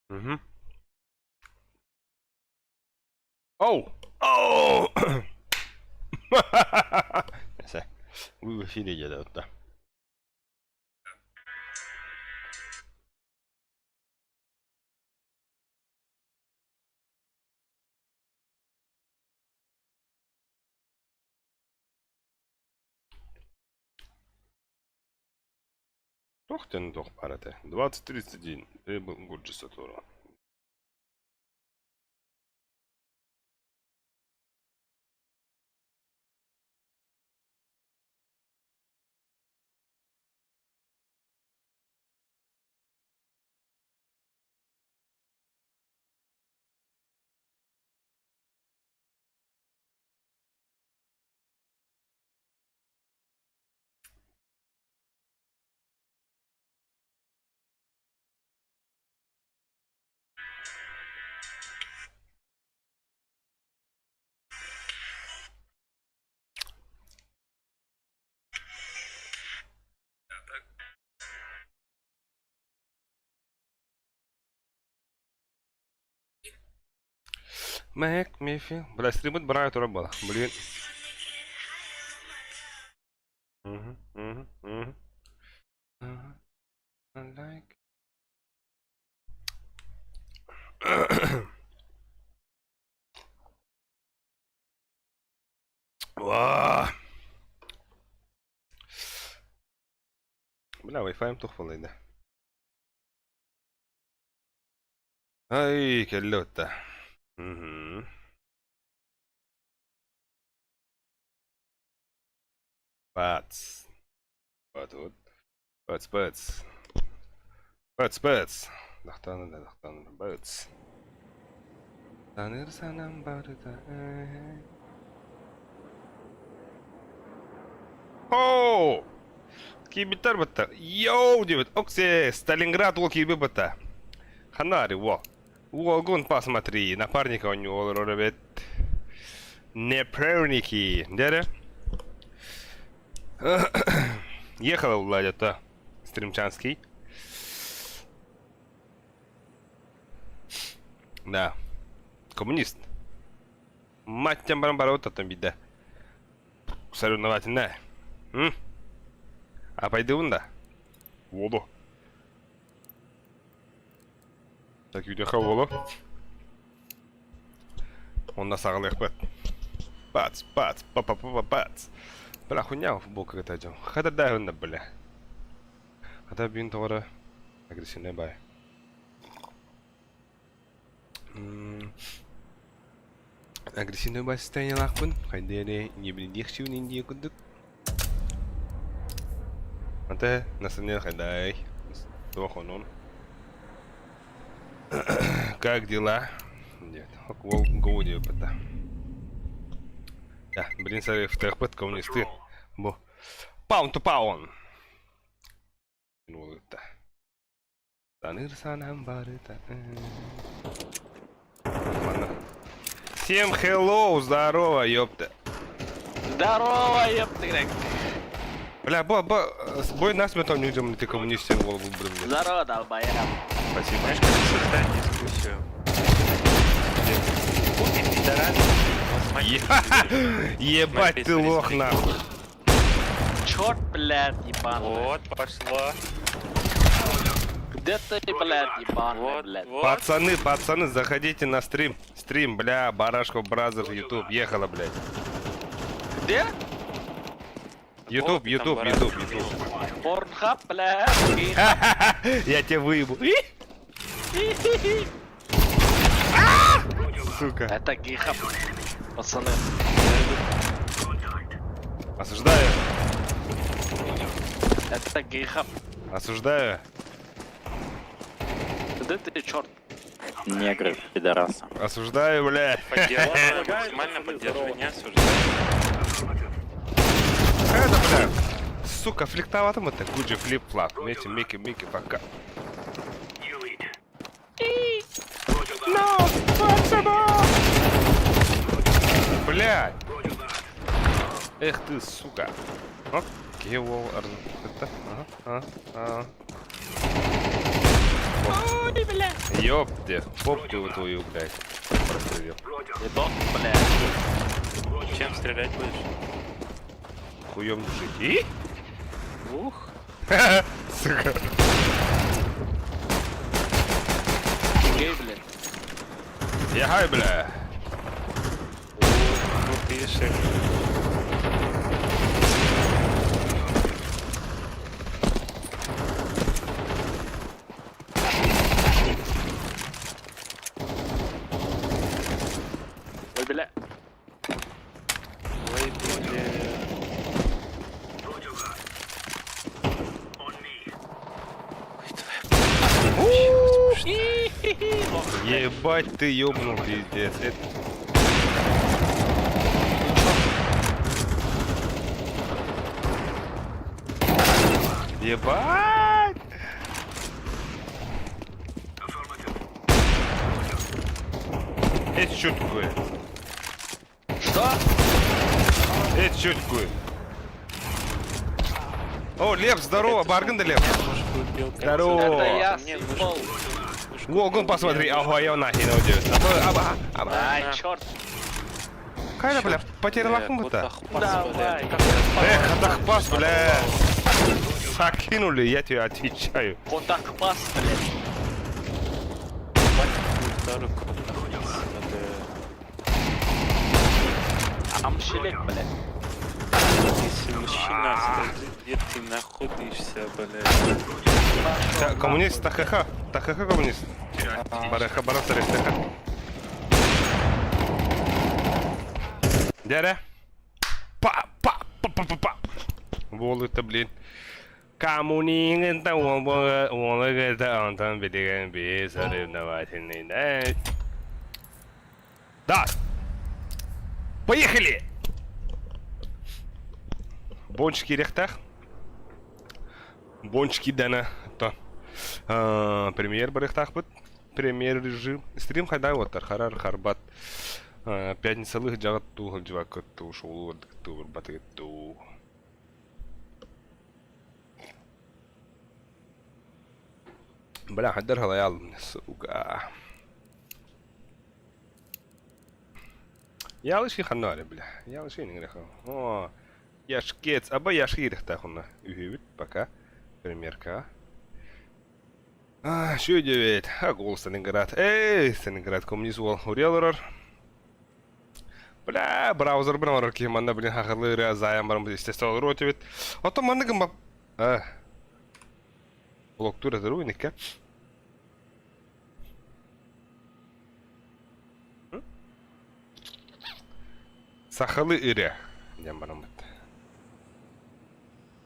Мгм. Оу! Оу! Neyse. Bu vesile geldi hatta. Туох диэн туох баар этэ? 20.31 прибыл Гурджи-Сатуру. Make me feel. Бля, стримит барая тура была. Блин. Мгм, мгм, мгм. Ага. I like. Ваа. Бля, Wi-Fi-м туох буолла Ай, кэллэ отта. Мгм. Бац. Вот вот. Бац, бац. Бац, бац. Дахтааны да дахтааны да бац. Таныр санам барыта. Оу! Киирбиттэр бытта. Йоу диэбит. Оксе, Сталинград уол киирбит бытта. Ханари уол. Уолгун посмотри, напарника у него олорор эбит. Неперники. Дэрэ. Ехала Владя-то. Стримчанский. Да. Коммунист. Мать тем баран барабыт биде. Соревновательная. М? А пойду да? Воду. Так, үйдеха уолу. Онно саҕалыахпыт. Бац, бац, па па па бац. Бля, хуйня футболка кытайдьон. Хатырдаһын бля. Хата бүгүн тоҕо агрессивный бай. Агрессивный бай состояниелаахпын. Хайдыа не индия курдук. Ante настроение хайдай. Туох онон. Как дела? Нет. Уол го диэбитэ. Да, блин, сарыфтыахпыт коммунисты. Бу. Pound to pound. Уолутта. Саныр санам барыта. Ладно. Всем hello, здорово, ёпта. Здорово, ёпта, Бля, бо, бо, бой нас мы там не идем, ты коммунист в голову, блин. Здорово, долбоеб. Спасибо. Знаешь, как обсуждать дискуссию? Путин пидорас. Ебать ты лох нахуй. Черт, блядь, ебаный. Вот, пошло. Где ты, блядь, ебаный, Вот, блядь? вот. Пацаны, пацаны, заходите на стрим. Стрим, бля, Барашков Brothers, YouTube. Ехала, блядь. Где? YouTube, Вот там YouTube, Барашков. YouTube, YouTube. Порнхаб, блядь. Я тебя выебу. Сука. Это гейхаб, пацаны. Осуждаю. Это гейхаб. Осуждаю. Где ты, черт? Негры, пидорасы. Осуждаю, бля. Поддерживаю, максимально поддерживаю, не осуждаю. Это, бля. Сука, фликтоватым это. Гуджи флип флап. Мити, мики, мики, пока. No, possible! Блядь! Эх ты, сука. Окей, вол, это, ага, ага, ага. Ой, бля. Ёпте, попку твою, блядь, прострелил. Ебок, бля. Чем стрелять будешь? Хуем душить. И? Ух. Сука. Гей, бля. Ягай, бля. Ну ты шеф. Ой, бля. Ой, бля. Ебать ты ёбнул, пиздец. Это... Ебать! Это что такое? Что? Это что такое? О, Лев, здорово, Барган да Лев. Здорово. Это я съебал. Гогон, посмотри, ага, я нахер уйдет. Аба, аба. Ай, черт. Кайда, бля, потеряла хумбута. Давай. Эх, Атахпас, бля. Закинули, я тебе отвечаю. Котахпас, блядь. Амшелек, блядь. Если мужчина, скажи, где ты находишься, блядь. Коммунист, ТХХ. ТХХ коммунист. Бараха, бараха, ТХХ. Дядя. Па, па, па, па, па, па. Волы-то, блин. Коммунист, он, он, это, он там, бесоревновательный, да. Поехали! Бончики рехтах. Бончики дана. То. Премьер барыхтахпыт. Премьер режим. Стрим хайдай оттар. Харар харбат. Пятницалых жагат ту жвакыт ту шоулу ту батыгыт ту. Бля, хаддар халаял, сука. Ялыши ханнаре, бля. Ялыши не греха. О, яшкец. Аба яшки рехтахуна. Үһүбүт пока. Примерка. А, шү девет. А, гол Сталинград. Эй, Сталинград коммунист уол. Урелорор. Бля, браузер бир орор ки манна блин хахалы заян барым естественно олор отебет. Ото манны гым А. Блоктура дөрү Сахалы ире. Дем барым бит.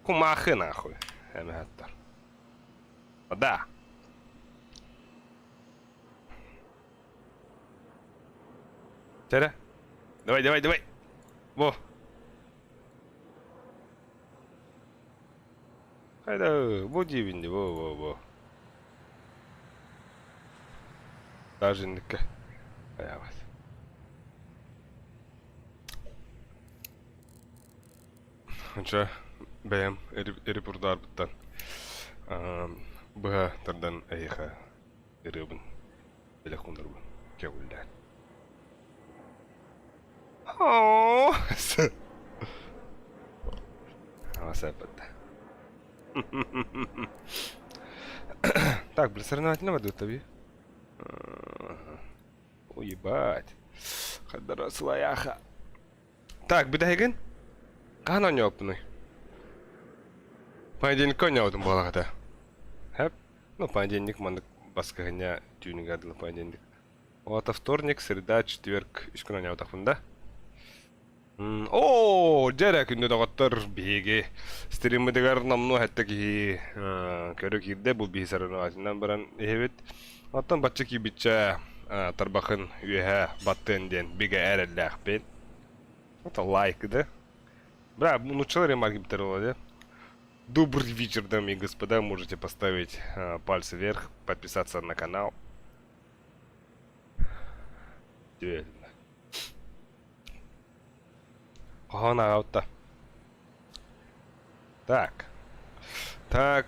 Кумахы нахуй. Эмэхаттар. Да. Тере. Давай, давай, давай. Во. Хайда, во дивинди, во, во, во. Даже не Аябат. Онча бэйэм репортарбыттан быһа тардан эйиэхэ ырыабын телефоннарбын көҕүллээн. Оо Так, бля, соревновательного дутаби. Ой, ебать. Хадара слояха. Так, бүтэһигин? Хаһан оонньообуппунуй? Понедельникка оонньообутум буолаҕата. Хэп. Ну, понедельник маннык баскыһынньа түүнүгэр дылы понедельник. Оҕото вторник, среда, четверг үс күн оонньообутахпын да. Оо, дьэ эрэ күндү доҕоттор биһиги стриммытыгар номнуо сэттэ киһи көрө киирдэ бу биһи соревновательнан баран иһэбит. Оттон бачча киирбиччэ тарбахын үөһэ баттыан диэн бигэ эрэллээхпин. Это лайк, да? Бра, нууччалар ремарки да? Добрый вечер, дамы и господа. Можете поставить пальцы вверх, подписаться на канал. Хоһоон аҕабытта. Так. Так.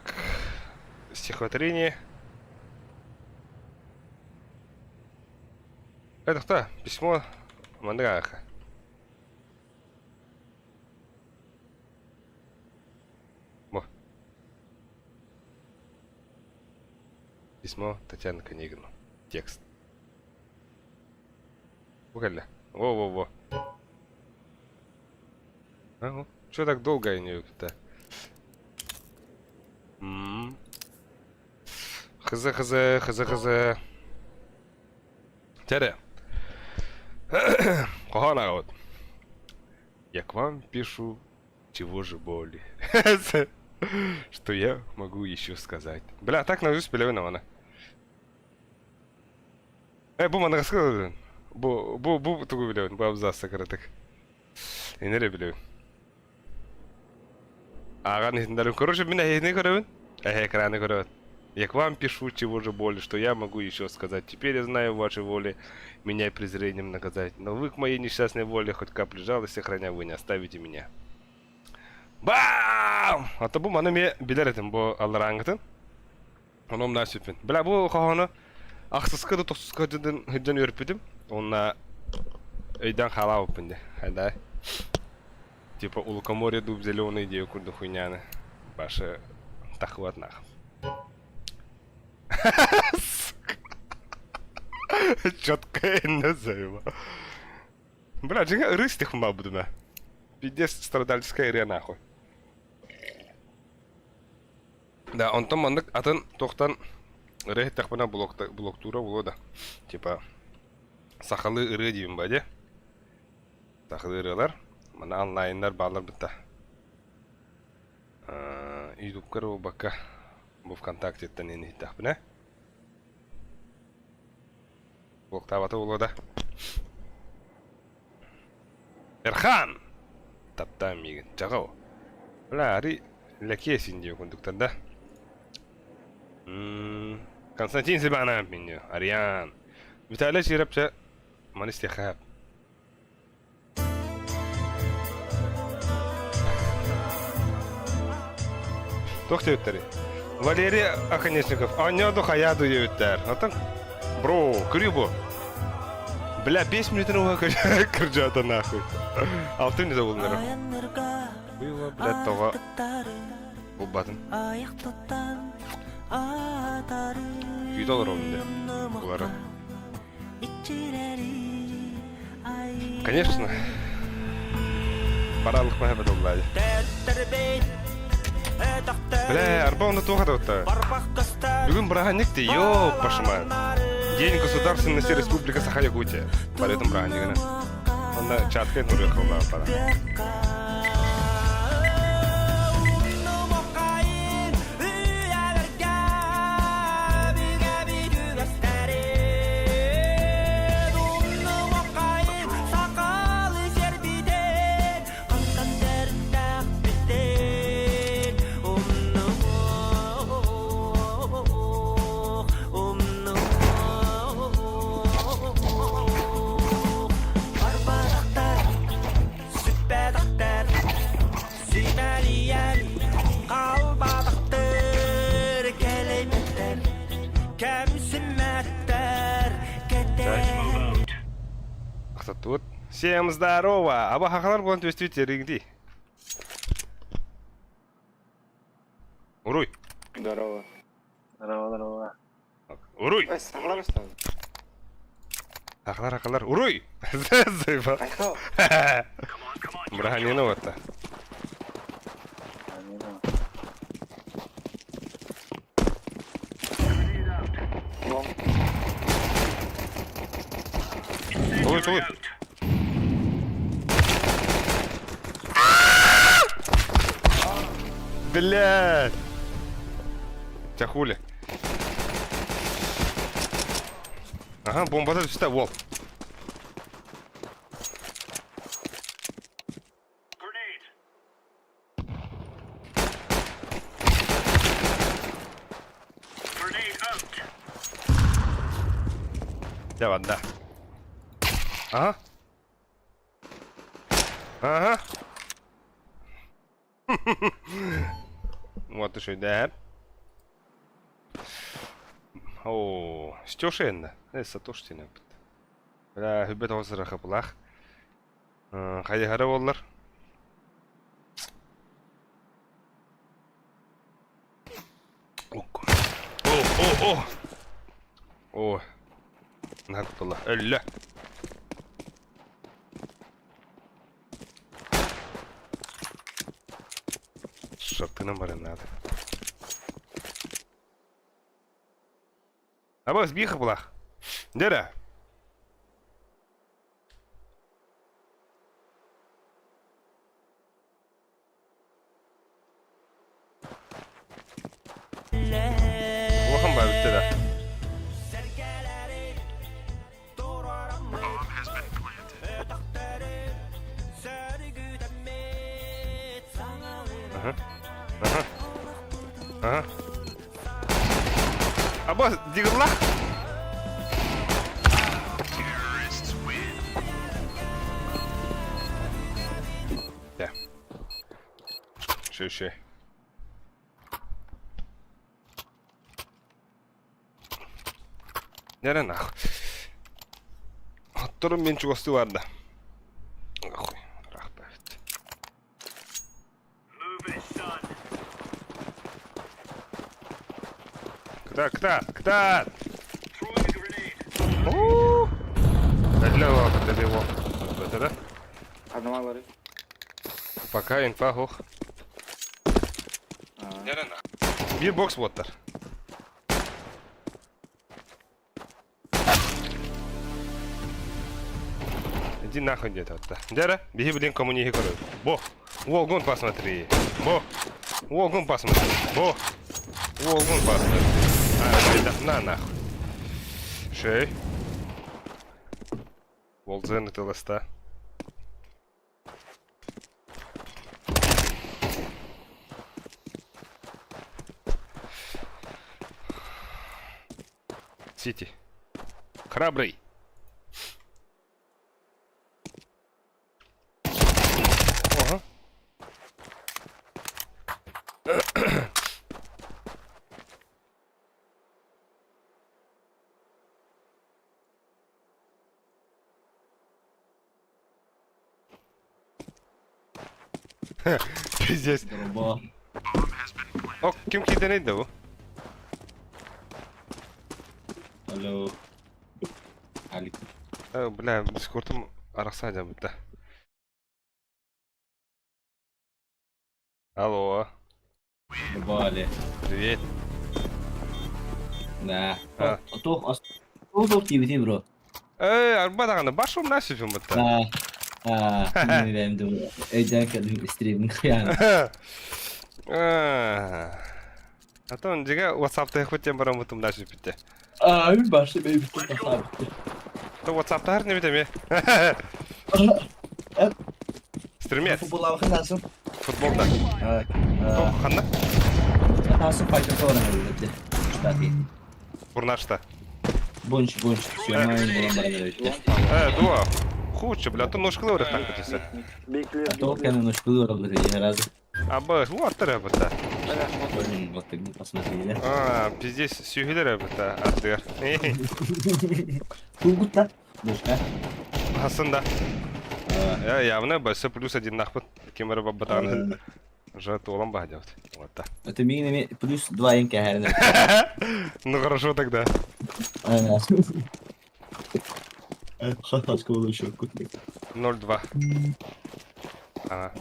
Стихотворение. Это письмо маннык ааха. Бу. Письмо Татьяны Конегину. Текст. Бу кэллэ. Во-во-во. А, Что так долго они то М-м. Хз, хз, хз, хз. Тере. Хоһоон аҕабыт. Я к вам пишу, чего же боли. Что я могу еще сказать? Бля, так наизусть билэбин аны. Э, бу маныгыска бу бу бу тугу билэбин, бу абзаца кыратык. Инере билэбин. Ааҕан иһиннэрим. Короче, мин эһиини көрөбүн. Эһэ экраны көрөбүн. Я к вам пишу, чего же более, что я могу еще сказать. Теперь я знаю вашей воле меня презрением наказать. Но вы к моей несчастной воле хоть капли жалости храня, вы не оставите меня. Бам! А то бу маны ме билэр этим бу алларааҥҥытын. Ону умнаа сүппүн. Бля, бу хоһоону ахсыска да тохсуска сылдьан үөрпүтүм. Уонна өйдөөн хаалаабыппын дии. Хайдай. Типа у лукоморья дуб зеленый диye курдук хуйняны. Башы тахыбат нах. Сука. Четко назовем. Бля, дьиҥэ ырыс тихма будуна. Пиздец страдальческая ырыа нахуй. Да, онтон маннык атын туохтан ырыа иһиттэхпинэ блоктуура буолуо да. Типа сахалыы ырыа диибин ба дии. Сахалыы ырыалар. Мана онлайннар бааллар бытта. Ютубка буолбакка бу ВКонтактеттан ини иһиттэхпинэ. Блоктаабата буолуо да. Эрхан! Таптаан миигин. Чаҕыл. Бля, ари лэкиэсин диэ курдуктар да. Константин Сибанов минню. Ариан. Виталий Чирэпчэ маны истиэхэ. Туох диэбиттэрий? Валерий Оконечников. Оонньоду хайаа ду диэбиттэр. Оттон бро, көрүү бу. Бля, 5 минутын уха кырдьаата нахуй. Алты минута булнара. Было, блядь, тоҕо булбатын. Күүтэ олоробун дэ. Булары. Конечно. Баралык маһа бадаллаады. Бля, арба онно туох атабытта? Бүгүн бырааһынньык дии, ёп, пашма. День государственности Республика Саха-Якутия. Барытын бырааһынньыгынан. Онно чаткай нуруя холлаах бара. Сүмэлийэн халбатахтыр кэлэйбэттэр кэмсиммэттэр кэтэһэр Тут Всем здорово! Аба хахалар буолан түөстүү теригди. Уруй! Здорово. Здорово, здорово. Уруй! Ой, сахалар осталось. Хахалар, хахалар. Уруй! Заебал. Айхал. Браганина вот Толуй, толуй. Блядь! Тебя хули? Ага, бомбата түстэ, уол. Дьэ барда. Ага. Ага. Вот үчүгэйдэр. Оо, Стеша эннэ. Э, Сатош диэн эбит. Бля, хүббэт оҕус ырахыпылаах. Хайыһара буоллар. О, о, о! О, наһаа кутталла. Өллө. Шартынан баран надо. Абас биир булах. Дера. Улахан баа бүттэ да. Ага. Ага. Ага. Абас, дигыллах. Да. Шö, Нэрэ нах. Отторум мен чугастыы барда. Охуй, рахпайт. Кытаат, кытаат, кытаат! Уу! Эллэ его. Это Одного Пока инфа хух. Биир бокс буоттар. Иди нахуй где-то. Дяра, беги, блин, коммуниги короче. Бо! Волгун посмотри. Бо! Волгун посмотри. Бо! Волгун посмотри. А, да, на нахуй. Шей. Волдзен это ласта. Сити. Храбрый. Ага. Пиздец. Дороба. О, ким киирдэн да бу? Алло. Алик. Э, бля, дискордум арахса дьабыта. Алло. Дороба, Привет. Да. А. Туох туох диэбитий бро. Э, арба даҕаны башым на сүфүм бытта. Аа. Аа, мен бэйэм өйдөөн кэллим стримин кыйаан. А то дьиҥэ WhatsApp-та диэн бараммытым да сүппүттэ. Аа, мин башы бэйбиттэн тахаабыт. То WhatsApp-таар не бит Стримет. Футболлаабакын таасым. Футболда. Аа. Ханна? Таасым файтер оран өлбөттө. Кстати. Бурнашта. Бунч, бунч, сүйөмайын болан баран өлбөттө. Э, дуа. Хучу, бля, то ножкалы өрөх так битесе. Тоқ кәне ножкалы өрөх битесе, разы. Аба, уаттар быта. Вот так посмотрели. А, пиздец, сүйүлер быта, ардыгар. Тугутла. Ножка. Хасында. Я явно басы плюс один нахпыт. Кемер бабатаны. Уже туолан баһа Вот так. Это мигнеми плюс 2 инке хэрнэ. Ну хорошо тогда. Хаташка болушу. 0-2. Ага.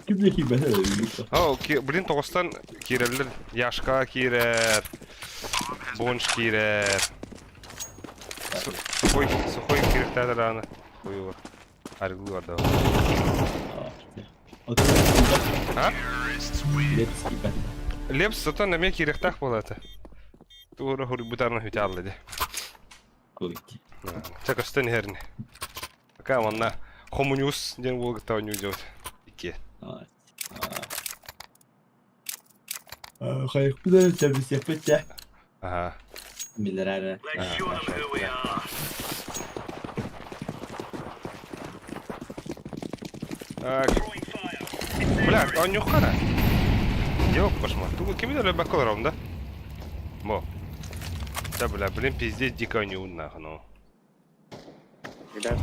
Кимдеки бәһә. О, блин, тоғыстан кирелер. Яшка кирер. Бонш кирер. Сухой, сухой киректер аны. Хуй Аргы бар да. А? Лепс зато на ме киректах болады. Тура хури бутарна хүтә алды. Чак өстен херне. Пока онна Хомуниус ден волгта не идет. Икки. Хайык бит тәбис Ага. Миллерәре. Так. Бля, а нюхана. Ёп, кошмар. Тугу ким дә бакыл да? Мо. Да, бля, блин, пиздец, дико не нахуй, ну. Ребят.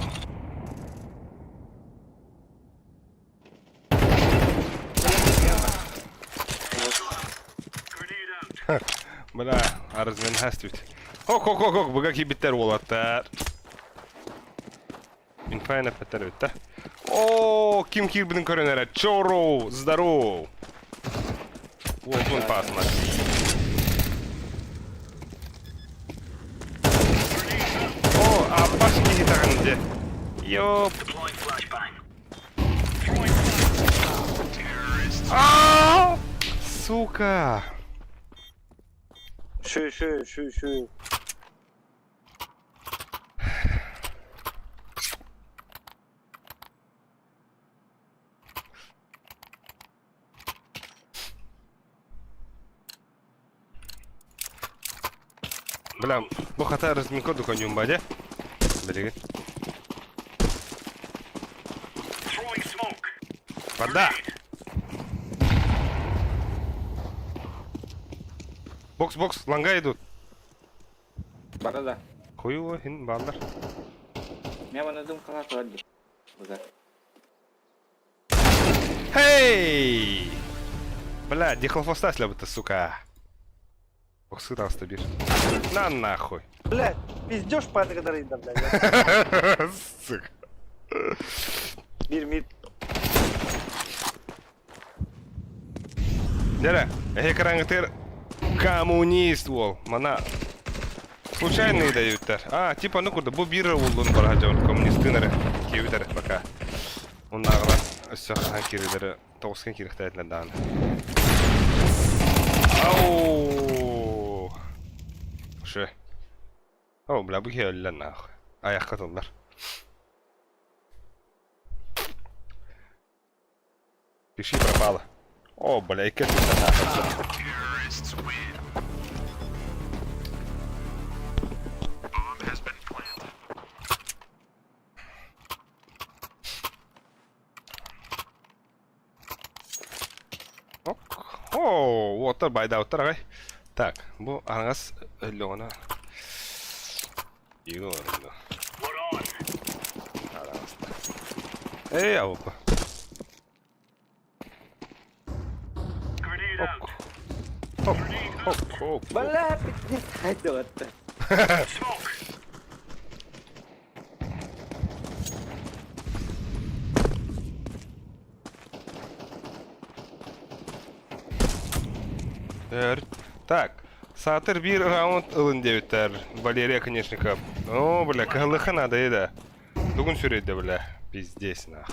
Бля, арызмен хастыбит. Хок, хок, хок, хок, быга киирбиттэр уолаттар. Инфайна петтер битте. О, ким киирбитин көрөн эрэ. Чоро, здоров. Уолбун пасма. О, аппаш киһи даҕаны дьэ. Ёп. А! Сука! Шү, шү, шү, шү. Бля, бу хата разминка дуканьюм ба дьэ. Билигин. Вода! Бокс, бокс, ланга идут. Бара да. Хуево, хин баллар. Мен мана дым кала турар дии. Быга. Хей! Бля, дихлофоста слябыта, сука. Боксы таҕыста биир. На нахуй. Блядь, пиздешь по да, блядь. Сука. Бир мид. Дьэ, эһи кыраҥытыр коммунист уол. Мана случайные дают А, типа, ну куда, бу биир уоллун бараха дьон коммунистын эрэ киэбит эрэ пока. Оннааҕылар өссө хаһан киирилэрэ тоҕускан киириэхтээтилэр даҕаны. Ау! Шы. О, бля, бу киһи өллө нахуй. Айахха тыллар. Пиши пропало. О, бля, икки О, уоттар байдаабыттар аҕай. Так, бу аҥас өллөҕүнэ Иго орунду. Араҥаста. Эй, ауpa. Ок. Хоп, хоп, хоп. Бля, пиздец, хайдыгатта. Так, саатар биир раунд ылын диэбиттэр. Валерия Конечников. О, бля, кыһаллыха надо да. Дугун сүрүйдэ, бля. Пиздец, нах.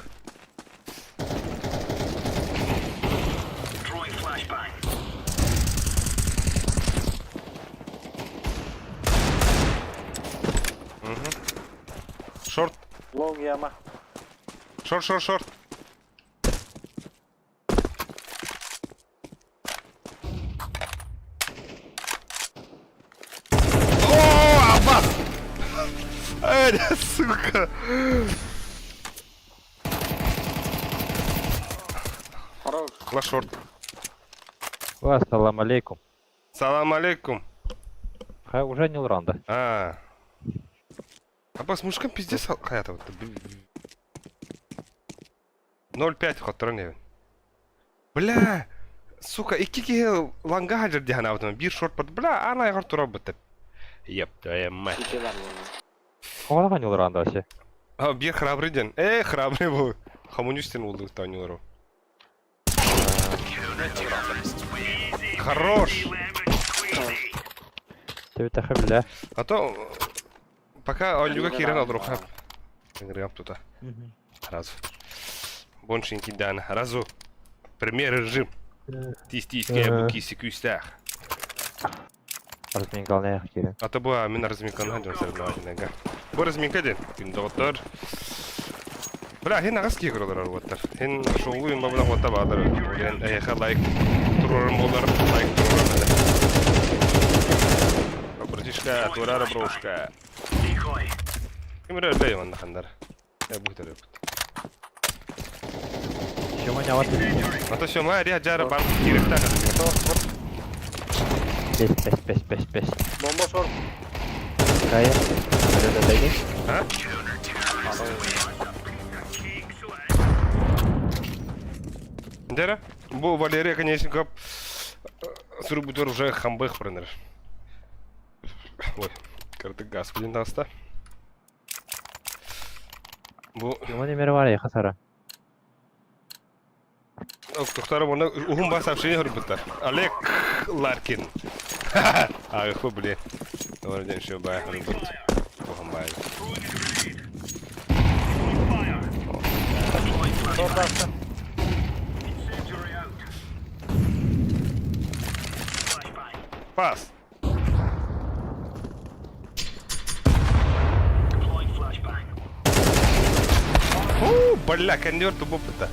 Угу. Шорт. Лонг яма. Шорт, шорт, шорт. О, Аббас! Эй, сука! Хорош. Ла шорт. Ассалам алейкум. Салам алейкум. Ха, уже не ранда. А. Аббас, мужикам пиздец хаята вот. 0,5 хотторон эбин. Бля! Сука, икки киһи ланга хаджар диһан абытым. Биир шорт бар. Бля, ана айгар турар бытып. Еп, твою мать. Сити бар буолла. Оҕолоох ньулураанда вообще. А, биир храбрый ден. Э, храбрый был. Коммунистин болды тааньылар. Хорош! Төбүтэ бля. А то пока онюга кирен алдыруха. Ыҥырыам тута. Разу. Боншинки дан. Разу. Премьер режим. Тис тискэ бу киси күүстээх. Разминкалнайах киирэн. А то бу мин разминканы дьон соревновательныйга. Бу разминка диэн. Күн доҕоттор. Бля, хин аҕыс киһи көрөлөр уоттар. Хин шоулу им бабына уотта баалар. Диэн эһиэхэ лайк туруорум буолар, лайк туруорум этэ. Братишка, туорара брошка. Ким эрэ өллөй манна ханнар. Э, бу төрөппүт. Чего не вот А то сёма ари жара бар кииректээх. Пес, пес, пес, пес, пес. Бомба шорт. Кая. А? Дера, бу Валерия Конечников суруйбутугар уже хамбых пронер. Ой, кырдык господин таста. Бу Тимон эмэр бар яха сара. Тохтара уонна уһун бас сообщение көрбүттэр. Олег Ларкин. Ааҕыхпы били. Добрый день, еще бай көрбүт. Уһун бай. Тордаста. Пас. Уу, бля, кондер тубуппута.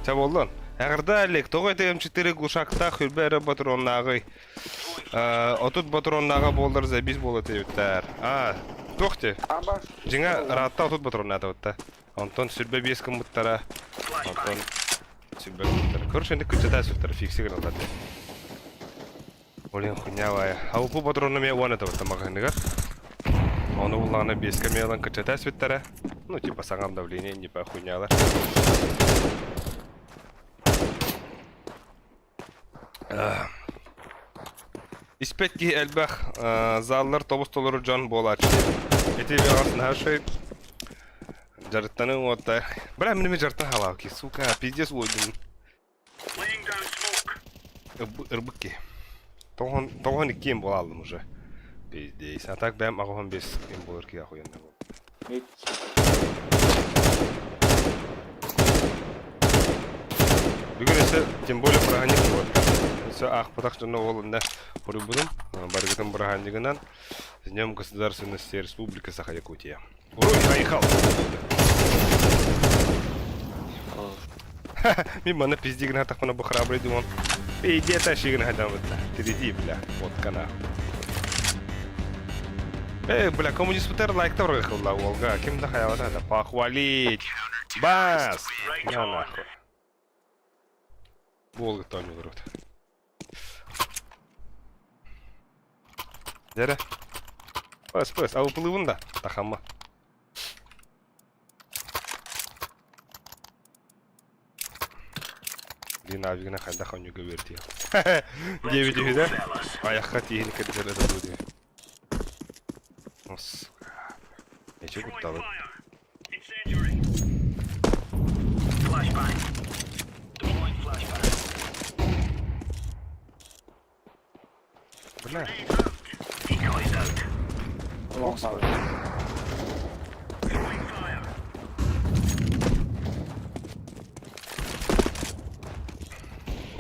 Ча буоллун. Эҕэрдэ Олег, тоҕо ити М4 глушактаах үрбэ эрэ ботуруоннааҕый? 30 ботуруоннааҕа буоллар забис буола диэбиттэр. А, туох ти? Аба. Дьиҥэ, ыраатта 30 ботуруоннаатыбытта. Онтон сүрбэ биэс гыммыттара. Онтон сүрбэ гыммыттара. Короче, инник күччэтээ сүртэрэ фикси гыналлар дии. Блин, хуйня баайа. Алпы патрону эмиэ уон этэ маҕаһыыныгар. Ону буллаҕына биэскэ эмиэ ылан кыччата эспиттэрэ. Ну, типа саҥа обновление, типа хуйнялар. Испэт киһи элбэх, заллар тобус толору дьон буолааччы. Ити бэҕэс наһаа үчүгэй дьарыктаныҥ уотта. Бля, мин эмиэ дьарыктан халаабыт сука, пиздец уойдум. Ырбык киһи. Тоҕуһун иккиэн буолааллым уже. Пиздец. А так бэйэм аҕыһын биэс ким буолар киһи охуенный буол. Бүгүн өссө тем более бырааһынньык буолар. Өссө аахпатах дьоно ол иннэ хоруйбутум. Барыгытын бырааһынньыгынан С Днем Государственности Республики Саха-Якутия. Уруй, айхал! Мин манна пизди гына тахпына бу храбрый думам. Иди тащи гына хадамытта. Тириди, бля, вот кана. Эй, бля, коммунист лайк торгахылла уолга. Ким да хаявата да похвалить. Бас! На нахуй. Волга тоонньуулар Дьэрэ. Пыс, пыс, алыпылыыбын да, тахамма. Динавигына хайдах онньуга үөрдиэ. Диэбит үһү да, айахха тииһин кырдьар это дуу диэ. Сука. Эчи кутталын. Бля.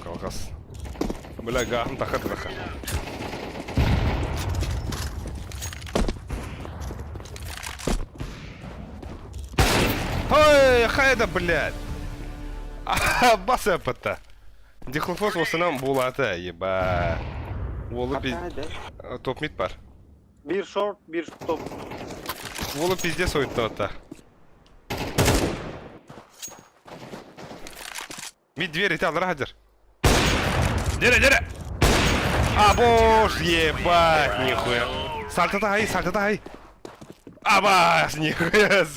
Калгас. Бля, гахым тахар тахар. Ой, хайда, блядь! Бас эппэтэ. Дихлофос уосунан буулаата, еба. Уолу пиз... Топ мид бар. Биир шорт, биир топ. Уолу пиздец ойуттаата. Мид дверь ити аллара хадыр. Дере, дере! А бош, ебать, нихуя. Сальтата хай, сальтата хай. Абас, нихуя.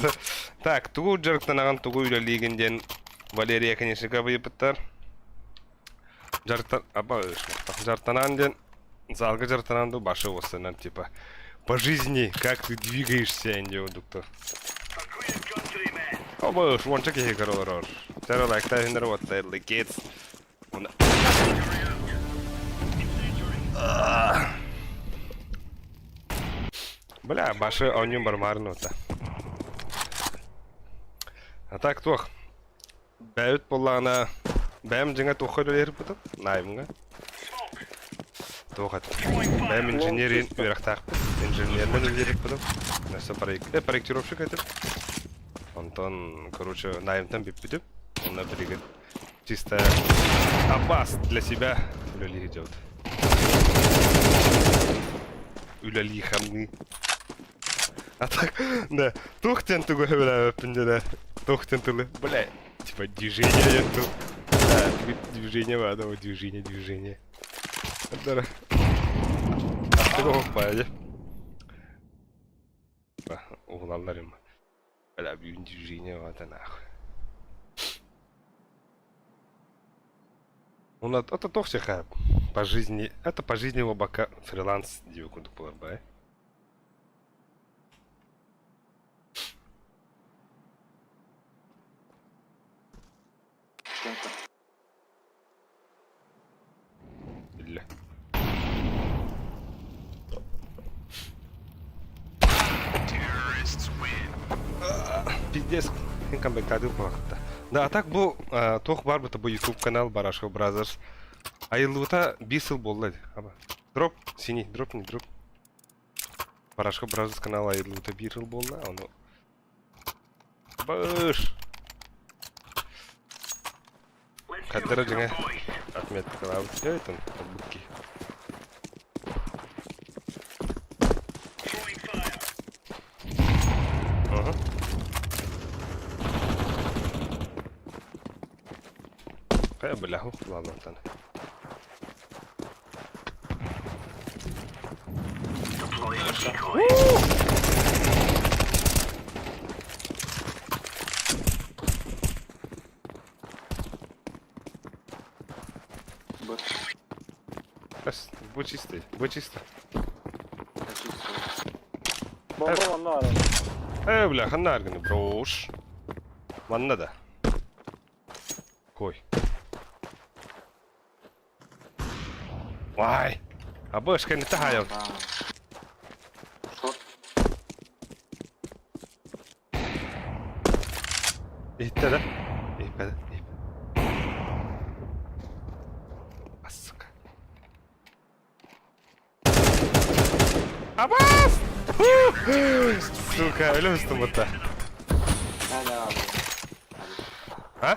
Так, тугу дьарыктанаҕын, тугу үлэлиигин диэн Валерия, конечно, ыйыппыттар. Дьарыктан, аба, дьарыктанаан диэн, залга дьарыктанаан ду башы уостанан, типа, по жизни, как ты двигаешься, диэн доктор. Оба, уонча киһи көрө олорор. Сэр лайктаһыннар уоттайлы kids. Бля, башы оонньуун бармаарын уота. А так туох. Бэйэбит буоллаҕына, бэйэм дьиҥэ туохха үлэлиирбитин, наайымҥа. Туох этэ. Бэйэм инженерин үөрэхтээхпин. Инженеринэн үлэлиирбитин. Өссө проект, проектировщик этим. Онтон, короче, найымтан бүппүтүм. Онно билигин чисто аббас для себя үлэлии идет. Үлэлии хамныы. А так, да, туох диэн тугу сөбүлээбэппин дьэ туох диэн тылы, бля, типа движение диэн тыл. Да, движение баада, движение, движение. Дара. Астыга хоппая дьэ. Уһулаллар им. Бля, бүгүн движение баата нахуй. Он это тохсиха по жизни, это по жизни бака фриланс диэбит курдук буолар бай. Биллэ. Пиздец, камбэктаатыы куһаҕатта. Да, а так бу туох баар бу YouTube канал Барашков Brothers айыллыбыта биир сыл буолла Аба. Дроп, синий, дроп, не дроп. Барашков Brothers канал айыллыбыта биир сыл буолла, ону Быш! Хаттара дьиҥэ отметкалаабыт өйтөн букки. Ага. Хайа бляху, ладно, тан. Бу чистый, бу чисто. Бомба манна баар. Ээ, бля, ханна аргыны брош. Манна да. Кой. Вай! Абыш, кэнниттэ хаайал. Иһиттэ да? Иһиппэтэ, иһиппэтэ. А, сука. Абас! Сука, өлө устум бутта. А?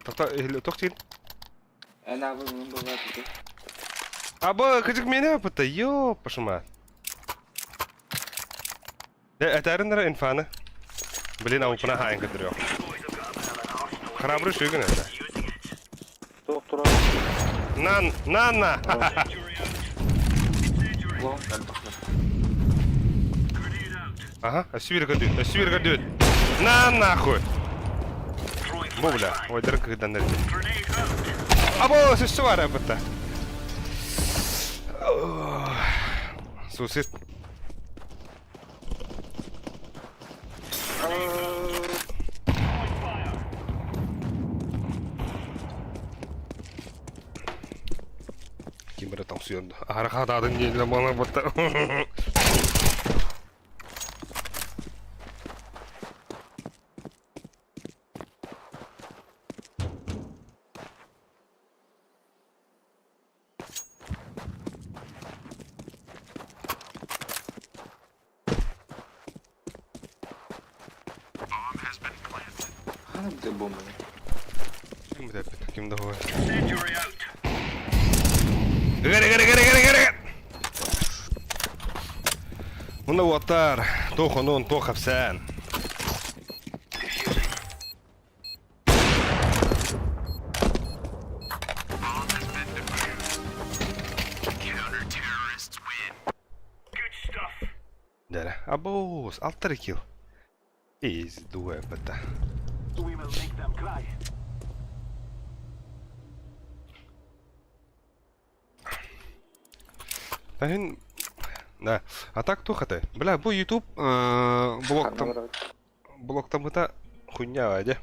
Тохто, тохтин. Аба, кыжык мени аппыта, ёп, пошума. Этәрин дара инфаны. Блин, аупына хаайын көтөрүө. Храбрый шүйгін это. Туох турар. Нан, на, на! Ага, өссө көрдүүт, өссө көрдүүт. На нахуй! Бу бля, ой, дырын кыгдан Або, сөссө бар аппыта. Сусит. Ким бары тоҥсуйан аһара хаатаатын диэн буолар батта. Ким бүтэппит, ким да хуй. Гәрі, гәрі, гәрі, гәрі, гәрі! Мына уоттар, туох онун, туох хапсан. Дәрі, абоос, алтар килл. Пиздуя бата. Тахин Да. А так тухаты. Бля, бу YouTube блоктан блоктамыта хуйня аде.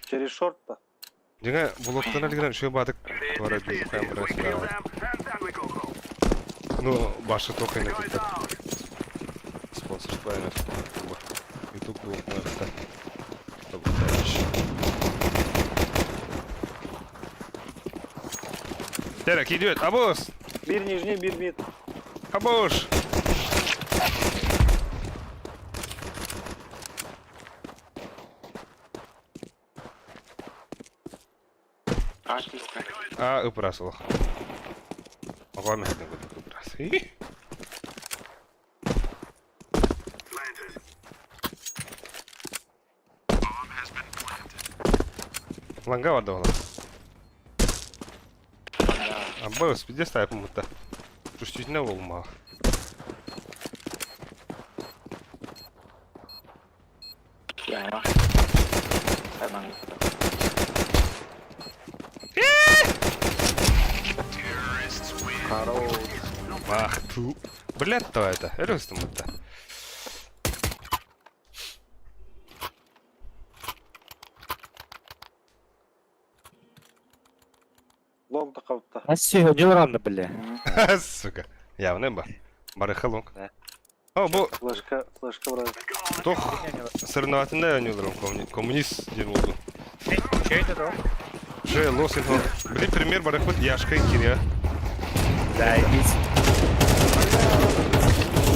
Через шорт-то. Дьиҥэ блоктан әлгерен үшө бадык туара дии хайан бара сыдаабат. Ну, башы тохайна киттер. Спонсорство эмес. YouTube блокна Терек идет, абус! Биир нижний, биир мид. Абуш! А, ып-ыраас олох. Оҕо мэһэдин курдук ып-ыраас. Ланга барда буолан. Аббас, пиздец тайпыммыта. Чувствительно буолумаҕа. Здорово. Ах ту. Блядь, то это. Өрөстүм бутта. Лом тақауытта. А сегодня рано, бля. Сука. Явно ба. Барыха лонг. Да. О, бу Флешка, флешка брат. тох соревновательная ойнууларым коммунист диэн буолду. Че это то? Же лос инфо. Блин, пример барыхпыт Яшка Киря. Заебись.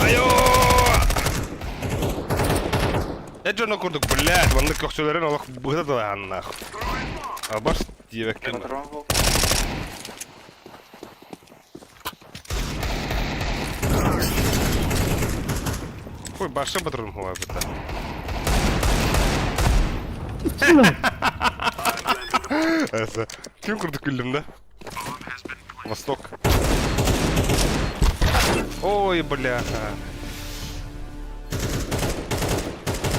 Айо! Я дьоно курдук, блядь, маннык көхсөлөрүн олох быһа далааннаах. Абаш диэбэккин. Патрон был. Хуй, баша патрон хуа быта. Эсэ. Ким курдук күллүм да? Восток. Ой, бляха.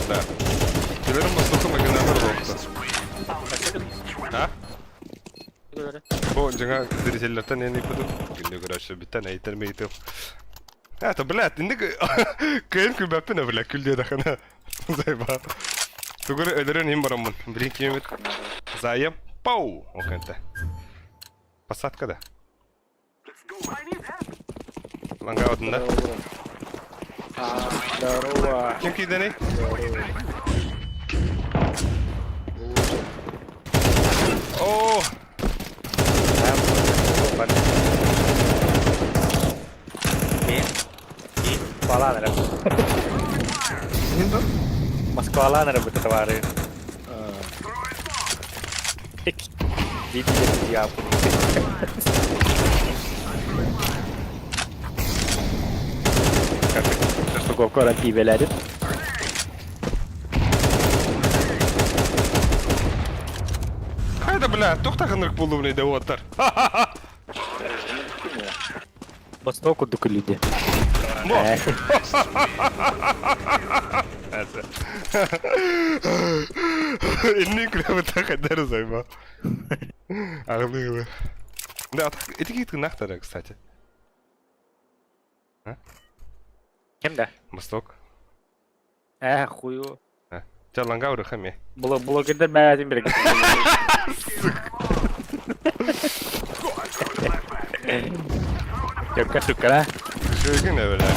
Да. Келерим Востока магинатор болуқта. А? Бу жаңа зрительлертен эни кудук. Күндө көрөчү бүттен эйтер мейтем. Это, блядь, инде кыйын күлбәппин, бля, күл диэдэххинэ. Зайба. Тугур өлөрөн им бараммын. Блин, кимит. Заем. Пау! Окенте. Посадка да. Ланга одында. Здорово. Ким кийдени? О! Москвалаан эрэ. Москвалаан эрэ бу товары. Видите, я Что пивелерин. Хайда, бля, тохта ханырк булумный да оттар. Восток курдук люди. Бо! Эсэ. Инни күләбе хәдәр займа. Агылы. Да, эти кит нахтара, кстати. Кем да? Восток. Э, хую. Чаланга урыхаме. Блогердер мәзин бер. Yok сука. Шөйгін бля.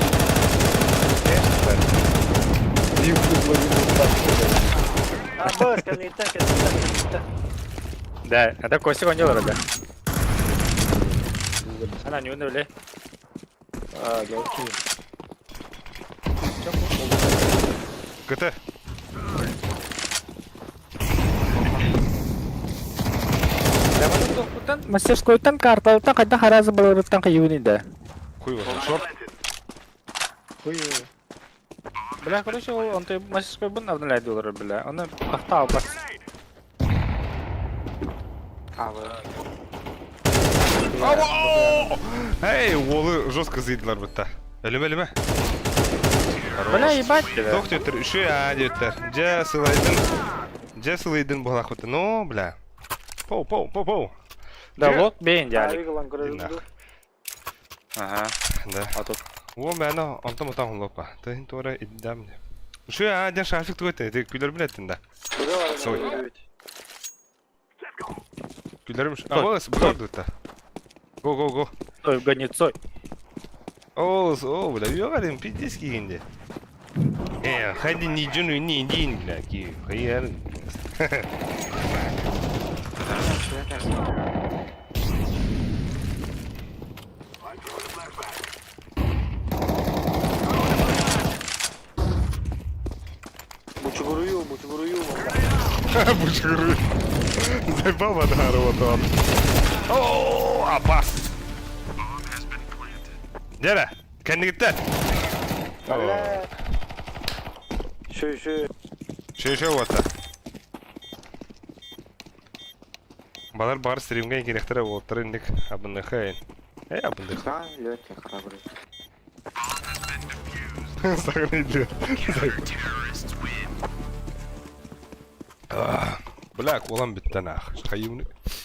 А, бар, кәнеттен, кәнеттен, кәнеттен. Да, это Костя кончил да. Она не умерли. А, легкий. КТ. Мастерскойтан карталыттан қайда харазы балырыттан қиюын Хуй его, шорт. Хуй. Бля, короче, он ты мастерской бун обновляет доллары, бля. Он пахтал, бас. А, вы. Эй, уолы жестко зыйдылар бітті. Өліме, өліме. Бля, ебать. Тоқ теттір, үші а деттір. Жа сылайдын. Жа сылайдын болақ бітті. Ну, бля. Пау, пау, пау, пау. Да вот бейін дялик. Авигалан көреді. Ага. Да. А тут О, мәні, онтам отам хлопа. Тыһын тура иддам. Үші а ден шафик тугет, ты күлер билеттин да. Сой. Күлерим. А, вот, бұлар дутта. Го, го, го. Стой, гонецой. О, о, бля, ёгарим, пиздец кигинде. Э, ходи не джуну, не дин, бля, ки, хаяр. Бучугурую, бучугурую. Бучугурую. Заебал вода, вот он. О, опас. Дера, кәндігіттер. Шөй, шөй. Шөй, шөй ота. Балар бар стримге керектер оттыр индик абындыхы. Эй, абындых. Да, легкий, храбрый. Сағын идле. Бля, колам бітті нах. Қайымны.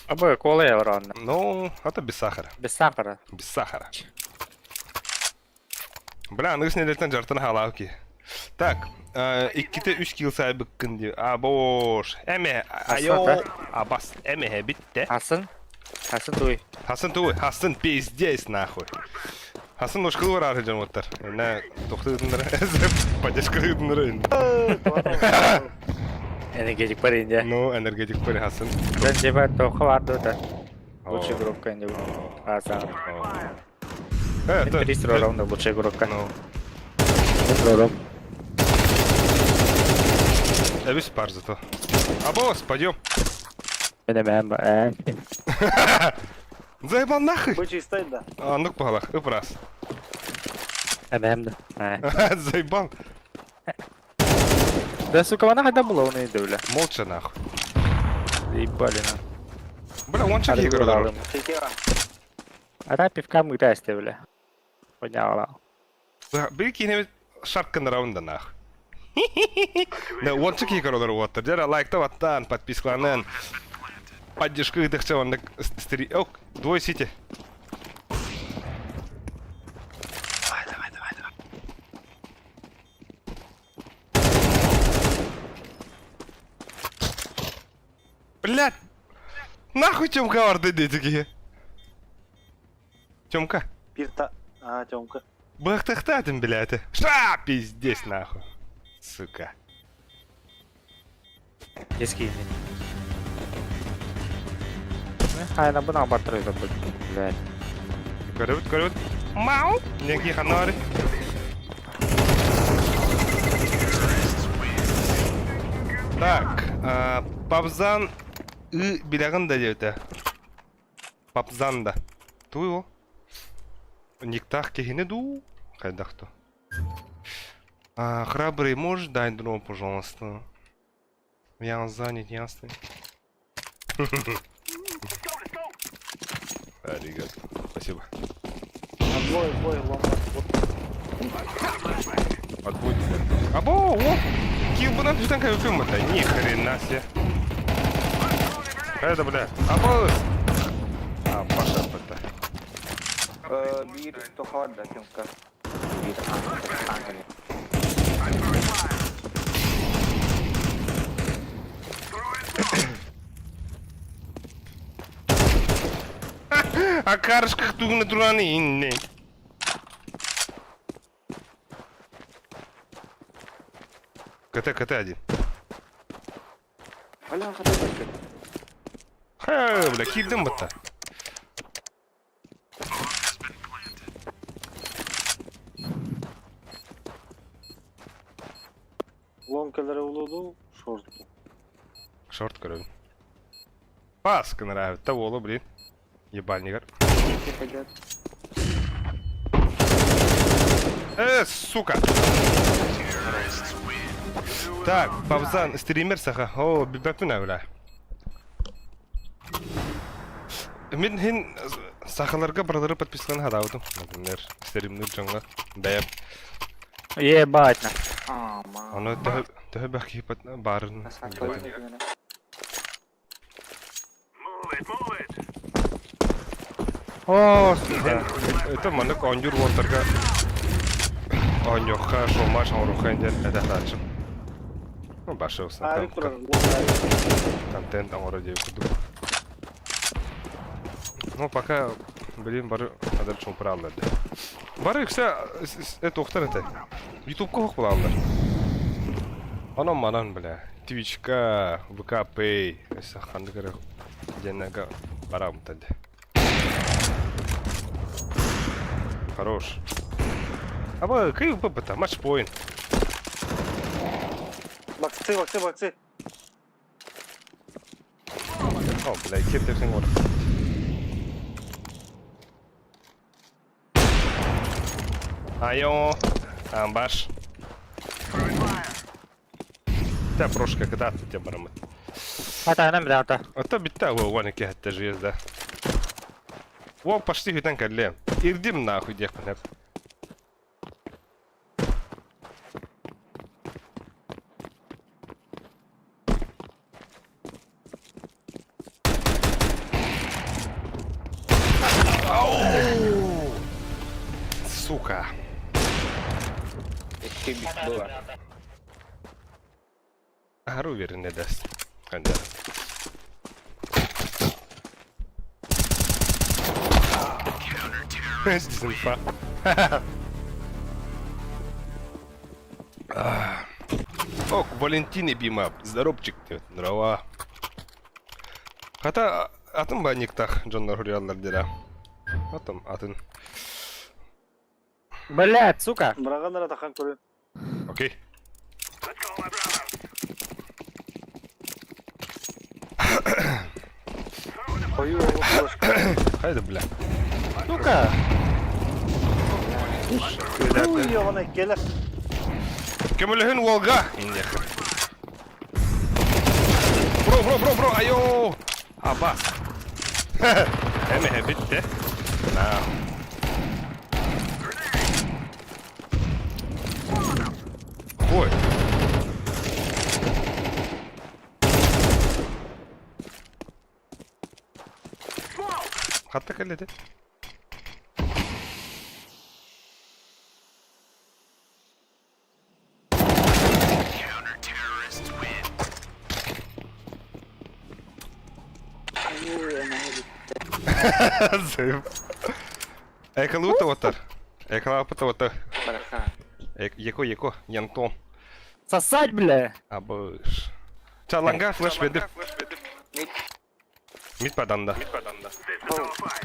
Абы, кола я ранно. Ну, это без сахара. Без сахара. Без сахара. Бля, аныгыс нэдиэлэттэн дьартан хаалаах киһи. Так, иккитэ үс килл сайбыккын дии. А, бош. Эме, айо, абас, эмэһэ биттэ. Хасын? Хасын туй. Хасын туй, хасын пиздец нахуй. Хасын ушкыл барар дьон оттар. Энэ тохтыытыннара, поддержка ыытыннара. Энергетик парень, да? Ну, энергетик парень Хасын. Да, типа, тоха бар да. Лучшая группа, не А, сам. Это... 3 раунда лучшая группа. Ну. Ром. Эбис пар зато. Абос, пойдем. Мене Заебал нахуй. Бычий стоит, да? А, ну палах, и раз. ММ да. Заебал. Да, сука, она хотя была, он и бля. Молча нахуй. Ебали на. Бля, он чеки играл. А та пивка мы тесте, бля. Поняла. Бир киһини шаркын раунда нах. Да, он чеки играл уоттар. Дера лайкта ваттан, подпискаланан. Поддержка ыдыхча оннук стри... Ок, двое сити. Давай, давай, давай, давай. Блядь! Нахуй Тёмка барды дети Тёмка. Пирта. А, Тёмка. Бахтахтатым, блядь. Ша, пиздец, нахуй. Сука. Детский. Хайна бына батыры блядь. Көрөбүт, көрөбүт. Мау! Неги ханары. Так, Папзан и билягын да диэбитэ. Папзан да. Туй ол. Никтах киһини дуу? Хайдах то. А, храбрый, можешь дать дрон, пожалуйста? Я занят, ясно. Аригато. Спасибо. Двое, двое, ломбард. Отбой. Або, о! Килл бы надо танка это. Ни хрена себе. Это, бля. Або! А, Паша, это. Биир тоха да, Тёмка. Биир ангел. А карышках тугна тураны инне. КТ, КТ один. Бля, хата Ха, бля, кирдим бытта. Лонкалары улуду, шорту. Шорт көрөбүн. Паска нравится. Того, блин. Ебальник. пойдет. Сука! Так, Павзан, стример саха. О, бибәпін әуля. Мен хин сахаларга баралары подписканы хадабытым. Например, стримнер жаңа бәйәп. Ебать на. А, ма. Аны төһө бәхи барын. О, сука. Это маннык ондюр уоттарга оньохха шома шоңруха инден этахтаачым. Ну, башы Арик турар, лонг контент оҥоро диэбит курдук. Ну, пока, блин, бары адар чуҥпурааллар дии. Бары үксэ это ухтар этэ. Ютубка ох булаллар. Онон манан, бля. Твичка, ВК Pay, өссө ханнык эрэ диэннэргэ бараабыттар дии. Хорош. Аба, кый ПП-та, матчпоинт. Баксы, баксы, баксы. О, бля, кир тэпсэҥ олорор. Айо, амбаш. Та прошка, когда ты тебя барамыт? Хата, нам да, А то битта го вон ки хатта жезда. Во почти хитан калле. Ирдим нахуй диэхпин эп. Сука. Икки бит была. Аһары уверенный дэс. Ханда. Дизинфа. Ок, Валентин Бима, здоровчик ты, здорово. Хата атын банниктах дьоннор хуруйаллар дира. Атым атын. Блядь, сука! Быраҕан эрэ тахан көрүн. Окей. Хойуу оҕус флешка. Хайда, бля. Сука! Уй, оҕону кэлэр. Көмөлөһүн уолга. Бро, бро, бро, бро, айо! Аба. Эме битте. На. Ой. Хатта кэллэти. Экалута отар. Экалапыта отар. Еко, еко, Янтон. Сосать, бля! Абыш. Чаланга флеш веди. Мид паданда.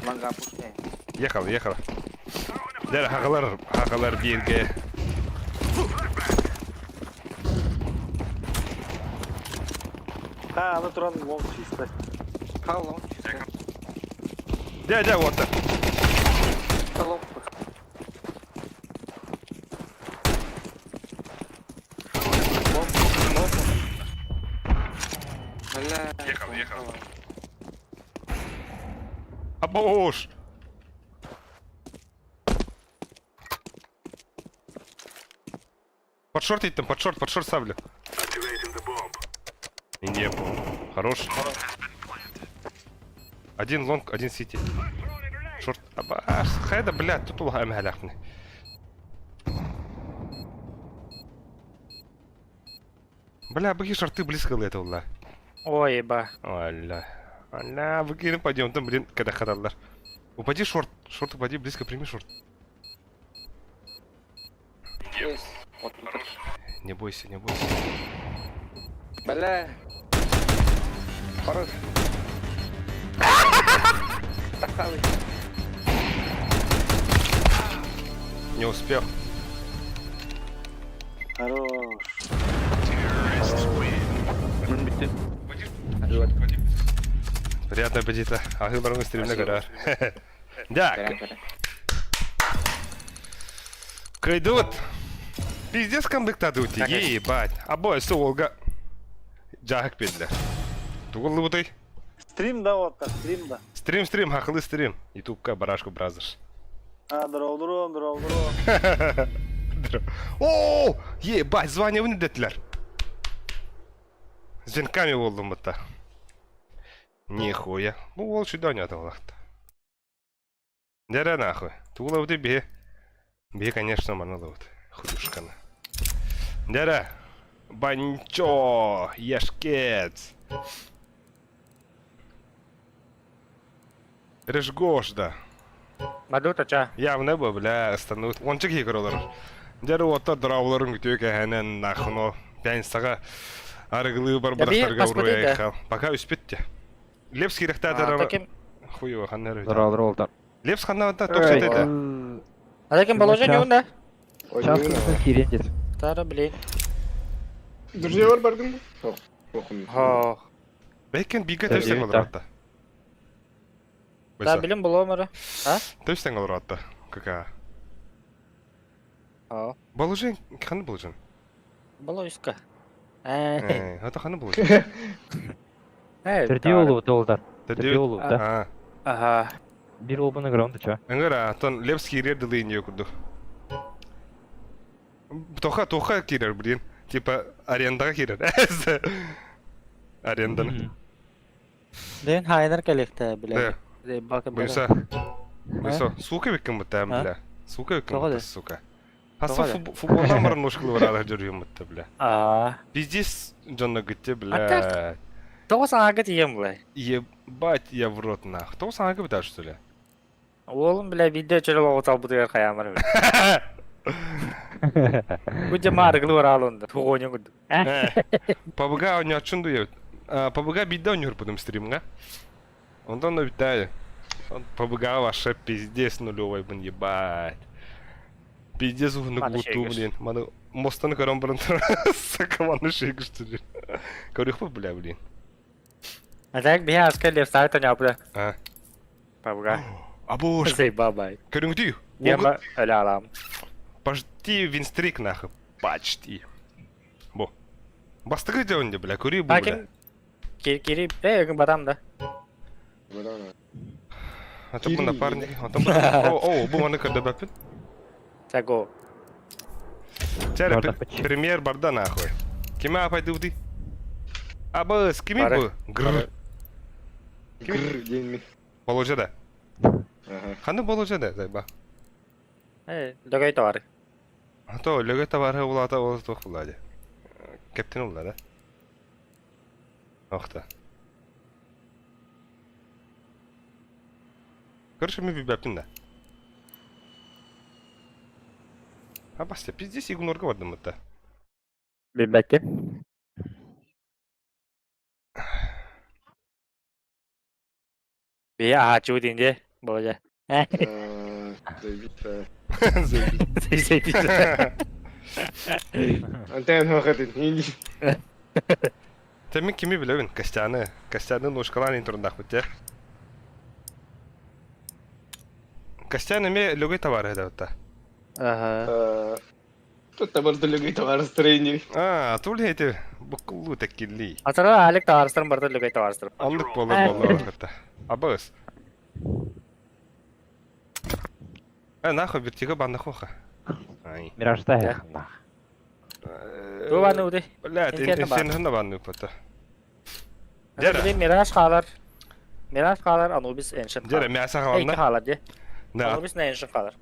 Ланга пушняй. Ехал, ехал. Дэр хагалар, хагалар бииргэ. Ха, аны туран лонг чисто. Ха, лонг чисто. Дя, дя, вот. Лонг. Бля. Ехал, ехал. Абош! Под шорт там, под шорт, под шорт ставлю. Не понял. Хорош. Один лонг, один сити. Шорт. Абаш. Хайда, блядь, тут улга эмһэлэхпин. Бля, быги шорты близко это улла. Ой, еба. Аля. Аля, выкинем, пойдем там, блин, когда хадаллар. Упади шорт, шорт упади, близко прими шорт. Не бойся, не бойся. Бля. Хорош. Тахалый. Не успел. Хорош. Приятного аппетита. Ахы барыңы стримне көрөр. Да. Кайдут. Пиздец кондуктады ути. Ебать. Абой, все, Олга. Жахак педлер. Тугуллы бутай. Стрим да отка, стрим да. Стрим, стрим, хахылы стрим. Ютубка Барашку Бразерс. А, здорово, здорово, здорово, здорово. О, ебать, звание вынедетлер. Звенками болдум бутта. Нихуя. Бу ол сюда не аталахта. Дәрә нахуй. Тугула бути бе. Бе, конечно, манала вот. Худушкана. Дәрә. Банчо, Яшкец. Решгошда. Мадута ча. Явно бу, бля, останут. Ончык игролар. Дәрі отта дырауларын күтүө кэһэнэн нахуно. Пянсаға арыгылыы барбадахтарга уруйа Пока үспүттэ. Лепс кирэхтаатара Таким... хуева ханнар Здорово, здорово, Лепс ханна токсит это. А таким положение он, да? Сейчас кирендит. Тара, блин. Друзья бар бардың ба? Хо. Бәйкен биге төстен олар Да, билим було мара. А? Төстен олар атта. Кака. Хо. Балужин, ханы булжин. Было иска. Э. Ата ханы булжин. Төрдей олу долдар. Төрдей олу, да. А. Ага. Бир олбуны громда ча. Ыңгара, атон Лепс кирер дылы не курду. Тоха, тоха кирер, блин. Типа арендаға кирер. Аренданы. Ден хайнер келекте, бля. Бака Буйса. Буйса, сука беккен бутам, бля. Сука Тоҕо өкүн да? сука. Хаса Тоҕо да? футболдан баран ножкалы бараары дьоруйуммутта, бля. Аа. Пиздец дьонно гытте, А так, бля. тоҕо саҥаҕа тиийэн булай. Ебать я в рот нах. Тоҕо саҥаҕа бытаар что ли? Уолум, бля, биирдэ чөл олоҕу талбытыгар хайаамар, бля. Бу дьэ маарыгылы бараалын да, тугуоньу курдук. ПБГ оонньооччун дуйабыт. ПБГ биирдэ оонньуурбутум стримҥа. Онтон да бүттээ. ПБГ вообще пиздец нулевойбун ебать. Пиздец уһуннук Маны лутуу шейгиш. блин. Маны мостаны көрөн баран сука маны шейгиш түлүр. Көрүөхпүт бля блин. А так биһи аска левсайт оонньообута. А. ПБГ. Абош. Заебабай. Көрүҥүтүй. Тема өлө алам. Почти винстрик нахуй. Почти. Бу. Бастакы дьон бля, көрүү бу бля. Аким кири э батам да. А то бу напарник, а то бу. О, о, бу маны көрдөбөппүн. Саго. Чәрі Барда пыч. премьер барда нахуй. Киме апайдыбыты? Абыс, кими Бары. бу? Гр. Гр, день Боложа да. Ага. Ханны боложа да, зайба. Э, дөгөй товары. А то лөгө табары улата ол тоқ булады. Кептен улла да. Охта. Короче, мен бибәптин да. А баста, пиздец игнорга бардым это. Билбэккин. Бии аһааччыбыт инде боложа. Заебись. Заебись. Антен хохотит. Та мен кими билебин? Костяны. Костяны ножкалан интурдах бит. Костян эме лөгөй товар эдебитта. Ага. Тут табар төлөгөй товар строение. А, тул хейти букулу теккилли. Атара Алек товарыстарын барда лөгөй товарыстар. Аннык болы болы вакытта. Абыс. Э, нахуй вертиго банды хоха. Ай. Миражда яхна. Бу баны уды. Бля, Интерны бар. интернетында банды упата. Дера. Дера. Мираж хаалар. Мираж хаалар Анубис Ancient. Дера, мяса Эки халанда. хаалар де. Да. Анубис на Ancient хаалар.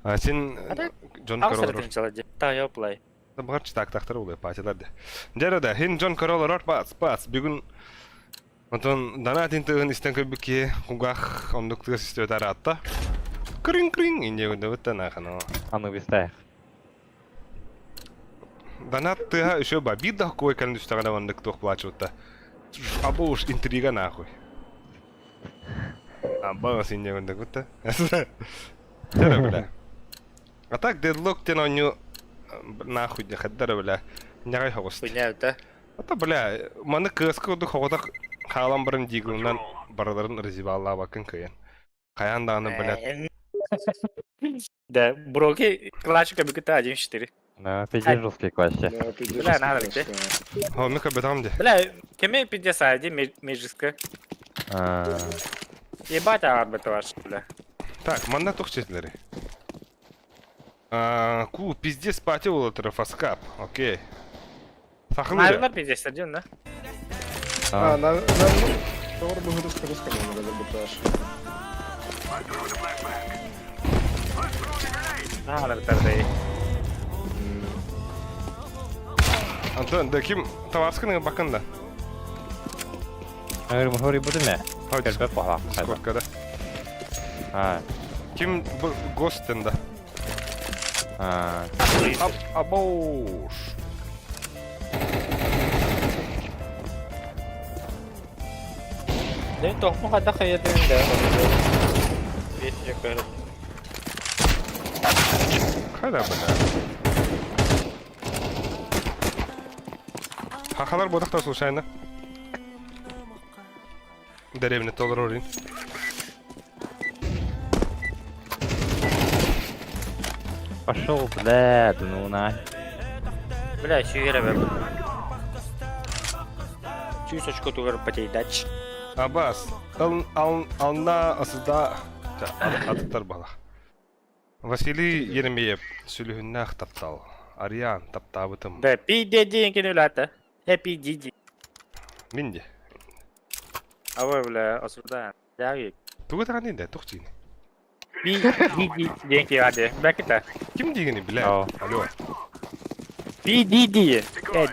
А сен Ата- Джон Аҕыс Королор. эрэ тыһыынчалар дии. Таайа плay. Баар так тахтар улай патилар де. Дера да, хин Джон Королор пац, пац. Бүгүн Онтон дана тин тыгын истен көбүки кугах ондук тыгыс истебет аратта. Крин крин инде өтті нахано. Анубиста ях. Донат тыга еще ба бидах кой калын түстәгәнә ондук тух плачутта. Абы уж интрига нахуй. Аба син инде өтті. Дера бля. А так дедлок тен оню нахуй не хаддара бля. Нягай хогост. Хуйня это. Ата бля, маны кыска уду хоготак хаалан барын дигуннан бараларын разибалла бакын кыйын. Каян даганы бля. Да, броки классика бүгүтэ 1-4. Да, пиздец жесткий класс. Бля, надо где? О, мека бетам де. Бля, кеме пиздец айди межиска. А, Ебать арбит ваш, бля. Так, манна тух четлери. А, ку, пиздец пати улатыры фаскап. Окей. Сахылы. Наверное, пиздец один, да? А, на, на, товар был русском, надо забыташ. Надо битәрдей. Антон, да ким товарскының бакында. Говорю, говори, буду ме. Хой, Кэлбэ паха. Дискордка да. А, Ким гостен да. а, Аб, абош. Ден тохму хата хайырдын да. Бет жакары. Хайда бля. Хахалар бодақта случайно. Деревня толор орин. Пошел, бля, да ну на. Бля, сүйгере бер. Чүс очко тугар потейдач. Абас, ал ал ална асыда атыттар бала. Василий Еремеев сүлүһүннээх таптал. Ариан таптаабытым. Да, пи ден кинулата. Happy диди. Минде. Абы, бля, осуда. Дяги. Тугу таган инде тухчини. P D D диэн киһи Бэкита. Ким дигини бля? Ау. Алло. P D D. Э,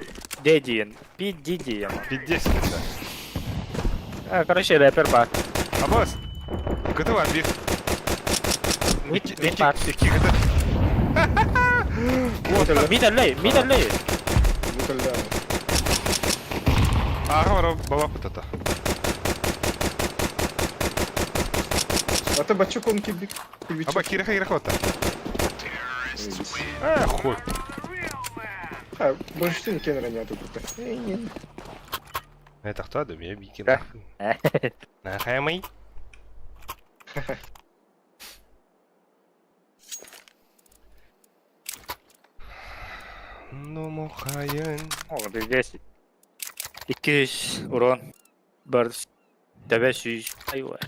D диэн. P D D. Пиздец это. А, короче, рэпер бар. Абас. Кыты бар бир. Мид Икки мид бар. икки кыты. Мид аллей, мид аллей. Мид Ага бар баба кутата. А ты бачок он кибик. Аба киреха киреха ота. А, хуй. А, больше не кенра нету тут. Это кто да меня бики. Да. Нахай Ну мохайын. О, здесь. 200 урон. Бір төбе сүйіз. Айуа.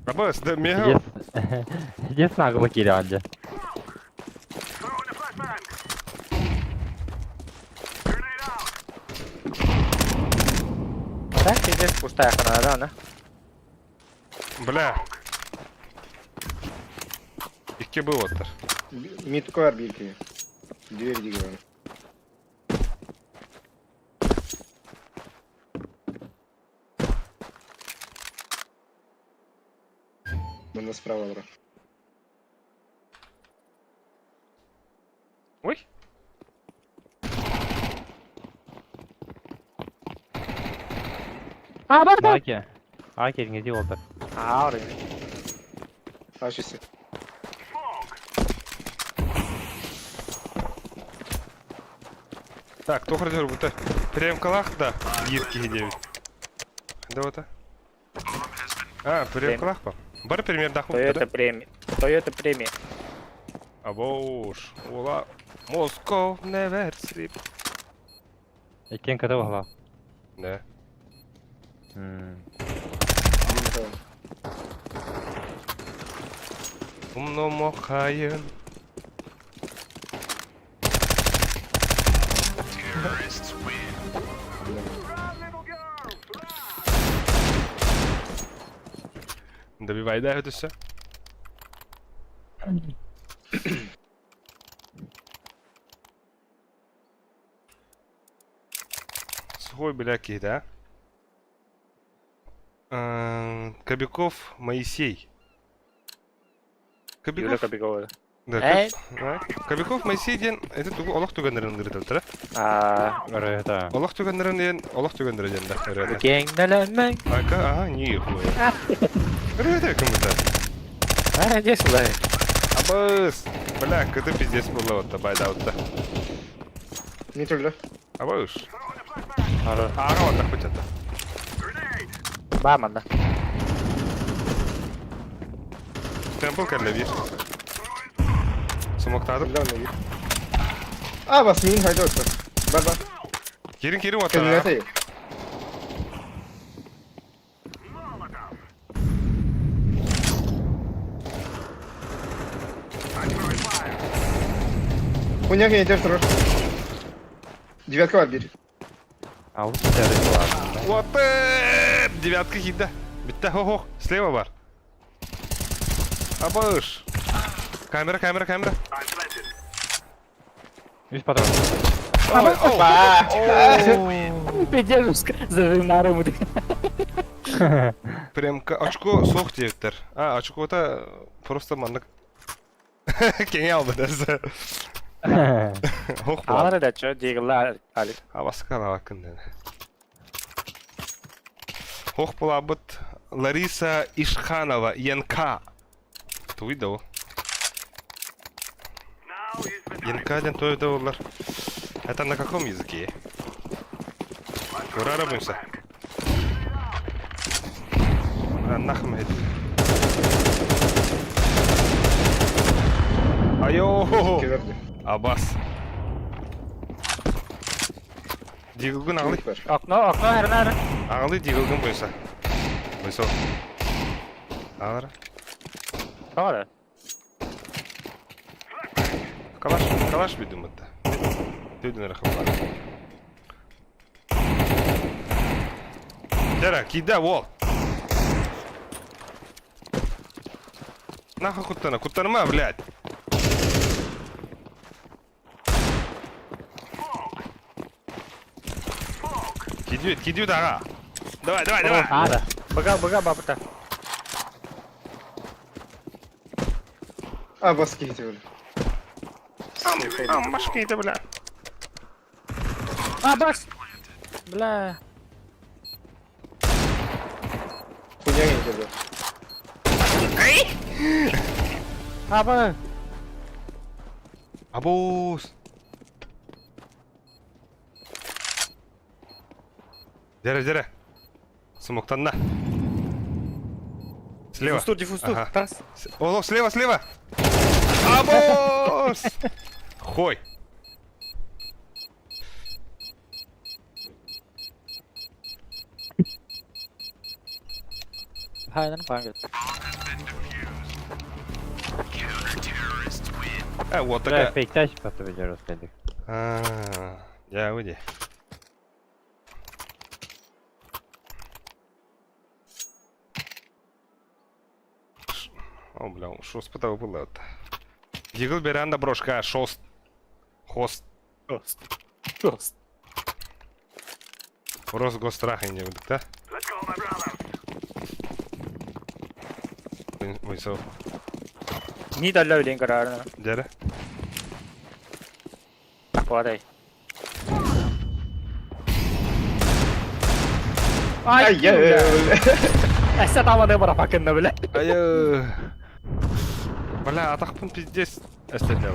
Абас, да мега. Здесь нагло кирианде. Так, здесь пустая хана, да, Бля. Икки был оттар. Мид кар бирки. Дверь диган. Мене справа, бро. Ой. А, бар, бар. Аки. Аки, не олтар. А, орын. Ачысы. Так, кто хотел будто премкалах, да, гирки 9. Да вот. А, премкалах па. Бар пример дах Тойота премия. Тойота премия. Абош. Ола. Москов never sleep. Иккен кыты бағла. Да. Умно мохайын. Добивай, да, это все. Сухой бляки, да? Кобяков Моисей. Юля Кобяков? Кобякова. Да, Э? Кобяков Моисей диэн это тугу олох түгэннэрин ырыталлара. А, Ырыта. Олох түгэннэрин диэн олох түгэннэрин диэн да ырыата. кеңнелемен. Ака, ага, нихуя. Ырыата кому-то. А, здесь лай. Абыс! Бля, кыты пиздец было вот байда вот. Мид өлді. Абыш. Ары. Ага, вот так хоть это. Баманда. Темпл кәлле бир. Смоктадым. Өлді аны. А, вас мин хайда өтті. Бар, бар. Кирин кирин вот. Кәлле Хуйня едер тұрыр. Девятка бар бир. Алып кетері Вот девятка хида. Битте хо-хо, слева бар. Абыш. Камера, камера, камера. Үш патрон. Ой, о, Пиздец, зажимарым. Прям очко соқ диэбиттэр. А, очкота просто маннык кеңе алды десе. Хох буолар. Алары да чё, дегилла алик. Абаска алабакын деді. Хох буолабыт Лариса Ишханова, НК. Туй да ол. НК ден той да олар. Это на каком языке? Ура, рабымся. Нахм это. Айо! Келерді. Абас. Дигылгын ағылы. Бар. Окно, окно, хернары. Ағылы дигылгын бойса. Бойса. Ағылы. Тоғыры. Калаш, калаш бидум это. Төдін рахым бар. Жара, кида, ол. Нахуй куттана, куттаныма, блядь. Кидют, кидют, ага. Давай, давай, давай. А, Бага, бага, бабыта. А, баски эти, бля. А, башки это, бля. А, бас! Бля. Хуйня не бля. Аба. Абуз. Дere, дere. Смоктанна. Слева. Диффуз тур, диффуз тур. Ага. Тарас. О, слева, слева. Абуз! Хой. Хайнан пангет. Вот Бля, такая. фейктач потом идешь, раскидых. А, Я выйди. О, бля, что спытал было это? Дигл Беранда брошка, шост. Хост. Хост. Хост. Росгострах не будет, да? Ой, Не дали лень карарна. Дядя? Падай. Ай, я, бля. Әсә таманы бара факында, бля. Ай, бля, атақпын пиздец. Әстәлі.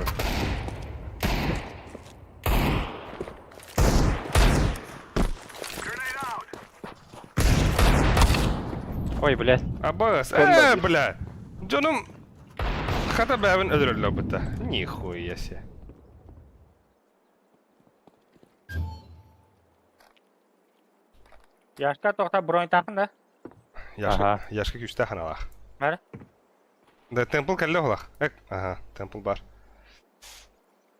Ой, блядь. Абас, э, бля. Дьонум хата бэбин өлөрөллөр бытта. Нихуя себе. Яшка тоқта бронь тақын да. Яшка, яшка күстә ханалах. Бары. Да, темпл кәлле холах. Эк, ага, темпл бар.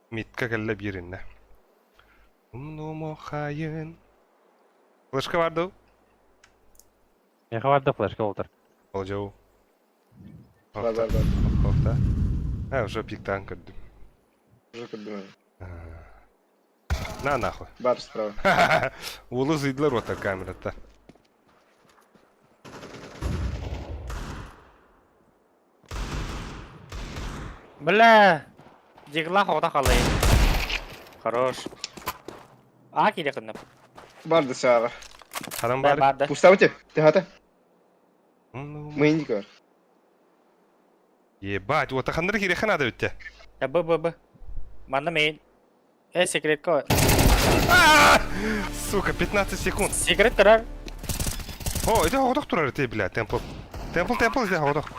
Митка кәлле биринне. Умнумо хайын. Флешка бар ду. Меха бар да флешка олтыр. Олжау. Бар, бар, бар. Хофта. А, уже пиктан көрдүм. Уже көрдүм. На нахуй. Бар справа. Улы зыйдылар ота камерата. Бля. Дигла хода қалай. Хорош. А келе қынып. Бар да сага. Харам Бар бар. барды. Пуставте. Ты Умнумо. Мейник бар. Ебать, вот хандар кире ханада битте. Я Б Б Б. Манда мейн. Э, секретка. Сука, 15 секунд. Секрет карар. О, иди хоғдох турар ты, бля, темпл. Темпл, темпл, иди хоғдох.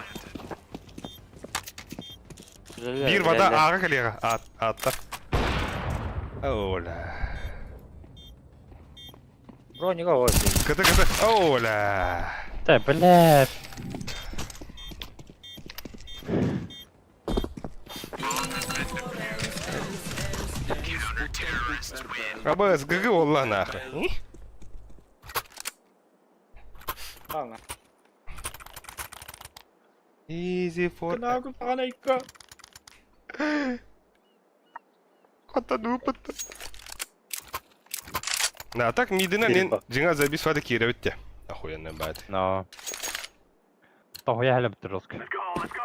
Бир вода ага коллега. Ат, атта. Оля. Броника вот. КТ, КТ. Оля. Да, блядь. Абас, ГГ, олла нахуй. Ладно. Easy for... Котану пытта. На, так мидина мен жиңа забис вады кире битте. Охуенно, бать. Но. Тохуя хәле битер русский.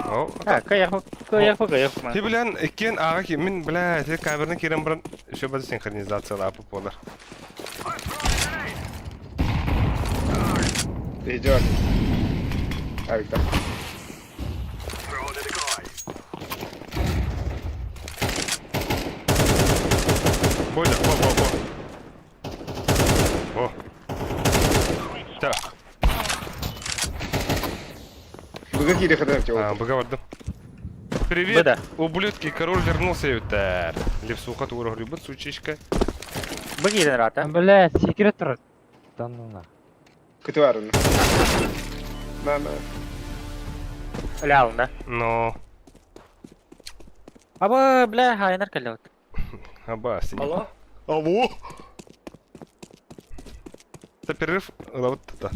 О, А, кая кая кая Ти билен иккен ага ки мин бля, ти камерны кирен бирин еще базы синхронизация лапы болар. Ты идешь. А, Виктор. Бойда, бо, бо, бо. О. Так, Быга кире хадам тебе. а, быга бардым. Привет, Быда. ублюдки, король вернулся ютер. Левсуха тура любит сучечка. Б рата. Блядь, секрет тур. Да ну на. Көтү На, на. Ляун, да. Но, Аба, бля, хайнар калют. абас. Алло? Алло. Это перерыв, да, вот это.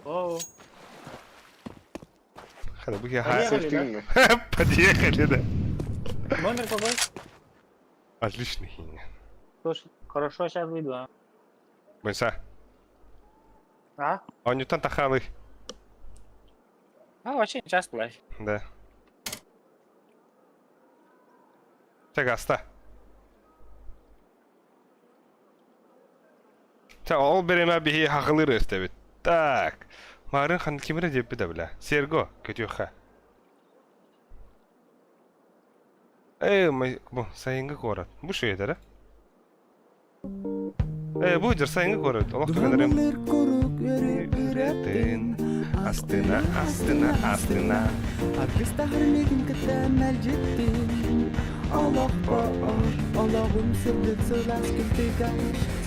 Оу. Хана бу Подъехали, да. Номер какой? Отличный хиня. Слушай, хорошо, сейчас выйду, а. Бойса. А? Онютан тахалы. А, вообще не часто, блядь. Да. Чэ, гаста. Чэ, ол биримэ биһи хахылыр өстэбит. Так. Марын хан кимирэ диэппит да бля. Серго, көтүөххэ. Эй, бу сайыҥҥы куорат. Бу шүөтэрэ. Ээ, бу дьэр сайыҥҥы куорат. Олох түгэнэрим. Үөрэтин, астына, астына, астына. Аргыстаһар миигин кытта мэлдьиттин Олохпо олоҕум сырдык сылаас кырдыга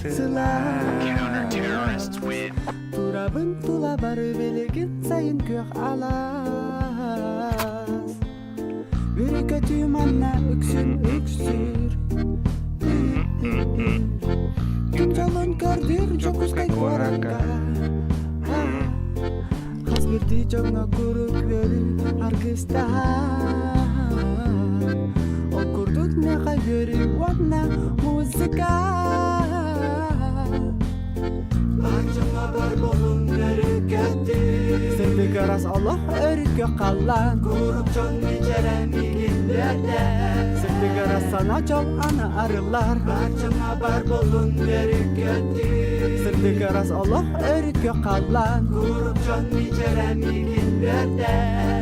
сылаас Турабын тула бары билигин сайын күөх алаас Үрүкөтүү манна үксүн үксүүр Күн дьолун көрдүүр Дьокуускай куоракка Хас биирдии дьоҥҥо куруук үөрүү аргыстаһар Ол курдук миэхэ үөрүү уонна музыка Сырдык ырас олох өрүккэ халлаан Курук дьон мичэрэ миигин үөрдэ Сырдык ырас сана дьол аны арыллар Бар дьоҥҥо бар болун өрүккөтүү Сырдык ырас олох өрүккэ халлаан Курук дьон мичэрэ миигин үөрдэ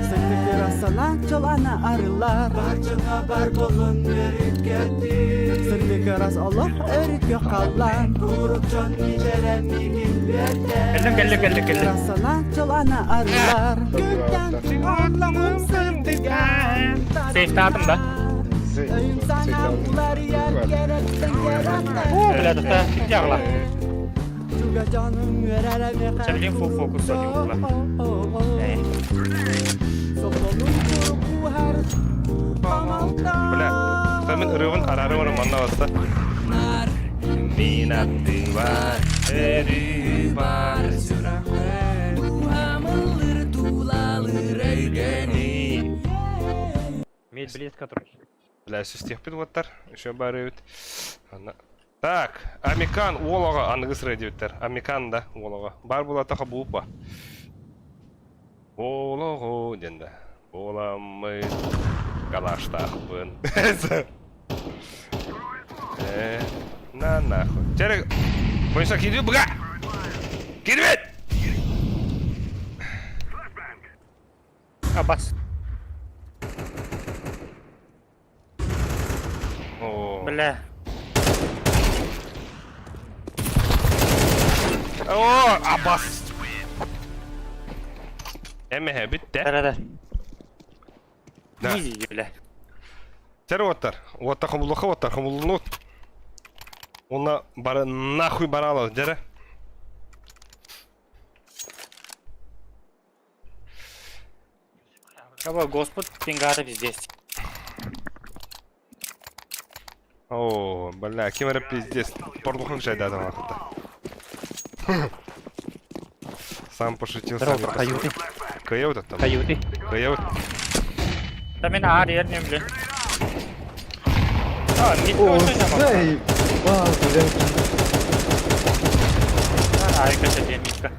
Сырдык ырас сана дьол аны арыллар Бар дьоҥҥо бар болун өрүккөтүү Сырдык ырас олох өрүккэ халлаан Курук дьон мичэрэ миигин үөрдэ Кэллим, кэллим, кэллим, кэллим. Сана дьол аны арыллар Күнтэн сырдыга Сейфтаатым да? Өйүм санаам уларыйар кэрэттэн кэрэттэн О, бля, да, дьаҕла. Чуга дьонум үөрэрэ миэхэ Чэбилин фул фокус содьуулла. Э. Соҕолун куһар Бля, мен ырыабын араары баран манна баста. Мин аттыбар, өрүү бар сүрэхпэр. Дуһамылыр тулалыр эйгэни. Мид близко трой. Бля, сүстиэхпит уоттар, еще бары эбит. Ана. Так, Амикан уолаҕа аныгыс диэбиттэр. Амикан да уолаҕа. Бар булатаха буупа. Уолаҕо диэн да. Буоламмыт калаштаахпын. Э, на нахуй. Терек, бойса киирбит быга! Киирбит! Абас. О. Бля. О, Абас! Эмэһэ бүттэ. Да-да-да. Да. Изи, бля. Тэр уоттар. Уотта хомуллуха уоттар хомуллунут. Уонна бары нахуй баралар дьэрэ. Кого, Господь, пингата пиздец. О, бля, ким эрэ пиздец. Порнухун жайдады вакытта. Сам пошутил, сам Здорово, каюты. Каюта там. Каюты. Каюта. Да мен аар ернем, бля. А, мид О, тоже не могу. заебал, блядь. Ай, кача мидка.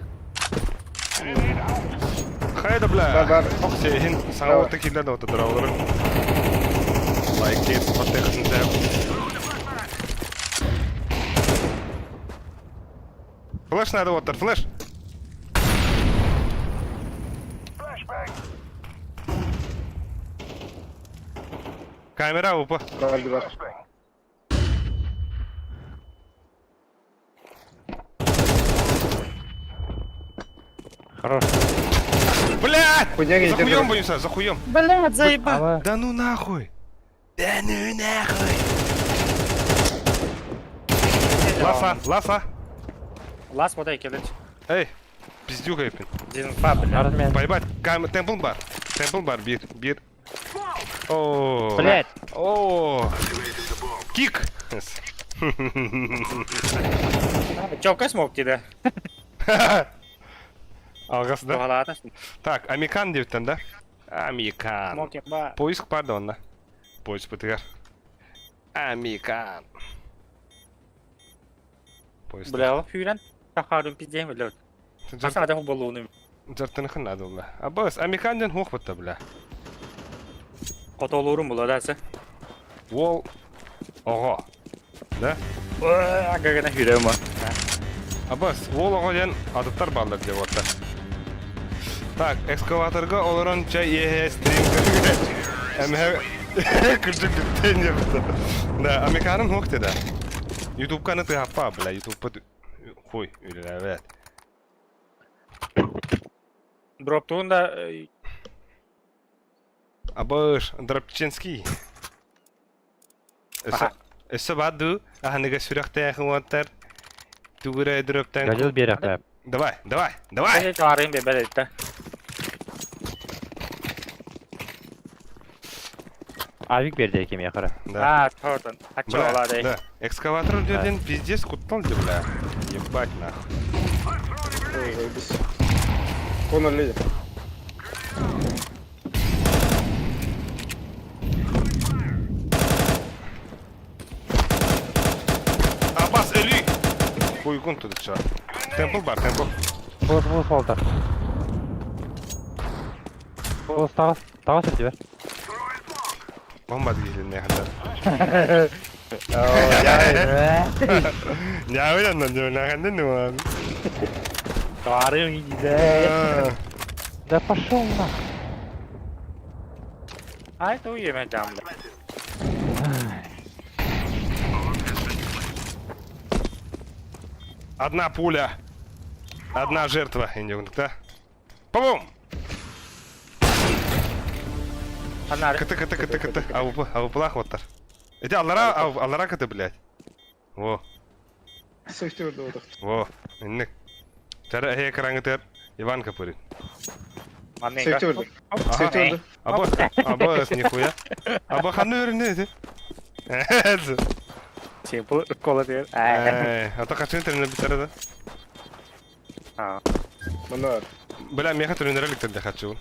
Хайда, бля. Бар, бар. Ох, сехин саҥа уотта киирдэ да отодоралары. Лайк подтехнете. Флеш надо, вот, флеш. Камера упа. Бар, бар. Хорош. Блядь! Хуйня За не хуем боимся, за хуем. Блядь, заебал. Ава. Да ну нахуй. Да ну нахуй. Ласа, ласа. Лас вода кидать. Эй, пиздюка епин. Динфа, бля. Армен. Поебать, кам... темпл бар. Темпл бар, бир, бир. О. Блядь. О. Кик. Чёлка смог тебе. Алгас, да? Тугалаата. Так, Амикан диэбиттэн да? Амикан. Смоки ба. Поиск бар да онно. Поиск бытыгар. Амикан. Поиск. Бля, ол хүйрен тахарын пиздеем бля. Аса адам болуну. Жартыныхын надо булла. Абас, Амикан ден хух бутта бля. Котолурум була да се. Уол оҕо. Да? Агагана хүйрем. Абас, уол оҕо диэн атыттар бааллар диye буолта. Так, экскаваторга олорон чай иэһэ стрим көрүгэр. Эмэһэ кырдьык бүттэн диэбитэ. Да, Амиканым хух да. Ютубка аны тыһаппа, бля, Ютубка хуй үлэлээбэт. Дроптуун да Абыш, Дропчинский. Өссө, өссө баар дуу, аһыныга сүрэхтээх уоттар тугура дроптан. Гадил биэрэхтэ. Давай, давай, давай! Чаарыйын бэбэлэттэ. Авик берди кимиэхэ. Да. А, тортон. Ачча Бля, олаа дей. да. Экскаватор диэн пиздец куттал дии, бля. Ебать нахуй. Ой, заебись. Конор лидер. Абас, өлүй! Хуйгун тут чё. Темпл бар, темпл. Вот, вот, Волтер. Вот, таҕыс, таҕыс үрдүбэр. Бомба киһилиннэ хандар. Нявыдан нявыдан. Чаарыйын иде. Да пошел нах. Ай, ту еме жам. Одна пуля. Одна жертва. Да? По-бум! Анар. КТ, КТ, КТ, КТ. АВП, АВПлах оттар. Эти аллара, аллара КТ, блядь. Во, Сейфти өрді отыр. во. Инник. Тара эхе экрангытыр Иван Капырин. Сейфти өрді. Сейфти өрді. Аба, аба, нихуя. Аба ханны өрінде эти. Симпл кола дер. А то качын тренер битер да. А. Мына. Бля, меха тренер электр хочу.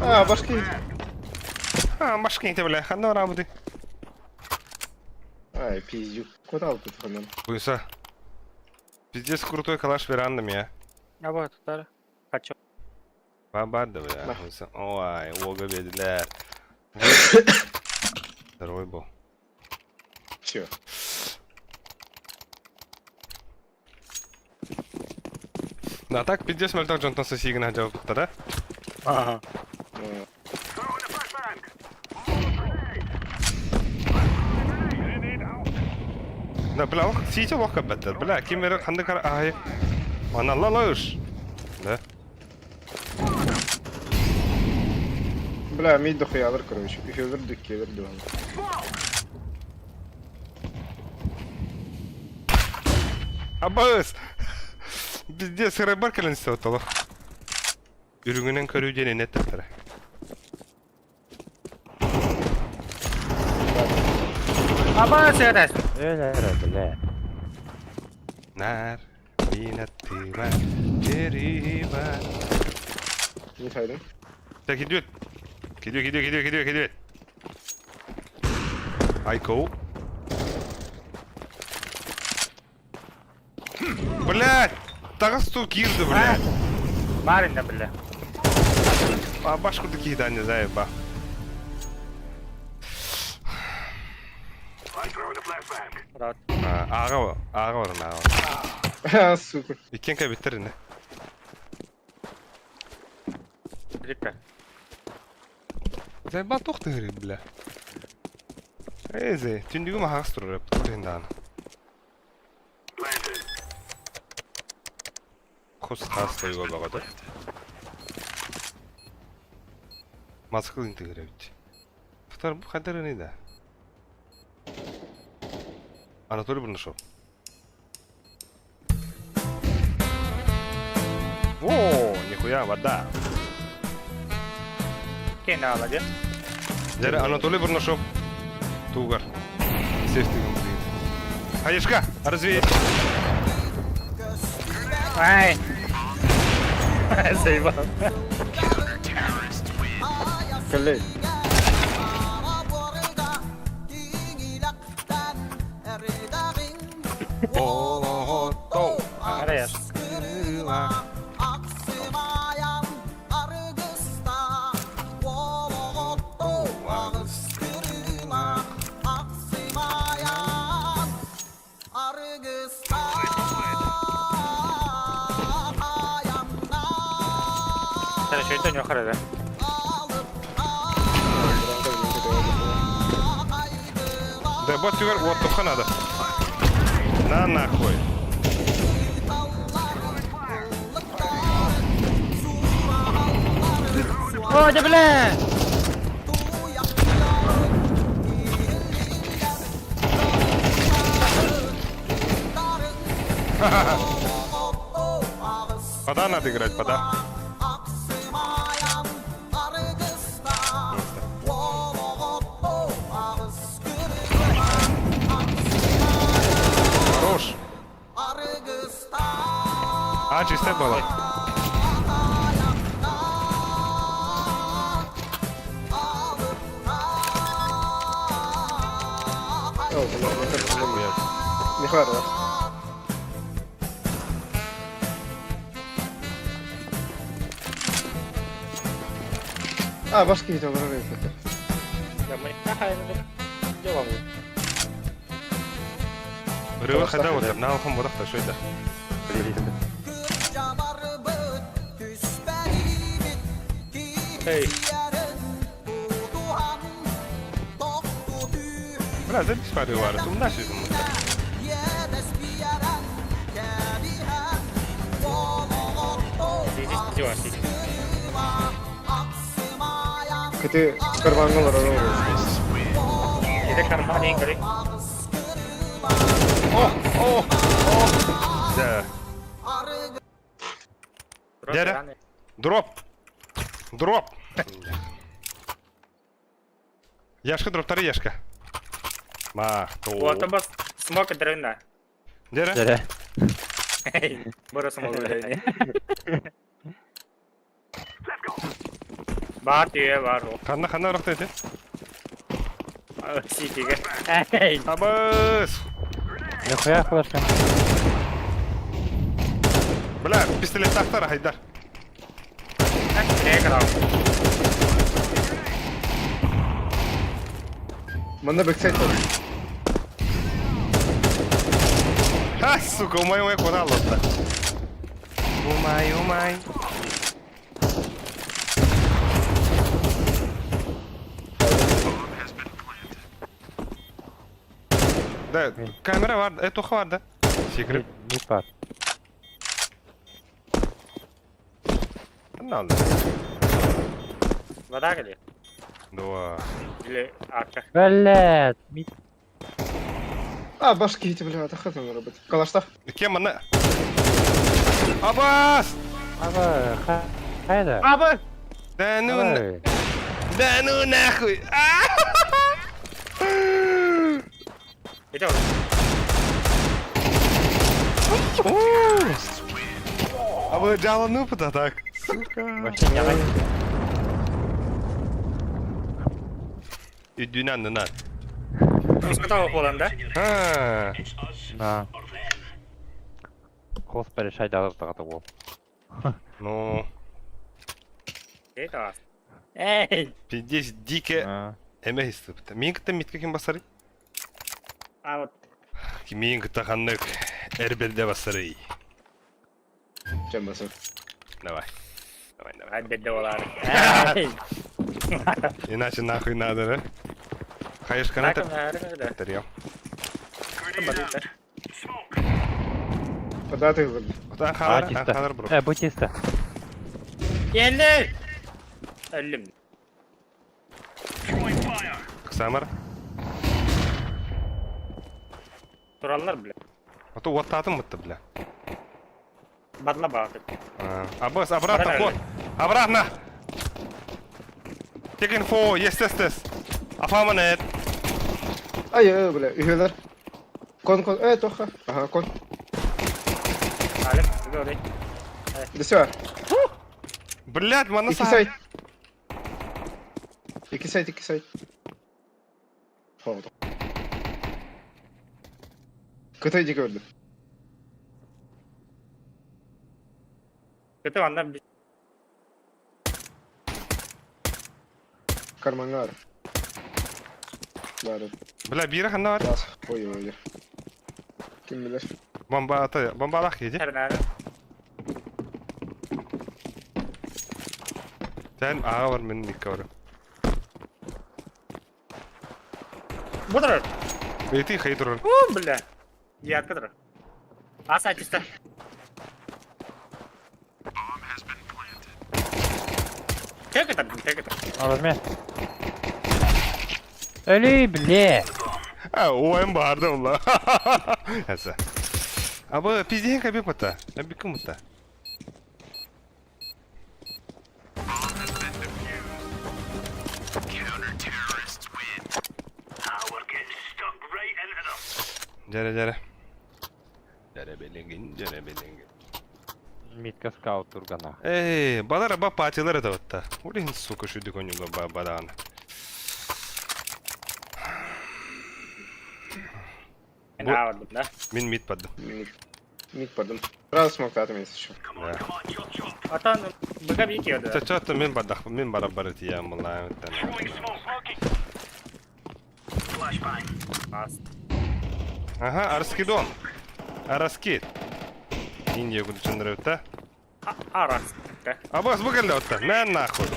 А, башки. А, башки те, бля, ханны работы. Ай, пиздюк. Куда алып кетіп ханнан? Буйса. Пиздец крутой калаш верандам я. Аба тутар. Качо. Баба да, бля. Буйса. Ой, ога бедилер. Здоровый был. Все. Да, так пиздец мөлтөх дьонтон сосигин жабыппыттар, да? Ага. Да, бля, ох, сиите лох кабеттер. Бля, ким эрэ ханды кара ай. Ана лалыш. Да. Бля, мид дохуялар, короче. Үхөвер дүккевер дуан. Абыс! Пиздец, рыбар кэлэн сотолох. Үрүҥүнэн көрүү диэн иннэ эттэхтэрэ. Аба сэрэс. Өлөр, бля. Нар, бинаттыба, териба. Не сайдым. Так, идет. Кидет, кидет, кидет, кидет, кидет. Айкоу. Блядь! Таҕыс киирди, блядь. Барин да бля. А башку такие, да, не знаю, ба. Рад. Аға, аға бар, аға. Сука. Иккен кәбеттер не. Рика. Зайба тоқты бля. Эйзе, түндүгү махагас турар эп, туриндан. Хос хас тойго багады. Маскыл интегребит. Фтар бу хадары не да. Анатолий Бурнашов. О, нихуя, вода. Кена ала де. Дәрі Анатолий Бурнашов. Тугар. Сефтигім Хаешка, развеять. Ай. Заебал. Кэллэй. Араяш. Хорошо, это не хорошо. Да вот теперь вот только надо. На нахуй. О, да бля! Пода надо играть, пода. Хорош. А, чисто было. О, бля, не хватает. А, башки видел, Да мы делом. Рыва хада вот, на алхам вот что это? Эй. Бля, запись пары вары, тумна сюда. Здесь дела, сидит. Кыты карманга олорор Это карман, говори. О, о, о. Да. Дядя? Дроп. Дроп. Яшка, дроп, тары Яшка. Мах, то. Вот, бас смок дрына. Дядя? Дядя. Бара смок дрына. Бар түйе бар ол. Ханна, ханна рахта ете. Ситиге. Эй. Абыс. Нихуя флешка. Бля, пистолет тахтар, Хайдар. Играл. Манна бэксайд. А, сука, умай, умай, куда лотта. Умай, умай. Да, камера var, это var да. Секрет. Не пар. Надо. Вода или? Да. Или арка? Блядь, мид. А, башки эти, бля, это хатан робот. Калаштах. Кем она? Абас! Аба, хайда. Аба! Да ну, да ну нахуй! Идем. А вы джала ну так? Сука. Вообще не лайк. Үдүнэн нынан. Ускатал болан, да? А. Да. Хос порешать дагы ол. Ну, Это. Эй! пиздец дике эме истипти. Мин кытта митке ким басары? А вот. Мин кытта ханнык эрберде басары. Чем басар? Давай. Давай, давай. Ай, доллар. Эй! Иначе нахуй надо, да? Хаешка Так, надо. наверное, Тарел. да. Податы. Вот анхалар, анхалар бро. Э, бутиста. Келли! Өллүм. Самар. Тураллар, бля. А то вот татым бутты, бля. Бадла баҕаты. Абас, обратно, ход. Обратно! Take info, yes, yes, yes. Афаманет. Ай, ай, бля, үйелер. Кон, кон, э, тоха. Ага, кон. Алек, говори. Да все. Блядь, манна Икки саха. сайт. Икки сайт, икки сайт. Oldu. Kıtaycı gördüm. Это ванна Карманга бар. Бля, биир ханна бар. Бас. Ой ой. Kim bilir. Бомба ата, бомбалах еди. Тернәре. Сен аға бар, мен икки бар. Бұдыр. Эти хейдер. О, бля. Я кыдыр. Аса чисто. Как это, как это? Алар Өлүй, бля. А, оем барды ула. Әсә. Абы пизден кабе бата. Аби кем бата? Жаре, жаре. Жаре беленгин, жаре беленгин. Митка скаут тургана. Эй, балар ба патилар это вот. Блин, сука, шүдүк онюга ба бадан. Да? Мин мид паддым. Мид. Мид паддым. Сразу смог атом есть еще. Да. Атан быга бики да. Ча-ча мен бадах, мен бара бар тиям була. Ага, Арскидон. Араскид. Индия күн чындырып та. Арас. Абас бу келди отта. Мә нахуй.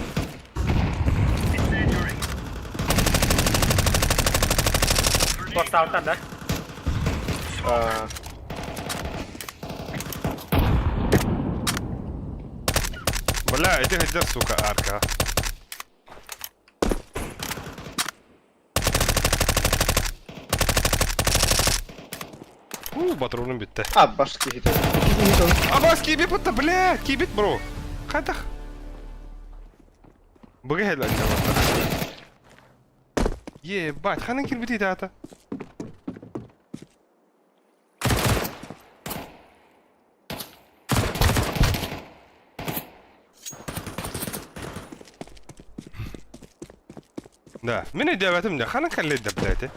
Поставта, да? А, Бля, иди хәдер, сука, арка. У, патроным битте. а башки хит. Хит он. Абас кибит бутта, бля, кибит, бро. Кайтах. Буга хәлә Ебать, ханын килбит иде ата. Да, мен өйдәбәтем дә, ханын кәлле дә блядь.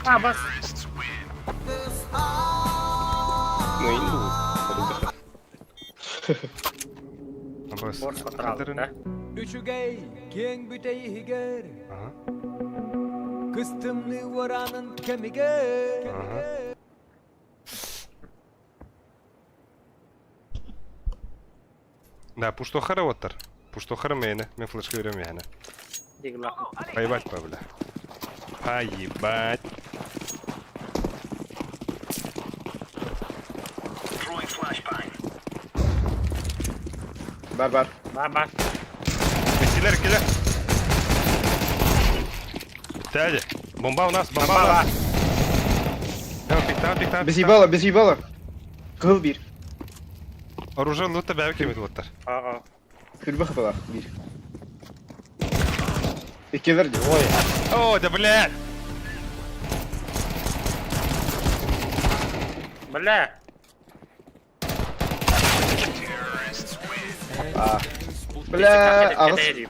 А, бас. Ну и ну. Абас. Борс контрол, да? Үчүгэй кең бүтәйигер Ага. Кыстымны варанын кемигер Ага. Да, пуштохара оттар. Пуштохара мені. Мен флешка берем яны. Дигла. Поебать, па, бля. Поебать. Бар бар. Ба, ба. Киллер, киллер. Тяди. Бомба у нас, бомба у нас. Давай, пик, давай, пик, давай. Без ебала, без ебала. Кыл бир. Оружие лутта бәбі кемет оттар. А, Күлбі хапала бир. Иккелер ди. Ой. О, да блядь. Бля. Бля, ағыз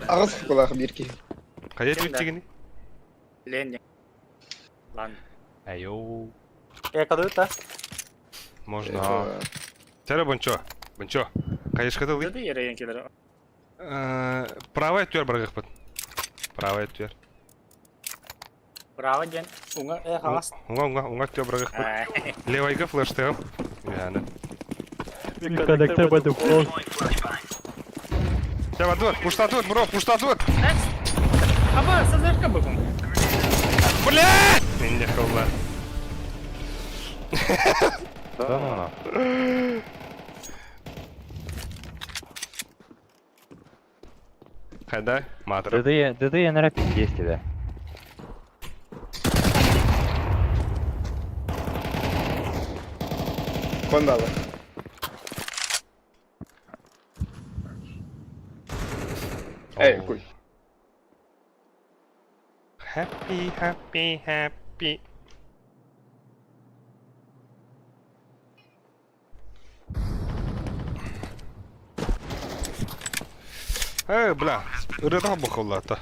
ағыз хапала бир ки. Қайда өттегені? Лен. Лан. Айо. Я когда-то. Можно. Тәрі бончо. Бончо. Қайышқады лы? Dedi yere yenkileri. Правая түер барғық Правая түер. Браво ден. Уңа э халас. Уңа, уңа, уңа түер барғық Левайға флеш тығым. Яны. Коннектор буду пол. Давай, тут, пуштатут, бро, пуштатут. Аба, сазерка бүгін. Бля! Не холла. Да ну на. Хайда, матр. ДД, ДД на рапид есть тебя. Кондалы. Эй, куй. Happy, happy, happy. Э, бля, ырыата бохоллаата.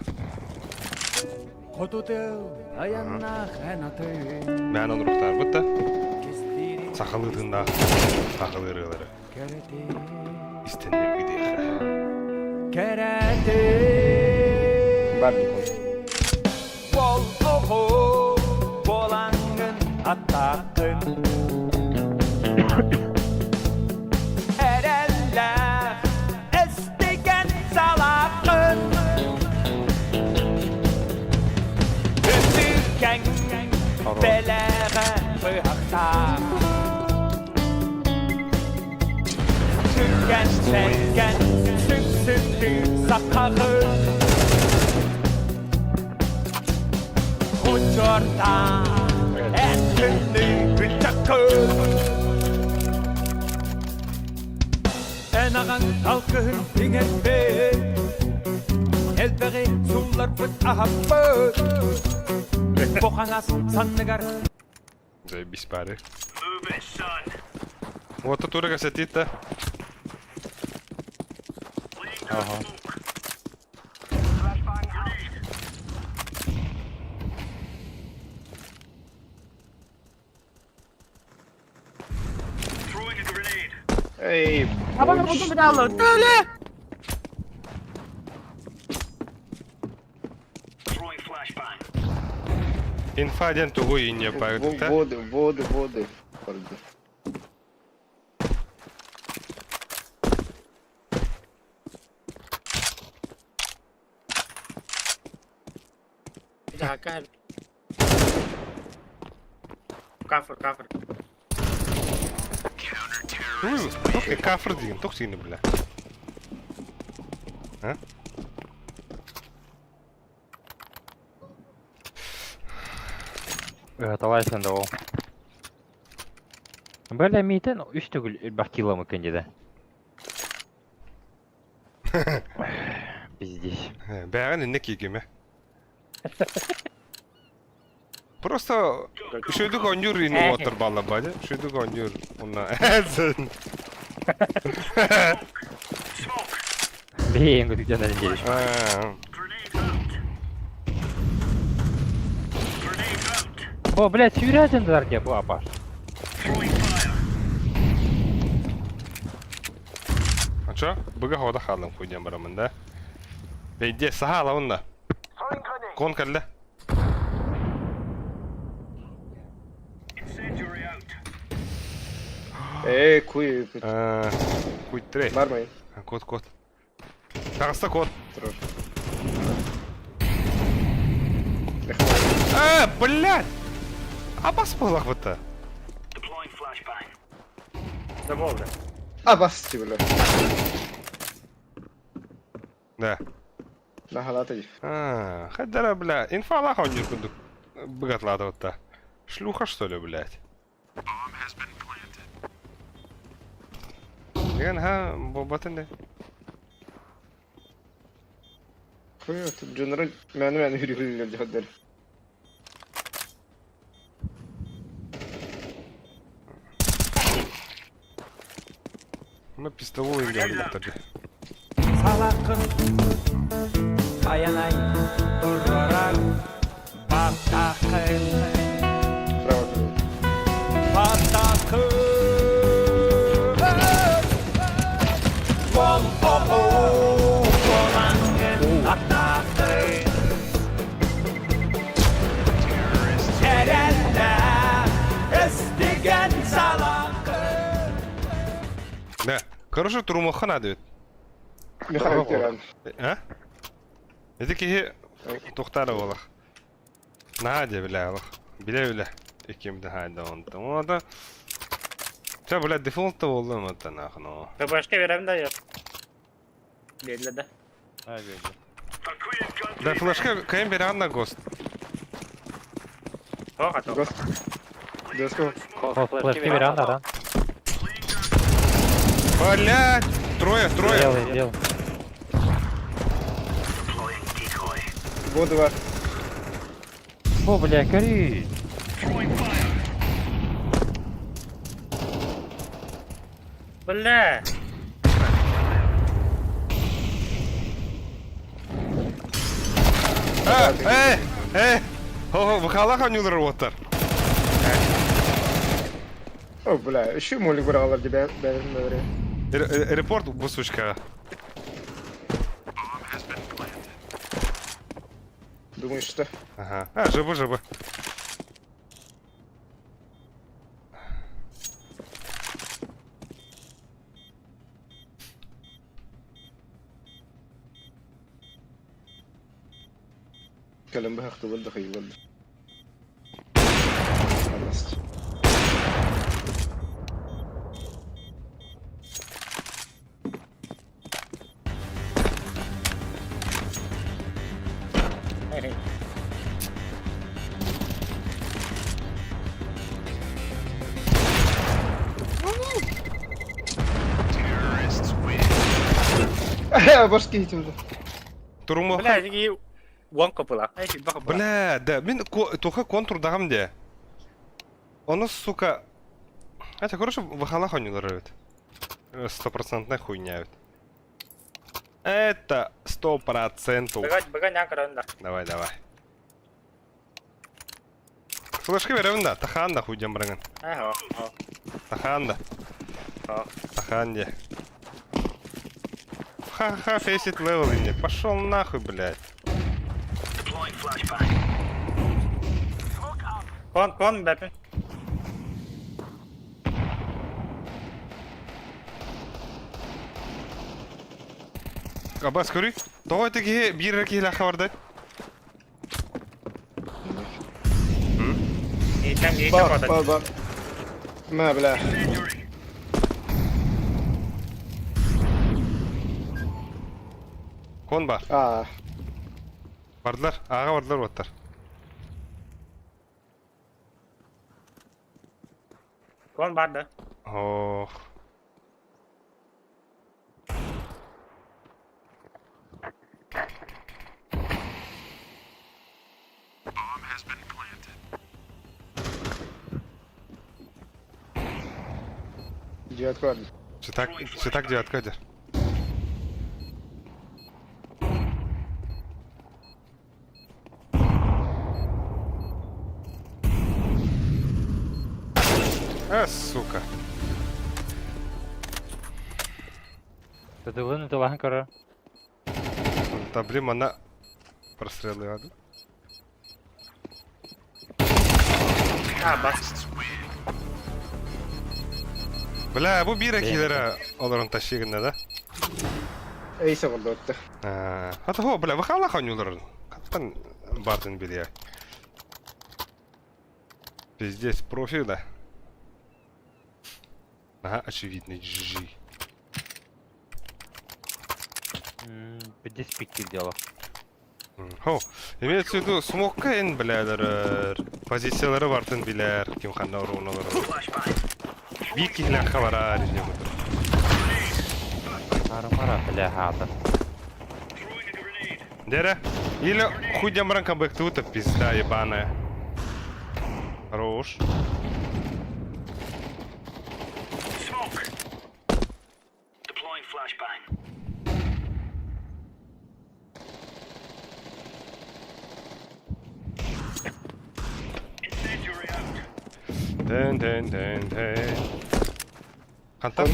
Мээн онуруктаарбыт да сахалыы тыыннаах сахалыы ырыалары истэннэргэ диэхэ. Бар Бол оҕо буолаҥҥын аттааххын Эрэллээх эстигэн салааххын Үтүкэҥ бэлэҕэ быһахтаах Түргэн сэргэн сүпсүктүү сахаҕын Учуордаах эттинни бүттэккин Эн аҕаҥ алгыһын иҥэрбит Элбэҕи суулларбыт аһаппыт Бу хаҥас санныгар Заебись пары. Вот тура кэсэтиит да. Ага. Эй, Инфа диэн тугуй инне пагытта. воды, воды, воды. Барда. Кафр, кафр. Тух кафр деген, тух сине бля. А? Талайсан да ол. Бля, мийтен үс төгүл элбэх кило кендиде. Пиздец. Бэҕэн инне киигиме. Просто үчүгдүк оонньуур ини уоттар бааллар баадьа. Үчүгдүк оонньуур уонна Бэйэҥ күтүктэн диэри. О, блядь, сүүрээчэн дылар дии бу апаш. А чё? Быга хода хаалым хуйден барамын да. Бэйдиэ саха алабын да. Кон кэллэ. Эй, куй, Куйтрей. Бармай. Код, код. Таҕыста код. Э, блядь! Абас буоллахпыта. Заболда. Абас, бля. Да. Наһалаата дии. А, хадара, бля, инфалах оонньуур курдук быгатлаатыбытта. Шлюха, что ли, блядь? Деген ха, буолбатын да. Хуй, тут дьоннору мээнэ-мээнэ үрүһүллэр дьахтар. Мы пистолу ингерлеттер. Салакын Аянай турарар Баттакын Право туда. Баттакын Бол болаңын аттакын Эрэллээх эстиген салакын Да. Короче, турумаха надо ведь. Михаил Тиран. А? Эти киһи тухтара буолах. Наһаа дьэ бля олох. Билэ-билэ икким да хаайда онтон. Онто Чэ, бля, дефолт та буолла онтон нахуй. ПБшка берем да yok. Belli de. Да, флешка кайм беран на гост. Тоқ, тоқ. Гост. Доску. Флешки беран да, да. Блядь! Трое, трое! Делай, делай. Воду бар. О, бля, гори. Бля. А, э, э, хо, бухалах анюлар уоттар. О, бля, еще молик бралар тебя, бля, Репорт бу сучка. Думаешь, что? Ага. А, жыбы, жыбы. Кэлэн быһахтыбыт да хайыыбыт да. Ханнас. Башки этим. Турума. Бля, и уон копыла. Эй, два копыла. Бля, да, мин туха контурдагам де. Ону, сука... Это хорошо вахала хонюлар ведь. Стопроцентная хуйня ведь. Это 100%. Быга, быга нян каранда. Давай, давай. Флешки беремин да, тахаан да хуйдям бараңын. Ага, Тахаан да. Тахаан де. Ха-ха, фейсит левел мне. Пошел нахуй, блядь. Кон, кон, бәпин. Абас, көрүй. Тоҕо ити киһи биир эрэ киһилээххэ барда? Бар, бар, бар. Мә, бля. Кон бар. А. Бардылар, аға бардылар оттар. Кон бар да. Ох. Девятку ладно. Читак, читак девятка дер. А, сука. Тыдылын ытылаһын көрөр. Та, блин, она прострелы ады. А, бас. Бля, бу биир киһилэрэ олорон тащигынна да? Эйсе болды өтті. А то бля, вахала ханюлар. Каттан бартын билия. Пиздец, профиль, да? Ага, очевидный GG. Пиздец пикки дело. Хо, имеется в виду смокка эн билэлэр, позициялары бартын билэр, ким ханна уруналар. Биир киһилээх хабараар инне курдук. Армара, бля, хаата. Дерэ, или хуй дямран камбэктута, пизда ебаная. Хорош. Дэн дэн дэн дэн. Хантан.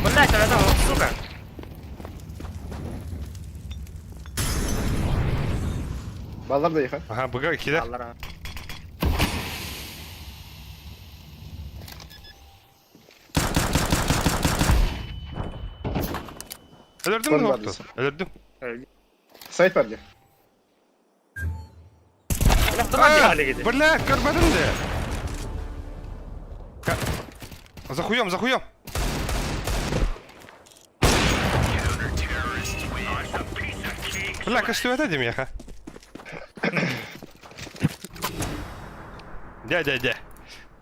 Блять, это сука. Баллар да еха. Ага, быга килер. Баллар. Өлөрдүм дуо? Өлөрдүм. Сайт бар де. Бля, көрбөтүм де. За хуем, за хуем. Бля, көстүбэтэ димиэхэ. Дя, дя, дя.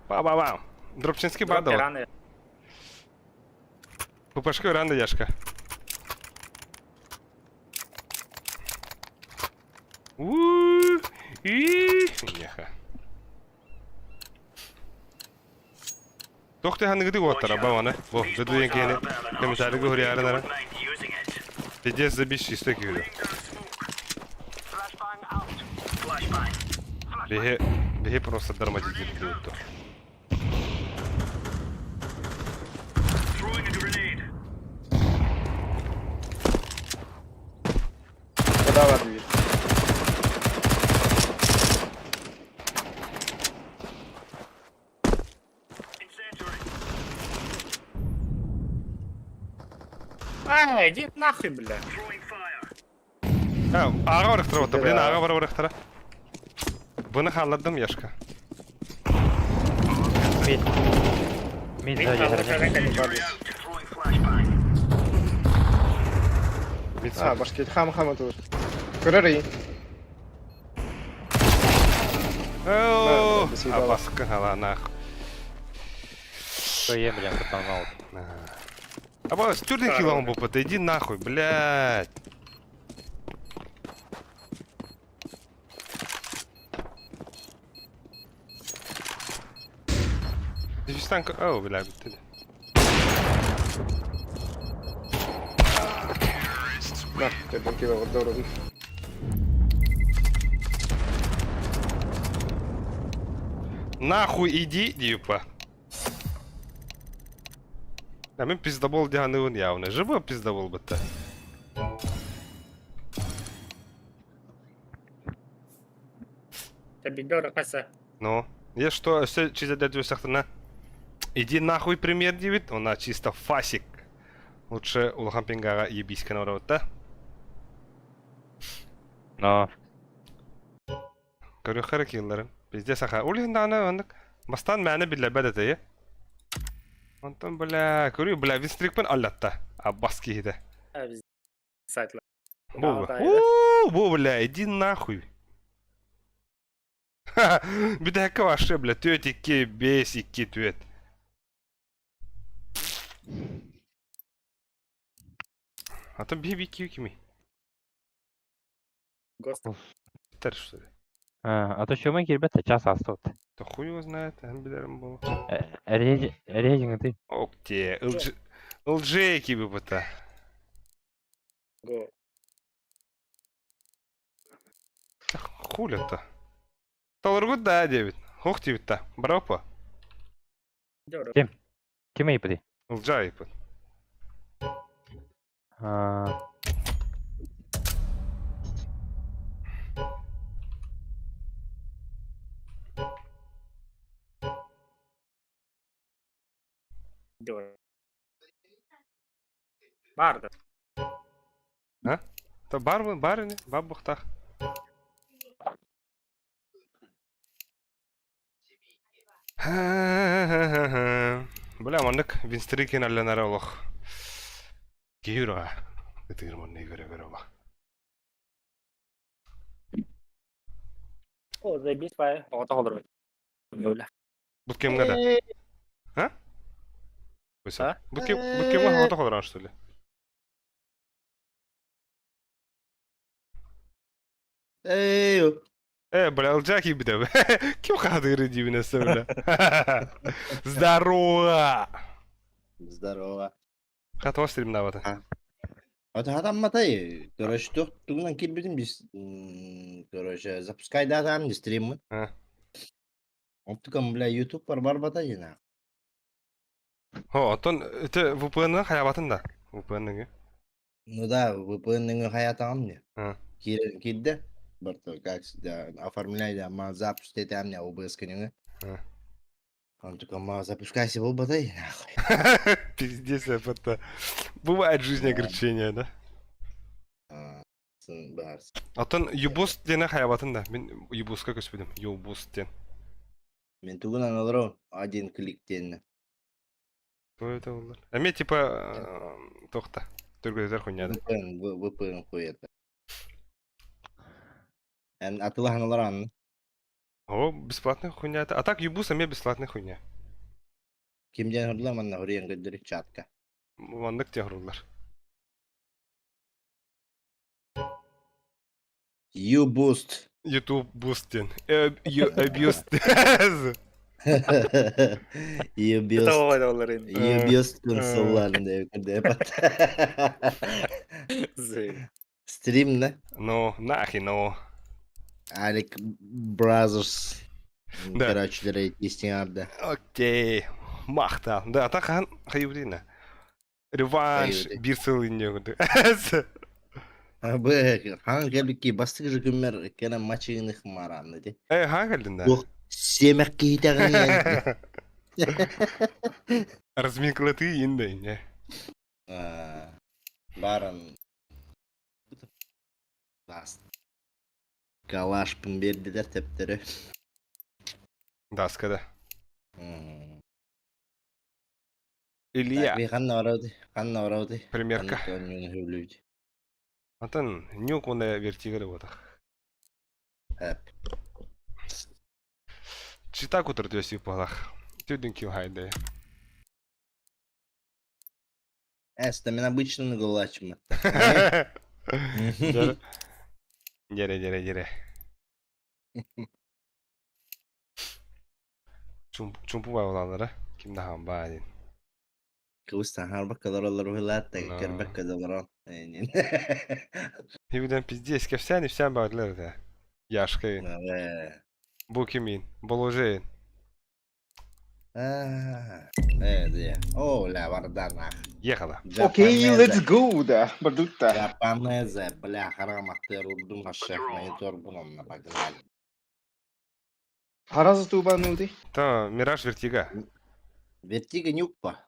Ба-ба-бам. Дропчинский бадал. ППшка ранда яшка. У и Еха. Тохты ханыгды оттара бавана. Бо, бөдүен кене. Комментарий гурьярынара. Пиздец забись чисто киирдэ. Биһи, биһи просто драматизируют. Куда бар дверь? Ай, иди нахуй, бля. Аҕа барыхтара бота, блин, аҕа бара барыхтара. Бұны халладым, Яшка. Мид. Мид сзади хранит. Мид А, башкет хам-хам это. Көрөр Ооо, Да, съебало. абаска хала нах. Что ем, бля, потом Аба, стюрден килом бупа, иди нахуй, блядь. Дефистанка, о, бля, ты. На, тебе кило вот Нахуй иди, типа. А мен пиздобол дианывын явно. Живой пиздобол бытта. Ну, я что, все через дядю на. Иди нахуй пример девит, она чисто фасик. Лучше улахан пингага ебись да? Но. Көрүөххэ кииллэрин. Пиздец аха. Улин дааны оннук. Бастан мээнэ биллэрбэт этэ. Онтон бля, көрүү бля, винстрикпен аллатта. Аббас киһитэ. Бу. Уу, бу бля, иди нахуй. Бүтэһиккэ вообще бля, түөт икки, бес икки түөт. Атын биһи икки кими? Битер что ли? А то что мы ребята час астут. Да хуй его знает, эн билэрим буолуо. Рейтинг ты. Ок те, LG, LG киби быта. Хули это? Толоргут да, девит. Хох тибит та. Браво. Ким ипди? LG ипит. А, Барды. Та бар бар не? Бар бухтах. Бля, маннык винстрикин алланара олох. Киюра. Ытыгыр манны көрө көрө олох. О, заебись, бай. Оҕото холорбут. Бля. Бут кемге да? А? А? Бут кем бут кемге хавата холоран что ли? Эй, Э, бля, Алджаки бля. Ким хадыры дивинесе, бля. Здорово! Здорово. Хатва стримнавата. Это адам матай. Короче, тугунан кирбитим биз. Короче, запускай да там стримы. А. Оптукам, бля, YouTube бар бар батай на. О, отон это VPN хаябатын да. VPN-ны. Ну да, VPN-ны хаятам мне. А. Кирде. Барто, как да, оформляй, да, ма запуск это мне OBS книгы. А. Он такой, ма, запускайся, был батай, нахуй. Пиздец, это. Бывает в жизни огорчения, да? Барс. Отон Юбус дена хаябатын да. Мен Юбуска көспүдүм. Юбус ден. Мен тугунан алырым один клик ден. Что это было? А мне типа тохта. Түргөзөр хуйня да. VPN, VPN хуета. Эн атылахан алыран. О, бесплатная хуйня это. А так Юбус, а мне бесплатная хуйня. Кимден хырла манна хуриен көддөрүк чатка. Мандык те хрулар. You boost. YouTube boost ден. You abused. Ее Того долларын. Ее консолларын деп Стрим, да? Ну, нахи, ну. Алик Brothers. Да. Короче, истиңарда. Окей. Махта. Да, так хан хайбрина. Реванш Хайбрид. бир сыл инне Б, хан келбикки бастык же күммер кена мачыгыных маранны де. Э, хан келдин да. Ох, семек кейтагын. Разминкалаты инде инне. Баран. Бас. Калашпын бердилер тептери. Даскада. Илья. Ханна барауды, ханна барауды. Примерка. Антон, нюк он вертигары вот. Чита кутыр төсү палах. Түдүн кил хайды. Эста, мен обычно на голачма. Дере, дере, дере. Чумпу байлалары. Кимде хан баадин. Кыбыстан харбак kadar olur уйлат, No. кербек kadar olur. Хибиден пиздец, кепсән ипсән баадылар да. Яшкы. Бу кимин? Боложин. Э, О, ля, вардана. Ехала. Окей, let's go, да. Бардутта. Japanese, бля, хараматтер урдум ашех, монитор буном на погнали. Харазы тубануды. То Мираж Вертига. Вертига нюкпа.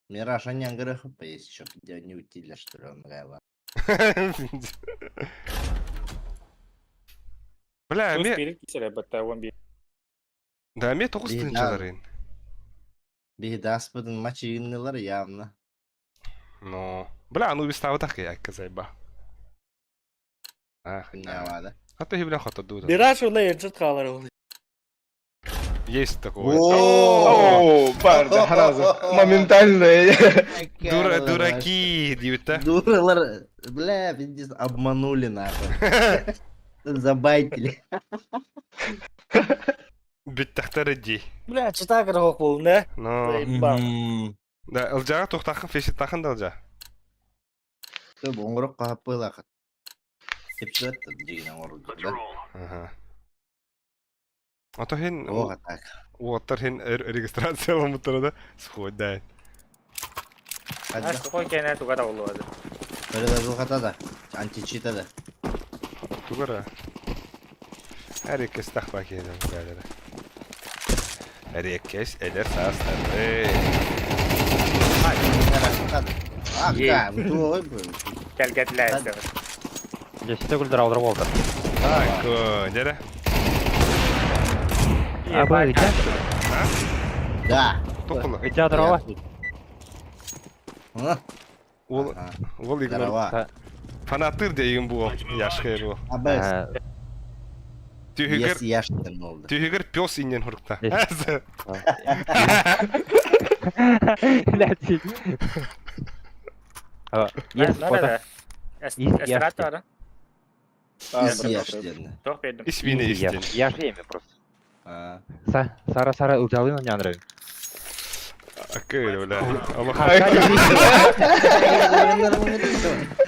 Мираж анян хп есть еще, где не утиля, что ли, он гайла. Бля, Сөз ме... беріп киселе, бітті, он бир. Да, ме тоғыз Би, да. тынчаларын. Биһи матчы гыннылар явно. Ну... Бля, ну бистава так я казайба. Ах, Нявада. А то бля хото дуда. Мираж ула ерчет қалар ол. Есть такое. О, барда, харазы. Моментально. Дура, дураки, диюта. Дуралар, бля, пиздец, обманули нахуй. Забайтили. Биттахтар ди. Бля, чита кыргок болдум да. Ну... Заебал. Да, ылжаға тоқтақын, фешет тақын да ылжа. Төп оңырақ қағып қойлақыт. Тепшілет деген оңырық, да? Ага. А то хин... Оға так. Уоттар хин регистрация алмыттар да. Сходь, да. А, сухой кене тугара олуады. Передажу да. Античита да. Тугара. Әрекес тақпа кейдім, бәрі. Әрекес әлер састары. Ака, бұл Кәлгәтләр. Десете гүлдер алдырып oldu. Так, дере. А бу итә? Да. Тоқылы. Итә дрова. Ол, ол игнор. Здорово. Фанатыр деген бұл. Яшқы бұл. Абес. Түйігір, Ес яштын oldu. түйігір пёс иннен хұрықта. Ләти. Yes, фото. Эстратора. Ес яштын. Тоқ бердім. Исмini истин. Я же имя просто. Сара Сара ылжалын нянры. Акы, бля.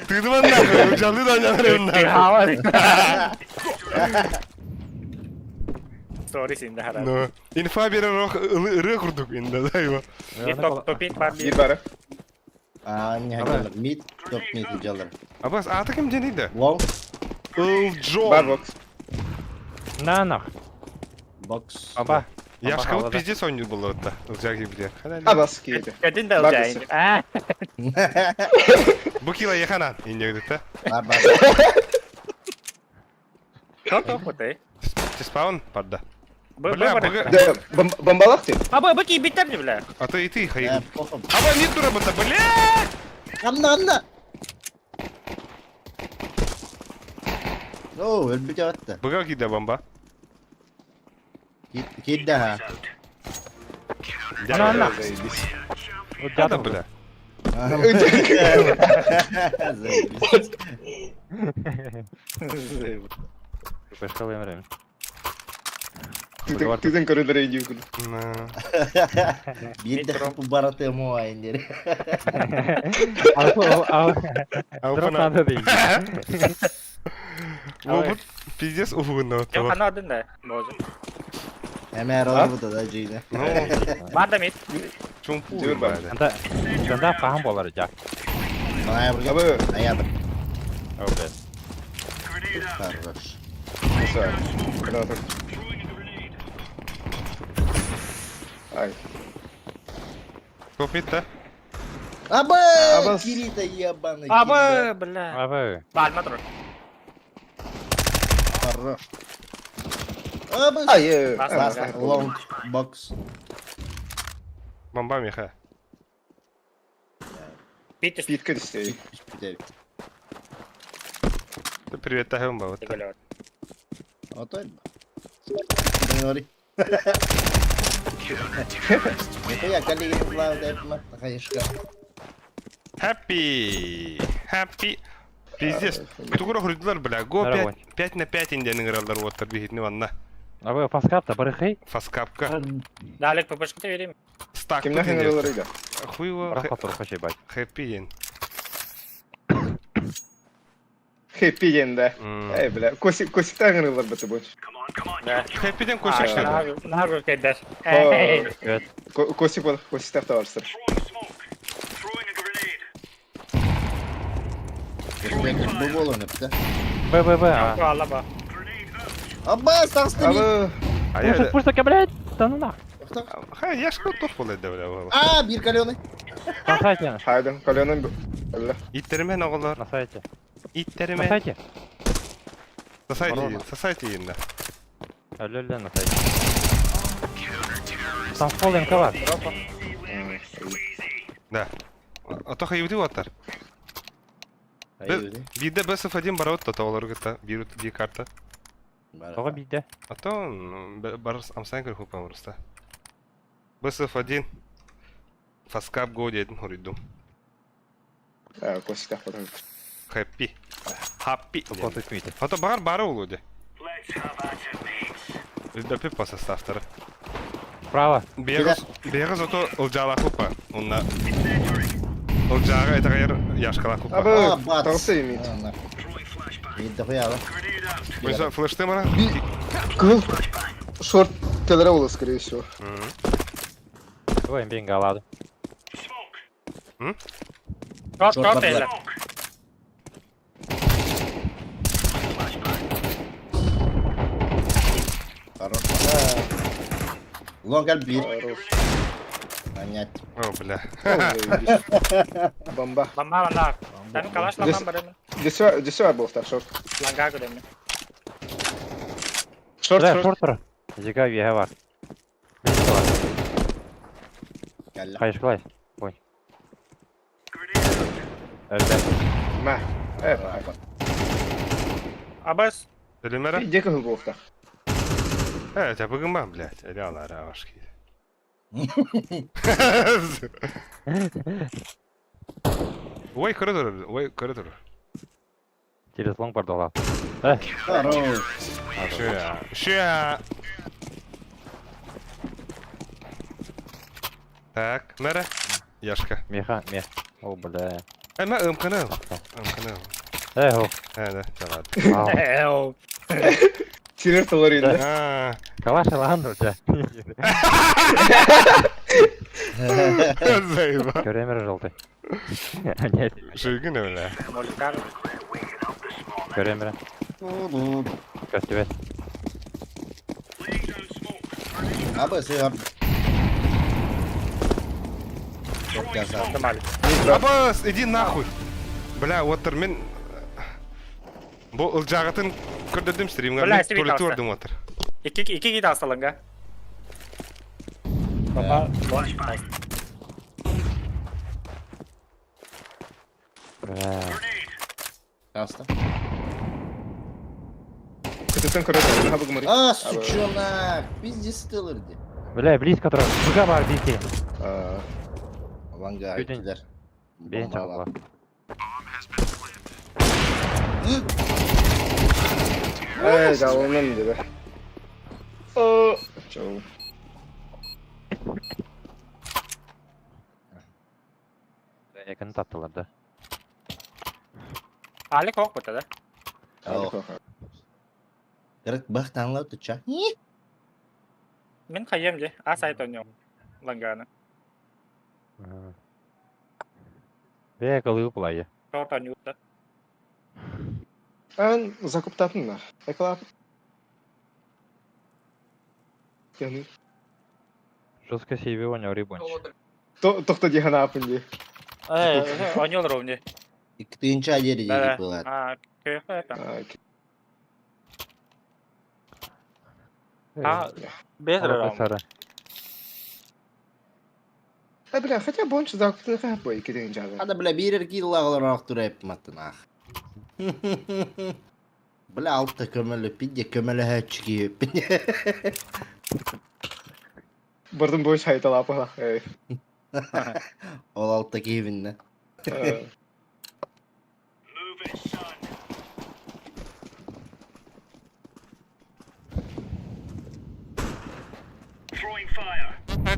Тыдыман нахуй, ылжалы да нянры. Story синде хара. Ну, инфа берер рох ыры курдук инде да его. Топ топит бар Bir бары. А, не хотелер. Мид, топ мид жалар. Абас, аты ким жениди? Лонг, Ылжон. Бар бокс. На нах. бокс. Аба. Яшка вот Аба, пиздец он был да. Ылжа кибде. Абас кейді. Кәдін дә Бар ылжайын. А, Бу кила яханан инде да. Бар, бар. топ топ ботай. Спаун парда. Б Бля, б б Да, бомбалах ты? А б б биттер бля. А то и ты Э, хай. похуй. Аба не дура бата, бля! Анна, анна. О, өлбүтэ атты. Быга киде бомба. Кидде ха. Ана, ана. Да, бля. Заебись. Пешкал емрем. Тыын көрөлөр өйдүү күн. Биир да хапы баратыам оайын дири. Дроп надо дейм. Опыт пиздец уһугунна Yok ana adın ne? Боже. Эмээр олорбута да жыйна. Бар да мид. Чумпу. Жүр бар. Анда анда кахан болар жак. Ноябрьга. Абы. Ноябрь. Окей. Хорош. Musa. Граната. Ай. Кофит да? Аба! Абас. Кирита ебаный. Абы, бля. Абы. Барма тур. Хорош. Аба! Ай, Бас, Лонг бокс. Бомба миха. Бит үстү. Питка десей. Привет, тахым ба. Бля. Отой. Говори. Я коллеги плавают, конечно. Happy. Happy. Пиздец. Тугура хурдулар бля. Го 5 5 на 5 индиянын ыралар оттар бихитни ванна. Абы фаскапта барыхый. Фаскапка. Далек ППшка верим. Стак. Ким нахрен ыралар ида? Хуево. Барах тур хоши бать. Хэппи ден. Хэппи ден да. Эй, бля, косик косиктан ыралар баты больше. Хэппи ден косик что ли? Нагу кедер. Эй. Косик бол, косиктар табарсыр. Bu bolun hep Б Б Б. Алла ба. Абба, сағысты Абы. Пушта, пушта, блядь. Да ну нах. Ха, я ж тух болай да бля. А, бир каленый. На сайте. Хайден, каленый. Алла. Иттермен оғылар. На сайте. Иттермен. На сайте. На сайте, на сайте енді. Алло, на сайте. Там фол МК бар. Да. А то хайбити ваттар. Биде БСФ1 бараут та олар гыта, бирут би карта. Тоға биде. А то бар амсан көр хупам просто. БСФ1 Фаскап го дедин хоридум. А, косиктар потом. Хэппи. Хаппи. Косик А то бар бары улуде. Өлдөпү по составтары. Право. Бегаз, бегаз ото ылжала хупа. Онна. Ылжага это гайр яшкала хупа. Абы, тағысы имеет. Мид дохуя, Мыса флешты мара? Кыл. Шорт келере болу, скорее всего. Давай бенга алады. Шорт, шорт эле. Хорош. Лонг бир. Понять. О, бля. Бомба. Бомба банда. Там калаш ламан барым. Десюар был так, шорт. Ланга көрөм. Шорт, шорт. шорт. Шорт. Зига веге бар. Кайышкылай. Ой. Өлді. Ма. Э, Абас. Өлімәрі? Где кыл был так? Э, тебя бүгін ба, блядь. Әлі алар, авашки. Ой, коридор, ой, коридор. Через лонг бар дола. Хорош. Шуя, шуя. Так, мэра. Яшка. Меха, мех. О, бля. Эме ымканы. Ымканы. Эй, хо. Э, да, жалат. Эу. Тирер толар енді. Калаш алан да. Заеба. Көремер желтый. Нет. Шуйгын бля. Молькар. Көремер. Көстүбет. Абы, сыгар. Абас, иди нахуй. Бля, отыр мен Бу ылжагатын көрдөдүм стримга. Бля, Мен себе туалетте талса. ордум отыр. Ики ики гид алсаланга. Баба, лонг. Бля. Аста. Күтіптен коридор. Хабы гумари. А, сучонак. Пиздец тылырды. Бля, близко тұр. Буга бар бики. Ланга Күтін. айттылар. Бен чалла. Эй, жалыным деді. О. Чау. Yakını tattılar да. Алик ок бата да. О. Кырык бах таңлау туча. Мин хайым же. А сайт ойноо. Ланганы. Бе кылыы плайы. Шорт ойноо да. Эн закуптатын на. Эклап. Яны. Жестко себе оняр рибонч. Тохто дихана апынди. Э, ойноо ровне. Икки дери Да, дери была. А, кайф это. А, без раунд. А, бля, хотя больше закуптын хапы икки тыгынча. Ада бля бирер киллагалар ак маттын ах. Бля алтта көмөлө пидде көмөлө хәчки. Бардым бой шайталап ала. Ол алтта кийбинне.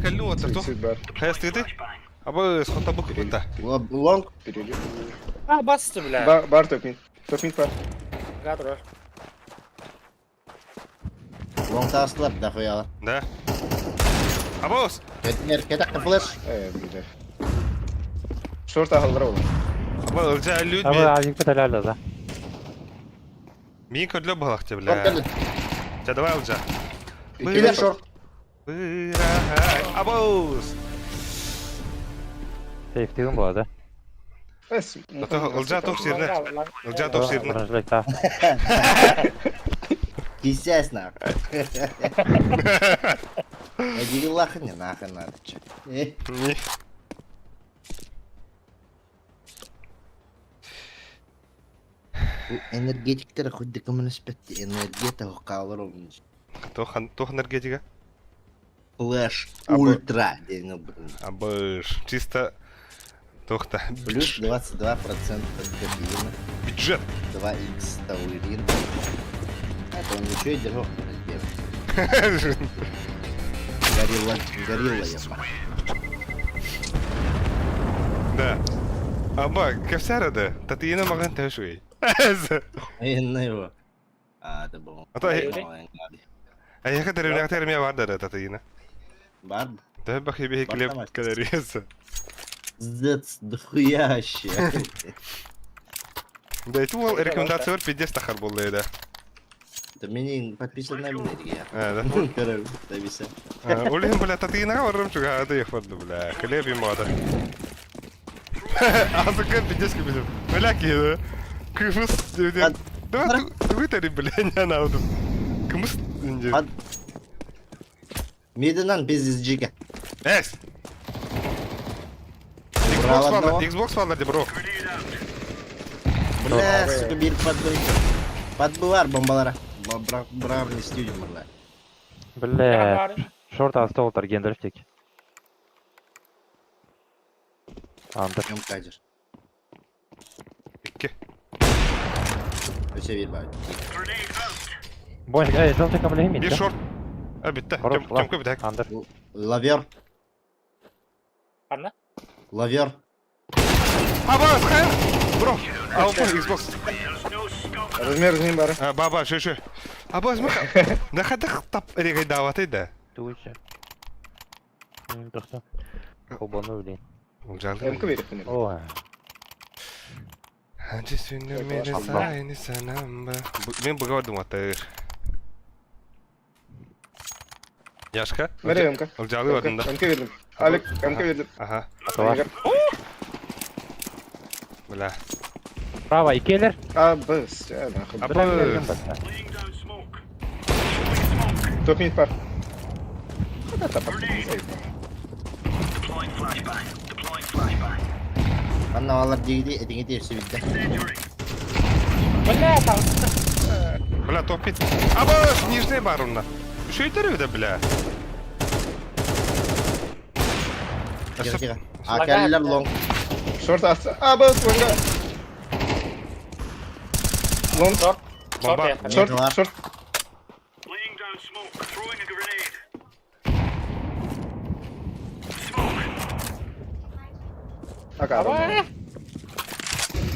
Кэллин уоттар тух. Хайастыгыты? Аба схота бук бутта. Лонг. А, басты, бля. Бар топмин. Топмин бар. Гатро. Лонг таслар да хуяла. Да. Абос. Кетмер кетак флеш. Э, бля. Шорт ахалдыра ол. Аба ылжа люди. Аба авик петаляля да. Мин көдлө балакчы бля. Ча давай ылжа. Килер шорт. Абос. Сейфтигин була да. Эс. Ылжа тоқ сирне. Ылжа тоқ сирне. Бронежилет Кисясь нахуй. Иди лахни нахуй надо че. Энергетиктер хоть да коммуниспетти энергета калыр Тох энергетика? Флэш ультра. Абыш. Чисто тохта. Плюс 22% кофеина. Бюджет. 2х таурин. Это он ничего и держал. Горилла, горилла я. Да. Аба, кәфсәрәде. Татыйна маган тәшуй. Инна его. А, это был. А то А я хотел реактор меня варда да татыйна. Бар. Да бахи бихи клеп калорийся. Пиздец, дохуяще. Да, это был рекомендация пиздец тахар был да. Да мне подписан на меня, я. А, да. Короче, тависа. Улин, бля, татыйна варым чуга, да я хватду, бля. Хлеб и мода. Азыка пиздец кебезем. Бля, ки, Кымыс, да, ты бля, не надо. Кымыс, Миденан пиздец джига. Эс! Xbox var, Xbox var бро. Бля, сука, бир подбы. Подбылар бомбалара. Бра, не стюдим, бля. Бля, шорт астолтар гендерштик. Андыр. Чем кадер? Икки. Өсе бир бар. Бончик, эй, желтый кабель имеет, Bir шорт. А, битте. Тёмка битек. Андыр. Лавер. Анна? Лавер. Аба, хайр. Бро. А, он Xbox. Размер ним бар. А, баба, шо, шо. Аба, смах. На хадах тап регай дават да. Туча. Тохто. Колбану, блин. МК верит мне. Ой. Мен бұға атыр. Яшка? Бери МК. Ылжалы бардым да. МК бердим. Алик, МК бердим. Ага. Бля. Право, и келлер. А, Б, с, нахуй. А, Б. Топ мид пар. Анна алар дегиди, этиңи терси битте. Бля, там. Бля, топ мид. Аба, нижний бар онна. Үшөйтер да, бля. Тихо, тихо. А, келлер лонг. Шорт асы. А, Б, лонга. Лонг. Шорт. Бомба. Шорт, шорт. Ага.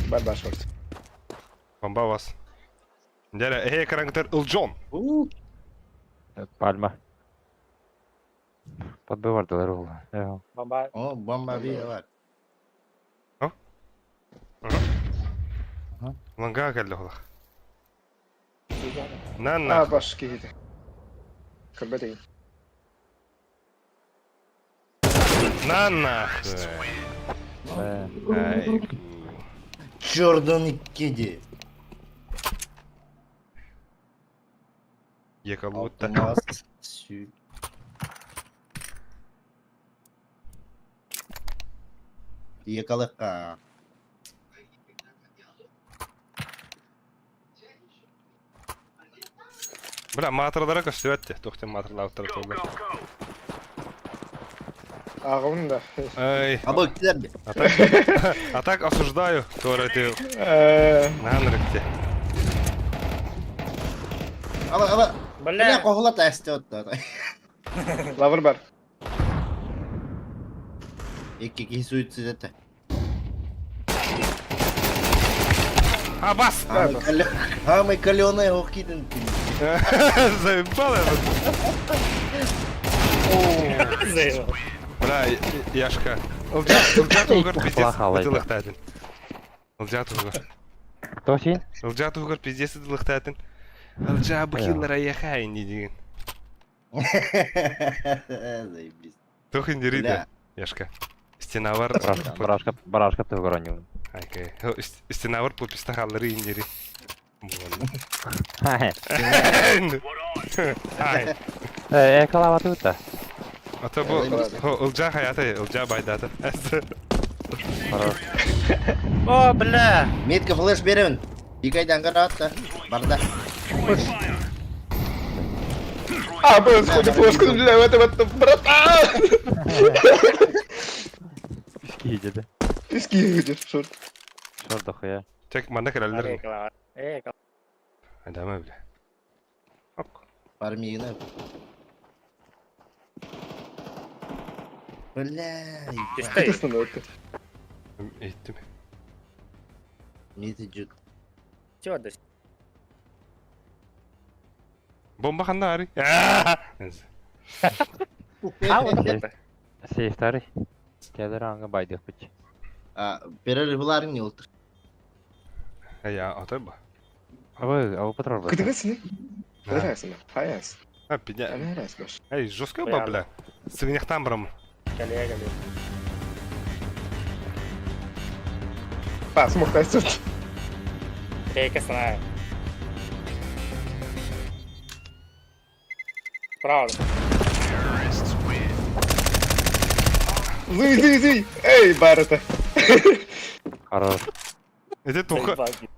Бар бар шорт. Бомба вас. Дьэ, эһэ экрангытар Ылдьон. Пальма. Подбывардылар ол. Бомба. О, бомба бар. Ланга кэллэ олох. На А, на. баш киһитэ. Көрбөт На нахуй. Ай. Jordan 2 Екалутта. Алмаз сүү. Екалыққа. Бля, маатырдара көстүбэт те. Тухтен маатырлаабыттара туолар. Ағылын да. Ай. Абы килер А так, а так осуждаю, который ты на Аба, аба. Бля, Бля. қоғыла тәсті отты. Лавр бар. Екі кей суицид етті. А, бас! Самый каленый оқидын. Заебал я. Бля, Яшка. Ылжа тугар пиздец ытылыктатын. Ылжа тугар. Тосин? Ылжа тугар пиздец ытылыктатын. Ылжа бухиллар аяхай не деген. Заебись. Тухин дериде, Яшка. Стена бар. Барашка, барашка тугар Айкай. Стена бар пуписта халлары индери. Ай. Э, калава тута. А то бу ылжа хаяты, ылжа байдаты. О, бля. Метка флеш беремін. Екі айдан қаратты. Барда. А, блин, сходи флешку, бля, в этом, это, братан! Киди. Иски где, шорт. Шор дохуя. Тек манда кирелер. Э, Адама бля. Оп. Пармигина. Бля, Это остановка. Эттим. Мети жүт. Чего да? Бомба ханда ари. А, вот это. Сейфтары. Келер аңга байдык бит. А, перерыв буларың не oldu? Я атай ба. Абы, абы патрон бар. Кытыгасыны? Кытыгасыны. Хаяс. А, пиня. Амярас баш. Эй, жестко ба, бля. Сыгняхтан барам. Коллега, коллега. А, смог тастер. Рейка знаю. Правда. Зуй, зуй, зуй. Эй, бар это. Хорош. Это только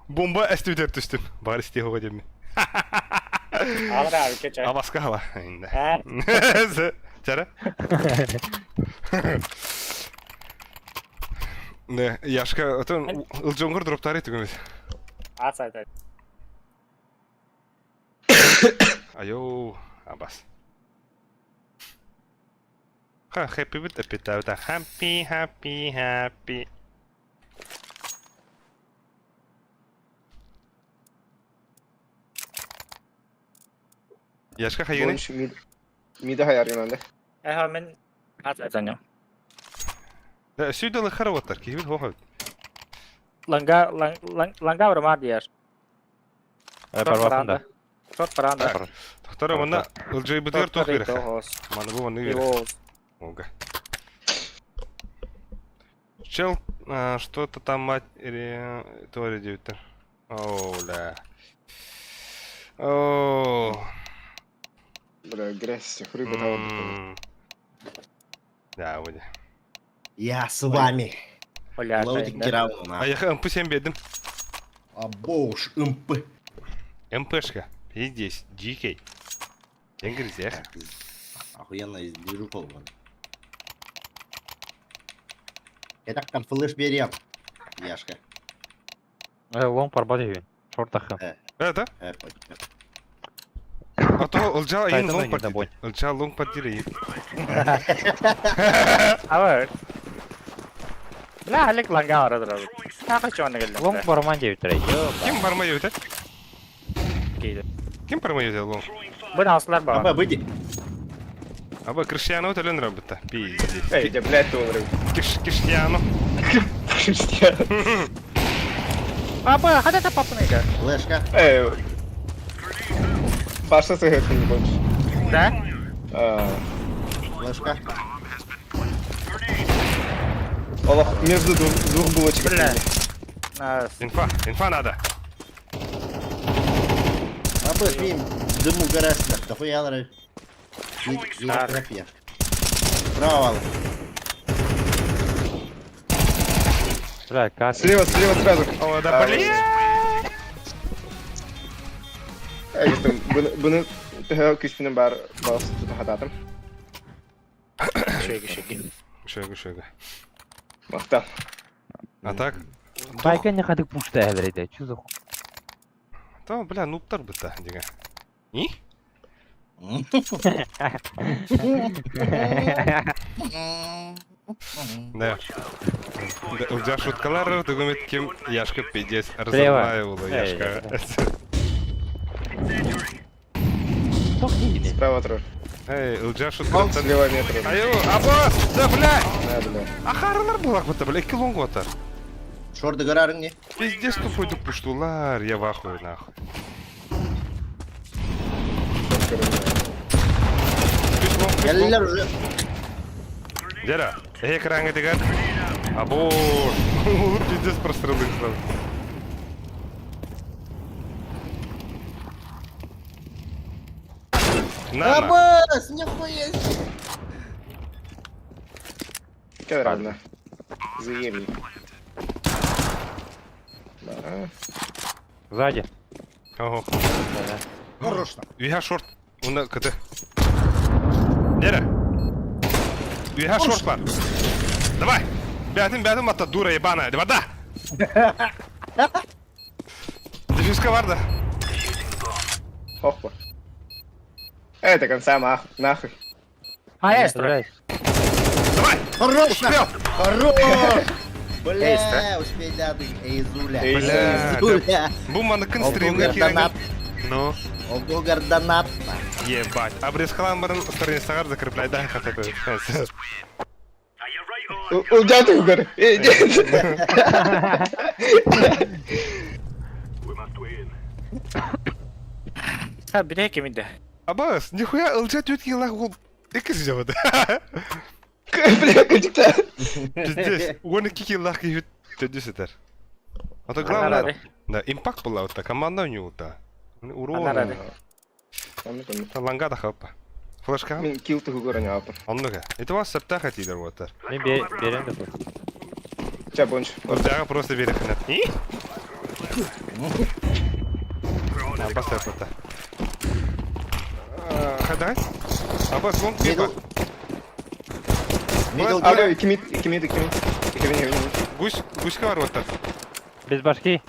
бомба эстүтер түстүм. Бар исте хого дем. Алра, кече. Абаска хала. Чара? Не, Яшка, отон ылжоңгор дроптары түгөнбүз. Ат сайт. Айо, абас. Ха, хэппи бит эпитаута. Happy, happy, happy. Яшка хайганы? Мида хаяр гынанды. Эха мен ат сайт. Сүйдөлі харваттар, кейбіт хоха. Ланга ланга бромар диеш. Бар да. Шот паранда. Тохтора мына ылжай бытыр тох берех. Маны бу маны берех. Ога. Чел, что-то там мать или твори девиттер. О, бля. О. Бля, грязь, рыба там. Да, вот. Я с вами. Бля, А я МП 7 бедым. Абош, МП. МПшка. Пиздец, дикий. Тенгризех. Охуенно из движухов. Я так там флеш берем. Яшка. Лон парбады. Шортаха. Это? А то ылжа ең лонг партиде. Ылжа лонг партиде. А. Бля, Олег ланга бара турабыт. Таах чуонна кэллим. Лонг барман диэбиттэрэ. Йоо. Ким барма диэбитэ? Кейде. Ким барма диэбитэ лонг? Бу хаслар баар. Аба, выйди. Аба Криштиану төлөн ырабыта. Пиздец. Эй, да, блядь, доллары. Киш Киштиану. Криштиану. Папа, хата та папа Флешка. Эй, Паша сыграть не больше. Да? А, Флешка. Олох, между двух булочек. Бля. На Инфа, инфа надо. Аба, мин дыму гаражда. Дохуя Терапия. Браво. Бля, как? Слева, слева сразу. О, да А, блин! Эй, там, бұны төһө күспүнен бар бас тутахататым. шеги шеги. Шөгі, шөгі. Махта. А так? Байка не хадык пушта әбіреді. Чё за хуй? Та, бля, нубтар быта, дига. И? Да. Ылдьа шуткалар тугумит ким Яшка пиздец разрываю Яшка. Справа трор. Эй, Ылдьа шуткалар. Слева метр. Аю, або, да бля! На, бля. Ахарылар булак быта, бля, килон отар. Шорды гарарың не? Пиздец тупой пуштулар, я в ахуе нахуй. Үс лонг, үс лонг. Geldiler уже. Дера, эй, экраңа дигән. Або, пиздец прострелы сразу. На, на. Абас, нихуя себе. Кадравна. Заемни. Да. Сзади. Ого. Хорошно. Үйә шорт. Унда КТ. Дера. Үйә шорт бар. Давай. Бәтин, бәтин атта дура ебаная. Вода. Дефюзка бар да. Хохма. Это конца мах, нахуй. А, я Стреляй. Давай. Хорошно. Успел. Хорош. Бля, успей даты. Эйзуля. Бля, Эйзуля. Бу маныкын стримге Олгугар кирәген. донат. Ну, Олгугар донат. ебать. Обрезкалан барын страницалар закрепляй да хататы. Ылдьа тугар. Эй, нет. Ха, биле кемиде. Абас, нихуя ылжа түт килах ул икс жабыды. Бля, качыкта. Пиздец, 12 килах киһит төдүс этер. А то главное, да, импакт была вот команда у него да. Урон. Анарады. Ланга да хапа. Флешка. Мин килл тугар не апа. Оннуга. Это вас септах атидер вот. Мен берем де флеш. Ча бонч. Ылжага просто берехнет. И? Абас это. Хадай. Абас лонг Мидл. пипа. Мидл. Алло, икимит, икимит, икимит. Икимит, икимит. Гусь, гуська бар вот. Без башки.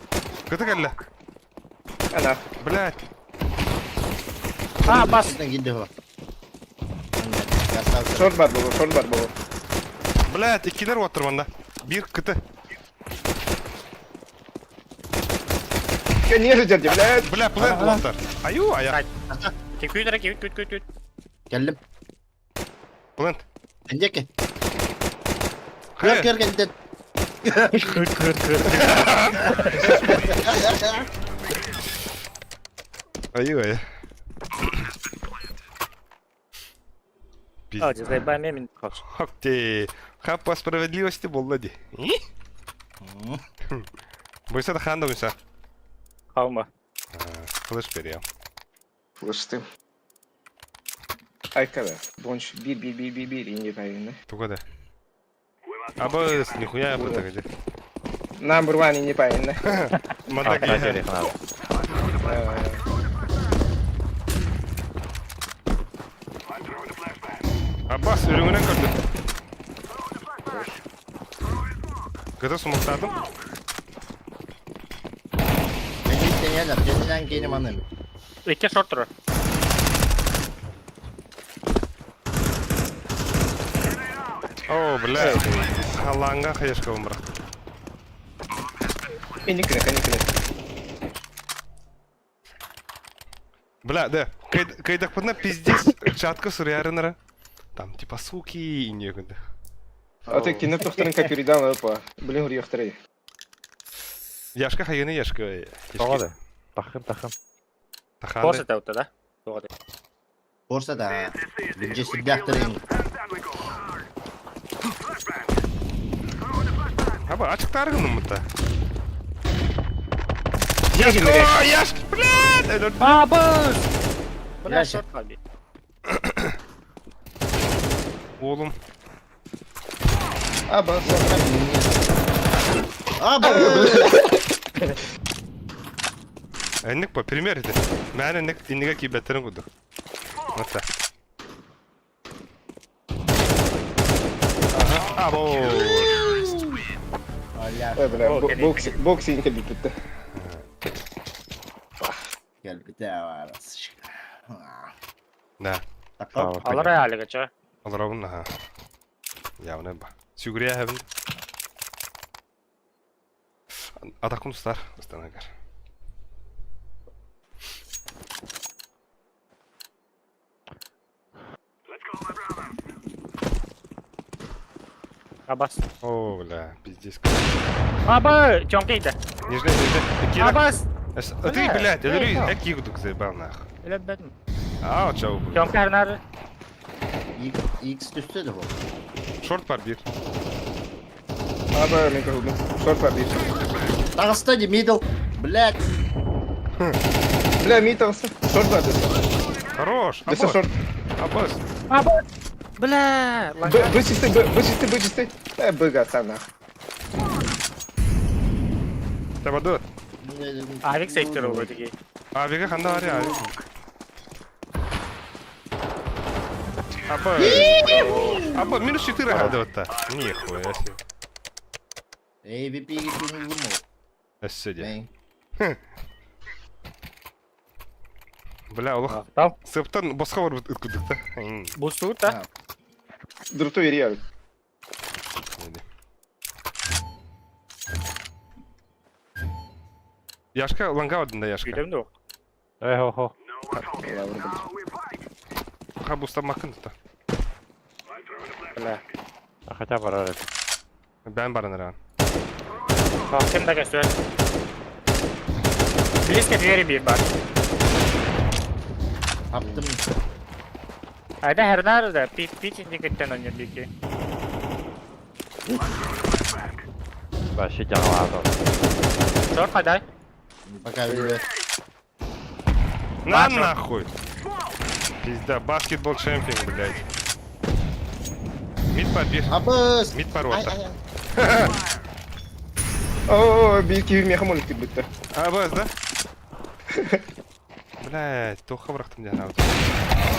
Кыты кэллэ. Ана. Блядь. А, бас. Гидде го. Шорт бар болу, шорт бар болу. Блядь, иккилер оттыр манда. Бир кыты. Конечно, дядя, блядь. Бля, плент оттыр. Аю, ая. Күйдere күйт күйт күйт күйт. Келдим. Плент. Эндеке. Көр Хэ. көр кенден. Күт күт күт. Аю, ая. А, Пиздец. заебай мен хош. Хак ты. Хап по справедливости болла ди. Бойса да ханда бойса. Халма. Флеш берем. Слушай ты. Айкада. Бонч, бир, бир, бир, бир, бир, инде правильно. Туга да. Абас, нихуя я пытага ди. Number one инде правильно. Манда А, ки. Абас, үрүңүнен көрдү. Кыты сумуктадым. Кенден кейнем аны. Икки шорт тур. О, бля. Халлааҥҥа хаешкабын бырахтым. Инникine, инникine. Бля, да, кайдахпына пиздец чатка суруйарынара. Там типа суки инньэ А ты кино тохторын копиридан опа. Блин, уруйахтарай. Яшка хайыны Яшка. Тоҕо да? Тахым, тахым. Порса таута, да? Тоҕо да. Порса да. Билже сирдээхтэрин. Аба, ачыктары гыныммыта. Яшка, Яшка, блядь! Абыс! Бля, шот хаби. Oğlum. Аба. Аба! Энник по пример ити. Мээн энник иннигэ киирбэттэрин курдук. Отта. Ага. Або. Ой, бля, бокс, боксинг кэлбиппит. Кэлбитэ аварас. Да. Алар аалыга ча. Олоробун наһаа. Явно ба. Сүгүрүйэ эһэбин. Атакун устар, ыстанагар. Абас. О, бля, пиздец. Аба, Тёмкейда. Нижний, нижний. Абас! А ты, блядь, я говорю, эки кудук заебал нах. Элеп бэтм. А, чау, блядь. Тёмка харнары. X түстэ да бу. Шорт бар бир. Аба, мен көрдүм. Шорт бар дейт. Таҕыста дии мидл. Блядь. Бля, ми таҕыста. Шорт бар дейт. Хорош. Десе Абас. шорт. Абас. Аба! Бля! Б, Б чистый, Б, Б чистый, Б чистый. Э, Б гаса нах. Табаду. Авик сектор ол өтіге. Авига ханда бар я. Аба. Аба, минус 4 гадыватта. Нихуя себе. Эй, VP күнүлүм ол. Өссө Мен. Бля, олох. Тал. Сыптан босқа барып ыткыдык та. Бустуут та. Друту верияр. Яшка ланга да Яшка. Күтем док. Эй, хо-хо. Ха буста макын та. Бля. А хотя барар. Бән баран ран. Кем да көстөр. Близко двери бир бар. Аптым. Айда харнары да пит пит индикеттен ойнор бики. Вообще дьаҕалаата. Шорт қайдай? Пока видео. На нахуй. Пизда, баскетбол чемпион, блядь. Мид побир. Абыс! Мид Ай, порота. ай, ай. О, бир киви меха молик битте. Абас, да? Блядь, тоха бырахтым диэн аут.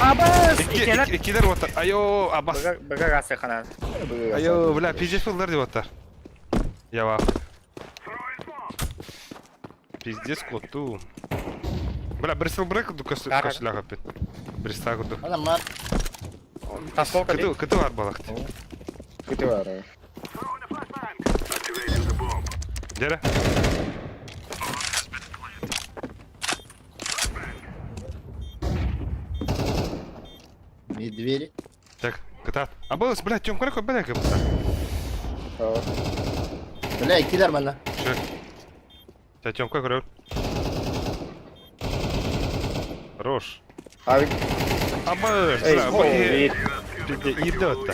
Абыс! Икелер. Икилер оттар. Айо, абас. Бага гасы ханан. Айо, бля, пиздец буллар деп оттар. Я Пиздец коту. Бля, Бристол Брейк косыляға пет. Бристол куду. Адам бар. Тасполка Кыту, кыту бар балакты. Кыты бар. Дere. Мид двери. Так, кытат. Абас, бля, Тём, көрөк, бля, кып. Бля, килер мана. Шö. Та Тёмка көрөк. Хорош. Авик. Абас, Эй, бля, ой. Пизде, ирде отта.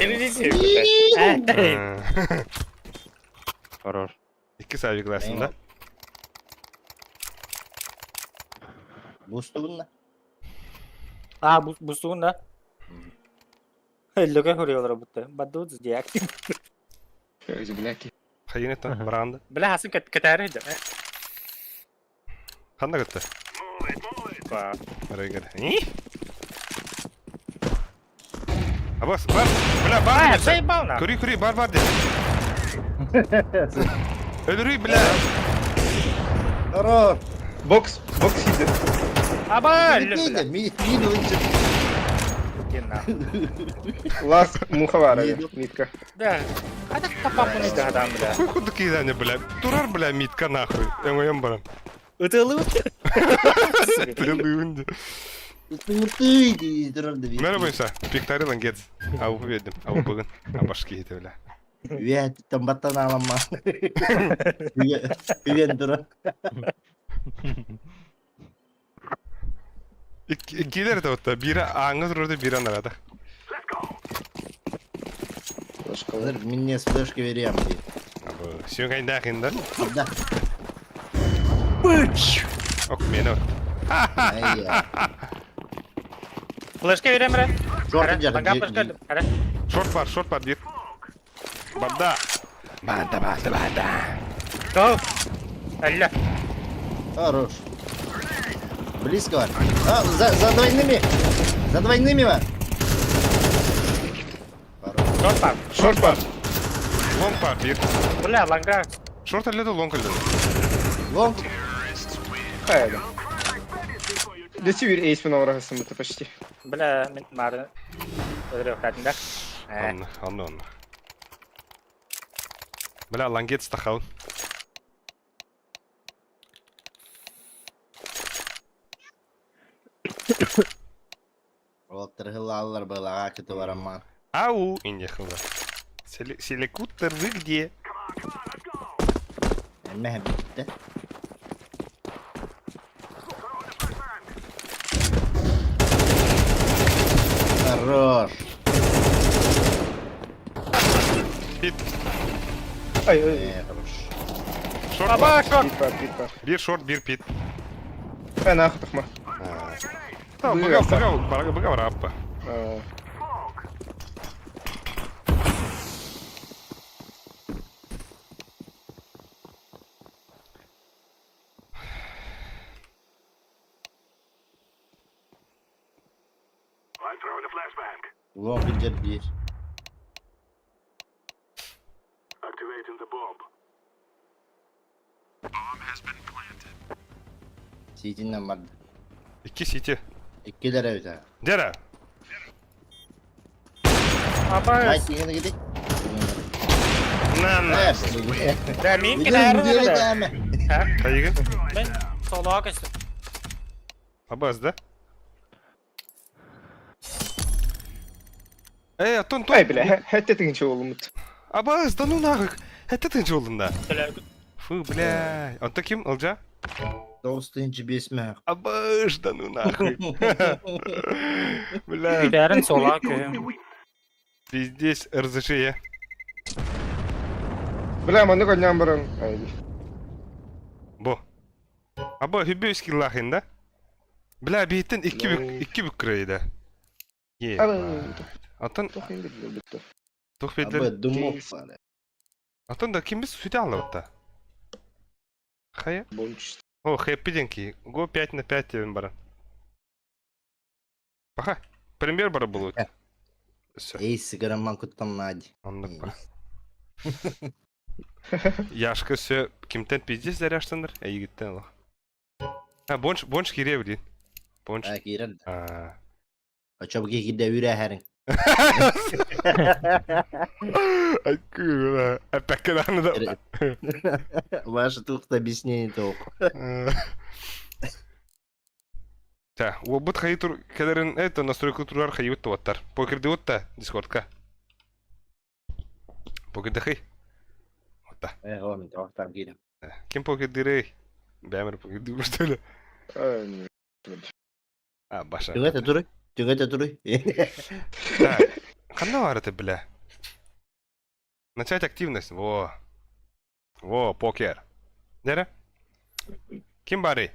Хорош. Икки савик ласын да. Бустугунна. А, бустугун да. Лөкө көрüyorlar бутта. Бадуу зодиак. Бляки. Хайын это, баранды. Бля, хасын кетәре иде. Ханда кытты. Барайгар. Абас, бар. Бля, бар. А, заебал на. Көрүй, көрүй, бар, бар де. Өлүрүй, бля. Хорош. Бокс, бокс хиди. Аба, Мид бля. мид, мид мид. Иди нахуй. Лас муха баар митка. Да. Хата тапаппын ыйдаһадаан бля. Хуй курдук киһи бля. Турар бля митка нахуй. Өҥөйөн баран. Ытыалыбыт. Ытыалыыбын дии. Ытыҥытый дии турар да Мэр бойса, пиктари лангец. Ауы бердим, ауы бүгін. Абаш киһите бля. Үөһэттэн баттан ааламма. Үгэн турар. Иккилер да отта. Бири ааҥҥа турарда, бири анарада. Флешкалар минне флешка берем дии. Сүүҥэйдээх инда. Да. Ок, мені от. Флешка берем ре. Шорт жар. Шорт бар, шорт бар бир. Барда. Барда, барда, барда. Go. Алла. Хорош. Близко бар. А, за, за двойными. За двойными бар. Шорт бар. Шорт бар. Лонг бар бир. Бля, ланга. Шорт әлле лонг әлле. Лонг. Хайда. Дesi bir ace мен ауырасың это почти. Бля, мен мары. Өдірі да. Онны, онны, онны. Бля, лангет стахал. Уолаттар былаға кетіп бараман. Ау, инде хылы. Селекутор, вы где? Эммэ битте. Хорош. Пит. Ай, ай, Хорош. Шорт Аба, шорт. Пит бар, пит бар. Бир шорт, бир пит. Ә, нахуй тахма. Быга, быга, быга, быга, Лонг идет бир. Ситиннен барды. Икки сити. Иккилер эбит. Дера. Аба. Ай, тигене гидик. На, на. Да, мин кенәрі. Кайыгын? Мен солаға кестім. Абаз, да? Эй, аттон Ай, бля, хәтте тегенче олымыт. Абаз, да ну нахуй. Это ты жолында. Фу, бля. Онто ким, Ылжа? Тоғыз бес мә. Абаш, да ну нахуй. Бля. Бәрін солаға көйім. Пиздец, РЗШ. Бля, маны кольням баран. Ай. Бо. Аба, хүббе скиллахин, да? Бля, бейтен икки бүк, икки бүк кірейді. Е. Аттан тух Абы бедлер. дымок бар. Аттан да ким біз сүте алып Хая? Бонч. О, хэппи денки. Го 5 на 5 тебе бара. Паха. Премьер бара был. Все. Эй, сыгараман куттан нади. Аннык ба. Яшка все кимтен пиздец заряштаныр, ә егеттен алах. А, бонч, бонч кире блин. Бонч. А, кирер. А. А чо бу киде үрә хәрин. Ай, кура. Опять да. Ваше тут объяснение толк. Та, бут хайы тур келерин это настройка турар хайы туаттар. Покерди отта дискордка. Покерди хай. Отта. Э, о, мен тоқтар кирем. Ким покердирей? Бәмір покерди что ли? А, баша. Түгәтә туры. Түгәтә туры. Так. Ханна бар это, бля? Начать активность. Во. Во, покер. Нере? Ким бары?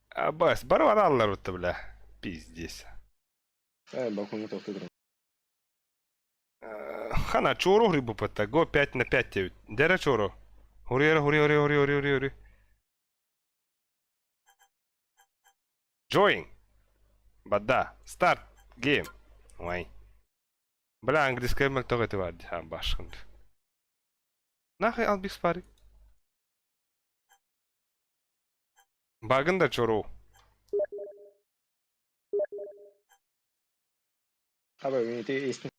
Абас, бар бар аллар отта, бля. Пиздец. Ай, балконга тоқтадырым. Хана, чору грибу патта. Го 5 на 5 тебе. Дере чору. Хури, хури, хури, хури, хури, хури, хури. Join. Бада. Start. Game. Ой. Бля, английская мөлтөг эти бар. Ha, башкын. Нахай албик спари. Багын да чору. Аба, ити истин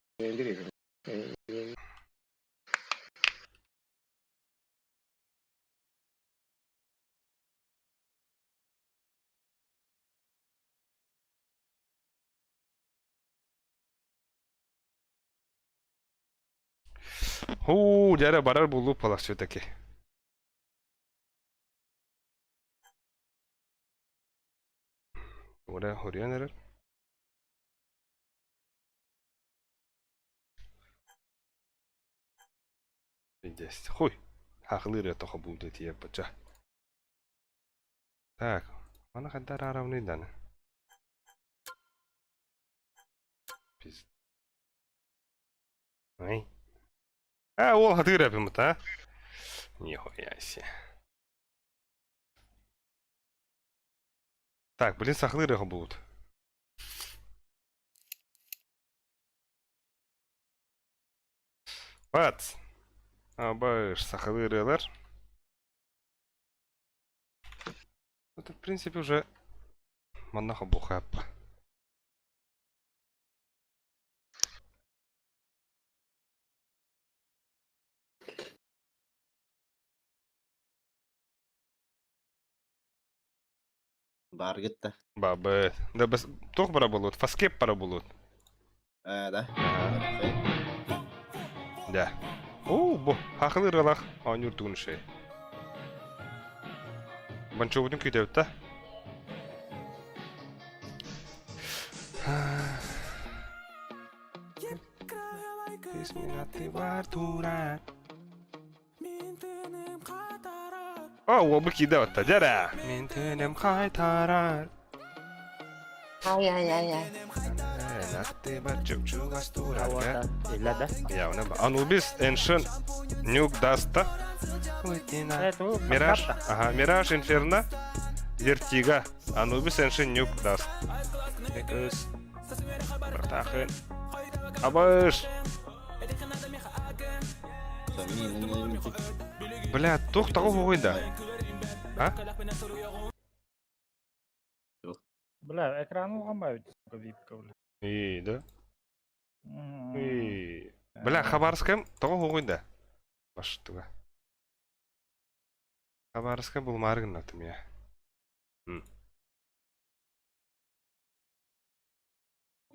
Хуу, дьэ барар булуу палар все-таки. Ora хоруйан эрэр. Пиздец. Хуй. Хахлыр это хобуду тие бача. Так, аны хандар аравны даны. Пиз. Ай. А, ол хатыр эпимит, а? Нихуя себе. Так, блин, сахлыры будут. Бац. Абаш, сахалырылар. Это, в принципе, уже маннаха бухаппа. Баар гытта. Бабы. Да бас туох бара буолуот, фаскеп бара буолуот. Ээ да. Да. Оо, бу хахылыр ылах оонньуур тугун шей. Банчобутун күүтэбит да. О, уолбу киирдэ батта, дьэрэ. Мин тыыным хайтарар. Анубис Эншен Нюк Даста. Мираж, ага, Мираж Инферно, Вертига. Анубис Эншен Нюк Даст. Братахын. Абыш. Бля, тух того хуйда. А? Бля, экран улгамбайт, сука, випка, бля. И, да? И. Бля, Хабаровская того хуйда. Баштыга. Хабаровская был маргын я.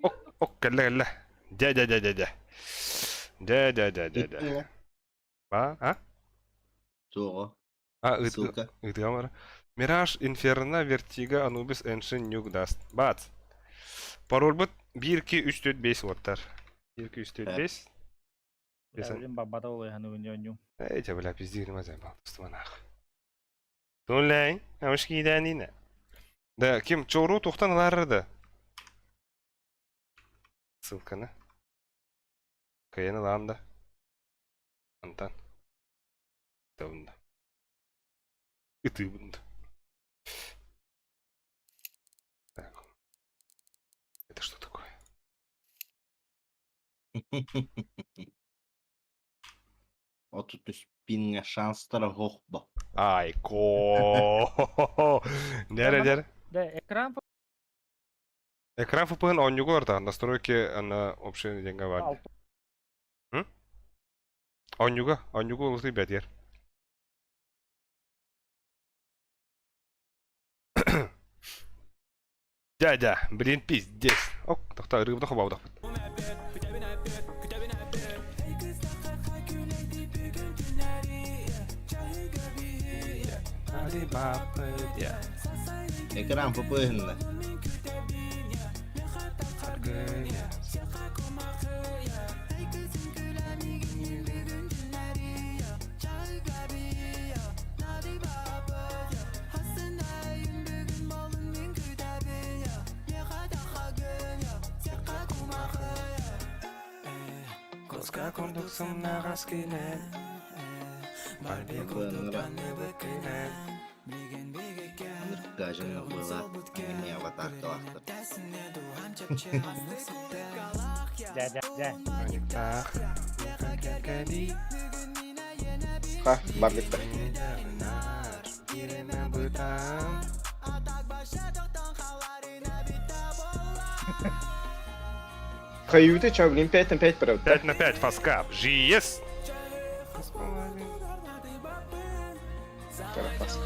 Ок, ок, кэллэ, кэллэ. Дьэ, дьэ, дьэ, дьэ, дьэ. Дьэ, дьэ, дьэ, дьэ, дьэ. Ба, а? Туоҕа. А, ыт, Ссылка. ытыгамар. Мираж, Инферно, Вертиго, Анубис, Эншин, Нюк, Даст. Бац. Парольбут 1, 2, 3, 4, 5 уоттар. 1, 2, 3, 4, 5. Бля, блин, бабата олайханы өньоню. Эй, бля, пиздигин мазай бал, тустаманах. Тулей, амыш кийдәнина. Да, ким чору тухтан аларды. Ссылканы. Кайын алам да. Антан. Табында. Ытыбында. Так. Это что такое? Отут үс пинҥэ шанстара хохбо. Ай, ко. Дәрі, дәрі. Да, экран Экран ФПН оннюгу орта, настройки на общий деньга бар. Оннюга, оннюгу улуты бәдер. Дядя, блин, пиздец. Ок, тохта, рыбы хабау Экран ФПН. Гажын была аниме аватаркалахтар. Дьэ, дьэ, дьэ. Ха, барлыкта. Каюты ча, блин, 5 на 5 правда. 5 на 5, фаскап. GS! Карафас.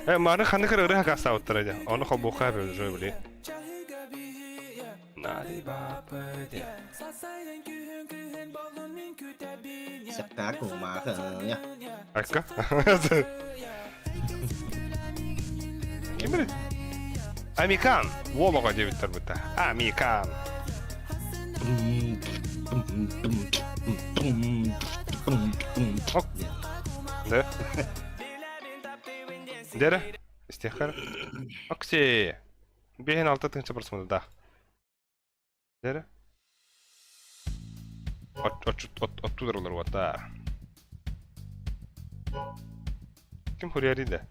Э, маны ханнык ырыа хакастаабыттара дьэ. Ону холбуохха эбит уже, блин. Сапка кумаха. Акка. Ким били? Амикан. Уолоҕо диэбиттэр бытта. Амикан. Ок. Да. Дere. Истиэххэ. Окси. Биэһин алта тыһыынча барсымыда. Дere. Оттудar олар уота. Ким хурьяри да?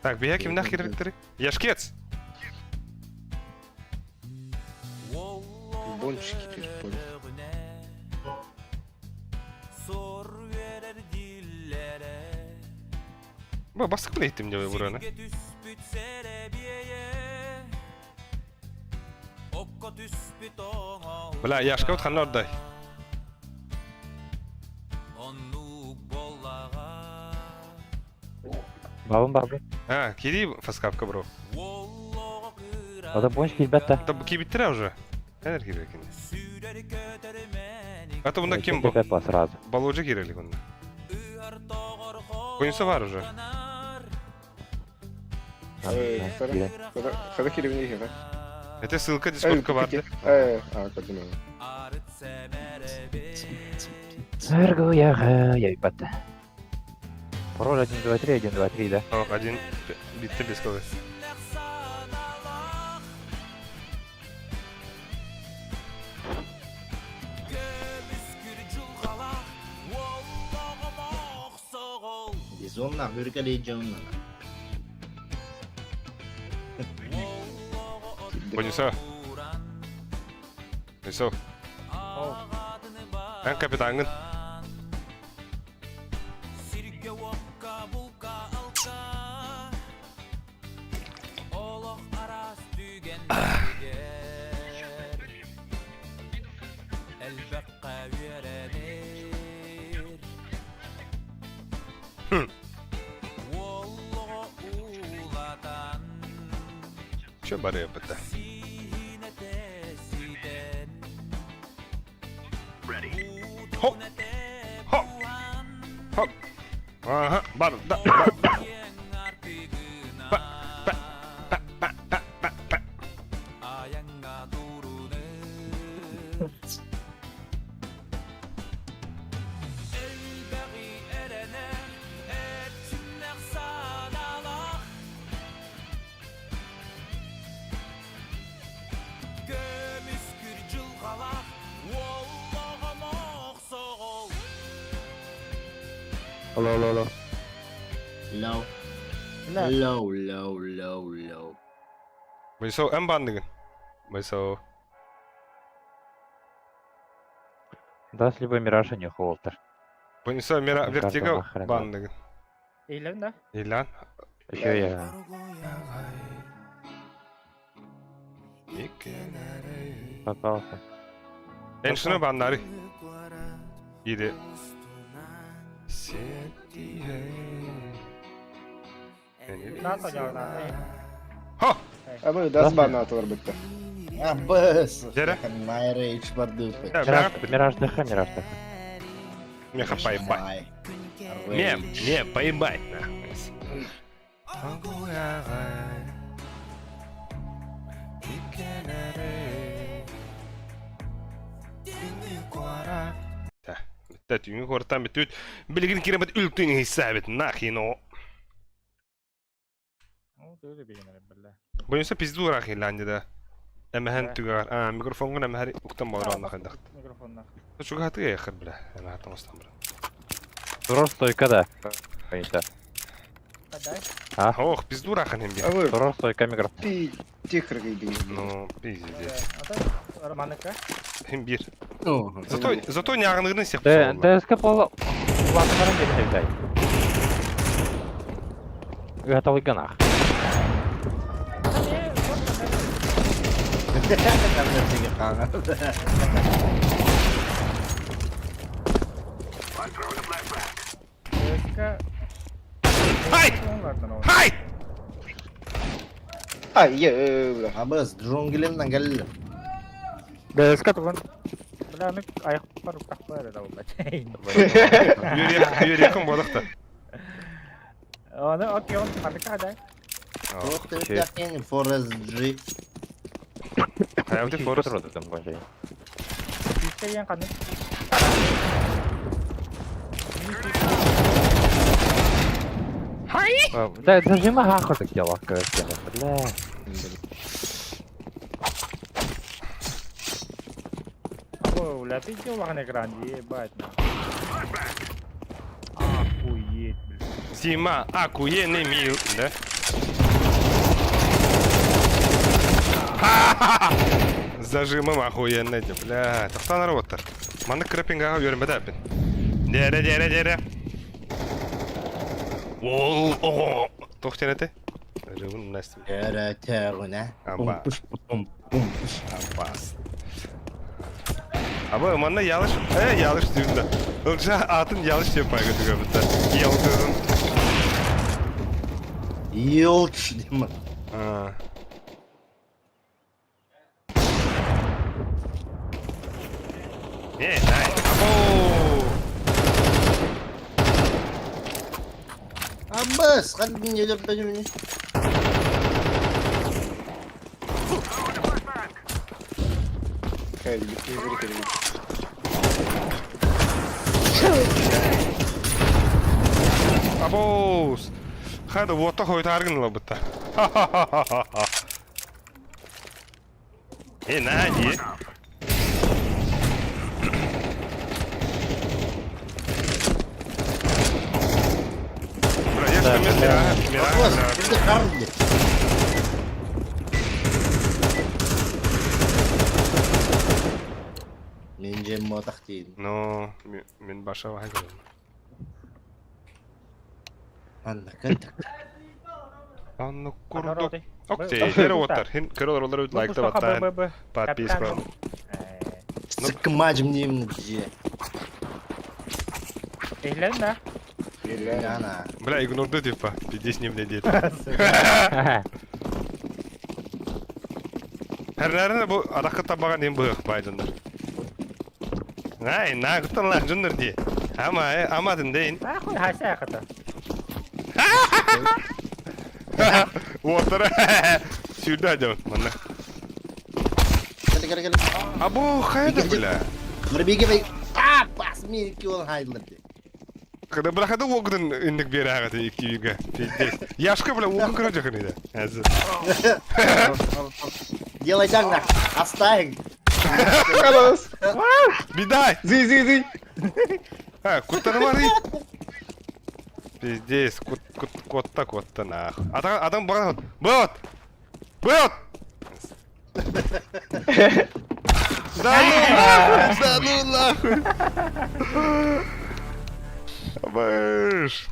Так, бия кимнах кирбиттери? Яшкец! Бончики перепонял. Бу баскы иттим деп бураны. Бля, Яшка вот ханна ордай. Бабын бабын. А, кири фаскапка бро. Ада бонч килбәт та. Да кибиттер уже. Хәзер кирәк инде. А то бunda ким бу? Килбәт ба сразу. Балуҗа кирәк онда. Куйса бар уже. Когда киревни хера? Это ссылка дискордка бар. Э, а, как думаю. Сыргуяга, я ебать. Пароль 1, 2, 3, 1, 2, 3, да? О, один битте без кого. Бизонна, хүркәлей жонна. Понесо. Понесо. Эн капитангын. Че бары бітті? Хоп! Хоп! Хоп! Ага, бар, да, бар, да. Па, па, па, па, па, па, па. Алло, алло, алло. Low. Low, low, low, low. Байсау, эн бандыгын. Байсау. Даст либо Мираж, а не Холтер. Понесо мира Ну, вертиго карта нахрен, бандыгын. Илен, да? Илан. Еще я. Попался. Эншіні баннары. Иди. Хо! А мы даст бан аталар бітті. А, быс. Дere. Майра ич барды. Мираж, Мираж ДХ, Мираж ДХ. Меха поебать. Не, не, поебать, нахуй. Бүттэ түүнү куортан бүтүт. Билигин кирэбит үлтүн хисабит нахино. Ну, ты бигенер, бля. Буюнса пизду рахиланди да. Эмэхэн түгэр. А, микрофонгун эмэхэр уктан болор нахайдах. Микрофонна. Чугаты яхыр бля. Эмэхэр тоңостан бра. Турор стойка, да. Понятно. А? Ох, пизду рахын хем А вы Турор стойка микрофон. пи тихо гайдин. Ну, пиздец. А Романыка? Хем бир. Зато, зато нягынырын сех ДСК пола. Улаатыннаран диэбит эбит ай. Ыһаталыйган аах. Хай! Хай! Ай, е, бля. Абыз, джунглиннан кэллим. БСК тугун. Бля, аны аяқпар тахпар да була. Үөрүйэххин буолах та. Оны окей, он ханныка да. Туох төрүттээх Forest G. Хайабыты Forest. Күүскэ ханнык. Да, зажима хахоток дела, короче, бля. О, бля, ты че улахан экран, ебать. Охуеть, бля. Зима, охуенный мил, да? Зажимым охуенный, бля. Тохтан работар. Маннык крапингаға үйренбеді әппін. Дере, дере, дере. Ол, о, Туох тенете? Рыбын настим. Өрө төгүнэ. Аба. Пум пум пум пуш. Абас. Аба, манна ялыш, э, ялыш деймін да. Ылжа атын ялыш деп пайга түгөбүт да. Ялтызын. Йолч дейм. А. Не, най. Або! Абыз, хадин өлөп бөлүмүнү. Хай, не зрители. Абоус! Хада уотта хойтааргын лабытта. Э, на, не. Бля, я что мира, мира, Абыз, кимди харди. Мен жем мотах дейм. Ну, мен баша вай көрөм. Анна кантак. Анны курдук. Окей, хер оттар. Хин көрөлөр олар лайкта баттан. Подписка. Сыкмажым дейм же. Эйлен да. Ана. Бля, игнорды типа. Пиздец не мне дед. Хәрләрне бу аракы табаган эм быгык байдындар. Най, на кутан жындар ди. Ама, ама дейин. Ахуй, хася хата. Уотара. Сюда идем, манна. Кele кele кele. Абу хайда, бля. Нұрбеге бей. А, бас мен ол хайдылар. Когда бля, огдын инник бере агаты икки Пиздец. Яшка, бля, огын көрө жакын иде. Әзір. Делай так, нах. Оставь. Халас! Бидай! Зи, зи, зи! А, куттармары. Пиздец, кут кут котта котта нах. Адам адам багат. Вот. Вот. Да ну нахуй, да ну нахуй. Баш.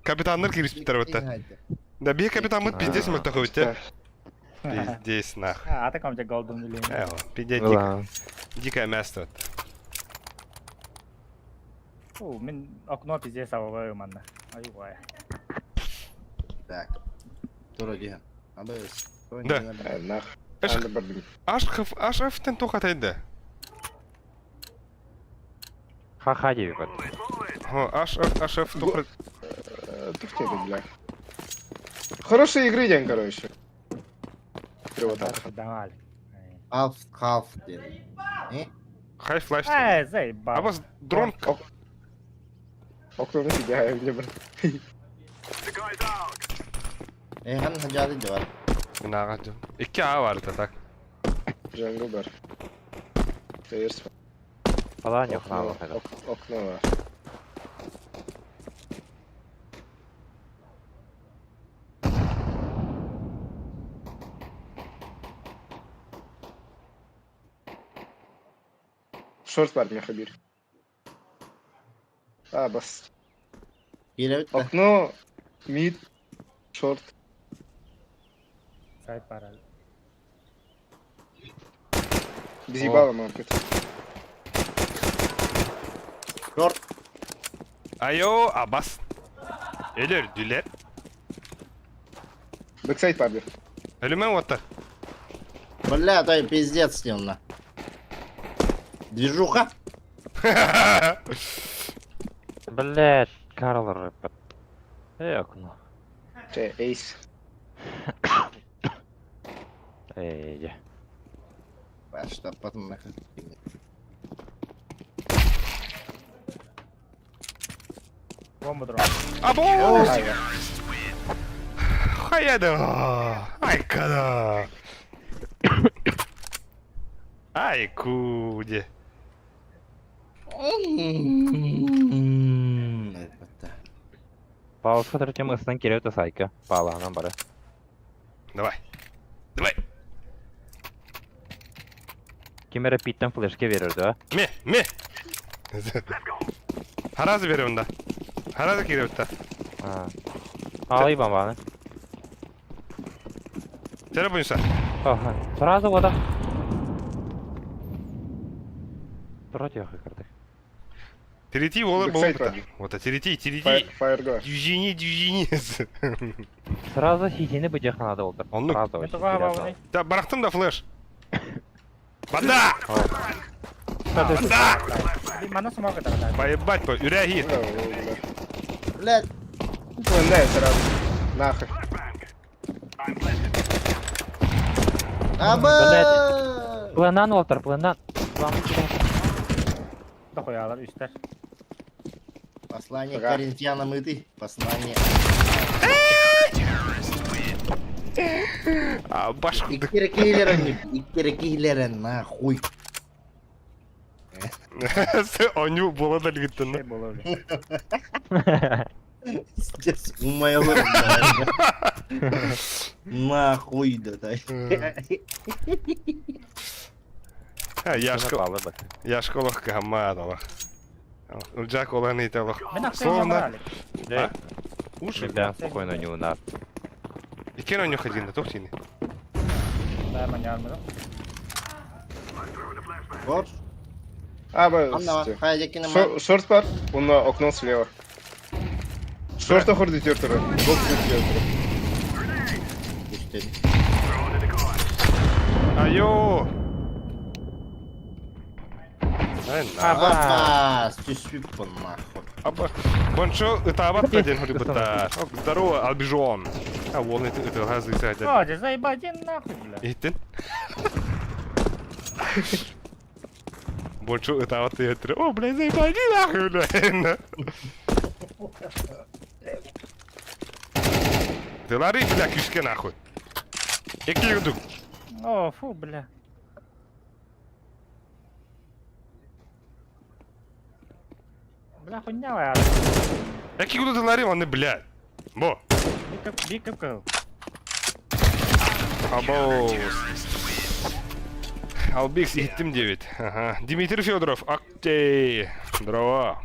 Капитаннар киришпиттер бутта. Да бие капитан мыт пиздец мөктө хөбүттэ. Пиздец нах. А, ата комча голден билем. Эво, пиздец дик. Дикое место. О, мен окно пиздец албай манна. Ай, Так. Тура дия. Абыз. Да. Нах. Эш- Анда бардым. Аш аш эфтен тохатайды. Ха-ха диэбит. Хо, аш эф аш эф тохат. Тух бля. Хорошей игры день, короче. Привод. Давай. Half half дедим. Э? Хайф лайф. Эй, заебал. Абас дрон Окно на мне, брат. Э, хан хажады жабар. Нага. Икки а бар да так. Джангл бар. Стейрс. Фалан yok на алла. Окно бар. Шорт бар, Мехабир. А, бас. Киирэбит да. Окно, мид, шорт. Сайт баар. Без ебала маркет. Шорт. Айо, абас. Өлөрдүлэр. Бэксайд пабер. Өлүмэн уоттар. Бля, той пиздец с ним на. Движуха. Блять, Карл рыппыт. Э, окно. Чэ, эйс. Эй, дьэ. Что потом нахуй. Бомба дрон. Або! Хайа да! Айка Ай, куде. Пауска третьем ыстан кириэт сайка. Паалаһынан бары. Давай. Давай. Ким эрэ питтэн флешке биэрэр дуо? Ме, ме. Харазы берем да. Харазы кириэт да. Аалый бомбаны. Тере буйса. Ага. Сразу вода. Против картых. Тирити олар Бэксайд болбута. бар. Вот, тирити, тирити. Фаерго. Движение, движение. Сразу сидени быдьах надо болдыр. Оннук. Сразу Мен туга абалный. Да, барахтым да флеш. Бада! Бада! Мана смог это да. Поебать, по, үрәһи. Блядь. Да, сразу. Нахуй. Аба! Планан Уолтер, планан. Да хуялар үстер. Послание Ага. Коринфянам и ты. Послание. А, баш курдук. Иккерекейлерен, иккерекейлерен, нахуй. Оню бола да лгиттен. Şey болор. Сейчас умаялар. Нахуй да дай. Яшка, яшка олох кахамадала. Ульджак олан италах. Мен аксен Словно. ямралик. Да. Уши. Да, спокойно не у нас. Иккен оню хадин, тохтини. Да, мен ярмадым. Вот. А, Анна, бас. хайдекина ма. Шорт бар, он окно слева. Шорт охорды тертері. Бокс тертері. Айо! Ай, на. Апа, түспүп нахуй. Аба. Бончо ытаабат да ден холибута. Здорово, Албижон. А, вон это это газы сядет. О, да заебать, иди нахуй, бля. Иттин. Бончо ытаабат да О, блядь, заебал, иди нахуй, блядь. Ты лари, бля, кишке нахуй. Эки юдук. О, фу, бля. Бля, хуйня я. Эки юдук ты лари, он блядь. Бо. Бик кыл. Абоус. Албикс иттим 9. Ага. Дмитрий Федоров, окей. Здорово.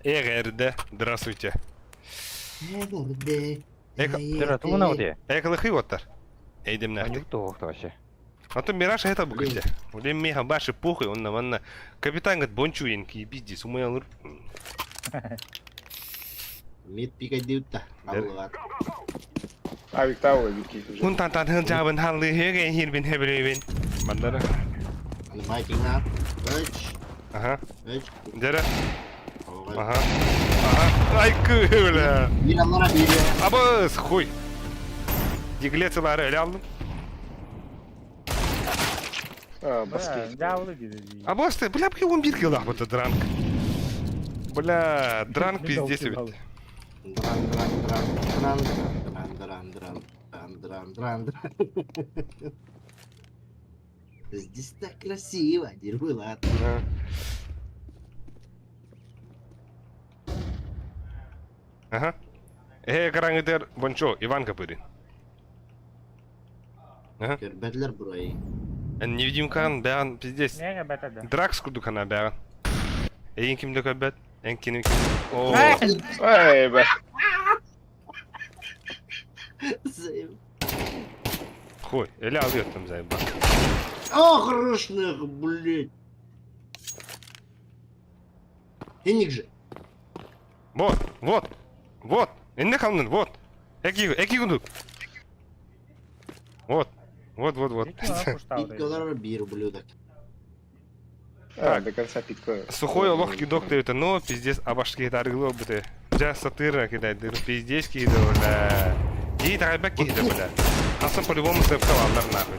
ЭГРД, здравствуйте. Эклыхы оттар. Эйдем нахты. вообще. А то Мираж это букате. Улем меха баши похуй, он на ванна. Капитан говорит, бончу енки, пиздец, умаял. Мид пикать дают-то. Авик тауэ бики уже. Hun тан тан хын жабын халы хеге хин бин хебребин. Мандара. Байкина. Үч. Ага. Үч. Дера. Ага. Ага. Ай бля. Bir allara bir. Абыс, хуй. Диглецелары эле алдым. А, баскет. Дяволы диди. Абыс, ты, бля, бля, он бир килах вот дранк. Бля, дранк пиздец ведь. Дран, дран, дран, дран, дран, дран, дран, дран, дран, дран, дран. Здесь так красиво, Дербылат. Ага. Э, караңытер, бончо, Иван Копырин. Ага. Көрбәтләр бурай. Невидимкан бәган пиздец. Неге бәтәдә? Дракс курдукана бәган. Эйин кимде көрбәт? Эн кини Оо. Эй, бля. Хуй, эле алыйоттум заебал. Ох, рушных, блядь. Денег же. Вот, вот, вот. Инне kalın, вот. Эки, эки кудук. Вот, вот, вот, вот. Пить долларов бир, ублюдок. А, до конца питка. Сухой олох кидок дают, но пиздец, абашки таргылы быты. Жа сатыра кидает, пиздец киды, бля. Дии тагайбак киды, бля. Асан по-любому сыпка валдар нахуй.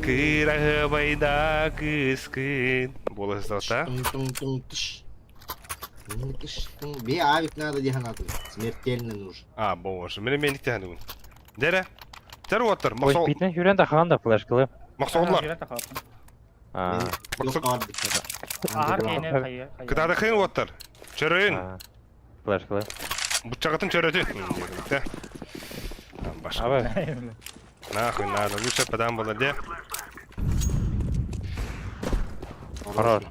Кырагыбайда кыскын. Буола сызалта. Би авик надо диханаты. Смертельно нужен. А, боже, мен мен икте Дере. Тер оттар. Ой, битне хүрен да хан да флешкалы. Мақсоғлар. А. Кытады хын оттар. Чөрөйүн. Флешкалы. Бутчагытын чөрөтүн. Башка. Нахуй надо, лучше подам было де. Хорош.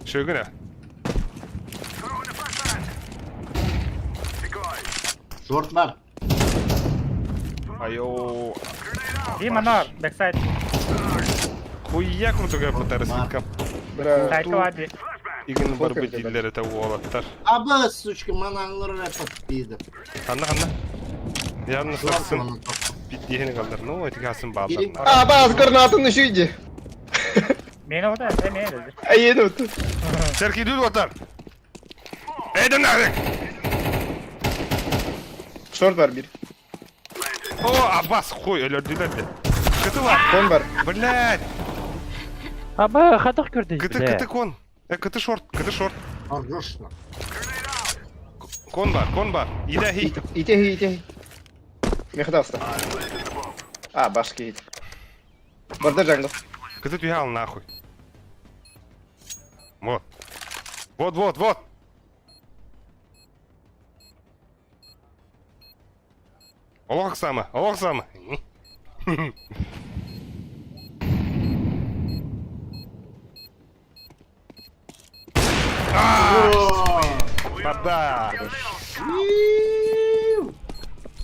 Шөгүнэ. Шорт бар. Айо. Дима, на, backsite. Хуя курдуга потарсика. Бля. Игин бар бит это уолаттар. Аба, сучка, манаңлар рапат пизда. Ханна ханна. Явно саксын. Бит калдар. Ну, эти хасын балдар. А, бас, гранату еще иди. Мени ота, мени. А еду тут. Серки дүл отар. Эйден нахрен. Шорт бар бир. О, Аббас, хуй, өлөрдүлөр де. Кыты бар. Кон бар. Блядь. Аба, хатах көрдү. Кыты, кыты кон. Кыты шорт, кыты шорт. Хорошно. Кон бар, кон бар. Иде хи. Ите хи, ите хи. Мехдавста. А, башки ит. Барда jungle. Кыты түйал нахуй. Вот. Вот, вот, вот. Олох сама, олох сама. Бада.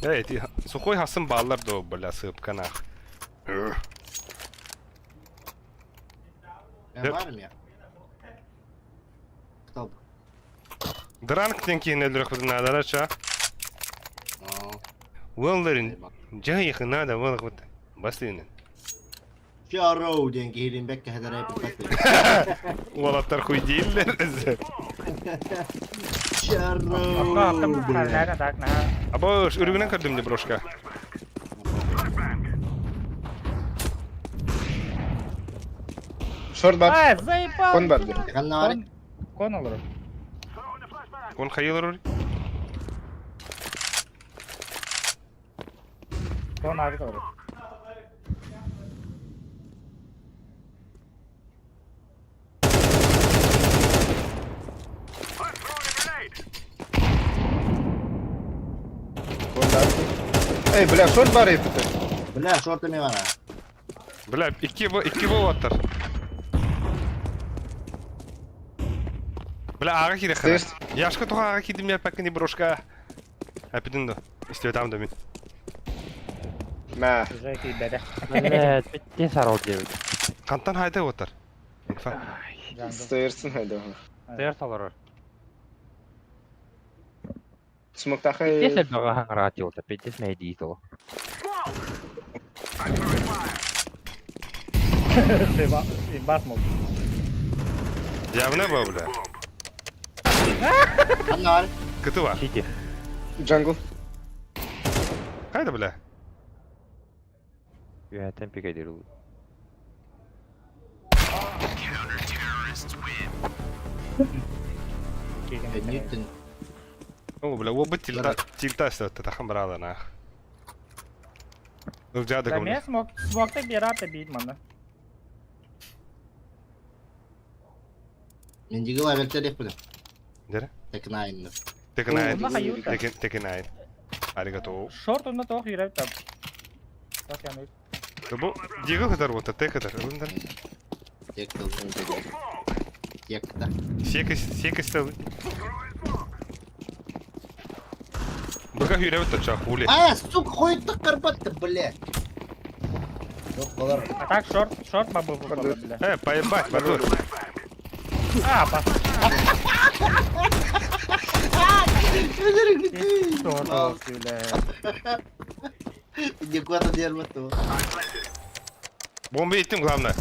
Эй, ти сухой хасын баллар до, бля, сыпка нах. Я барым я. Кто? Дранк тенки нелдер надо, ча. Уэллерин, жайых надо, вот вот. Баслин. Чароу ден кейлин бекке хедер Уолаттар хуй дейиллер. Чароу. Або үрүгүнэн көрдүм де брошка. Шорт бар. А, заебал. Кон бар. Каннары. Кон олар. Кон хайылыр. Кон авик олар. Кон бар. Эй, бля, шорт бар епті. Бля, шорты ми бар. Бля, икки бу, икки бу аттар. Бля, ага киде хара. Яшка туха ага кидим я пакни брошка. Апидин до. Исте там до мен. Мә. Уже кейбере. Блядь, битте сарал дебит. Кантан хайда оттар. Инфа. Стоерсың хайда. Тер салар. Смоктахай. Битте сел бага хаңрат юлта, битте смейди итол. Бас мол. Явно ба, бля. Каннары. Кыты бар. Сити. Jungle. Кайда, бля? Юәтен пикадир. Ньютон. О, бля, оба тильта, тильта сәтті тахан брала нах. Ылжады Да кому. мен смок, смокты бераты бит мана. Мен диги лавертер еппедим. Дере? Текнайнны. Текнайн. Онна хайута. Текнайн. Аригато. Шорт онна тоқ юрәп там. Так яны. Бу Дигл кытар буолта, Т кытар. Ылындар. Тек Тек да. Сиэкис, сиэкис тыл. Быка хүребит точа, хули. А, сука, хуй ты карпат блядь. Жоқ, А так шорт, шорт бабы выпала, бля. Э, поебать, бадур. А, бас. Шорт, бля. Никуда не рвато. Бомба еттим, главное.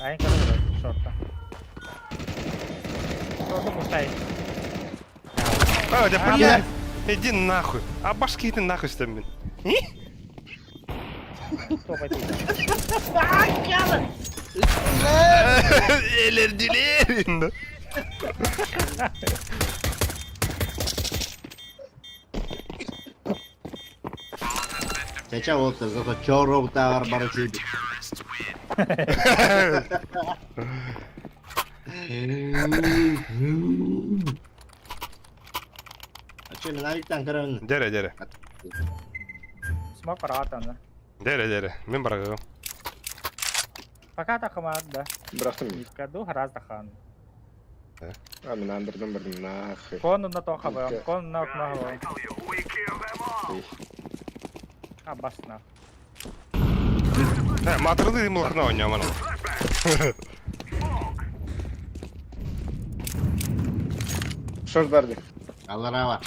Ай, короче, шорта. Шорту пустай. А, да блядь. Иди нахуй. А башки иди нахуй с тобой. Элердилер. Чача болыпты, зато чоруктагар бар чүйбүт. А че, мен авиктан кіремін. Дере, дере. Смок параатаны. Дере, дере. Мен барагым. Пока тахамар, да. Бырахтым. Иккаду хараз тахан. А, мен андырдым бір нахуй. Кон на то хабам, кон на окно хабам. А, бас на. Э, матырды дим лохна ойнаман. Шорт барды. Аллара бар.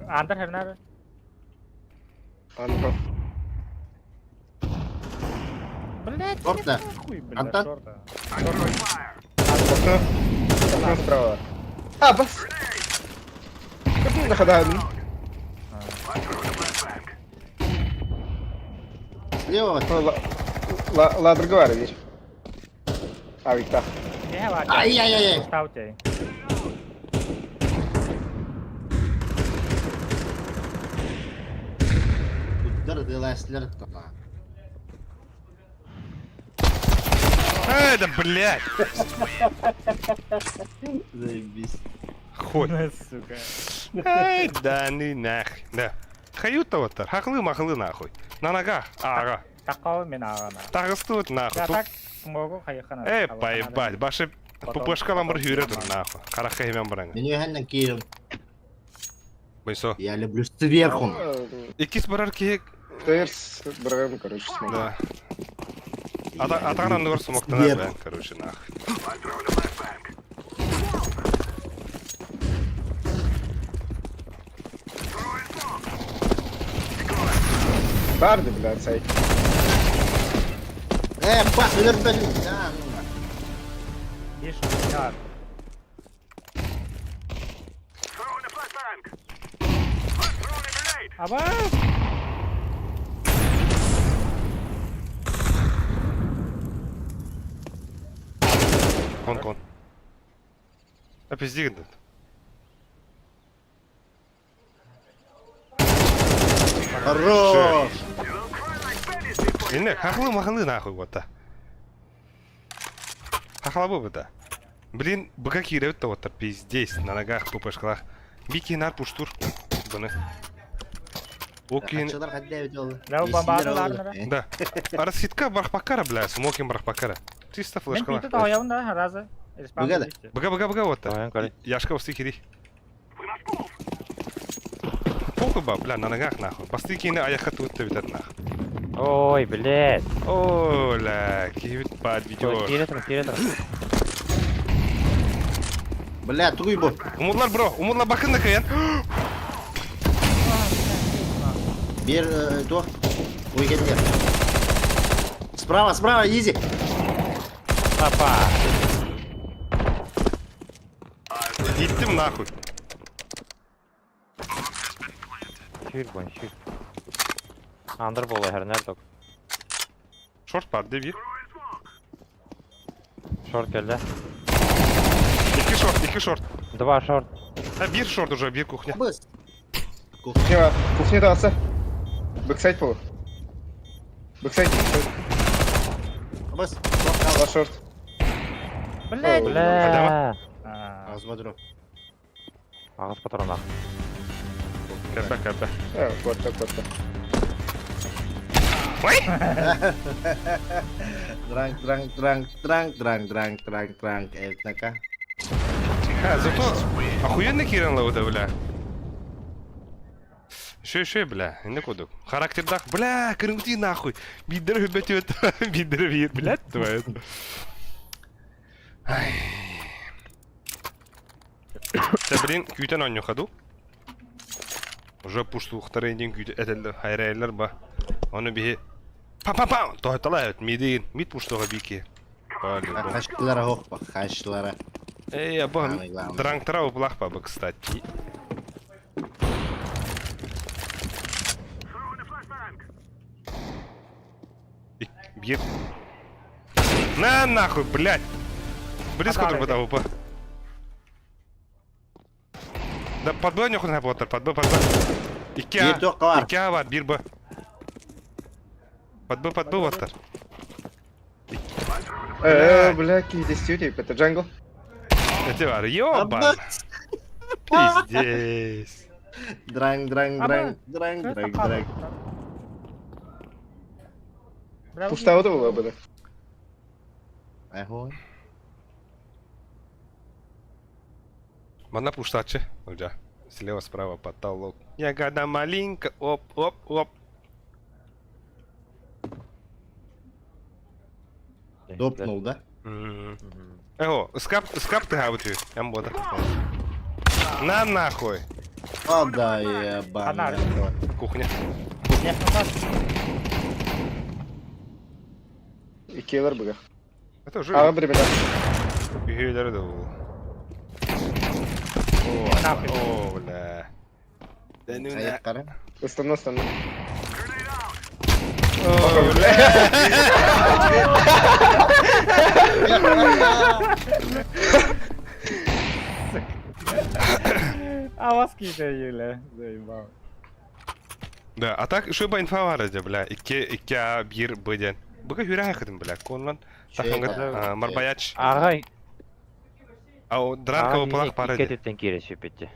Андер хернар. Андро. Блять, Шорта. Хуй, бля, Антон? шорта. Окно. Окно справа. А, бас. Как на хода? Слева. Ладр говори, А, Виктор. Ай-яй-яй. Ставьте. Куттар дыласлер тама. Э, да блядь. Заебись. Хуй. Сука. Эй, да не нахуй. Да. Хаюта вот так. Хахлы махлы нахуй. На ногах. Ага. Такого мен ағана. Тагыстуют нахуй. Я так смогу хайхана. Эй, поебать. Башы пупышкалам бір хүрет нахуй. Караха хемен бараңа. Мен өйхәннен киирим. Бойсо. Я люблю сверху. Икис барар киһи. Терс, брэм, короче, смог. Да. Атаган нур смоктана бен, короче, нахуй. Барды, блядь, сай. Э, бас, өлөрбөдүм. Да, ну. Иш, яр. Аба! Кон кон. А пизди гынды. Хорош. Инне хахлы махлы нахуй вот та. Хахлабы быта. Блин, быка киребит вот та пиздец на ногах пупышкалах. Бики нар пуштур. Бұны. Окин. Да. Араситка бархпакара, бля, смокин бархпакара. Чисто флешкала. Быга Быга, быга, быга вот та. Яшка усты кири. Похуй ба, бля, на ногах нахуй. Басты кини аяққа туытты битет нахуй. Ой, блядь. О, ля, кибит подведёшь. Кире кире Бля, тугуй бу. Умудлар бро, умудлар бакын да кыян. Бер то. Ой, кетер. Справа, справа, изи. Опа. Иттим нахуй. Шүр бой, шүр. Андыр бола хернер ток. Шорт бар деп bir. Шорт келді. Екі шорт, екі шорт. Два шорт. А bir шорт уже, bir кухня. Быс. Кухня, кухня дался. Бэксайд был. Бэксайд, бэксайд. Быс. Два шорт. Блядь. Бля. А, Смотрю. Аҕыс патронах. Кэлбэ, кэлбэ. Э, куотта, куотта. Ой! Дранг, дранг, дранг, дранг, дранг, дранг, дранг, дранг, этнака. Ха, зато охуенно киирэн ылабыта, бля. Шөй, шөй, бля, инде кудук. Характердах, бля, кыргытыы нахуй. Биирдэрэ хүббэтибит, биирдэрэ биир, блядь, твою. Ай. Чэ, блин, күүтэн оонньуохха дуу? Уже пуштуухтары диэн күүтэ этэллэр, хайрайаллар ба. Ону биһи па-па-па тоһуталаа эбит, мидиин, мид пуштуоха биики. Хашкылара хохпа, хашкылара. Эй, або дранктара уплах ба, кстати. Бьет. На нахуй, блядь! Близко друг упа. Да под Б нюхун работал, под Б, под Б. Икки А. Икки А бар, бир Б. Под Б, под Б ваттар. Э, бля, какие действия, это джангл. Это бар, ёбан. Пиздец. Дранг, дранг, дранг, дранг, дранг, дранг. Пустава була буде. Ого. Манна пуштачы, Ольжа. Слева, справа, потолок. Ягода малинка, оп, оп, оп. Допнул, да? Эго, скап, скап ты гавты. Ям бода. На нахуй. О, да, ебаный. Кухня. Кухня. Иккиэлэр быга. Это уже... Аҕа бирибэлэх. Үһүөлэрэ да буолуо. О, о, бля. Хайахтара. Ыстанна ыстанна. О, бля. А вас киирэ заебал. Да, а так шуба инфа бар дьэ, бля. Икки, икки А, биир Б диэн. Быга хүрэ хытым, бля. Коннан тахангат марбаяч. Ағай. А дранка опалах пара Икки өттүттэн киирэ сүппүттэ.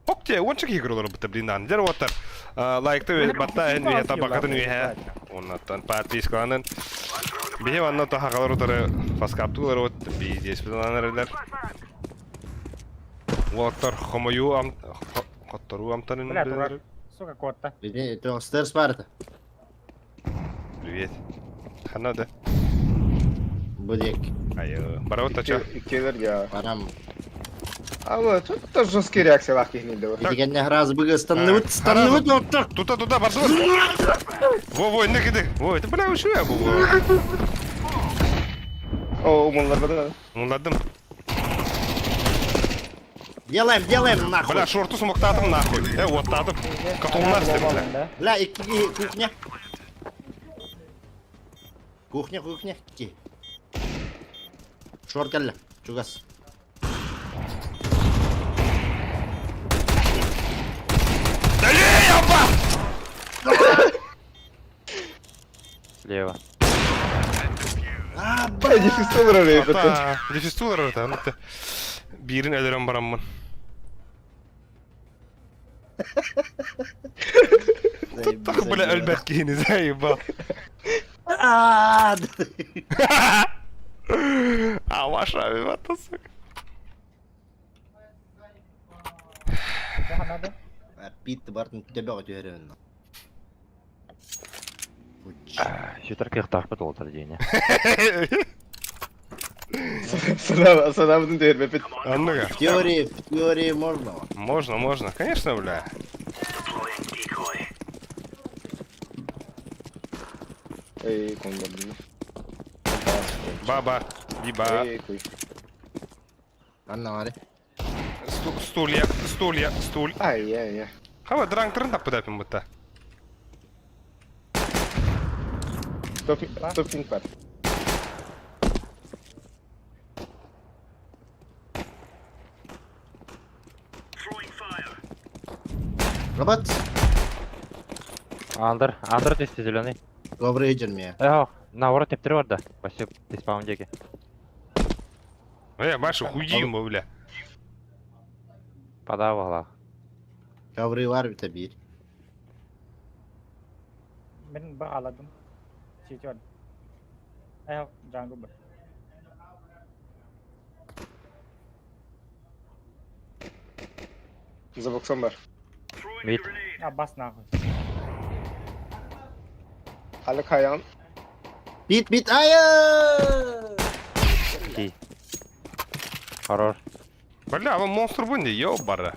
Окте, уонча киһи көрөлөр бутта блин дан. Дер оттар. Лайкты батта эн үһэ табакатын үһэ. Оннаттан подпискаланын. Биһи ванна тахагалар утары фаскаптылар от биздес биланарылар. Уолаттар хомойуу ам хотторуу амтанын Бля, дурак. Сука, куотта. Стерс баар Привет. Ханна да? Бу диэк. Айы. Барабыт тача. Иккиэлэр я. Барам. А вот тут тоже жесткие реакциялаах киһини да. Итигэннэ раз быга станныбыт, станныбыт оттор. Туда, туда, бардыбыт. Во, во, инне киди. Во, это бля, ушуя бу. О, умулларбада. Умулладым. Делаем, делаем нахуй. Бля, шорту смоктатым нахуй. Э, оттатым. Котолунар истем, бля. Бля, икки кухня. Кухня, кухня, икки. Шорт кэллэ, чугас. Слева. Дефистулар это. Дефистулар это. Биирин өлөрөн бараммын. Туттах бля өлбөт киһини заебал. А ваша вата, сука. Пит бартын төбөҕө түһэрэн. Сүтэр кыахтаахпыт уолтар диэни. Санаабытын түһэрбэппит. Анныга. В теории, в теории можно. Можно, можно. Конечно, бля. Эй, кон блин. Баба, биба. Эй, куй. Анна Мари. Стулья, стулья, стуль. Ай-яй-яй. Хава дранг таппытапин бутта. Топ, топ пинг Робот. Андер, андер түстэ зеленый. Добрый вечер, мне. Эх, наоборот тептери бар да. Басып, диспаун диэки. Э, Маша, хуйди ему, бля. Подавала. Коврылар бите биир. Мин баҕаладым. Ситер. Э, джангу бар. За боксом бар. Мид. А, бас нахуй. Хали каян. Бит бит айы! Ки. Хорош. Бля, бу монстр бу не, ёбара.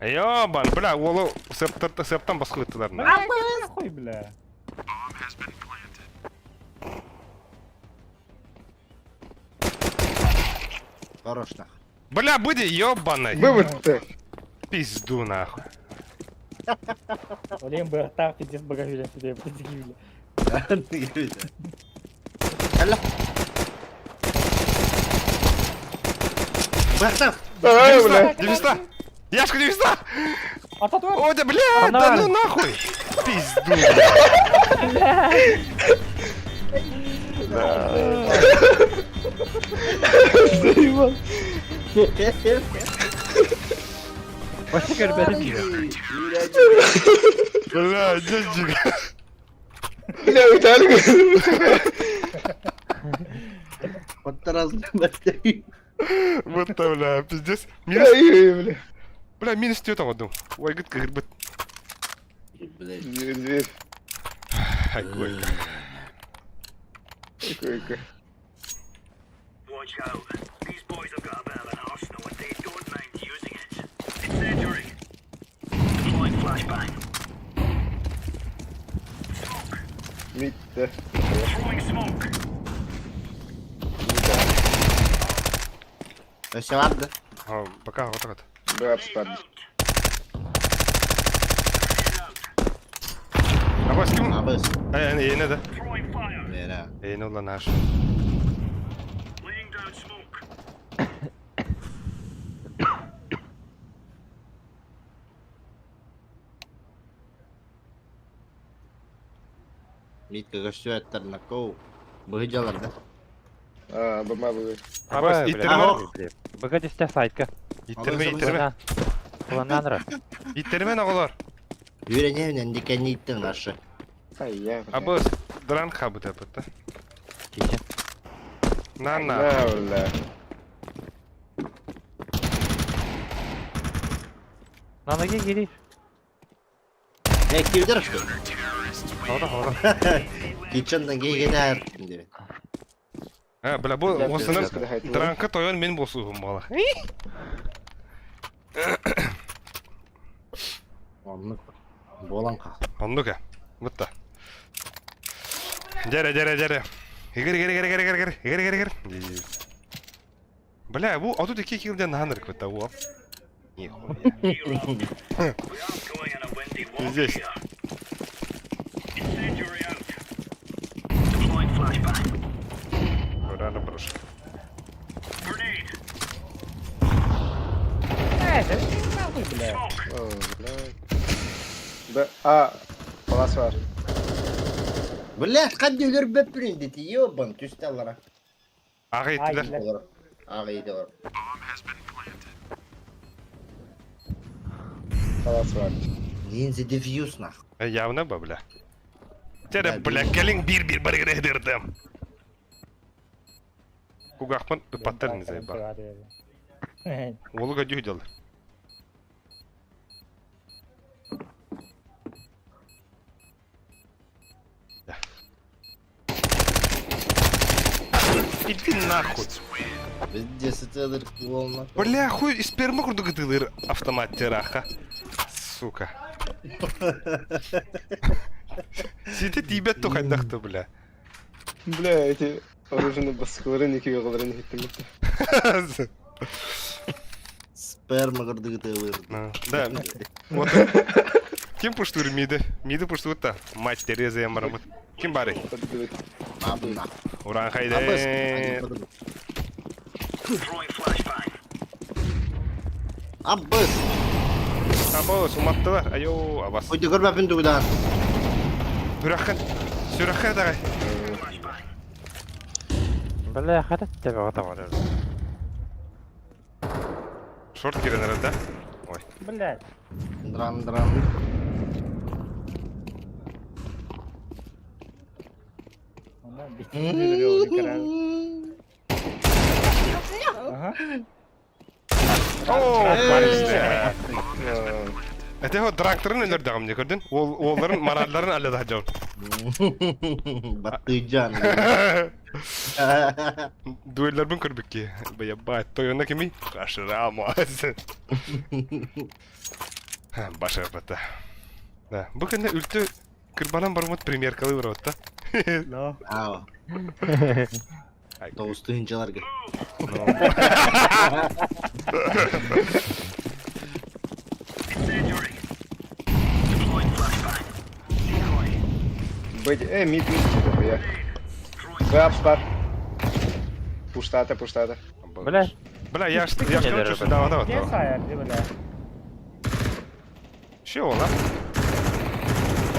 Ёбан, бля, уолу сыптан басқы ыттылар. Нахуй, бля. Хорош нахуй. Бля, буди, ёбаный. Вывод ты. Пизду нахуй. Олем бы так пиздец багажили себе, подгибли. Алла. Бахтав! Ай, бля. 900! Яшка, 900! А татуаж! О, да, бля, да ну нахуй! Пизду. Заебал. Башка көрбөтүм. Бля, дядька. Бля, Виталик. Оттараз Вот там, бля, пиздец. Минус, Ай, бля. бля, минус тет оҕодум. Ой, гыт кыһырбыт. Блядь. Дверь, дверь. Ай, Какой-какой. Мид, да. Өссө бар да. Пока, вот так вот. Бра, спад. Абас ким? Абыс. Ай, эйне да. Бера. Эйне ула наш. Митка көстү әттер накоу. Быһы жалар да. А, бама был. Абас, иттерме. Быга дисте сайтка. Иттерме, иттерме. Кулананра. Иттерме оҕолор. Үйренемин дикенни иттен нашы. Ай, я, бля. Абас, дран хабы тапыт да. Кичен. На на. На, бля. Нанаги кири. Э, кирдер что? Хода, хода. Киченнен кейгене деп. А, бля, бу осының Бля, дранка тойон мен болсуғым бала. Оннук. Болан ка. Оннука. Бутта. Дәрә, дәрә, дәрә. Игер, игер, игер, игер, игер, игер, игер, игер, игер. Бля, бу ату тики килден наханыр кытта бу. Нихуя. Здесь. Рано брошу. Э, да нахуй, бля. О, бля. Б, А, палас бар. Блядь, кадди өлөр бөппүрүн дети, ёбан, түстө алара. Ага иттилер. Олар. Ага иди олар. Палас бар. Нинзе дефьюз нах. Явно ба, бля. Тере, бля, келин бир-бир барыгы дырдым. Кугахман паттар не заебал. Олуга дюдел. Иди нахуй. Везде сытыдыр кулонна. Бля, хуй, из сперма курдук тылыр автомат тераха. Сука. Сиди тибет то хайдахты, бля. Бля, эти оружие баскылары никиге кыларын хиттим. Сперма курдук тылыр. Да. Вот. Ким пуштур миди? Миди пуштур та. Мать Тереза я марамут. Ким бары? Абына. Уран Абыс. хайде. Абыс. Абас, уматтылар. Айо, абас. Ойды көрбәпін дугдан. Сүрәхен. Сүрәхен дагай. Бля, хата тебе готово. Шорт кирен да? Ой. Блядь. Драм драм. О, барышня. Это его тракторын өлөрдөҕүм дии көрдүн. Ол уолларын моралларын алла да дьон. Баттыйжан. Дуэллэрбин көрбүкки. Баябай, тойона кими? Хашырама. Башарбата. Да, бу кэннэ үлтү кырбанан барбыт премьеркалыы барбатта. Но. Ау. Тоғыз тыһыынчаларга. Быть, мид, мид, типа, я. Б, бар. Пуштата, пуштата. Бля. Бля, я ж я ж хочу сюда, давай, Где давай. Сайер, где, бля? Чего, да?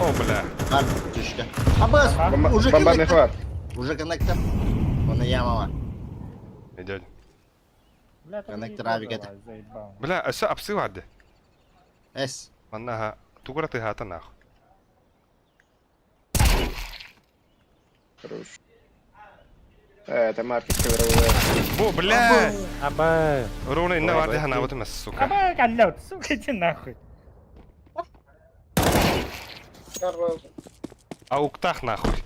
О, бля. Бар түшкә. Абас, Бомба, уже бомба коннектор. мехват. Уже коннектор. Оны ямала. Идет. Бля, там Коннектор не авик это. заебал. Бля, а все апсывады. С. Маннаха тугура ты хата нахуй. Хорош. Это маркет ковровая. Бо, бля! Аба. Ровно инна Ой, варды ой, хана вот сука. Аба, каллют, сука, иди нахуй. Ауктах нахуй.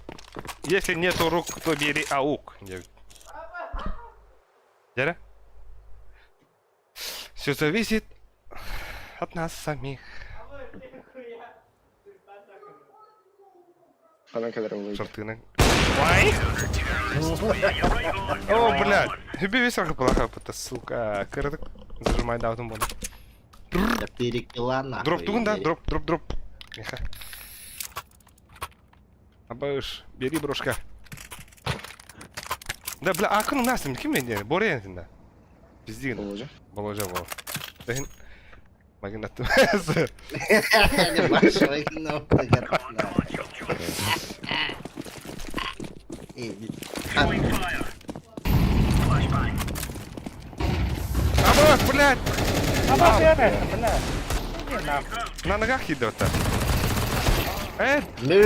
Если нету рук, то бери аук. Дера? Все зависит от нас самих. Она ковровая. Шортына. Ой! О, блядь! Люби весь плохо, это сука. Кырдык. Зажимай даутым буду. Четыре килла нахуй. Дроп тугун, да? Дроп, дроп, дроп. Миха. Абыш, бери брошка. Да, бля, а кну нас, ким мен Борен да. Пиздин. Положи. Боложа бол. Дехин. Магнат. Абыш, блядь! Аба, бля, бля. Иди нахуй. На ногах идет. Бля,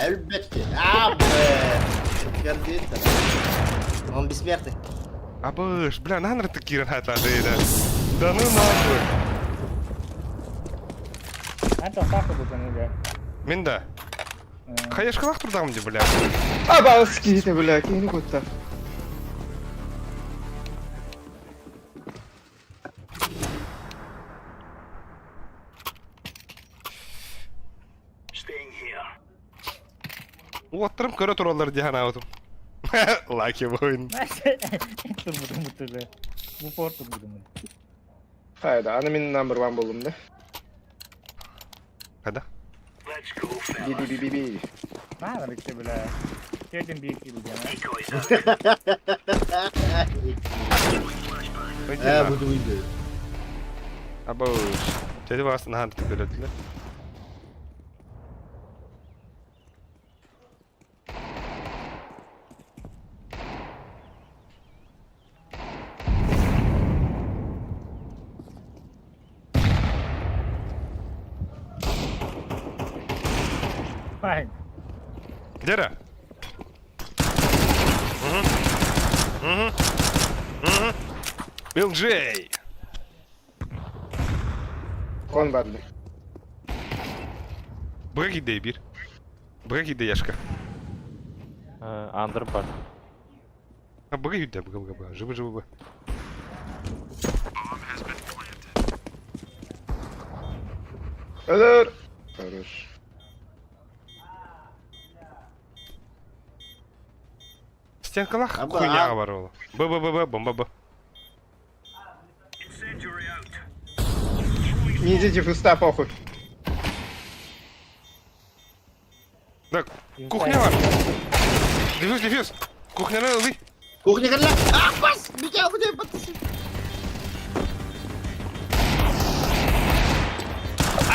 өлбетте. А, бля. Он бессмертный. Абыш, бля, нанры ты киран хата да. Да ну нахуй. Это сахар был, бля. Мен да. Хаешкалах турдам де, бля. Абалский, это, бля, кини кутта. Уоттарым көрө тураллар дихан аутум. Лаки бойын. Турбудум бутылы. Бу пор турбудум. Хайда, аны мен number one болдум да. Када? Би би би би би. На, рыкты, бля. Тетин бийки, бля. Буду выйду. Абыш. Теди вас нахан көрөдүлөр. Файн. Дера. Билл Джей. Кон барды. Быга кидей бир. Быга кидей яшка. Андыр бар. А быга юдэ, быга быга быга. Живы живы бы. Өлөр. Хорош. Стенкалах Аба. хуйняга бар ол. Б б б б бомба б. Не идите в уста, похуй. Так, кухня бар. Дефьюз, дефьюз. Кухняны ылый. Кухня кэллэ. А, бас! Битя, битя, подпиши.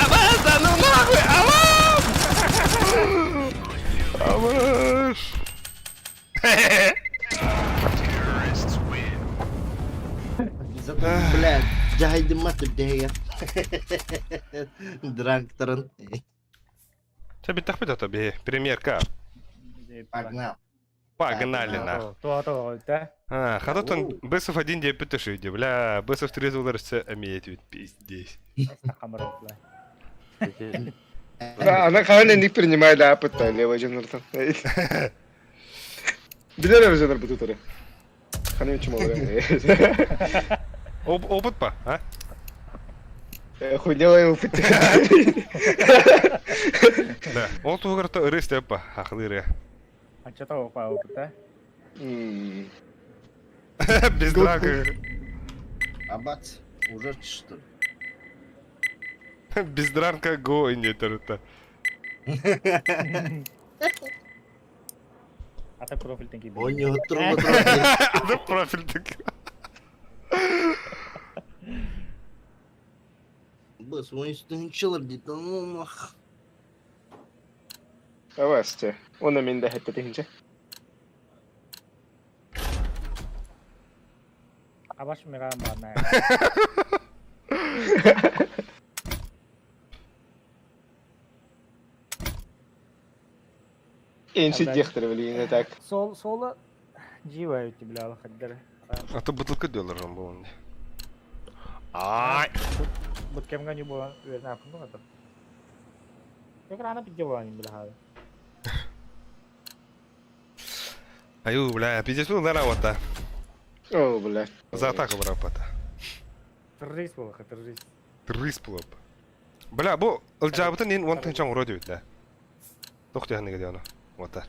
Абас, да ну нахуй, абас! Абаш! Зато, блядь, жайдымат. Түрдэһигэр дранктарын. Чэ бүттэхпит ото биһи премьерка. Погнал. Погнали нах. Туата да. А, хататон Бесов один диэппит төшүйдü, бля, Бесов 3 доллар өссө эмиэ этибит пиздец. Да, она хаһан инник принимает да опыт левый дьоннортон. Билэр эрэ дьоннор бутутары. Ханы чумалар. Опыт па, а? Хуйня опыт. Да. Ол туһугар то ырыс деп па, хахлыры. Анчата опа опыт, а? Без драка. Абац, уже что ли? Без дранка го не тарта. Ата профиль киби. Он не отруб Ата профиль так. Бас, он үстүнчилер дейді, ну нах. Авасте. Оны мен де хәтта дегенче. Абаш мега бана. Энчи дехтер билигин так. Сол соло жива эти бля алхаддер. А то бутылка доллар он был. Ай. Бут кемга не было, верно, ну это. Как рано пиздела они, бля. Аю, бля, пиздец, ну, наверное, вот так. О, бля. За атаку барапата. Террорист был, террорист. Террорист был. Бля, бу ылжабытын ин он тынчан уроди бит, да. Тохты ханныга диана. Вот так.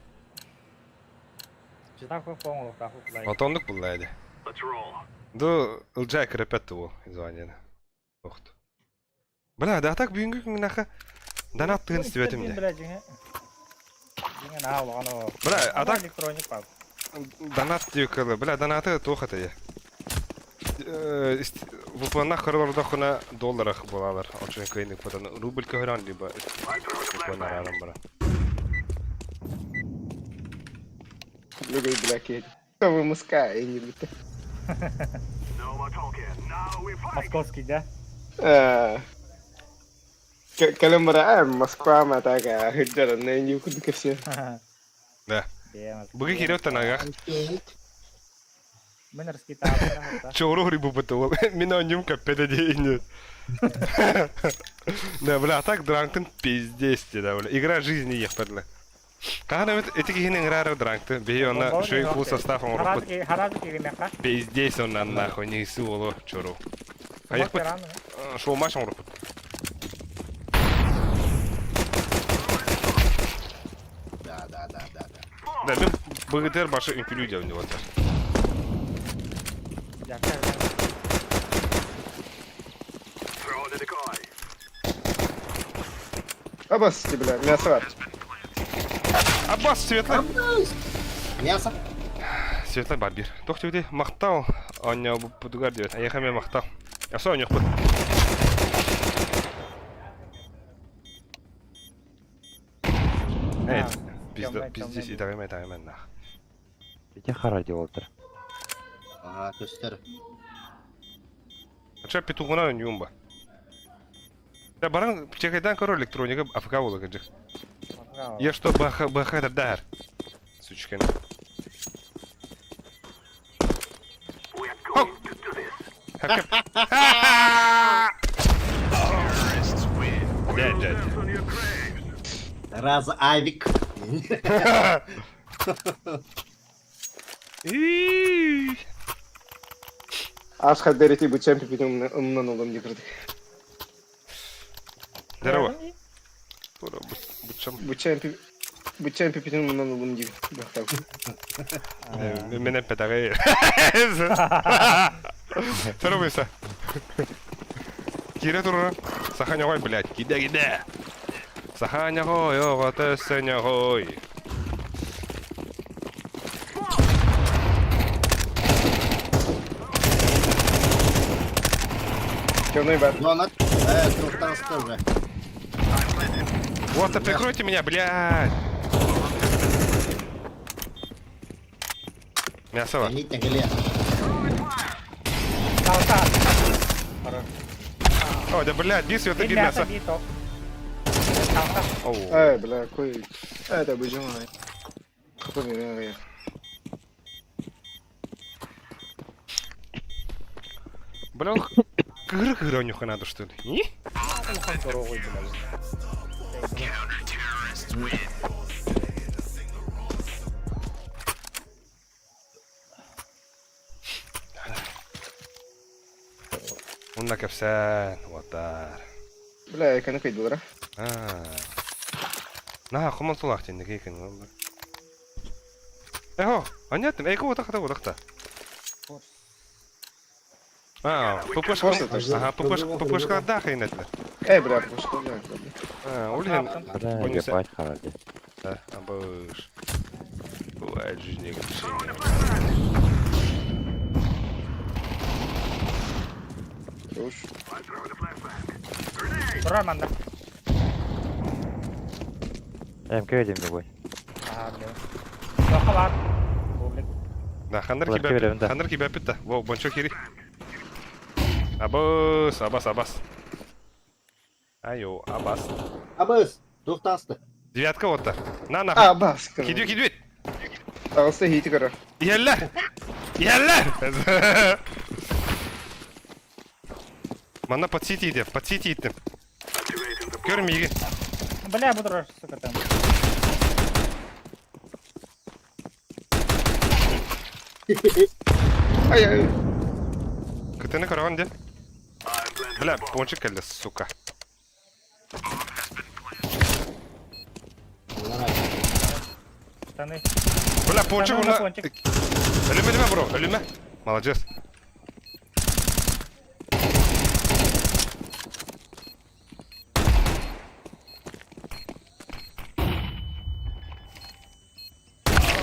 Отонлук булла эди. Ду ылжай кырепетти бу звание. Охт. Бля, да так бүгүнкү күнгүнахы донат тыгын истибетим де. Бля, а так донат диэккэ бля, донаты туох этэй? VPN-нах көрөлөрдөххүнэ долларах буолалар. Оччону кыайнык потом рубль көһөрөн либо VPN арааран баран. Люгай, бля, киһи. Вы муска, не бит. Московский, да? Кэлэн бара Москва матага хыджар на не кудка все. Да. Бүгүн кириэттэн агах. Мен раскитал. Чоуру рыбу потолок. Мин онньум каппета диэни. Да, бля, а так дранктын пиздец, да, бля. Игра жизни ехперле. Хаһан эбит ити киһини ыҥыраары дранкты. Биһи онно үчүгэй фул состав оҥорбуппут. Пиздец онно нахуй не уолу чору. Хайахпыт шоу-матч оҥорбуппут. Да, да, да, да, да. Да, мин быгытыар башы үҥкүлүү диэн уолаттар. Абас, бля, мясо бар. Аббас, светлый. Мясо. Светлый бар бир. Туох диэбитий? Махтал оонньообуппутугар диэбит. Эйиэхэ эмиэ махтал. Асо оонньуохпут. Эй, пиздец, итэҕэймэ, итэҕэймэ нах. Ити хара диолтер. Ага, көстөр. Ача петугунан оонньуум ба. Я баран чекайдан көрөр электроника АФК буола кырдьык. Я что, БХ, БХ даар. Сучкин. Дядь, дядь. Раз авик. Ас хадерити бу чемпи умнан олом дикырдык. Здорово. Бу чемпи бу чемпи питен умнан олом дик. Менен петагы. Здорово, Кире турура. Саханя блядь. Киде, киде. Саханя хой, ого, төссөня хой. Черный бар. Донат. Тоже. Вот, прикройте меня, блядь. Мясо. О, да блядь, биир света Биир биир мясо, мясо. биир топ. Оу. Эй, бля, какой... Это бежимай. Какой меня Бля, он кыры-кыры у них надо, что ли? И? Улахан здоровый, блядь. Онна кэпсээн, уотар. Бля, я кайду, да? Аа. Наһаа хомолтолоох диэн киһи Эхо, понятно, эйко утахта утахта. Аа, ППшка, ага, ППшка, ППшка да хейнетлер. Эй, бля, ППшка, бля. Аа, улин. Бля, ебать, харади. Да, абыш. Бывает в жизни огорчения. Уж. Турар манна. МК дем бой. Аа, бля. Тоха бар. Бублик. Да, хандар Булар кибә, киберем, да. хандар кибә питта. Во, бончо кири. Абыс, абас, абас. Айо, абас. Абыс, туохтаста. Девятка вот На нахуй. А, бас. Кидю, кидю. Тағысы хейті көрі. Иһэллэр! Иһэллэр! Манна подсети иттим, подсети иттим. Көр миигин. Бля, бу турар, сука, там. Ай, ай. Кытыны көрөҕүн дии. Бля, пончик кэллэ, сука. Штаны. Бля, пончик Штаны уна... на пончик. Өлүмэ, өлүмэ, бро, өлүмэ. Молодец.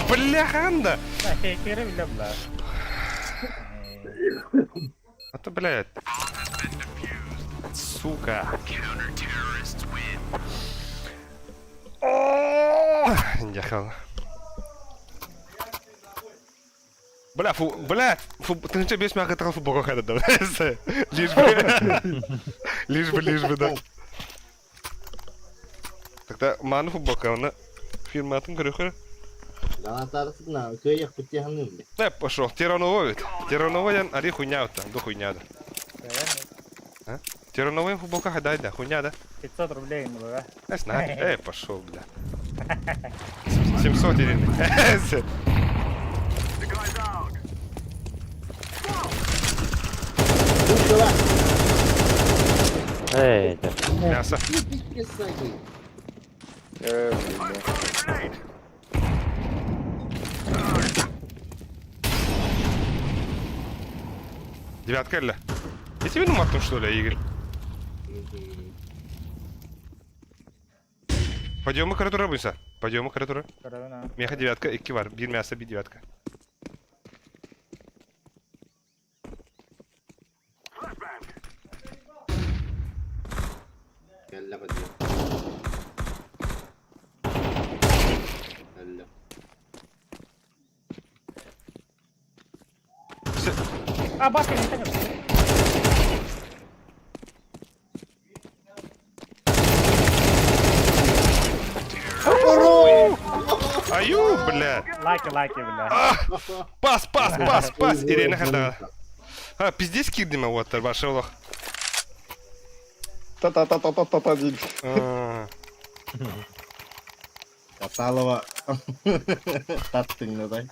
Бля, ханда! Да, хейкеры, бля, бля. А то, блядь. Сука. О, Ехал. Бля, фу, бля, фу, ты что, без мяха там футбол хада, да? Лишь бы, лишь бы, лишь бы, да. Тогда ману футболка, она фирматын көрөхөр. Данатарсына көйөх битти ханым. Да, пошел, Тираново ведь. Тираново я, ари хуйня там, до хуйня да. А? Тираново футболка хадай, да, хуйня да. 500 рублей, ну, да. Я знаю, эй, пошел, бля. 700 или... Эй, да. Мясо. Э, бля. Девятка или? Я тебе ну матом что ли, Игорь? Пойдем мы каратура буйся. Пойдем мы каратура. Корона. Меха девятка, икки бар. Бир мясо, би девятка. Кэллэ бадья. Кэллэ. Все. А, башка не тянет. Аю, бля. Лайки, лайки, бля. Пас, пас, пас, пас. Ирина ханда. А, пиздец кирдиме вот, ваша лох. Та-та-та-та-та-та-та. дин. А, Каталова. Таттыҥна дай.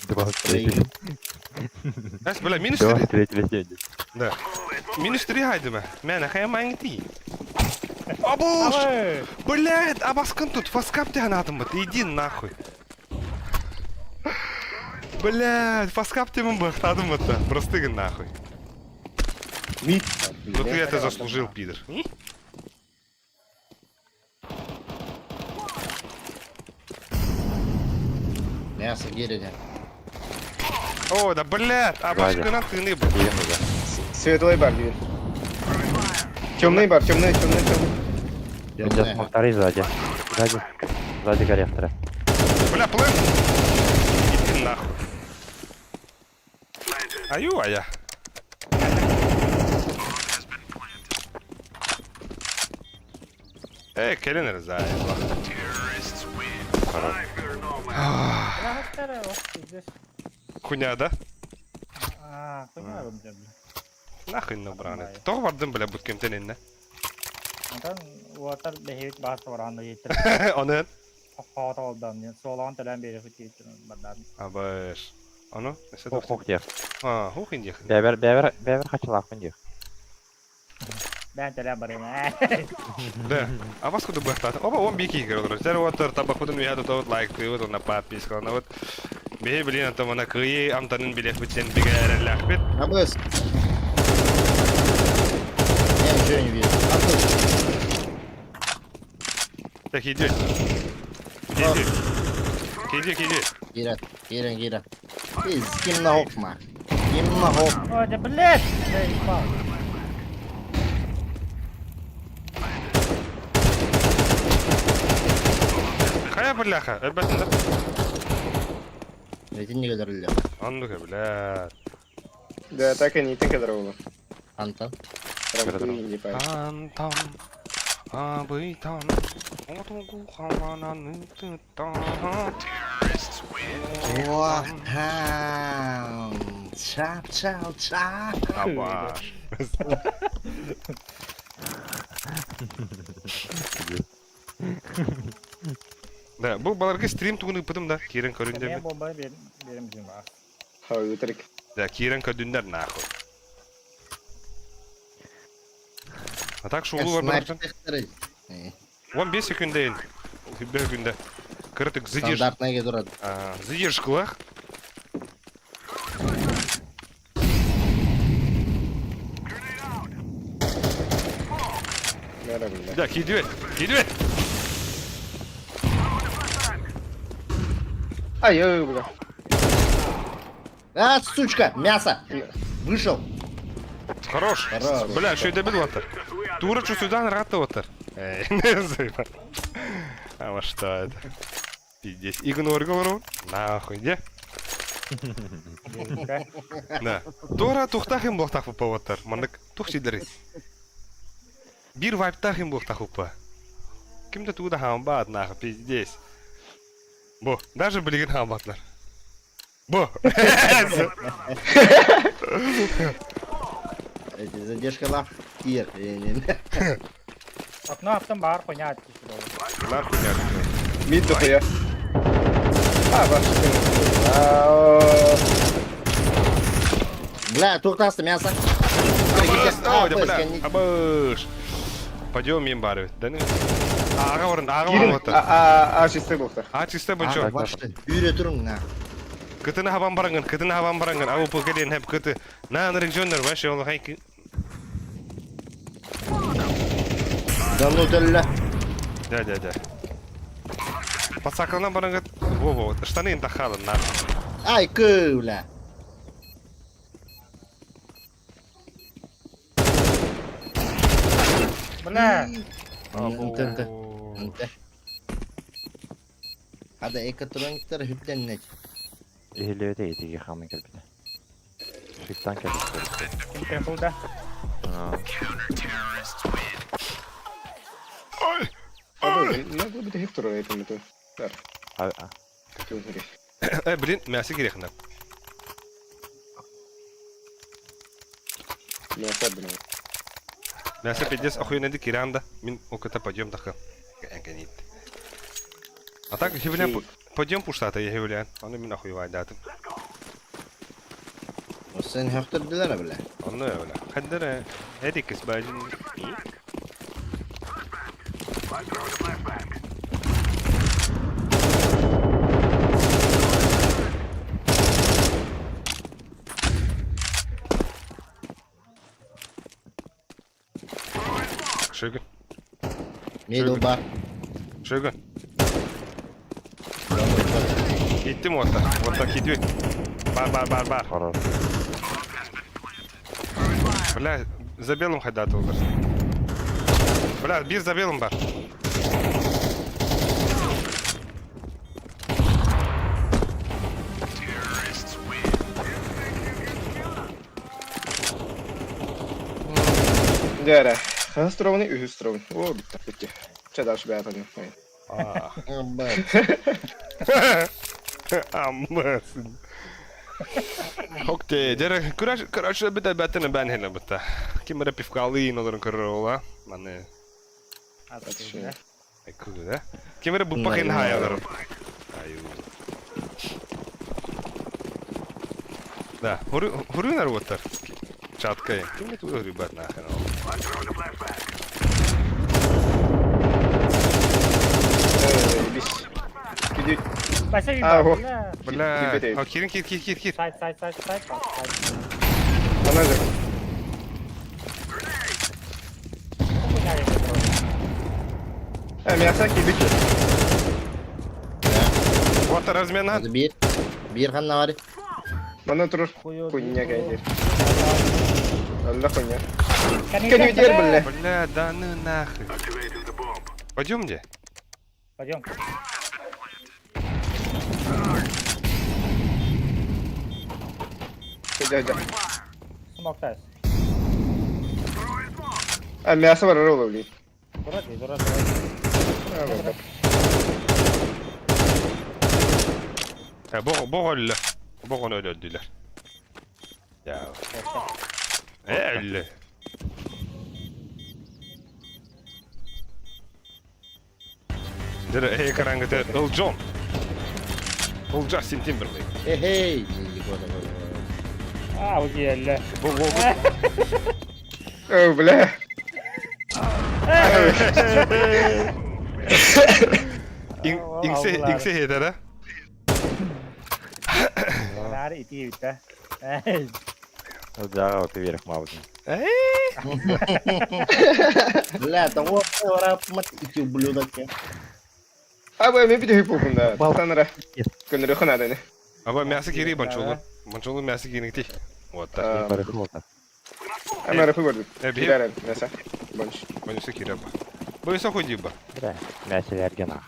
Два встретили. Эс, бля, минус Два 3. встретили 70. Да. Минус 3 хайдыма. Мэн, хай мангти. Абуш! Ой, Блядь, а баскын тут, фаскап тебя надо, иди нахуй. Блядь, фаскап тебе бахтадым это, простыгын нахуй. Ну ты это заслужил, пидор. Мясо гирене. О, да блядь, а Сзади. башкына тыны, блядь. Киирэн уже. Светлый бар, дин. Темный бар, темный, темный, темный. Сейчас вторые сзади. Сзади. Сзади корректора. Бля, плэн. Иди нахуй. Аю, а я. Э, кэлин эрэ заайба. Хуйня, да? А, хуйня бля. Нахуй на браны. Тоҕо бардым бля бут кемтен инне. Онтон уотар бэһибит баас туораан ыйыттыр. Онон? Хоото олдан диэн суолаҕын төлөөн биэриэхпит диэбиттэр бардаан. Абыш. Ону? Хух хух диэх. А, хух индиэх. Бэбэр бэбэр бэбэр хачылаахпын диэх. Бээн төлөөн барыма. Да. А вас куда быахтаата? Оба он бики играл. Сэр уоттар табакпытын үһэ тутабыт лайктыыбыт уонна подпискаланабыт. Биһи билин антамана кыайыы амтанын билиэхпит сен бигэ эрэллээхпит. Абыс. Я ничего не вижу. Абыс. Так, иди. Иди. Иди, иди. Кирен, кирен, кирен. Из кимна окма. Кимна ок. Ой, да блядь! Я ебал. Хайа бляха, өлбөтүн да. Эти не говорили. Оннук бля. Да, так и не ты кадрового. Антон. Антон, абыйтан, отугу халананы тыттан. Чап, чап, чап. Абаш. Да, бу баларга стрим тугун ыппытым да, киирэн көрүн Мен деп. бомба берем берем бар. Ха, өтірік. Да, киирэн көрдүннэр нахуй. А так шоулу бар Снайпер. 15 секундейин. 5 күндә. Кыртык задерж. Стандартная дурак. Задержкалах. Да, кидывай. Кидывай. Ай, ой, бля. А, сучка, мясо. Вышел. Хорош. Хорош. Бля, что это было-то? Тура что сюда рата вот. Эй, не знаю. А вот что это? Пиздец. Игнор говорю. Нахуй, где? Да. Тура тухтах им блохтах попаваттар. Мандык тух сидери. Бир вайптах им блохтах упа. Ким-то туда хамбат, нахуй, пиздец. Бо, даже билигин хамбатлар. Бо. Эти задержка Кир. Окно автом бар хуйня Нахуй не. Мид дохуя. А, ваш. Бля, тухтасты мясо. Ой, да бля, абыш. Пойдем им бары. Да ну. Ага орын, ага орын вот. А, а, чисто блохта. А чисто бочо. Башты. Үйре тұрың на. Кытына хабан барангын, кытына хабан барангын. Абу пылкеден хеп кыты. На нырык жоннор, вообще ол хайки. Да ну дөллө. Да, да, да. Пацакална барангын. Во, во, штаны тахалын на. Ай, кыля. Бля. Ынты, ынты. Hadi ekotronikler hüplennek. Иһилибит этиги хамын кэлбитэ. Шиттан кэлбит. Ким да. Надо было бы Гектора это это. Так, А, Э, блин, мясо грехно. Мясо, блин. Мясо пиздец охуенно киранда. Мин оката пойдем таха. Энкенит. А так хевля пойдем пуштата я хевля. Аны мин охуевай датым. Sen höktürdüler bile. Onu öyle. Хаддара. Эрик бажин. Шыгын. Middle bar. Шыгын. Иттим отта. Отта кидүй. Бар, бар, бар, бар. Хорош. Бля, за белым хайдат олар. Бля, бир за белым бар. Дәрә. Хастровны, үһүстровны. О, битте, битте. Че дальше бэйэ пойдем. Аммасын. Окей, дьэ күрәш короче бит бәтен бән хеле битта. Ким эрэ пивкалыын олорон көрөр ола. Маны Күлү да. Ким эрэ буппахын хаайалар. Аю. Да, хурунар уоттар. Чаткай. Ким это ребят нахрен. Бис. А, вот. Бля. А, кирин, кир, кир, кир, кир. Сайт, сайт, сайт, сайт, сайт. Она же. Э, мясо кибики. Вот размена. Биир. Биир ханна бар. Мана турur. Хуйня кайдер. Алла хуйня. Кәнүдер бля. Бля, да ну нахуй. Пойдем где? Пойдем. Дядя. Смоктас. А мясо бар ролл блин. Дурак, дурак, дурак. Бог бог өллө. Бог оны өлөдүлөр. Я. Өллө. Дere эй караңгыты Эл Джон. Ол Джастин Тимберлейк. Эхей. А, уделля. Бу бу О, бля. Иңсе иңсе хетер Нары ити битте. Жаға өте берек мабытын. Бля, того ора мат ити ублюдок. А бу мен бит хөп да. Танра. Көнрө хана да. Аба мясо кири банчолу. Банчолу мясо киринти. Вот так. Ама рөхү көрдүк. Кирәрен, мясо. Банч. Банчо кире ба. Бу исе ходи ба. Бля, мясо гена.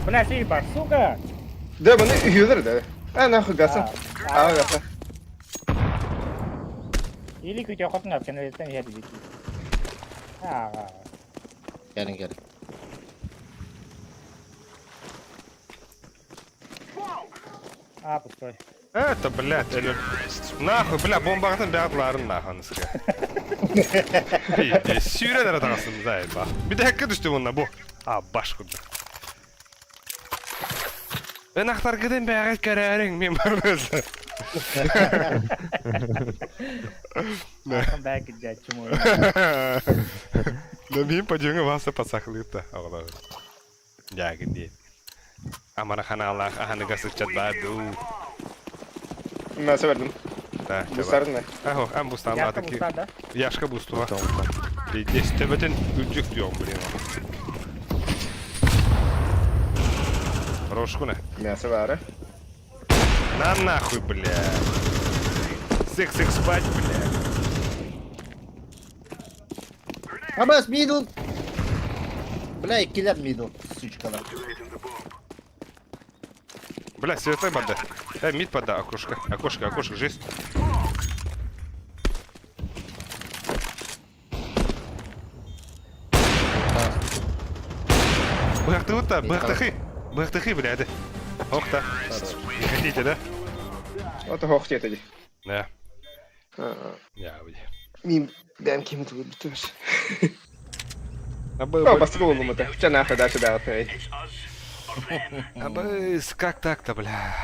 Бля, сиба, сука! Да, бұны үйелер да. А, нахуй гаса. А, гаса. Или күтө хотун ап кенелеттен я дибит. А. Кәрин кәрин. А, пустой. Это, блядь, эле. Нахуй, бля, бомбағытын бәғатларын нахуй анысыга. Сүйрен аратағасын, заеба. Bir de hakkı düştü bununla bu. А, баш курду. Мен ақтар кіден бәғат кәрәрің, мен бармыз. Come back дядь, чему. Да мен подъемге басы пасақлыпта. Ағылар. Жагын дейін. Амара ханалах, аханы гасычат баду. Мясо бердим. Да, Бустардың да. Ахо, ам бустан Яшка атыки. буста, да? Яшка бустуа. Здесь тебетен үджүк диyorum блин. Рожку не. Мясо бары. На нахуй, бля. Секс секс спать, бля. Абас мидл. Бля, киллер мидл, сучкалар. Бля, светлый бада. Мид пода, окошко. Окошко, окошко, жесть. Бэхты вот так, бэхтахы. Бэхтахы, блядь. Ох та. Не хотите, да? Вот хох деді. Да. Я, бля. Мин бәм кем туып битеш. Абы, О, бастық болдым это. Ча нахуй дальше да. Абы, как так-то, бля?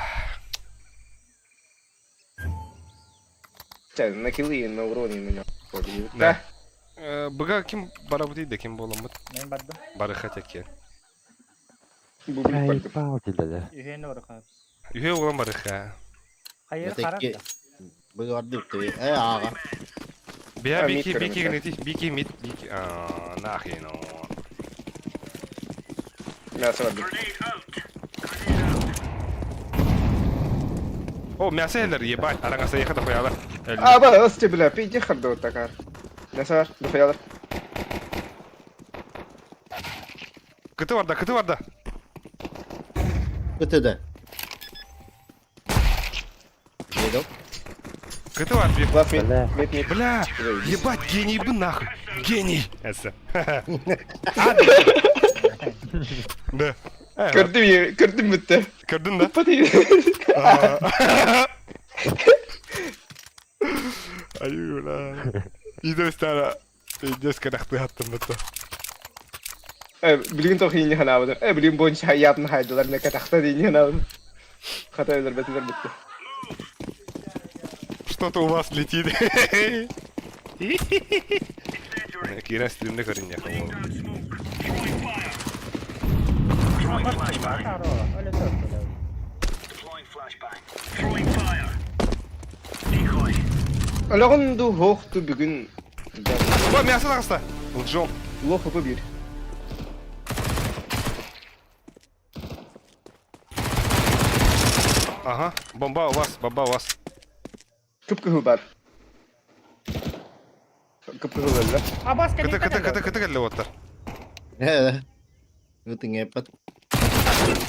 Ча, на килы, на уроне на нем. Да. Быга ким барабыты да ким боламыт? Мен бардым. Бары хотя Бублик бардым. Пал деді. Үйен орха. Үйе оған барыха. Хайыр харап. Быгарды ты. Э, ага. Бия А, бики мид бики көрінеді. гнети бики мид бики. А, нахрен. Мясо бардым. О, мясо элер, ебать, араңаса ехата хуялар. А, ба, осте, бля, пиди харды вот такар. Мясо бар, духаялар. Кыты барда, кыты барда. Кытыды. Кыты бар бир. Лав мид, Бля. мид, мид. Бля, ебать, гений бы нахуй. Гений. Эссе. Да. Көрдүм, көрдүм бүтте. Көрдүн да? Аюла. Идестара. Идес кадахты хаттым бутта. Билигин тох иини ханаабыдым. Э, билигин бонч хайаатын хайдылар, не катахта диини ханаабыдым. Хата өлөр бэтилер бүтте. Что-то у вас летит. Кира стримде көрүн Өлөҕүн ду хоох ту бүгүн Бо мясо таҕыста. Лжом. лох хопу биир. Ага, бомба у вас, бомба у вас. Кып-кыһыл бар. Кып-кыһыл өллө. Абас Кыты кыты кыты кыты кэллэ уоттар. Ытың эпат.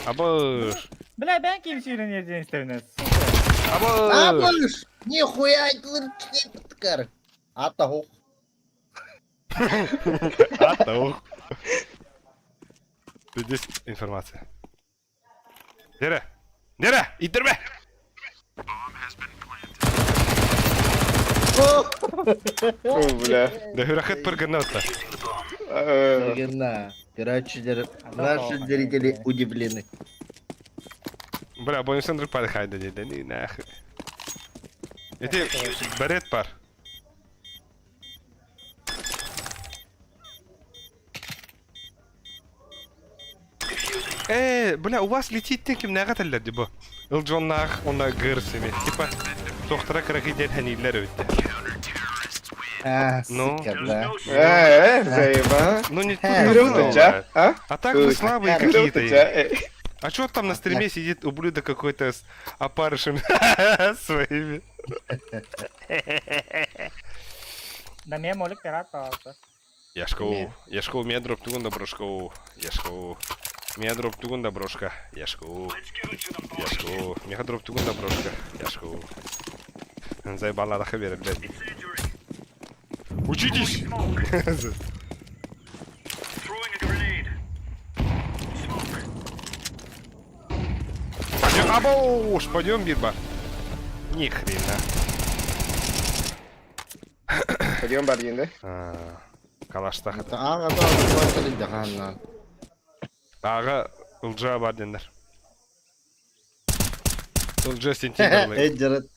Абыш. Бля, бен ким сүйрен ерден истевнес. Абыш. Абыш! Нихуя айтлыр Ата хох. Ата ох. Здесь информация. Нере? Нере! Итерме! О, бля. Да хүрәхет пір гына отта. Гына. Короче, наши зрители удивлены. Бля, бонусен друг пар хайда деді, не нахуй. Эти берет пар. Э, бля, у вас летит теким нага теллерди бу. Ылжоннах, онна гырсыми. Типа, тохтара кыракы ден ханиллер өтті. А, Ну. сука, да. Э, заеба. Ну не Кырылды, а? А так вы слабые Кырылды, какие-то. А чё там на стриме сидит ублюдок какой-то с опарышем своими? Да мне молик пират пожалуйста. Яшкоу, Яшкоу, меня дроп тугун да брошкоу, Яшкоу, меня дроп тугун да брошка, Яшкоу, Яшкоу, меня дроп тугун да брошка, Яшкоу. Заебала да хабер, блядь. Учитесь! Пойдем, абоуш, пойдем, Бирба. Ни хрена. Пойдем бар енді. Калаштах. Ага, да, да, Ага, ылжа бар дендер. Ылжа сентимерлей. Эджерет.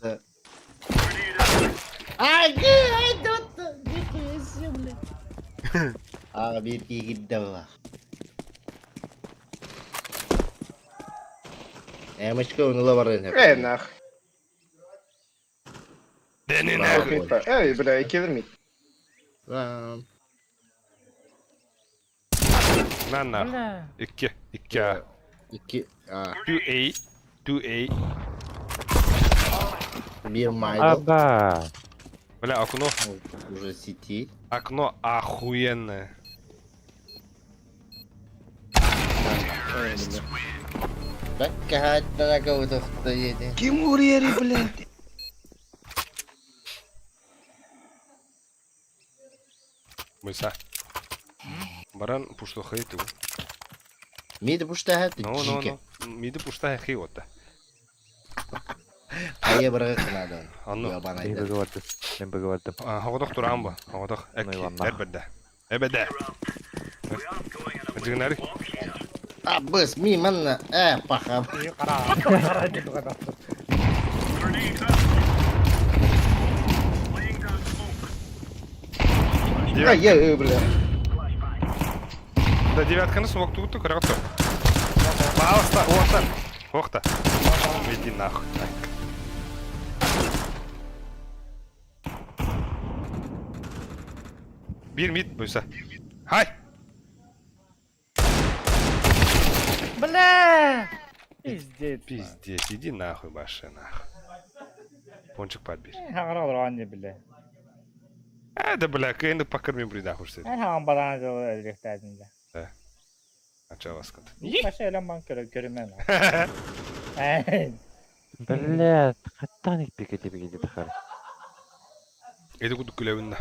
Ага, айдот. Нихуя себе, блядь. Ага, бир кигидде була. Эмочка унула бар Э, нах. Дени нахуй. Эй, бля, келер мид. На нахуй. Икки, икки а. Икки, а. 2A, 2A. Бир майдл. Аба. Бля, окно. Уже сети. Окно охуенное. Ким урери, блядь? Мыса. Баран пушло хейту. Миди пушта хәтті Ну, ну, ну. Миди пушта хей отта. Айя бырғы қынады. Анну. Мен бөгөвардым. Мен бөгөвардым. Хоғодох туран бу. Хоғодох. Эбэдэ. Эбэдэ. Жигнари. А, быс, ми манна. Э, паха. А, я, бля. Да, девятканы смог тут, көрөтө. Пожалуйста, охта. Охта. Иди нахуй. Бир мид буйса. Хай! Бля! Пиздец. Пиздец, иди нахуй, баша, нахуй. Пончик подбери. Хаңара бля. Э, да бля, кэнди покорми бри нахуй что Эн хаң баран жолы өлүктәдин да. Ача баскын. Баша элем бан көрө көрүмөн. Эй, Бля, хаттан икпеке деп келді тахар. Ити курдук күлэбин да.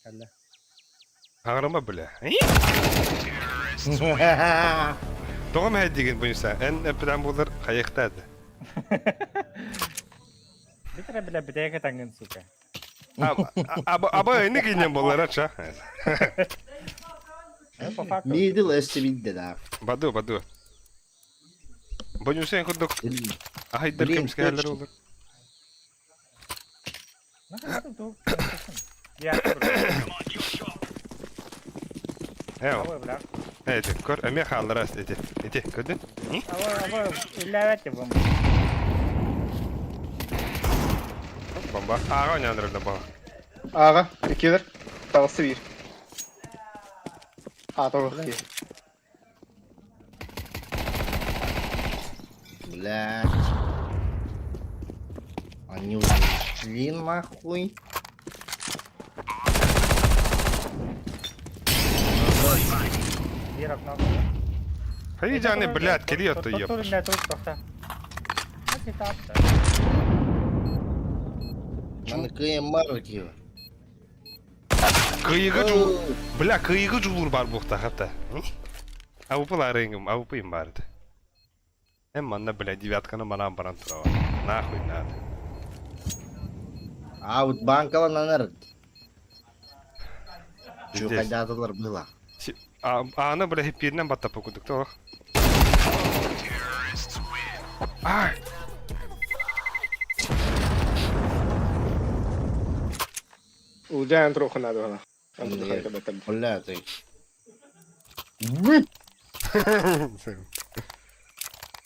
Кэллэ. Хаҥарыма бля. Тоҕо мэһэйдиигин буйса? Эн эппитэн буолар хайыахтаа да. Битэрэ бля бүтэйэ кытаҥҥын сука. Аба эни кинен боллар ача. По факту. Мидл өссө билде да. Баду, баду. Бонюсен курдук ахайдар Блин, кемскээлер точно. olur. Эо, эти, көр, эмиэ хаалларас эти, эти, көрдүн? Бомба. Ааҕа ойнаан да баҕа. Ааҕа, иккилэр. Таҕысты биир. А, тоҕус биир. Блядь. Они ушли нахуй. Хайдяны, блядь, кири отто еб. Маны кыймар киһи. Кыйыгы жул... Бля, кыйыгы жулур бар буохта хата. Аупыларыҥым, аупыйым барды. Эм манна, бля, девятканы манаан баран турава. Нахуй надо. А вот банкалананар. Здесь. Чухайдатылар было. Ааны, бля, хиппиринэн баттаппы курдук толох. Ай! Улдьаан туруохха наада баҕана. Онтон хайа баттар. Бля, ты.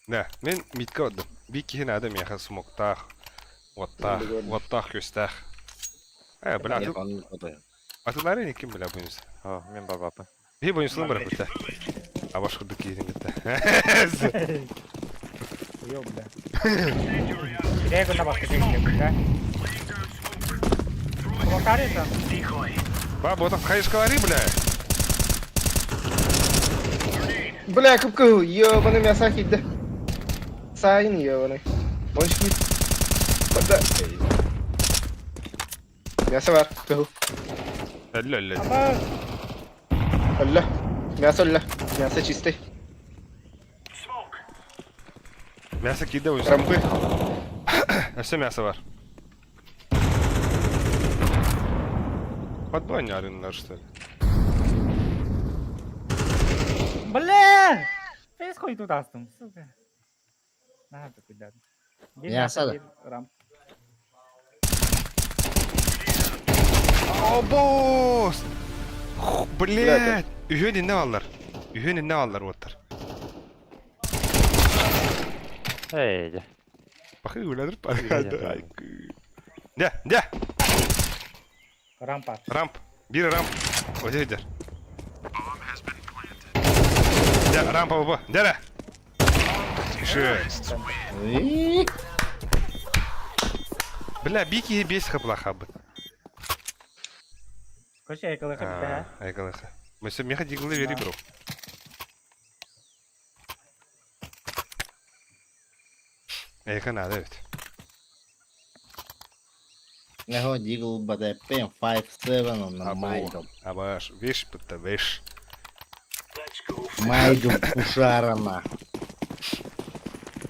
Да, мен митка отдым. Бик киһи наада миэхэ смоктаах, уоттаах, уоттаах-күөстээх. Э, бля, атылары ким бля буйнус. О, мен барбаппын. Биһи буйнуслун бар бутта. Абаш курдук киһитин кытта. Ё, бля. Кирей кунна бастык бля. Блокари там. Ба, вот хайышкалары, бля. Бля, кып-кыһыл, ебаный мясо киирдэ. Сайын ебаный. Ончик киир. Бада. Мясо бар, кыһыл. Өллө, өллө. Өллө. Мясо өллө. Мясо чистый. Мясо киирдэ буйнус. Рампы. Өссө мясо бар. Подбой арыннар, что ли? Бля! Фейс хуй тут астым, сука. На, такой да. Мясо да. Рамп. О, босс! Блядь! Үһүөн инне баллар. Үһүөн инне баллар уоттар. Эй, дьэ. Бахы үләдір Үләдір. Дә, дә! Рампа. Рамп. Бир рамп. Өте өтер. Дә, рампа бу. Дә, Ши. Бля, бики бес хапла хабы. Короче, айкалыха бит, Айкалыха. Мөсө меха диглы бери бро. Эйка надо ведь. Него дигл БДП 5-7 он на майдом. Абаш, веш, пытта веш. Майдом пушара нахуй.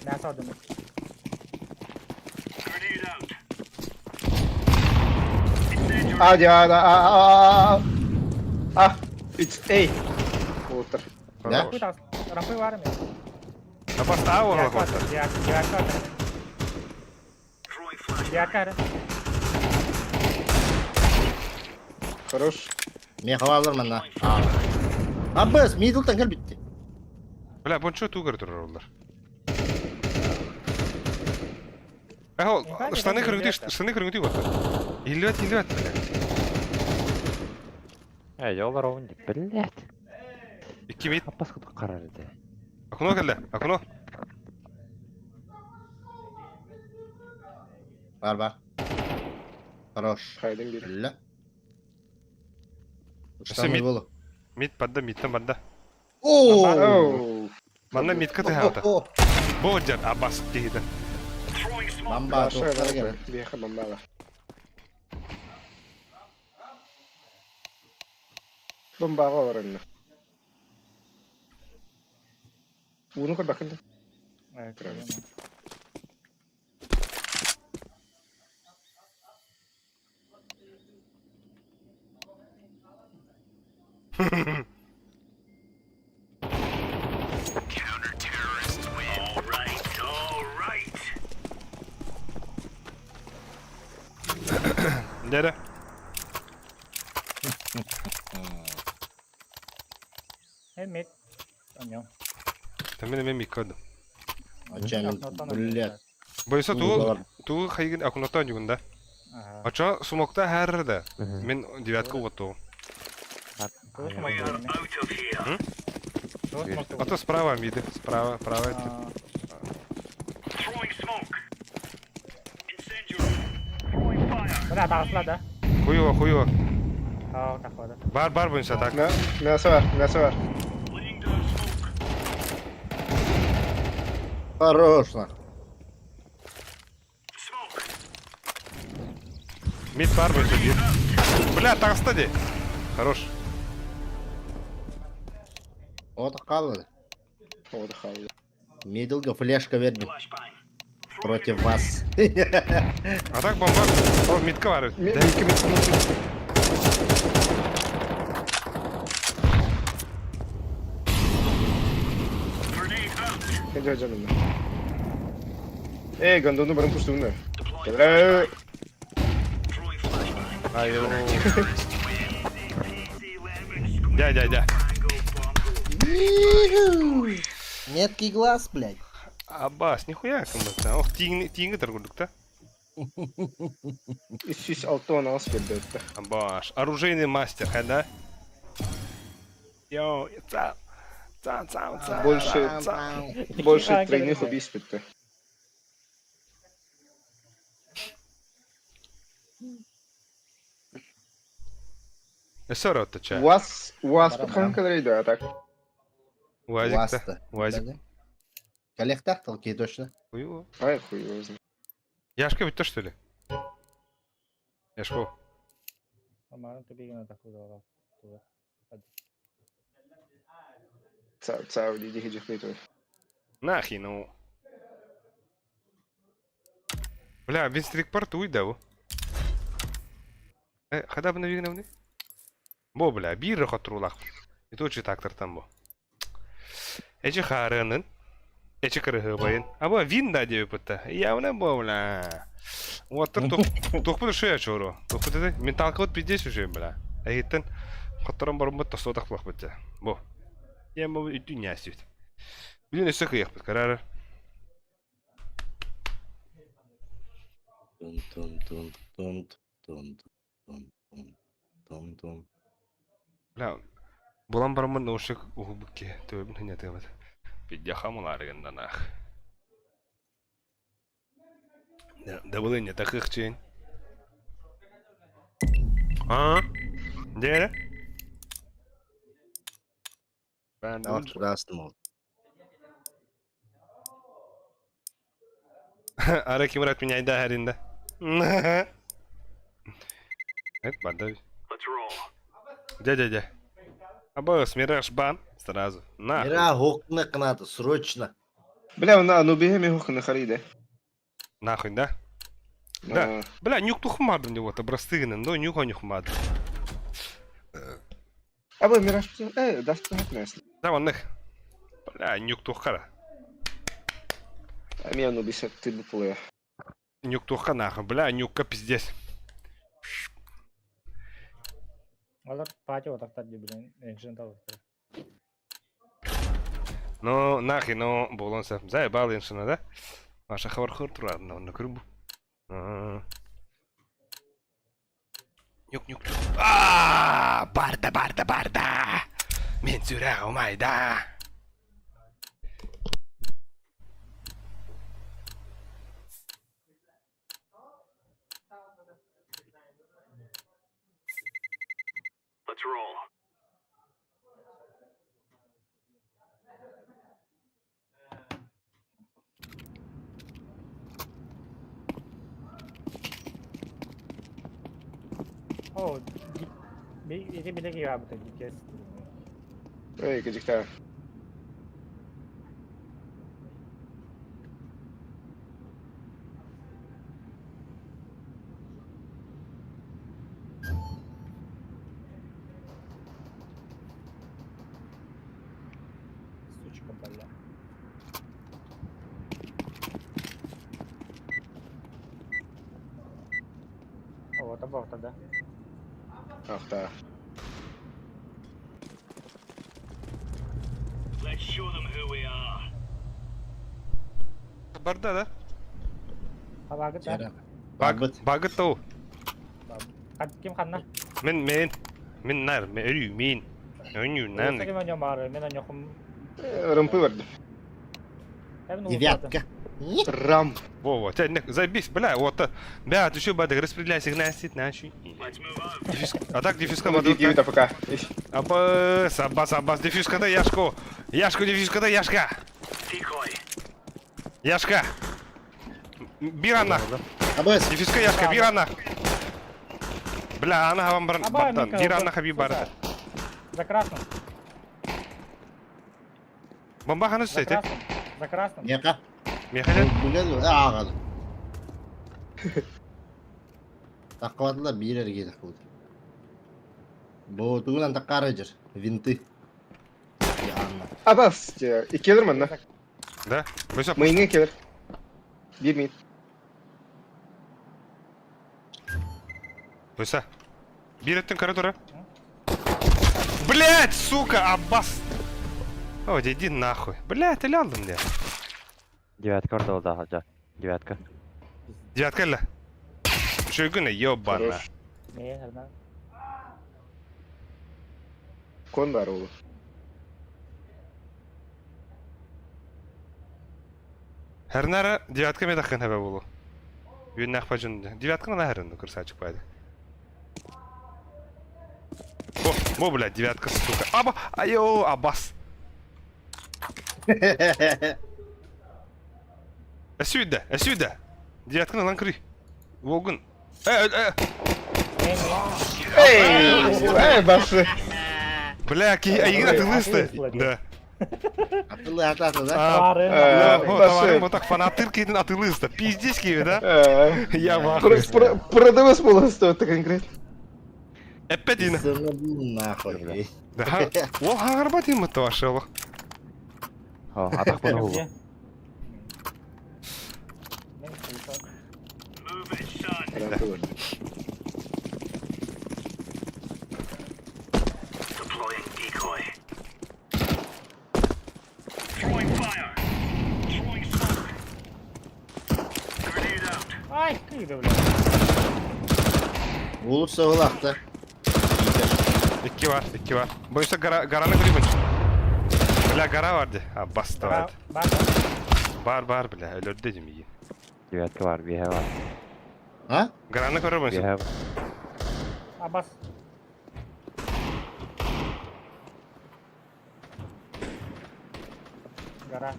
Мясо думаю. А, да, да, а, а, а, it's A. Уолтер. Да? Рампы рампы в армии. Апастаа ола Диакар. Диакар. Хорош. Мен хавалар манна. Аббас, мидлтан кел битти. Бля, бончо тугар турар олар. Эхо, штаны кыргыты, штаны кыргыты вот. Илет, илет, бля. Эй, олар оҕун блядь. Икки мит. Аппас курдук харар этэ. Окно кэллэ, окно. Бар бар. Хорош. Хайдың бир. Бля. Өссө Штаны мид. болу. Мит падда, миттен падда. О! Оу. Манна митка тыһаата. Бу дьэн абас киһитэ. Бомба туохтара кэлэр. Биэхэ бомба бар. Бомбаҕа олорунна. Ууну көрбөккүн да? Nere? Эмит. Аньон. Тамин эме миккад. Ачан, блядь. Бойса туу туу хайгын акунаттан югунда. Ача сумокта хәррде. Мин девятка угатту. А то справа миды, справа, право. Бля, тағысла да. Хуево, хуево. Aa, тақпады. Бар, бар бойынша так. Мясо бар, мясо бар. Хорош, нахуй. Мид бар бойынша бир. Бля, тағыста де. Хорош. Вот қалды. Вот қалды. Мидлга флешка верни. Против вас. А так бомба. О, мидка бар. Мидка, мидка, мидка. Кәҗә җанымны. Эй, гондону барым пуштуны. Кәлә. Ай, Дя, дя, дя. Меткий глаз, блядь. Аббас, нихуя кымбатта. Ох, тиңни тиңги торгулдук та. 306 он берді өтті. Абаш, оружейный мастер, да? Йоу, ца, ца, ца, ца. Больше, больше тройных убийств бітті. Эсэр отта. УАЗ, УАЗ подхан кадрейді, а так. УАЗик та. УАЗик. Коллектах толки точно. Хуево. Ай, хуй его знает. Яшка ведь то, что ли? Яшко. Цау, иди, иди, иди, Нахи, ну. Бля, винстрик порту уйда. Хада бы навигнавны? Бо, бля, бир хотрулах. И то трактор там бо. Эчи харынын. Эчи кырыгы А бо вин да деп бітті. Явно бо, бля. Оттыр тохпы шея чору. Тохпы деді. Менталка вот пиздец уже, бля. Әйеттен хоттырын барым бит тосодақ бұлақ бітті. Бо. Я бо үтті нясүйт. Білін өсі қиық бит, карары. Тун тун тун тун тун тун тун тун тун. Бля, булан барымын наушник уху бікке. Төбін хыня тегемет. Пидя хамуларыгында нах. Да было не таких чин. А? Где? Красный. Ара ким рат меня да харинда. Это бада. Дядя, дядя. Абас, Мираж бан сразу. На. Мира хокны надо, срочно. Бля, на, ну беги, ми хокны хариде. Нахуй, да? Да. Бля, нюк тухмадым него, то брастыгнын, но нюк нюхмадым. Абы Мираж, даст хокны. Да, вон их. Бля, нюк тухкара. А меня ну бисет ты дуплая. Нюк тухка нахуй, бля, нюкка пиздец. Алар пати отақтар деп білен, энжин табықтар. Ну, нахи, ну, болонса. Заебал иншина, да? Маша хабар хыр турады, но на крыбу. Нюк, нюк, нюк. А, барда, барда, барда. Мен сүрә алмайда. О, ити биле киһи дикес. Эй, кыжыктаа. Сучка, бля. О, это борта, да? Ах, да. Барда да? Абагыт да? Барбыт. Багыт тау. Ким ханна? Мен мен. Мен нар, мен өрүү мен. Өнүү нан. Ким аньо бары, мен аньохум. Рампы барды. Девятка. Рам. Во-во, тебя забись, бля, вот. Бля, ты что, бадыг, распределяй сигнал, наши. Дефюз, а так дефюзка Ну, воды. Гиви АФК. Абас, абас, абас, дефюзка да Яшку. Яшку, дефюзка да Яшка. Яшка. Бир ана. Абыс. Дефюзка Яшка, бир ана. Бля, ана хавам баран. Аба, Бир ана хаби бар. За красным. Бомба ханы За стоит, красным. За красным. Меха. Мехалет. Бүле ағады. Таққабатылар бир эрге таққабат. Бу тугунан таккары жыр. Винты. Яанна. Абас, икелер манна. Да? Высоп. Мыйыңа келер. Бир мин. Выса. Бир өттін коридора. Блять, сука, Аббас. О, иди нахуй. Блять, ты алдым мне. Девятка ордол да, жа. Девятка. Девятка ля. Шуйгуна, ёбана. Хорош. Не, одна. Кон бар олу. Herнара девятка ме тахын хәбә булу. Юн нахпа жун. Девятка на хәрен красавчик пайды. О, о, блядь, девятка, сука. Аба, айо, Аббас. Әсүйді, әсүйді. Девятканы лан кырый. Волгун. Э, э, Эй, эй, басы. бля, ки, айгин атылысты. Да. Атылы ататы да? А, Бары. бля, Э, о, басы. товарым вот так фанатыр кейдин атылысты. Пиздец киви, да? Э, Я в ахуе. Продавец был это конкретно. Опять дин. Нахуй. Да. Ол хаңарба дейм это ваше. О, атақ бұны Где? болу. Мен телефон. Рампы барды. Ай, кыйды, бля. Улуса улакта. İki var, iki var. Boysa gara, garanı kırayım. Бля, гора vardı. Ha bastı vardı. Бар. Бар бар бля, öyle dedim iyi. Девятка бар, бихе бар. А? Garanı көрөр Бихе boysa. бар. Абас. Гора.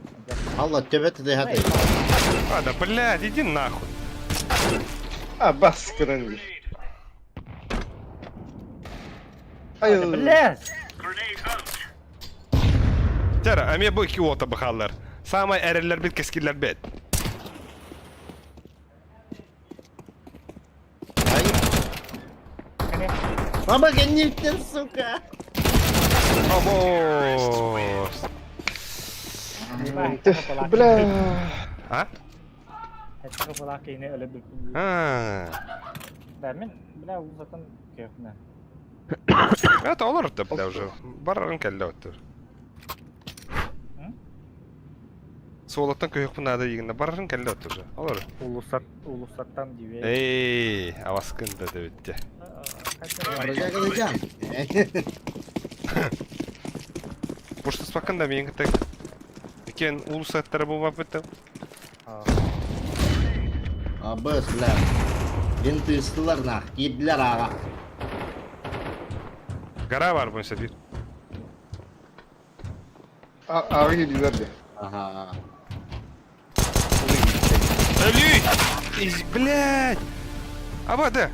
Алла төбөт де хаты. А, да, блядь, иди нахуй. Абас, кынан. Ай, Блядь! Тера, а мне bu iki ota bakarlar. Samay ererler bir keskiller bet. Ай. Баба генниктен, сука. Обо. Бля. А? Ha. Да, мен, бля, узатын кехне. Это olur da бля уже. Барарын кэлле оттур. Суолаттан көйөкпүн ада дегенде барарын кэлле оттур уже. Olur. Улусат, улусаттан дивей. Эй, аваскын да дебитте. Баража Буштаспакын да мен кытак. Экен улусаттары бу бапыты. Абыс, бля. Винты ыстылар нах, кидлер ага. Гора бар бойынша бир. Ағы келділер де. Ага. Өлүй! Из, блядь! Аба, да.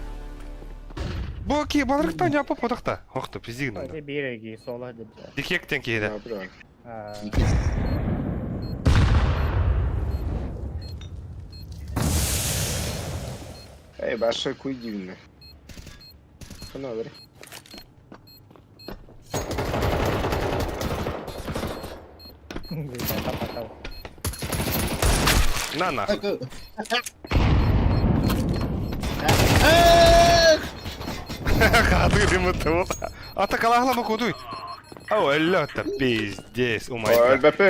Бу ки балырыктан жапа потохта. Хохто пиздигин Это онда. береги, соло деп. Дикектен киһи Никес. Эй, баша куйдивна. Хана бери. На нахуй. Хаты дымы Ата калахлама кудуй. Ау, это пиздец, о май гад. ЛБП!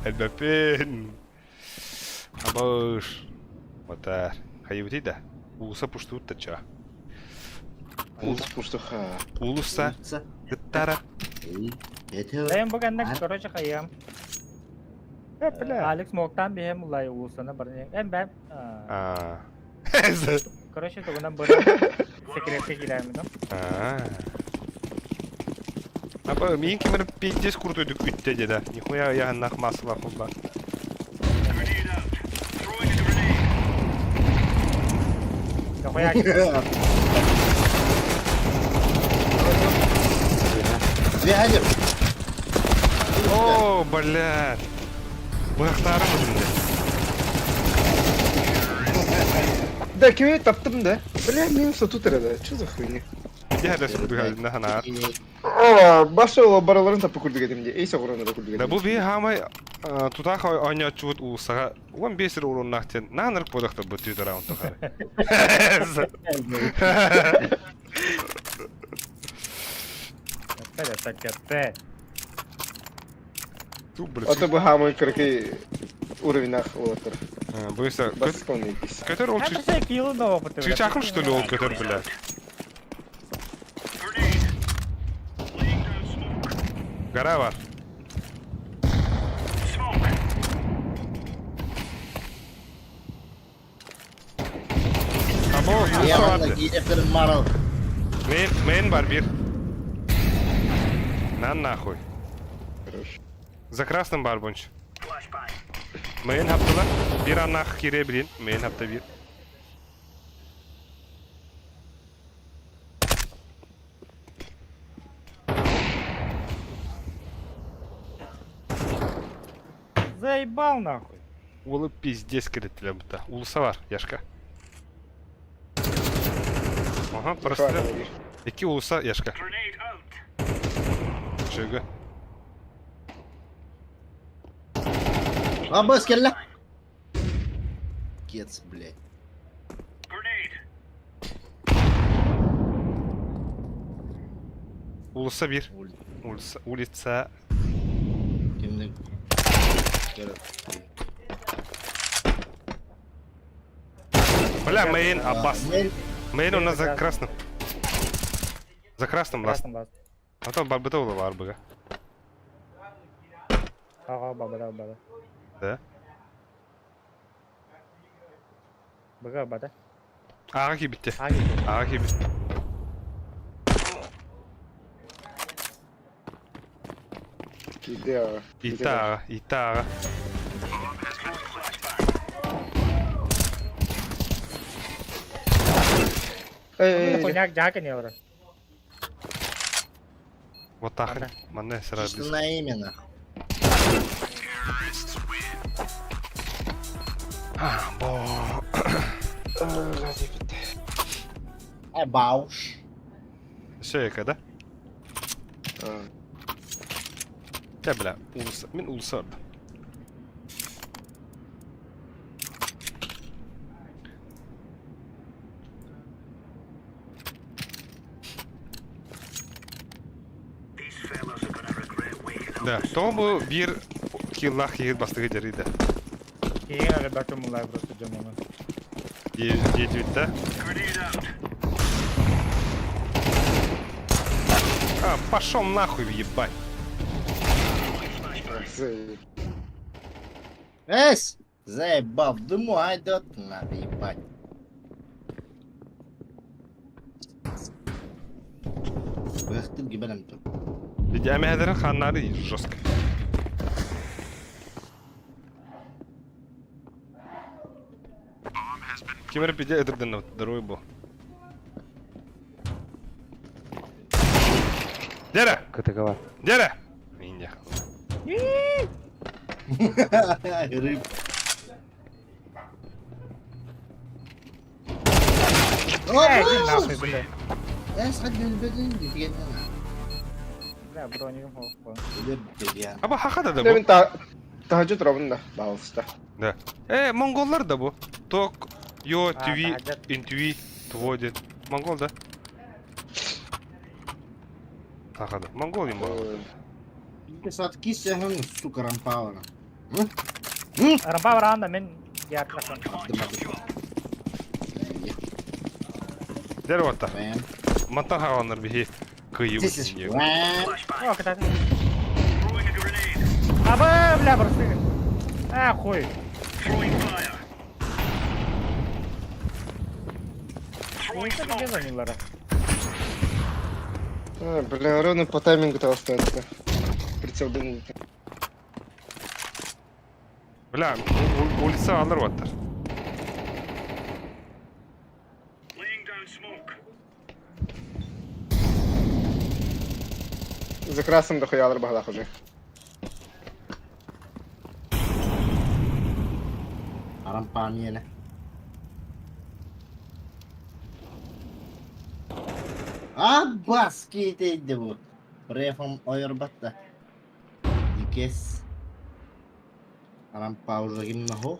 Элбэппин. Абыш. Батар. Хайыбыты да. Улуса пуштуут та ча. Улус пуштуха. Улуса. Гыттара. Эм бу кэннэ, короче, хайыам. Алекс моктан биһэм улай улусана барны. Эм бэм. А. Короче, тугунан бары секретке киирэмин. А. Аба, мин кимер пиздец куртуйдук үтте деді. Нихуя я нах масла хулба. Нахуя Две О, блядь. Быхтарым өзімде. Да, кем таптым да? Бля, минус тут да. Что за хуйня? Я да сүрдүгә нахана. О, баша ол бараларын тапы күрдік едім де. Эйс оғыраны да күрдік Да едім. бу би хамай тутах ойночут улсага 15 уруннахтен нанырк бодохто бу түйд раунд тохары. Это Ту блядь. Ото бы хамай кыркы уровенах олатыр. Буйса Баскон епис. көтөр ол Это килл до опыта. чычахым что ли ол көтөр бля. Гора бар. Або, Я туса ванна барды. киирептерин марал. Мейн, мейн бар бир. На нахуй. Хорошо. За красным бар бонч. Мейн хаптыла. Bir анах кире билин. Мейн хапта бир. Заебал нахуй. Улы пиздец киреттилер бутта. Улуса бар, Яшка. Ага, просто. Эки улуса, Яшка. Шögö. Абас келле. Кец, блядь. Улуса бир. Улица, улица. Кимдин? Бля, мейн, Аббас. Мейн. Мейн у нас за красным. За красным ласт. Красным ласт. А то барбыта ула барбыга. Ага, баба, баба. Да. Бага, бада. Ага кибитте. Ага. Ага кибитте. Киде. Итага, итага. Эй, Коняк жака не ора. Вот так. Манне сразу. Чисто на имя, нахуй. А, бо. Э, бауш. Все, да? Да, бля, улуса, мин улуса орда. Да, то бу бир киллах егит бастыгы дерийdi. Кейин әле бәкем улай просто жаманы. Диэтибит да? А, пошел нахуй, ебать. Эс! Заебал, в дыму айдет, надо ебать. Быхтым гибелем тут. Әмәдерин ханнары жестко. Ким эрэ пиде ытырдынна, здоровый был. Дера! КТГ бар. Дера! Индия. Рыб. Эй, иди нахуй, бля. Бля, бронигым хоп. Аба хахада да Да бу. мен та таһырдьа турабын да, баалыста. Да. Монголлар да бу. Ток, йо, А, тви, таһырдьа. интви, тводит. Монгол да? Хахада. Монгол им был. Садки сука, рампауна. Рампа бараанда мен яатнакын. Дер ватта. Мантан хагаланнар биһи кыйы This is О, кытаатын. Аба, бля, просто. А, хуй. Улица где занялара? А, бля, ровно по таймингу того стоит. Прицел дымный. Бля, улица алар ваттар. За красным дохуя алар баһалаах уже. Рампамена. Аббас кейтейді bu. Рефом ойырбатта. Дикес. Рампа уже гимнахо.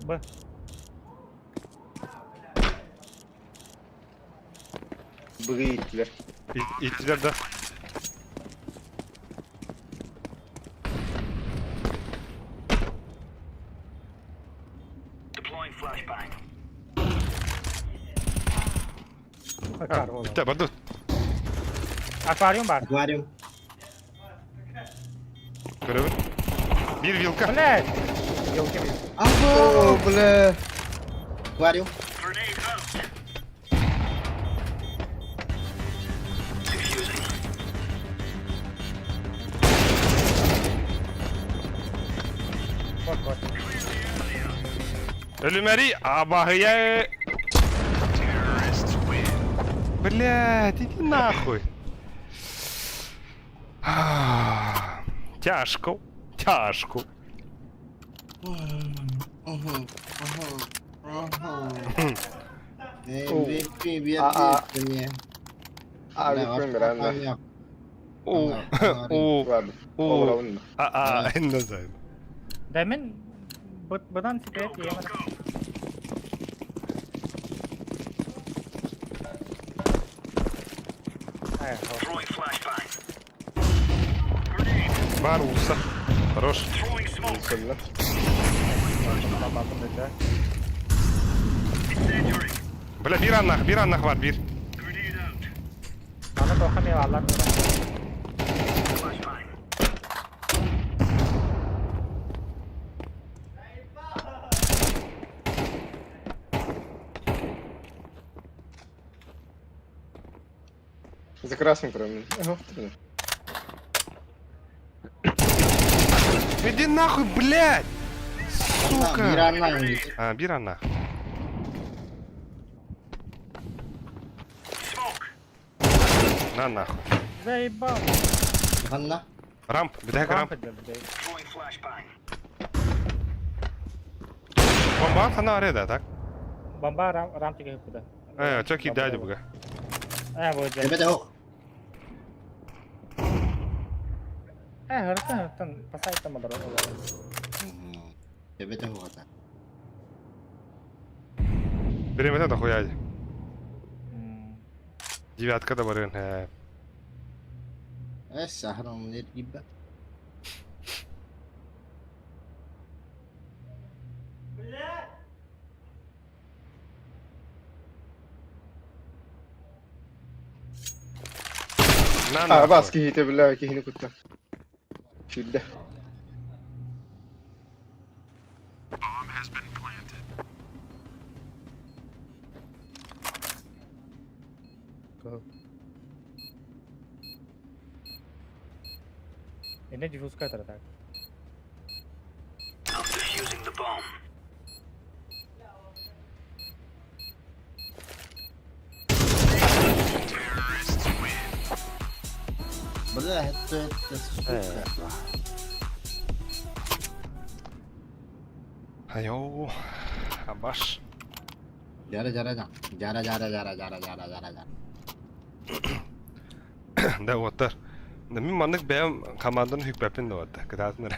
Б. Быгы иттилер. Иттилер да. Bitti барды. Аквариум бар. Аквариум. Көрөбүн. Бир вилка. Блядь. Елки. О, бля. Аквариум. Вот, вот. Ölümeri абахыя. Блядь, иди нахуй. Тяжко. Тяжко. MVP А, мне. А, да. У, у, Ладно. у. А, а, не знаю. Да мен быдан секрет емен. Бар улса. Хорош. Бля, бир аннах, бир аннах бар, бир. Аны тоха мен аллар. За красным прям. Ага, ты. Иди нахуй, блядь! Сука! Бир аннах. А, бир аннах. На нахуй. Заебал. Ханна. Рамп, бедек рамп. Бомба хана ареда, так? Бомба рам рам тиге куда. Чоки дядя буга. Вот. Ребята, ох. Хыртан, хыртан, пасай там дорога. Ребята, ох. Берем это хуя. Девятка да барын. Сахаром не гибба. На А, бас кихите, бля, кихини кутта. Чүлдэ. Эне диффуз кайтар так. Бля, это, сука. Айоо. Абаш. Жара, жара, жара. Жара, жара, жара, жара, жара, жара, жара. Да, уоттар. Да, мин маннык бэйэм команданы хүкпэппин да уотта. Кытаатын эрэ.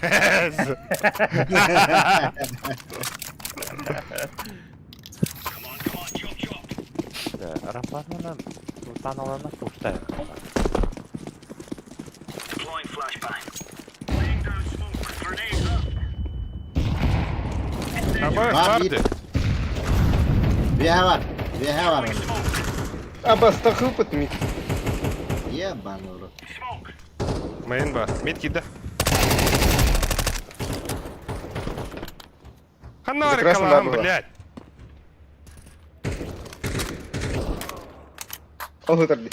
Рампанынан Султаналарына пуштай. Абаш Бар, барды. Веха бар, веха бар. А бастакы опыт мид. Ебаный в рот. Мейн бар. Мид кида. Ханна За красным калаан, бар была. блядь. Ол өтірді.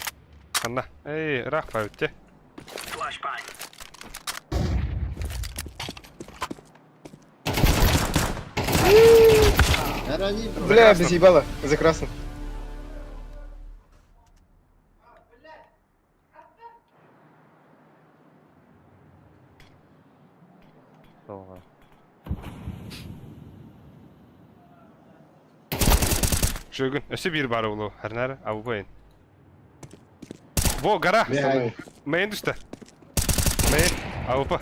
Ханна. Эй, рах павитте. Жара, не, бро. Бля, без ебала. За красным. Солға. Шөгін. Өсі бір бар олу. Хәрнәрі, абу Во, гора. Веха. Мейн түсті. Мейн. АВП.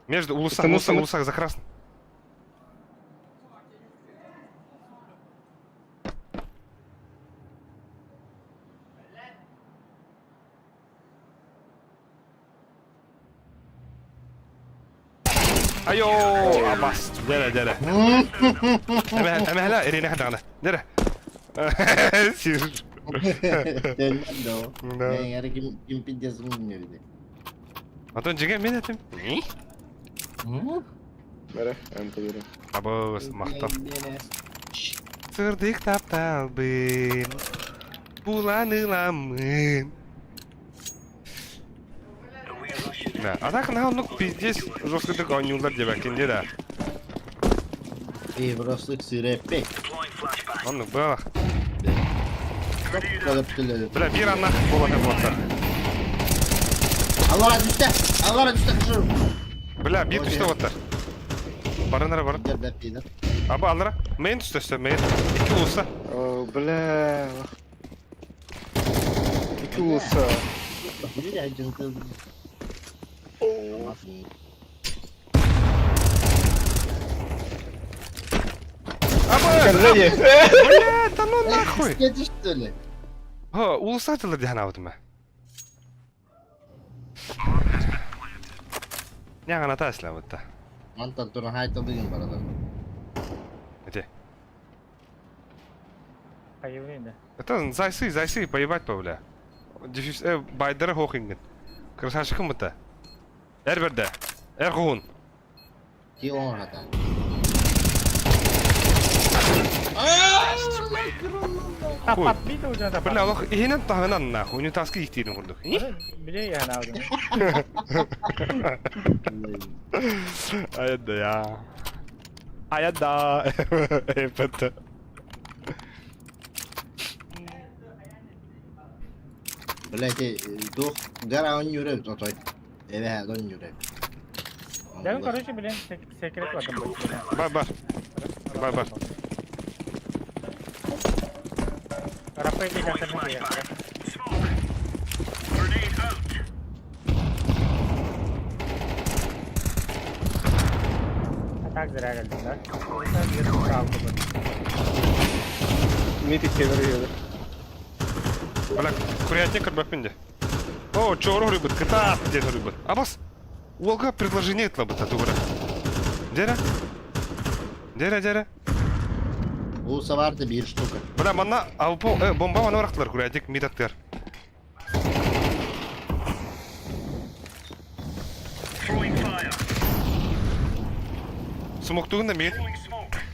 Между улусах, Потому улусах, что мы- улусах за красным. Айо, абас. Дәрі, дәрі. Әмә, әмә, Ирина хадағына. Дәрі. Сир. Дәлмән да о. Да. Мен яры ким ким пиздец bilmiyor Антон жеге мен этим. Бәрі, әм көбері. Абыс, мақтап. Сырдык тапталбын. Буланыламын. Да, а так на ну пиздец жесткий ойнуулар деп әкенде да. И просто сыреппе. Оннук было. Бля, Бля, бир аннах болады болса. Аллара түсті! Аллара түсті қышыр! Бля, бир түсті оттар. Барынара бар. Дер пидор. Аба алара. Мейн түсті үсті, мейн. Екі улуса. О, бля. Екі улуса. Бля, жынты. Аба! Сзади. Бля, да ну нахуй! Кеті что ли? Ха, улуса дылыр дихан абытым. Няғана та ислам бутта. Мантан туран хайтылдыгын баралар. Где? Появление. Это зайсы, зайсы, поебать по, бля. Дефис, байдары хохинген. Красавчикым бутта. Эр берде. Эр хуун. Ти он хата. Хуй. Подбито уже надо. Бля, Аллах, ихинен тахынан нахуй, не таски ихтирин курдук. Бля, я надо. Аядда я. Аядда. Эпэт. Блять, дух гара он юреп тотой. Эве он юреп. Да, ну, короче, блин, секрет в этом будет. Бар, бар. Бар, бар. Рафаэль как-то А так зря говорю, да? Правду будет. Мид кевер еді. Бля, курятник кырбаппин О, чоро рыбыт, кытаат дед рыбыт. Абас, Уолга предложение этла быта тугура. Дера? Дера, дера. Улуса барды bir штука. Бля, манна алпо, бомба мана барактылар курятник мидаттыр. Смоктугун да мид.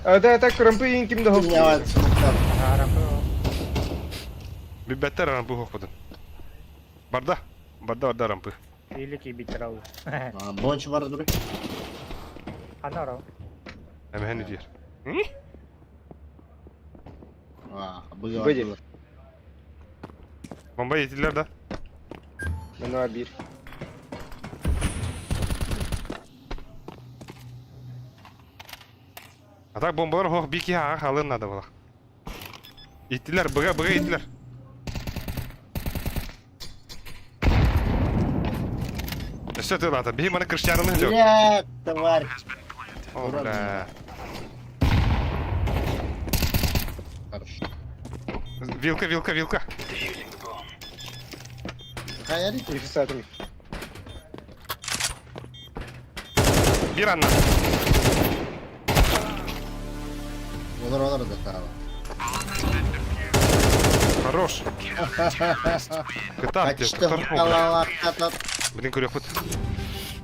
А, да, так, рампы ең кімді хоп. Яват смоктар. Биббеттер рампы хохпутун. Барда. Барда, барда рампы. Или кибитрал. Бонч бар дур. Анарал. Эмэхэн үдер. А, быга Выйди. Бомба етилер да. Мына бир. А так бомбалар хох бики аға халын надо было. Иттилер, быга, быга иттилер. Все ты лата, бей мана крыштяны жок. Бля, тварь. О, бля. Хорошо. Вилка, вилка, вилка. Хайарит. Рефисатор. Бир анна. Олар олар да тава. Хорош. Кытап деп, Качты халалаттатат. Блин, көрөкпүт.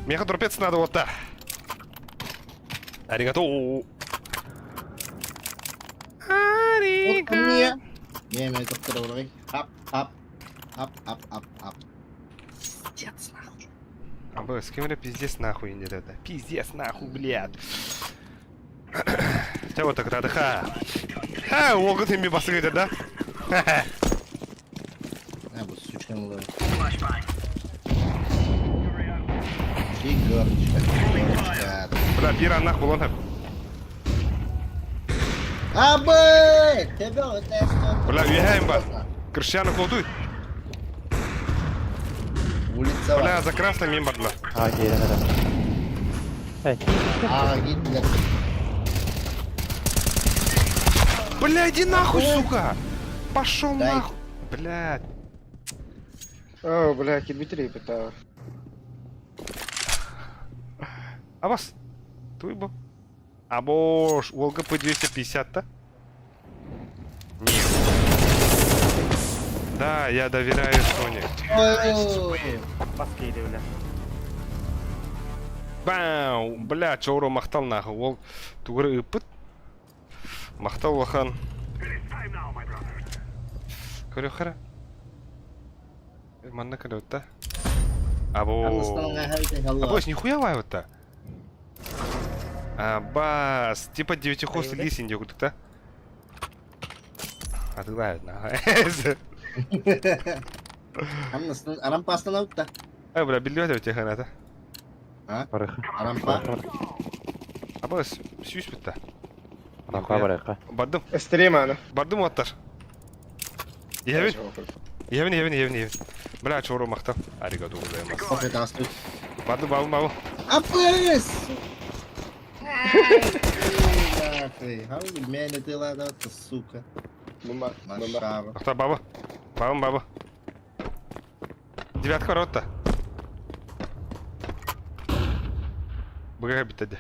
Меха торпец надо вот так. Аригато. Вот мне. Не, мен доктор олай. Ап, ап. Ап, ап, ап, ап. Пиздец нахуй. Абы, с кем это пиздец нахуй не это? Пиздец нахуй, блядь. Чэ вот так рада ха. Ха, оғы тембе басы кетеді да? А, бұл сучканың лары. Егорочка, Егорочка. Бля, бир аннах болон хап. Абы! Тебе вот это. Бля, үйәйім бар. Крышяны колдуй. Улица Бля, за красным мен бардылар. А, келен адам. Эй, А, гитлер. Бля, иди нахуй, сука! Пошел Дай. нахуй! Бля, О, бля, килбитри бita. Абас, туй бу. Абош, ОЛГП 250 да? Нет. Да, я доверяю Соне. Ой, Бас кейде, бля. Бау, бля, чоро мақтал нахуй. Ол тугры ыпыт. Мақтал вахан. Көрө хара. Манна көрө Або. Або, нихуя вай-то. А, бас, типа девятихвостый лисин деп да? Атылают нахуй. Арампа остановка. Ай, бля, билбет өте ханата. Барыха. Арампа. Або, сүйіс бітті. Арампа барыха. Бардым, Стрим аны. бардым оттар. Ебин, ебин, ебин, ебин, ебин. Бля, чоро мақтап. Аригато гозаймас. Кофе тастут. Бардым, бабым, бабым. Апыс! Нахуй. How many ты ладно, сука. Мама, мама. Машава. Тоқта, бабы. Бабым, бабы. Девятка бар отта. Бұға бітеді.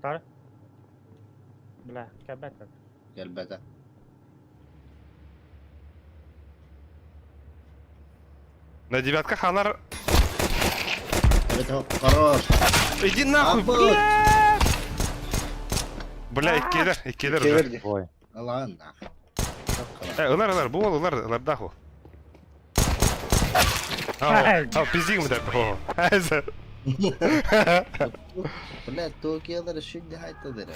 Тар. Бля, кәбәт. Gelbete. На девятка халар. Это хорош. Иди нахуй, Абы. бля! Бля, иккелер, иккелер уже. Кеверди. Ой. Ладно. нахуй. Э, ылар, ылар, бу ол, ылар, ылар даху. Ау, ау, пиздигім да. О, айза. Бля, Токиялар şimdi haytadır.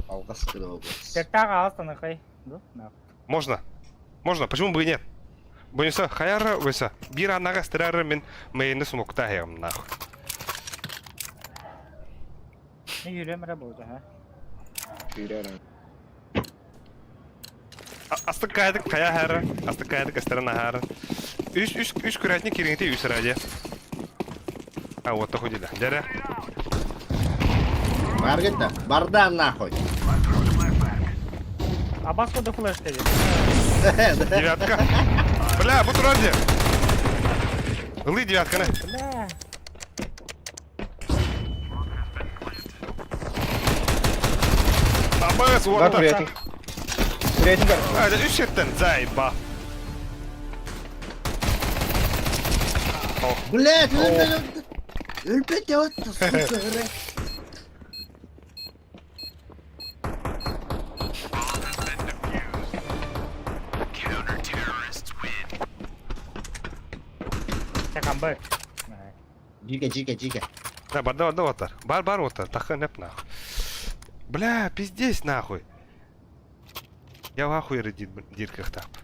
Алғас кырып Тектағы астаны хай. Можно. Можно, почему бы и нет? Бойынса, хаяра, бойынса. Бир анага страры мен мейні смокта хем нахуй. Не юрем работа, а? Күйрәрін. Асты кайдык кая хара, асты кайдык астрана хара. Үш, үш, үш күрәтне киреңте үш ради. А, вот такой дела. Дәрә. Бар кетті. Барда нахуй. Абас кода флеш dedi. Девятка. Бля, бу ради. Ылы девятканы. Бля. Абас, Бар вот. куретин. Куретин бар. А, үш шеттен, зайба. Блядь, өлбет. Өлбет деп атты, сука. Чакамбы. Жике, жике, жике. Да, бар, да, да, оттар. Бар, бар, оттар. Таха неп нахуй. Бля, пиздец нахуй. Я в ахуе диир кыахтаахпын.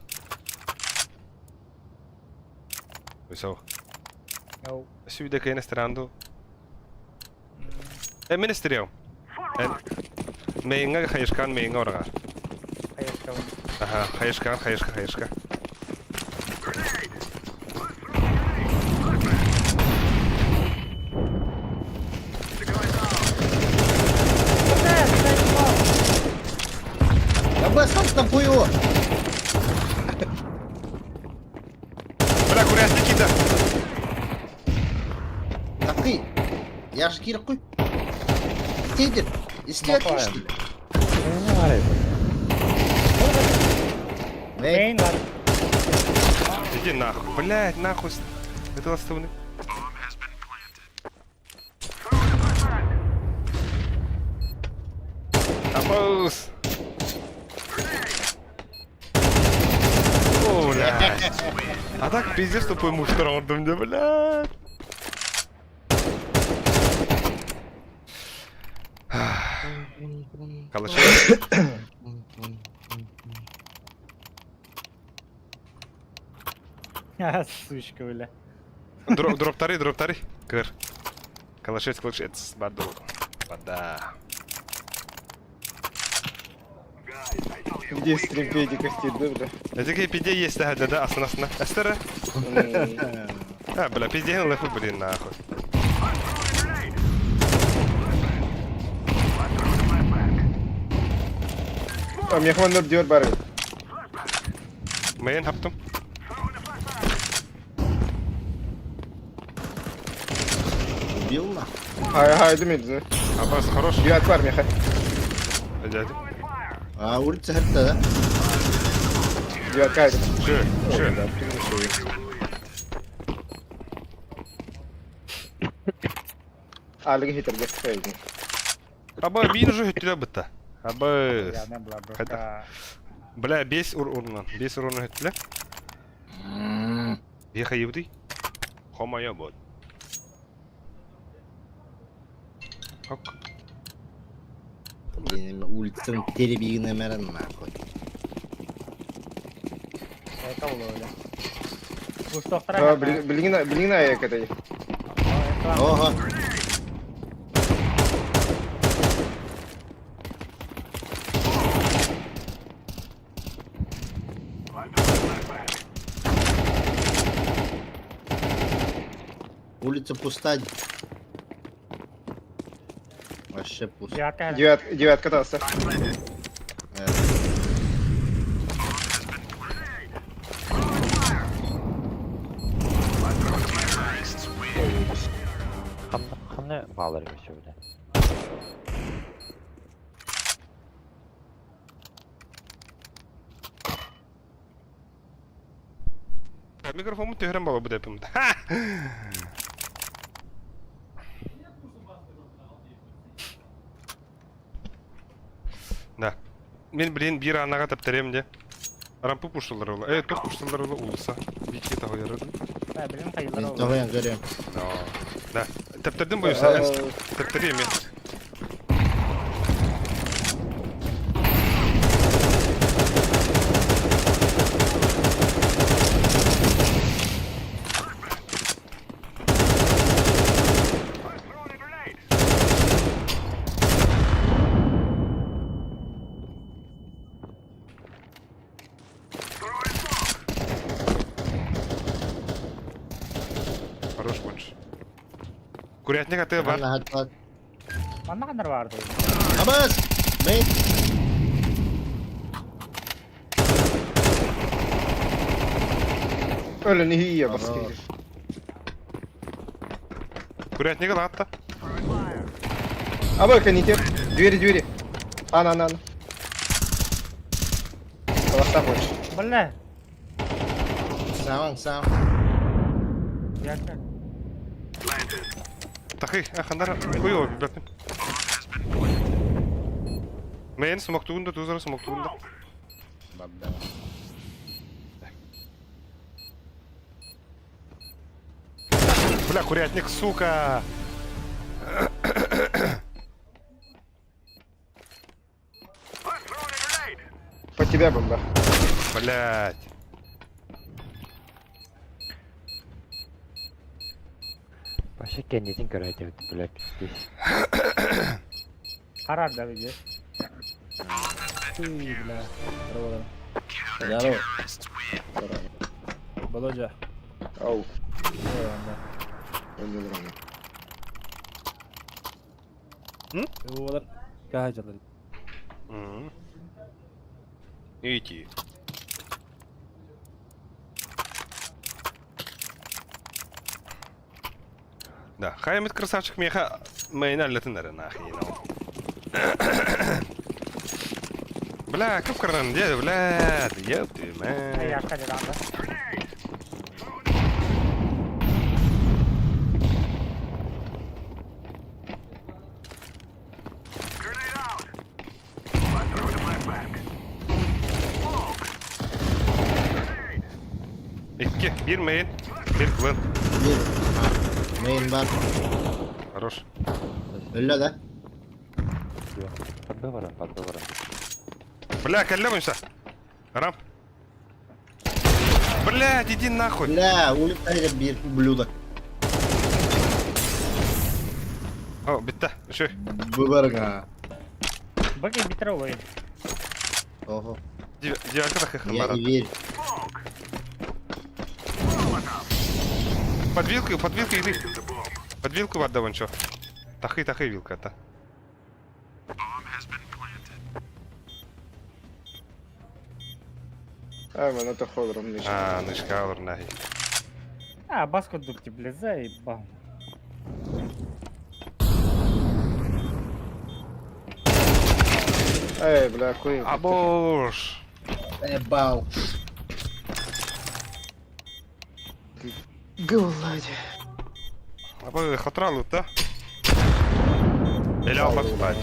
Высоу. Сүйдэ кэйэн эстеранду. Э, мин эстериэм. Мейинга хайышкан мейинга орҕар. Аха, хайышкан, хайышка, хайышка. Да сам там хуево. Бля, курятник кида. Такый. Я ж кир хуй. Стейдер. Исти отличный. Мейн бар. Иди нахуй. Блядь, нахуй. Это ластовный. Абус. О, блядь. А так пиздец тупой муж мне, блядь. Калаши. Сучка, бля. Дроптары, дроптары. Кыр. Калашец, калашец. Баду. Бада. Где стрим педиков да, бля? Это пиде есть, да, да, да, асна, асна. Астера? А, бля, пизде, леху, блин, нахуй. А, мне хватит дёр бар. Мейн хаптым. Убил нахуй. Хай, хай, думает, Аббас, хорош. Девятка бар, меха. Дядя. А, улица херта, да? Девятка, Че, че? Да, приглушил. Алыгы хитер геп Аба, мин уже хөттүлэ бытта. Аба. Хотя. Бля, бес ур урнан. Бес урнан хөттүлэ. Еха ебдый. Хомая бот. Ок. Улицаның теребигіне мәрін нахуй. Это бля. Билигин билигин аяк это. Ого. Улица пуста. Вообще пусто. Девятка. Девятка, девятка таса. Ханны балар еще, бля. Микрофон түһэрэн баба бу депим. Ха! Да. Мен блин бир анага таптерем де. Рампы пушталар ола. Э, тоқ пушталар ола улса. Бики того ярады. Да, блин, хайылар Мен тоғаян көрем. Да. Таптердим боюса. Таптерем мен. Хорош больше. Курятник, а ты бар. Манна ханнар барды. Абас! Мейт! Öyle не я баски. Курятник латта. Аба, канитер. Двери, двери. Ана, ана, ана. Голоса больше. Бля. Сам, сам. Девятка. Тахы, ахандар, хуёво, ребята. Мен смоктугунда, тузара смоктугунда. Бабда. Бля, курятник, сука! По тебе. тебя бомба. Блять. Вообще кэннитин көрөөтүбүт, блядь, здесь. Харар да видишь. Ты, бля. Здорово. Здорово. Володя. Ау. Э, Он не здорово. да. Олар каһа Ити. Да, хаймит красавчик меха мейн аллатын эрэ нахи Бля, кып кыран де, бля, ёб ты мать. Икки, биир main, биир клан. Биир. Main бар. Хорош. Өллө да? Под выбором, под выбором. Бля, кэллэ мыша. Рамп. Блядь, иди нахуй. Бля, улетай биир ублюдок. О, бүттэ. Үшүй. Выборга. Баки битровой. Ого. Девятка так Я не верю. Под вилку, под вилку иди. Под вилку вода вон чё. Тахы, тахы вилка это. А, мен это ходором не А, нышка олор нахи. А, баску дукти, бля, заебал. Эй, бля, куй. Абош. Ебал. Глади. Або хатралу, да? Или албак бать.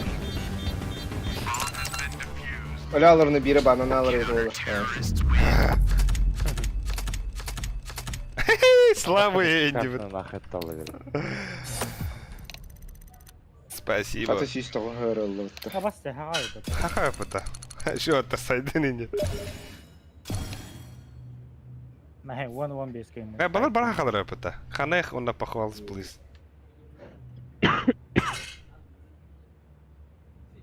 Оля алырны бире банан алыр edi олар. Слабый Энди. Нахуй талы. Спасибо. Хата сүйіс тоғы хөрөллі бітті. Хабасты, хагай. Ха-ха, это. Еще это сайдын инди. Мэ, one one base game. Э, балар бара халар это. Ханех он похвалс, please.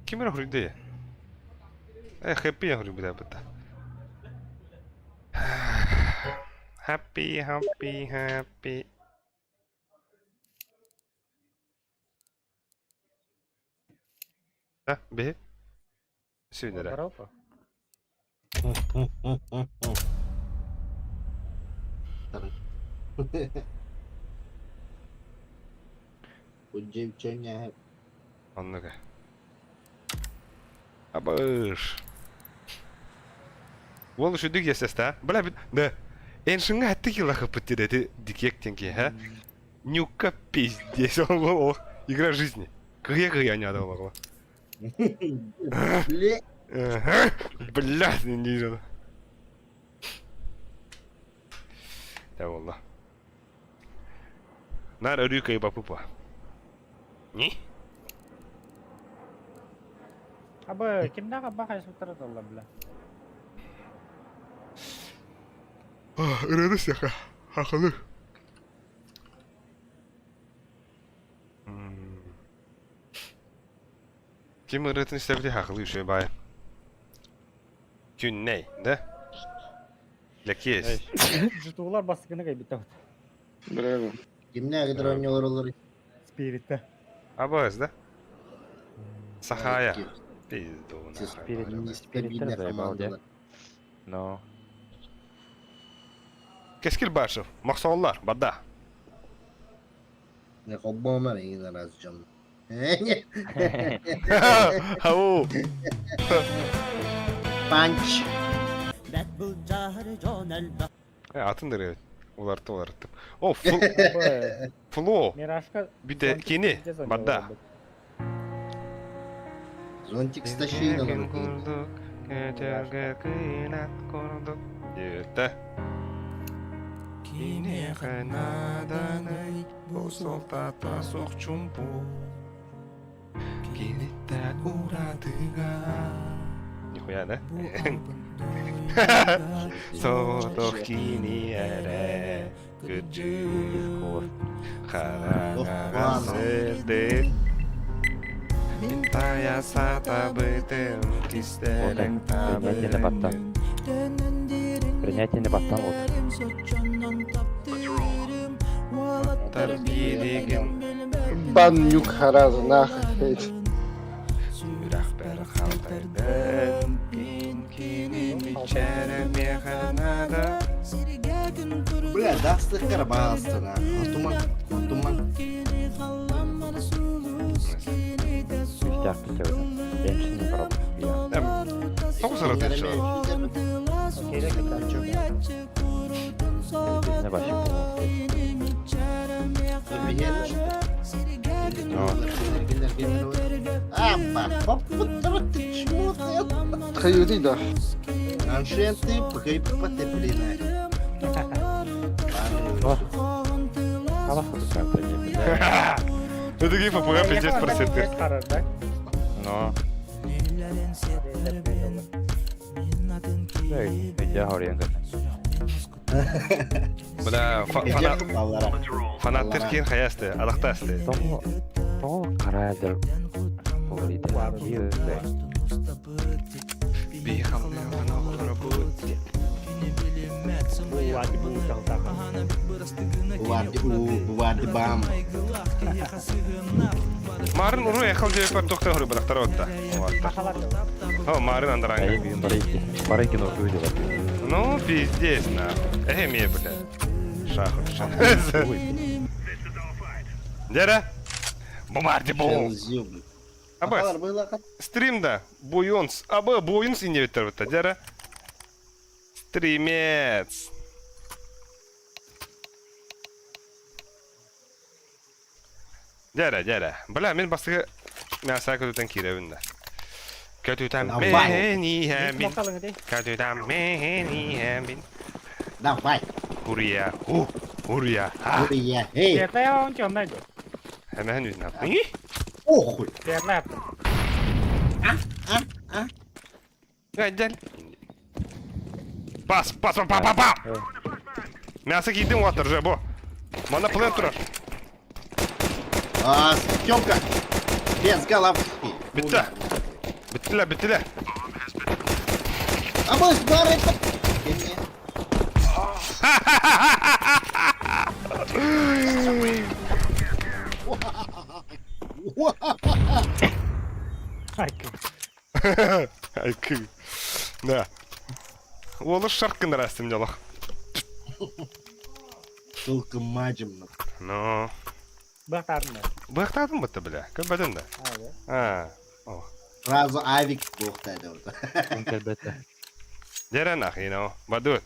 Кимер груди. Э, хэппи я говорю, бля, это. Happy, happy, happy. Да, беги. Сегодня, да. Удивченя. Оннуга. Абыш. Ол үшүдүк есеста. Бля, да. Эншинга атты килаха пыттерети дикек тенки, ха? Нюка пиздец. Ол игра жизни. Кыя-кыя не адалмагла. Бля. Бля, не вижу. Да волла. Нар рюка и бапупа. Не? Абы, кимдага баха сутара бля. Ырыны сяха. Хахалы. Ким ырытын истебити хахалы үшө бай. Күнней, да? Лекес. Жутулар баскыны кай битә. Бля, Кимне гидронялар олар? Спиритте. Абыз, да? Сахая. Пизду нахуй. Спирит. Спириттер заебал, да? Но. Кескил Башев, Махсоллар, бада. Не хоббомар игин разжам. Ау. Панч. Атын дыры. Уларты уларты. О, фл... Фло. Мирашка. Бите кини. Бада. Зонтик стащи на Ете. Бу солтата сохчумпу. Киниттен урадыга. Нихуя, да? Соҕотох кини эрэ кырдьык хараҥаҕа сырдык Мин тайа сатабытым кистэлэҥ Принятие на баттан. Принятие на баттан от. Тарбииригин Бан нюк хараза нахуй. Сүрэхпэр халтайдым Кини мичээрэ миэхэ наада Бля, даст их карабасты, нахуй. Туман, туман. Үстээх битэ Эмсини барабын. Тоҕус аратын чо. Не башып Апа, ты чмо ты? Хайыты да. Аншенты, пгай потеплина. Алах карта не бля. Ну такие ФПГ пиздец просветы. Но. Я говорю, Бля, фанат фанаттар киин хаясты, алахтасты. Тоҕо тоҕо караадыр Буварди у, буварди бам. Марын уру эхал жепер тохта хору балактар отта. О, Марын андаранга. Ну, пиздец, на. Эй, мне, блядь. Шаху, шаху. Дера? Бумарди бум. Аба, стрим да, буйонс. Аба, буйонс иневитер битта, дера. Стримец. Дера, дера. Бля, мен бастығы мяса көтүтен киребин да. Көтүтен мени хэмбин. Көтүтен мени хэмбин. Давай. Хурия, ху, хурия, ха. Хурия, эй. Hemen yüzüne attın. Охуй. А, а. Gel gel. Бас, бас, па, па, па. Мясо кийдим уаттар же бу. Мана плен турар. А, Тёмка. Без головы. Битти. Биттилер, биттилер. А мы с барой... Айкы. Да. Олы шаркын растым делах. Только мажем. Ну. Бахтадым бытты бля. Көбөдөн да. А. О. Сразу авик бухтады. Деренах, you know. Баду.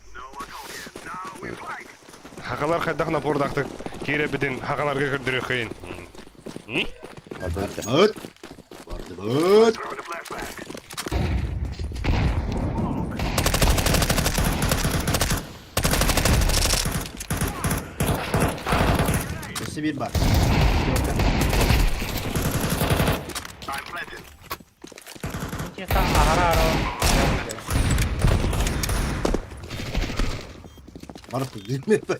Хакалар хайдах напордакты. Кире битин хакаларга кирдирүү кыйын. Быт. Барды быт. Өссө bir бар. Барып bilmedi.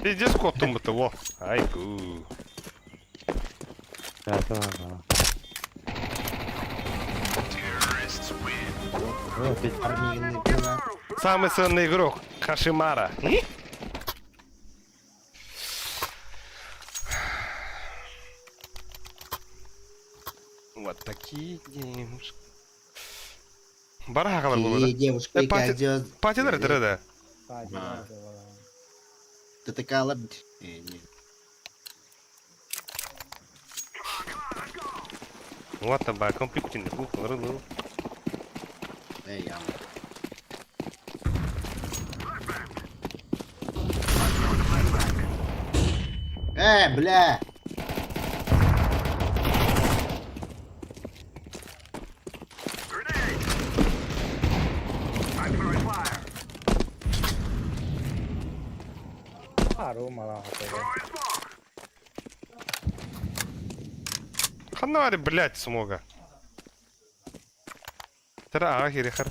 Пиздец коттум бытты, во. Айку. Самый ценный игрок Хашимара. Вот такие девушки. Бара хакалар болду да. Девушка, Э, Патилер это да. Ты такая лаб... Э, нет. Вот там ба компьютерный кухня. Эй, я. Э, бля! Ханари, блядь, смога. Тара аға кириэхэр.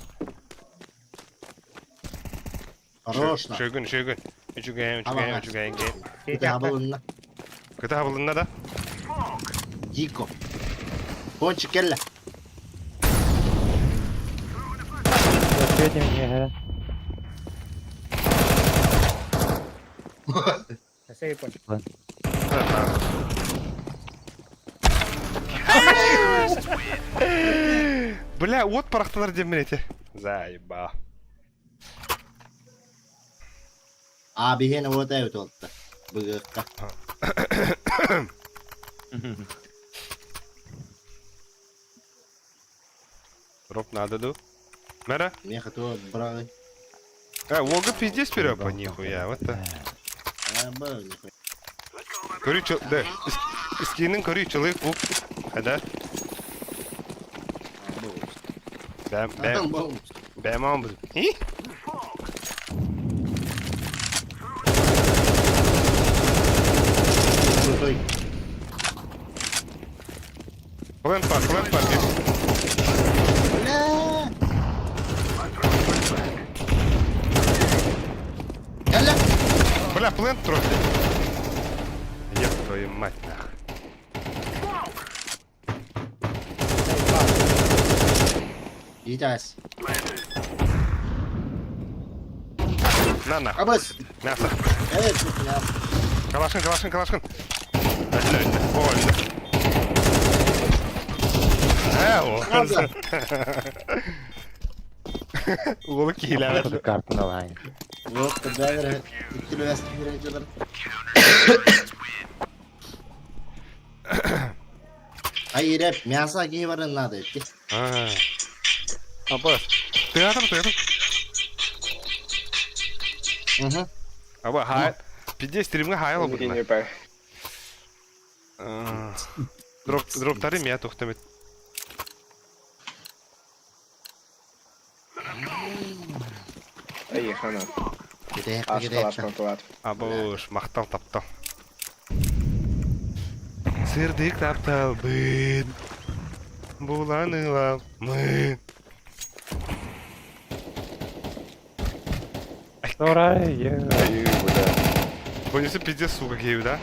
Хорош на. Шөгүн, шөгүн. Үчүгэйин, үчүгэйин, үчүгэйин ген. Кыта хабылынна. Кыта хабылынна да? Дико. Пончик кэллэ. Бля, уот парахтанар диэммин эти. Заеба. А биһиэнэ уота эбит уолта. Быгыахха. Дроп надо ду. Мэра? Меха то браҕый. А, Волга пиздец вперед по нихуя, вот так. А, б, нихуя. Көрүү чыл... Да, скинин көрүү человек бук. Хада. Бэм, бэм. Бэм он был. И? Крутой. Плент пар, плент пар. Бля! Кэллэ! Бля, плент трохи. Еб твою мать, нах. Иитээс. На нахуй. Абыс! Мясо. Эй, тут мясо. Калашин, калашин, калашин. Өллө, өллө. О, өллө. Ээ, о. Уолу киһилээбэт. Картын алайын. Вот, когда иккилэс киирээчилэр. Ай, реп, мясо киһи барын надо ити. А. Аба. Тыатыр, тыатыр. Угу. Аба, хай. Пиздец, стримҥэ хаайыл обутна. Не пай. Дроп, дроптары мия тухтамит. Ай, хана. Китээх, Аш китээх. халат контулат. Абыш, махтал таптал. Сырдык тапталбын. Булан ыламын. Сорай, е. Ай, бля. Понеси пиздец, сука, киев, да?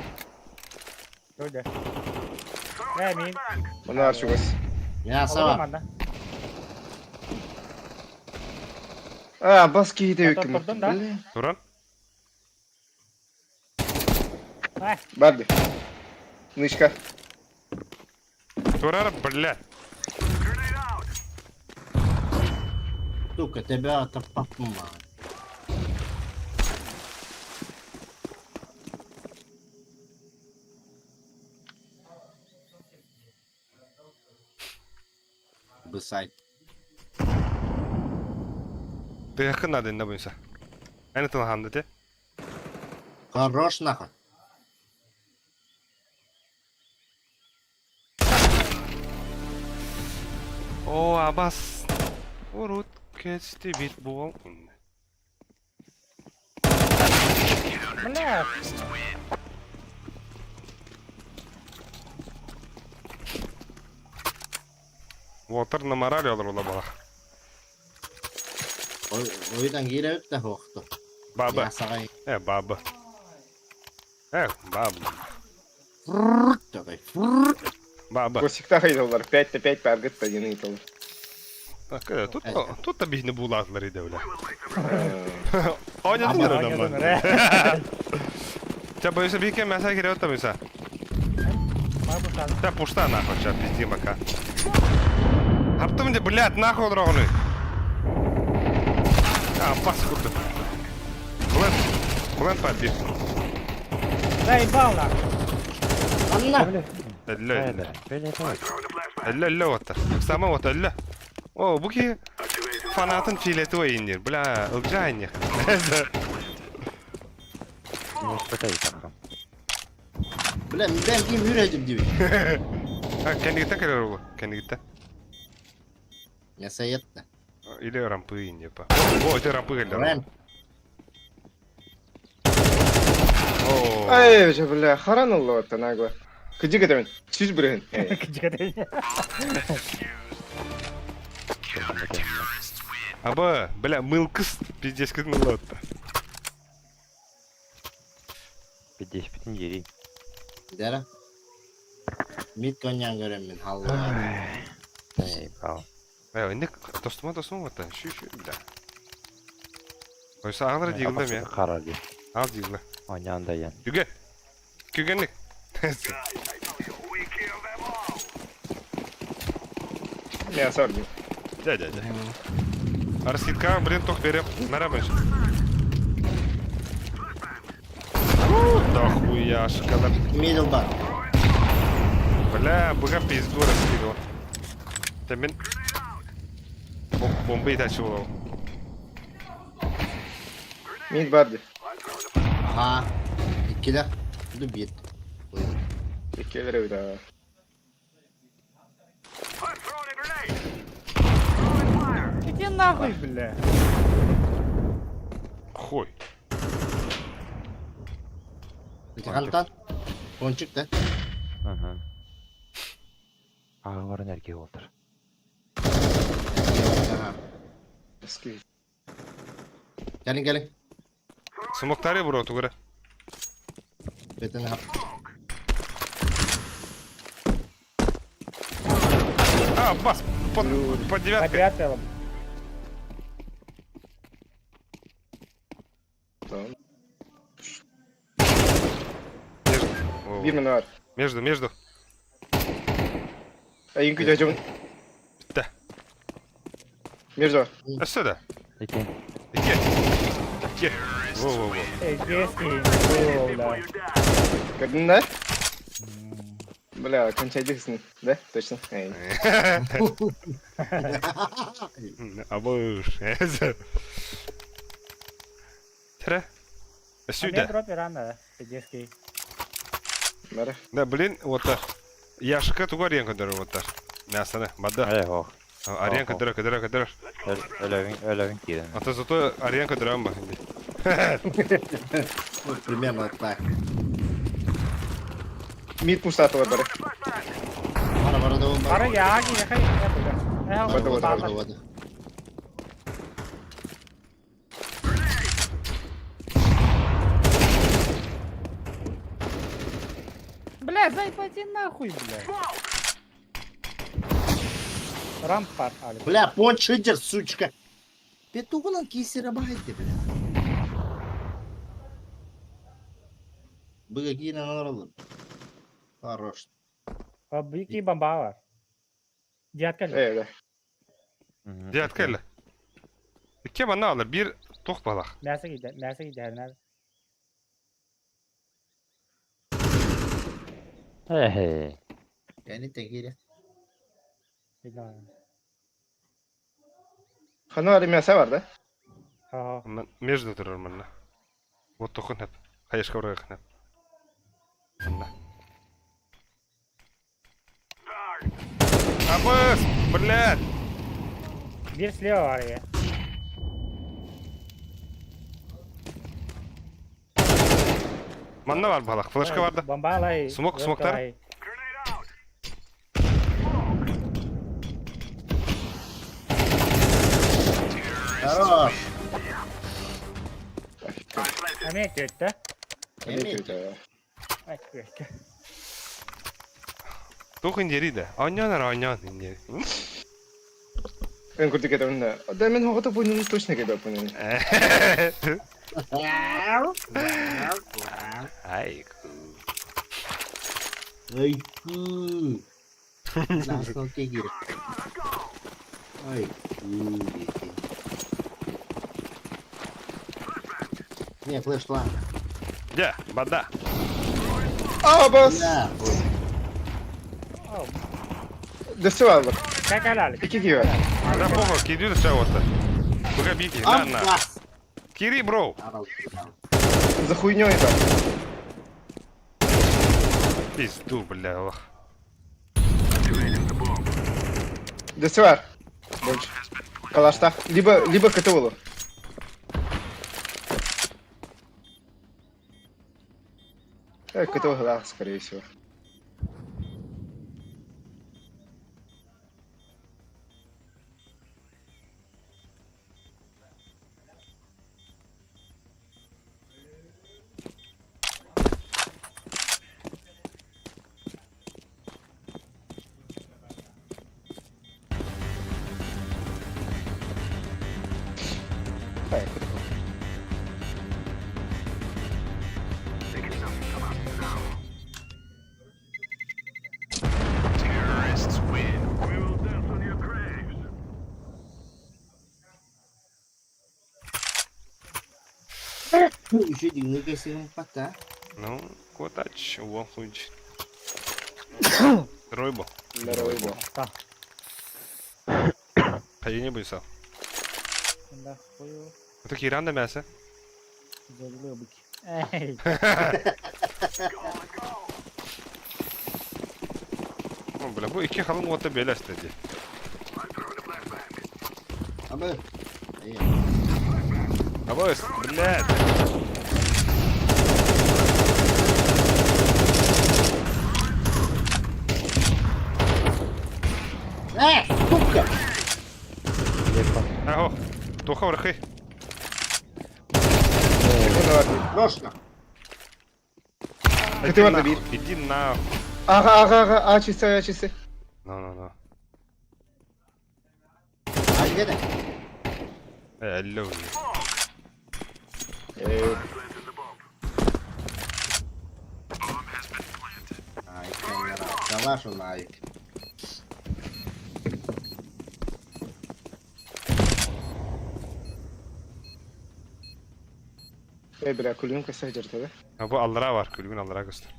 Öyle. Ne miyim? Мына арчугас. Мясо. Оламан да. А, бас киһи Ата турдун да. Туран? Барди. Нычка. Турар, бля. Сука, тебя это папма. Бысайт. Тыахын надо инна буйса. Эн тылханды те. Хорош нахуй. О, абас. Урут кести бит буол. Бля. Уотар на морали олор балах. Ойдан кииребит да хуохту. Баба. Мясоҕа Э, баба. Э, баба. такой. Баба. Косикта хайдалар. 5 на 5 паргыт один ыйталар. Так, тут тут та бихне булатлар иде бля. Э, Ойнадыңар Ойнадыңар, адамдар. Ча боюся бике мясо кире оттам иса. Та пушта нахуй, ча пизди мака. Хаптым де, блядь, нахуй дрогны. А, пас курды. Плент, плент подбил. Заебал нахуй. Анна! Әллә, әллә. Әллә, әллә оттар. Сама вот әллә. О, бу ки фанатын филети ойыннер. Бля, ылжайнер. Бля, мен ким үрәдим диби. А, кәнигитә керер улы, кәнигитә. Мясо етті. Или рампы инде па. О, это рампы келді. Рэм. О. Ай, же, бля, харан олла оттан нагло. Кыдьык этэмин. Сүз бүрүһүн. Кыдьык этэмин. Аба, бля, мылкыс пиздец кытмыллатта. Пидеспитин дери. Дера. Мид коньян көрөммүн халла. Эй, бал. Э, инник тостума тостума вата. Шү шү, бля. Ойса ағылар дигилде ме? Харар ди. Ал дигилде. Онян да ян. Күген. Күгенник. Мясо орден. Дя, дя, дя. Арситка, блин, тох берем. Нарабыш. Да хуя, шоколад. Мидл бар. Бля, быга пизду раскидывал. Та мен... Бомбы и тачивал. Мид барди. Ага. Иккилер. Бу бит. Иккилер да. Иди нахуй, бля. Хуй. Ити хантан. Пончик да. Ага. Ағы барын әрге олтыр. Ага. Ски. Gelin gelin. Смоктари бро, тугара. Бетен хап. А, бас, под, под девяткой. Подряд Tamam. Между. Во, во. Bir mi var? Между, между. Ayın gücü acım. Да. Mirza. А сюда. Екен. Ике. Ике. Во-во-во. Эй, бля. Gördün mü? Бля, кончайдексің, да? Точно. Эй. Абыш. Тре. Сюда. дроп рано, детский. Бара. Да, блин, вот так. Яшка тугар ян вот так. Мясо, бада. Эй, ох. Арьян кадыра, кадыра, кадыра. Өлөвін, өлөвін кирен. А то зато арьян кадыра ба. Вот примерно так. Мид пустаты бар бара. Бара бара да Ара бар. яги, яхай. Вода, вода, Вода вода. Бля, зай, пойди нахуй, бля. Рампар, Алик. Бля, пончик, сучка. Петугунан кисера байды, бля. Быга киин алар. Хорош. Бики бомба бар. Дядка же. Эй, да. Девятка эле. Икке манна алар, бир тох балах. Мясо gider, мясо gider, nerede? Эй. Yani tekiri. Bilmiyorum. Хана var мясо бар да? Ha. Между турар манна. Вот тохун хап. Хайышка урага хнап. Манна. Абыс, блядь. Bir слева var ya. Манна бар балах, флешка бар да. Бомба алай. Смок, смоктар. Хорош. Эме kötü. Эми. Ay kötü. Тух индери да. Аньянар аньян индери. Эн курдук это да. Да мен хогото понял, точно когда понял. Ай. Ай ку. Nasıl tekiri. Ай ку. Не, флеш план. Дя, бада. А, бас. Бля. Дөссө var bak. Kalk Alik. İki gibi var. Да похуй, кири да вот. Быга бики, на на. Аббас. Кири, бро. За хуйней там. Пизду, бля, ох. Дөссө var. Больше. Калашта. Либо, либо КТ Э, КТ да, скорее всего. Еще дигни кесим пата. Ну, квотач, уон хуйч. Ройбо. Здоровый был. Хайыне буйса. Да, хую. Это киран да мясо. Залыбыки. Эй, Ну, бля, бу iki халын уота белес dedi. Абы. Эй. Абыс, блядь. Сука! Аго, туха врахы. Рошна. Ты варда бир. Иди на. Ага, ага, ага, а чисто, а чисто. Ну, ну, ну. А где ты? Алло. Э, Ай, камера. Калашу на бля, кулюнка сахджарта, да? Ha bu Allah'a var, külgün Allah'a göster.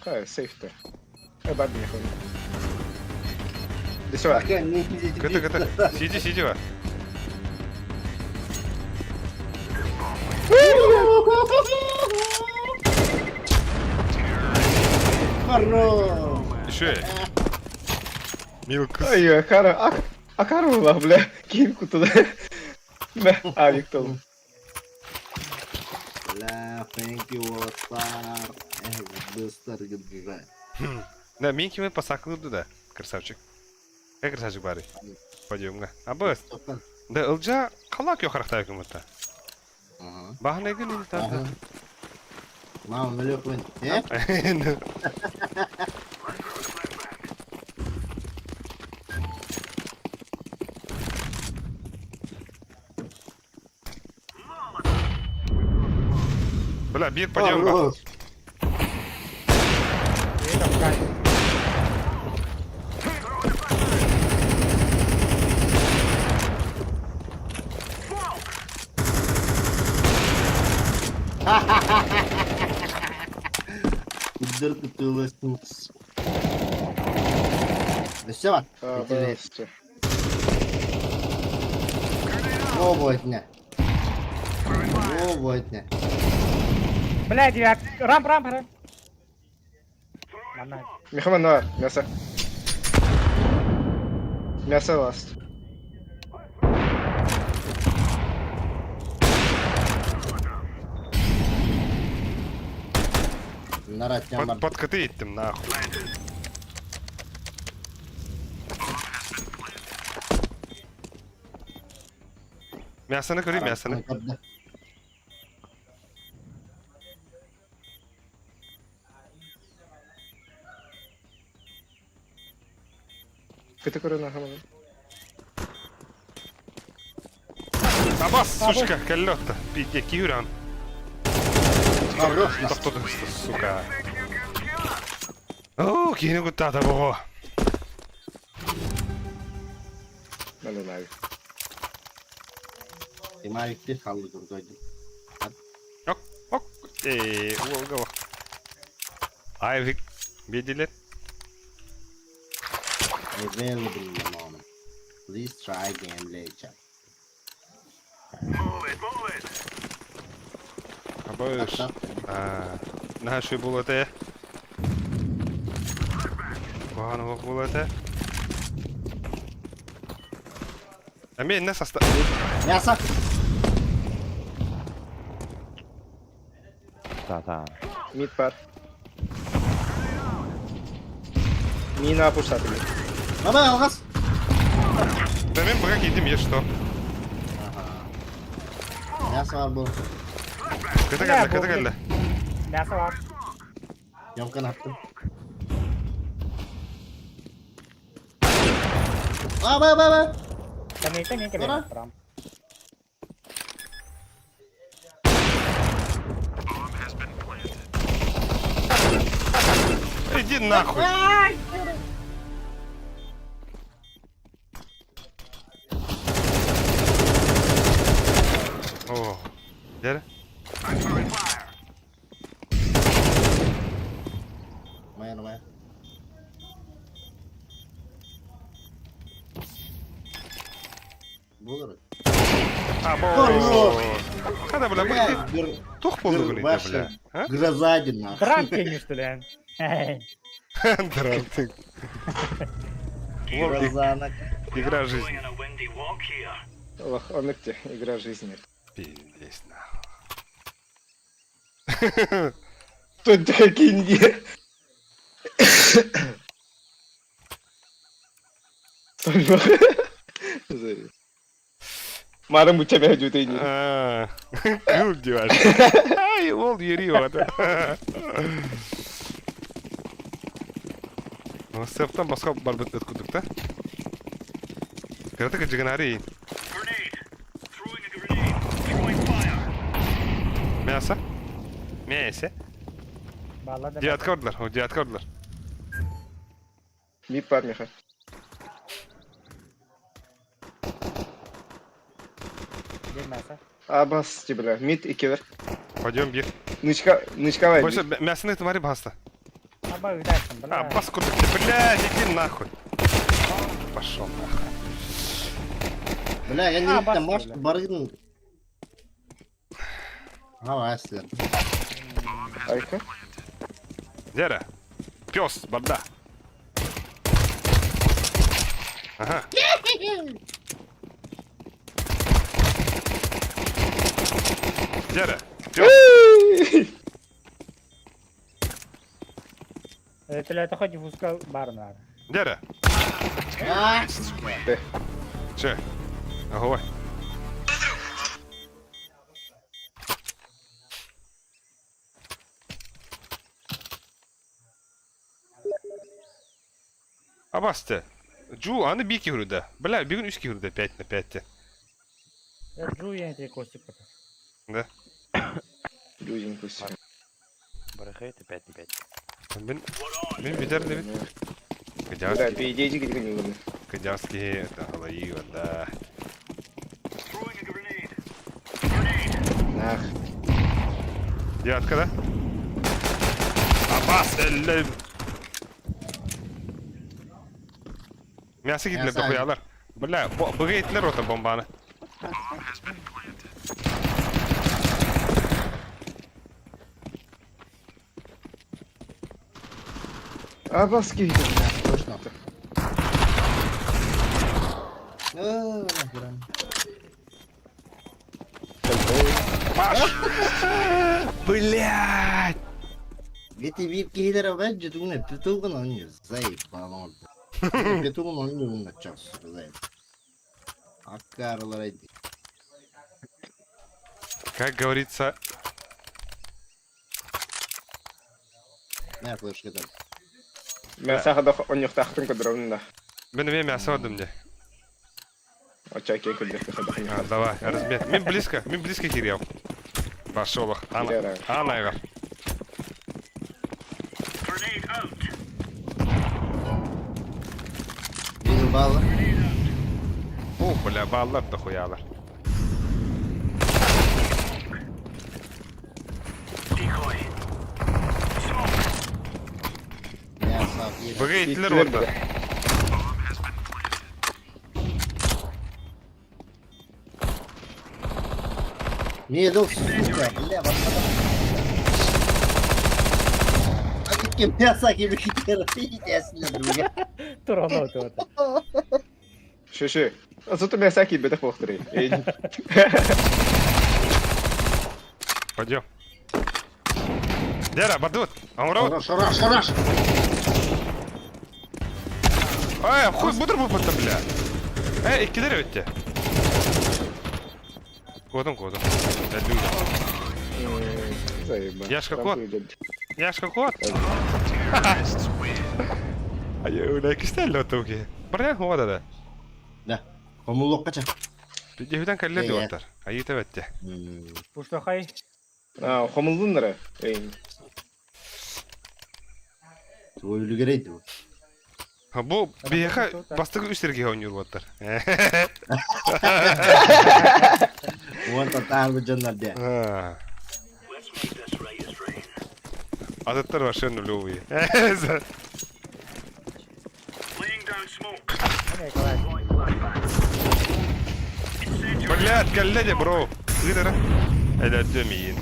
Хай, сейф-то. Хай, бабе не ходит. Да сюда. Кыты, кыты. Сиди, сиди var. Хорош! Еще. Мил кыз. Ай, Акара, ак, Акара была, бля, кимку туда. Бля, авик тол. Бля, thank you, Star. Эх, быстро бежать. Да, мин кime pasaklıdı да, красавчик. Э, красавчик бары. Пойдем-га. Абыс. Да, ылжа қалак yok харахта якымытта. Ага. Бахна гүн Ага. Мама, налег вон. Э? Бля, бир пойдем-га. Хорош! Дырку ты лоснул. Да все, А, пожалуйста. Ободня. Ободня. блядь, я... Рамп, рамп, рамп. Ладно. Михаил, на, мясо. Мясо ласт. Нарать я Под, под коты иттим нахуй. Мясоны көрeyim мясоны. Кыты көрө нахаман. Абас, сучка, каллетта. Пиде, кюран. Хорош, Тоқтоды, сука. О, кені күттата бұғы. Надо навик. Ты мавик ты халлы другой. Ок, ок. Эй, уолгава. Айвик, беделер. Available in the moment. Please try again later. Абаш. Наша было те. Куанова было те. А мен не соста... Мясо! Та-та. Мид пар. Мина пушта тебе. Баба, алгас! Да мен бұға кидим, е что. Мясо бар был. Кыты кәлі, кыты кәлі. Мясо бар. Ямка наптым. Баба, баба! Кәне, кәне, кәне. Ура. Рамп. Иди нахуй! О, дьэ. Моя, моя. Булар. Або. Хада, бля, бу тух болдугун ити, бля. А? Гроза нахуй. Дранкин, что ли? Дранкин. Гроза Игра жизни. Ох, он где? Игра жизни. Пиздец, нахуй. Тут такие. Марым бу чебе жүтейни. Күл диваш. Ай, ол ери ода. Септан басқа бар бит өткүдүк да. Кыраты кыжыгынари. Мясо. Мясо. Девятка ордылар, девятка ордылар. Мип бар меха. Абас бля, мид и кивер. Пойдем бир. Нычка, нычковай. Больше мясо это мари баста. А, бас курдук, блядь, иди нахуй. Пошел нахуй. Бля, я не там маш барыгын. А, аслер. Айка. Дера. Пес, барда. Ага. Дера. Пес. Это хоть фуска барнар. Дера. Че? Ого. Абасте. Джу, аны бики хүрді. Бля, бүгін үш хүрді 5 на 5. Джу я не костик пока. Да. Людин пусть. Барахайте 5 на 5. Мен мен бедер деп. Да, перейди, где не нужно. Кадявский, это галаива, да. Нах. Девятка, да? Абас, элле. Мясо китлер дохуялар. Бля, быга итлер ота бомбаны. Абас киви. Точно. Блядь! Ведь bir киһилер бәт жүтүгүнэ петугун ойнуур заебал. Петугун ойнуур час заеб. Аккарлар айди. Как говорится... На флешка там. Мен сахада оньохтаахтын көдөрөмүн да. Мен мен мясо алдым де. Очаке көдөртө А, давай, размет. Мен близко, мен близко кирел. Пошел их. Ана, Ана, Benim bağlı. О, бля, баллар да хуялар. Быга итлер орда. Middle сука, бля, башкада. А ким мясо ким китер, иди Турано тут. Шү-шү. Зато мясо ким бетэх болохтары. Пойдем. Дера, бадут. Амурау. Хорош, хорош, хорош. Эй, хуй будыр bu бутта, бля. Эй, иккилер өтте. Кодом, кодом. Яшка кот. Яшка кот. Ай, уля кистел отуги. Баря хода да. Да. Комулок кача. Дехүтен калле диоттар. Айыта бетте. Пуштахай. А, хомулдуннара. Эй. Твой үлүгэрэй дуо? Бу биһиэхэ бастакы үс эргиһэ оонньуур буолтар. Уон татаарбыт дьоннор дэ. Атыттар вообще нулевые. Блядь, кэллэ бро. Ыытара. Элэрдэ миин.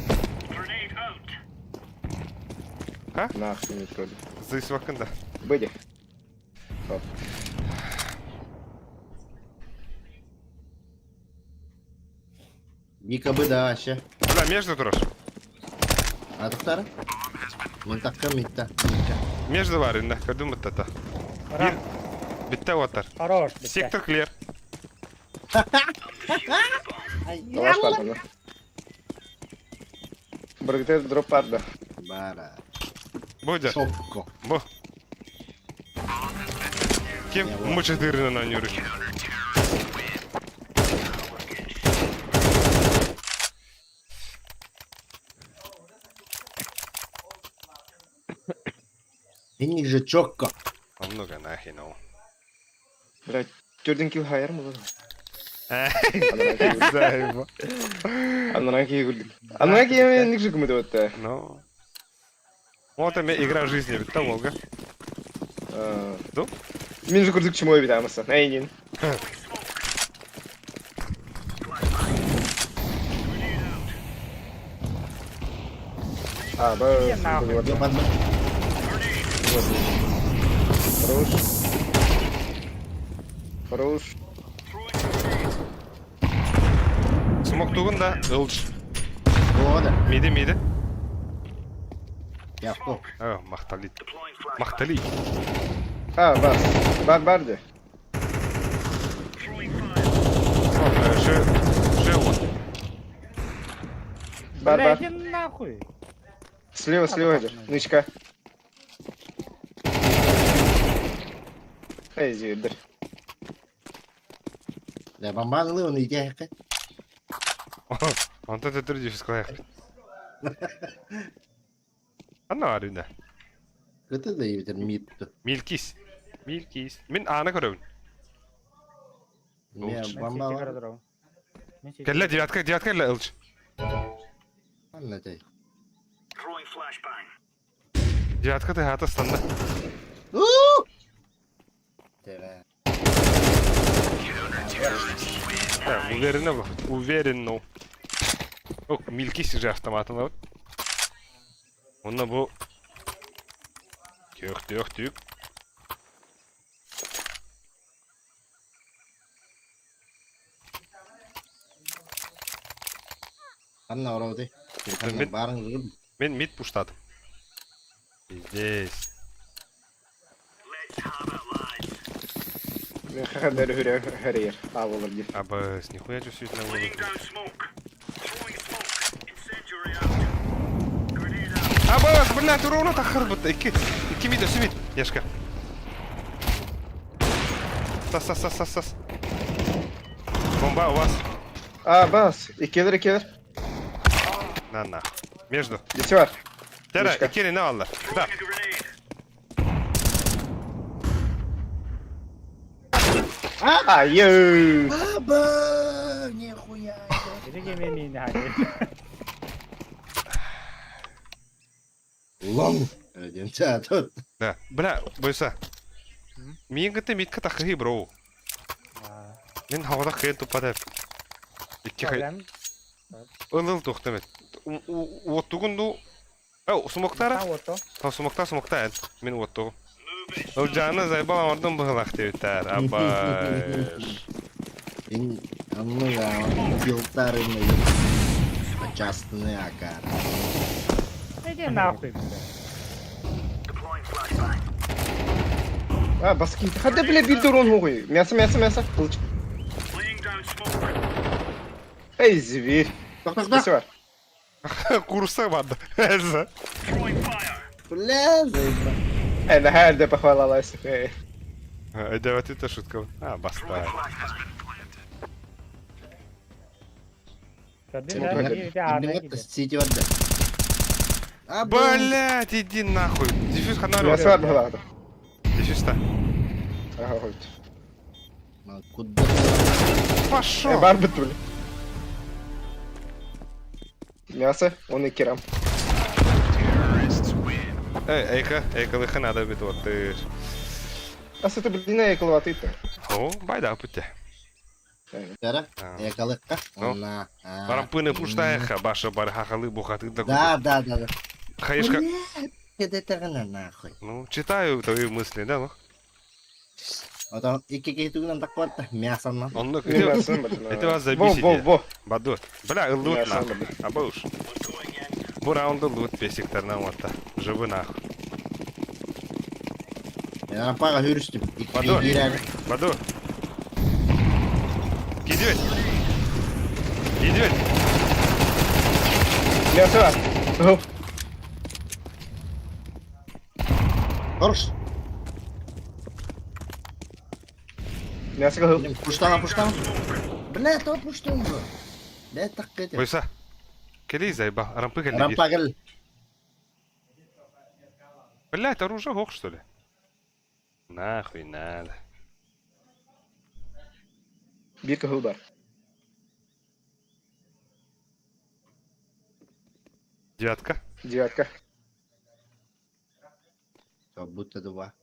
Нахуй не трогай. Зысвакын да. Выйди. Никабы да вообще. Бля, между турар. Атыктар? Мен такка митта. Между бар инде. Көрдүм бутта. Бир. Битте отар. Хорош, блядь. Сектор клер. Давай шпарда. Брагдер дроп парда. Бара. Бодя. Шопко. Бу. Ким мучатырына на нюры. Инник же чокко. Много нахрен. Блядь, төрден кил хайыр мы Зайба. Аннан кейін күлдік. Аннан кейін мен ник жүгімді өтті. Ну. Вот эми игра жизни бит Волга. Ду? Мен жүгірдік чмой бит амысы. Әйнен. А, ба. Ёбан. Хорош. Хорош. Смок тугун да ылч. Ода. Миди миди. Япко. А, махтали. Махтали. А, бас. Бар барды. Ше, ше вот. Бар Бля, бар. иди нахуй. Слева, слева идешь. Нычка. Эй, зүйдір. Да бомбанылы он иде хакы. Онта төтөр дүйүс кылайык. Анна бар инде. Кыты да ебетер митты. Милкис. Милкис. Мин аны көрөбүн. Мен Лучше. бомба бар. Кэлле девятка, девятка эле ылч. Анна тай. Девятка ты хата станды. Тере. Уверенно, уверенно. Ок, Милкис же автоматын алып. Онна бу Тök, тök, тök. Анна орауды. Мен- Барың жүріп. Мен мид пуштадым. Здесь. Мен хахандары хүрэ хэрэр. А, болар дей. Абыс, нихуя чувствительно было. Абыс, блядь, урона тахар бутта. Икки, икки мид, өсі мид. Яшка. Сас, сас, сас, сас, сас. Бомба у вас. А, бас. Икелер, икелер. На, на. Между. Десі бар. Тера, Мишка. икки не алла. Да. А, ю. Аба, нихуя. Иди мен мини хай. Лон. Демча тут. Да. Бля, бойса. Миин кытта мидка тахыһы бро. Мен хавада кыйын туппа деп. Икки хай. Ыл-ыл тухтамет. Уоттугун ду. Ау, смоктара? Та смокта, смокта эн. Мин уоттугум. Ылжаны зайбал амардын быһылах диэбиттэр. Абай. Ин анны я билтары Частный акар. Иди нахуй, бля. А, бас кейт. Хада, бля, бір дрон хуй. Мясо, мясо, мясо. Кылыч. Эй, зверь. Ток, ток, Десі ток. бар. Курса барды. Бля, заебал. Эй, на хәрде похвалалась. Эй. Өйдөбөт это шутка. А, баста. Сити барда. Блять, иди нахуй. Дефьюз ханар. Мясо бар быһалаата. Дефьюз-та. Ага, хоть. Куда? Пошел. Э, бар бит, бля. Мясо, он и керам. Эй, эйка, эйкалыха надо бит вот ты. А это блин, эйкалыватый-то. О, байда путя. Кара, экалыкка. Онна. Барампыны пуштайха, баша бархахалы бухаты Да, да, да, да. Хаишка. Это нахуй. Ну, читаю твои мысли, да, ну. Ото икки киһи тугунан таккуатта мясаннан. Оннук это вас забесит. Во, во, во. Баду. Бля, ыллыт нахуй. Аба уж. Бу раунду лут песиктарынан уотта. Живы нахуй. Мен рампаға хүрүстүм. Баду. Баду. Кидет. Кидет. Мясо. Хорош. Мясо кыһыл. Пуштана, пуштана. Бля, то пуштан бу. Бля, так кете. Бойса. Кели зайба, рампы кели. Рампа кел. Блядь, оружие ох, что ли? Нахуй надо. Биир кыһыл бар. Девятка. Девятка. Как будто два.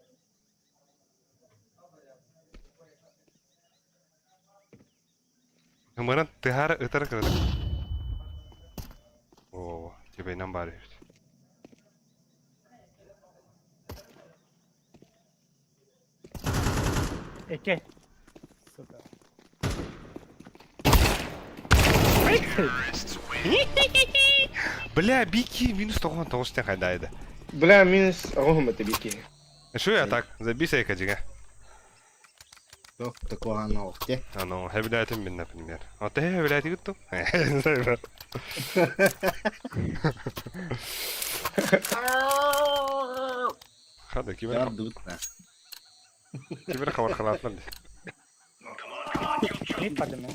Мыран тыгара ытар кырдык. О, тебе нам бар Эке. Сука. Бля, бики минус 99 тен хайдайды. Бля, минус оҕоһум это бики. Что я так? Забейся я кадига. Тох такого анал те. А ну, хэбилятым мин, например. А ты хэбиляти гутту? Хада, кибер. Кибер хабар халатлар. Мид падем.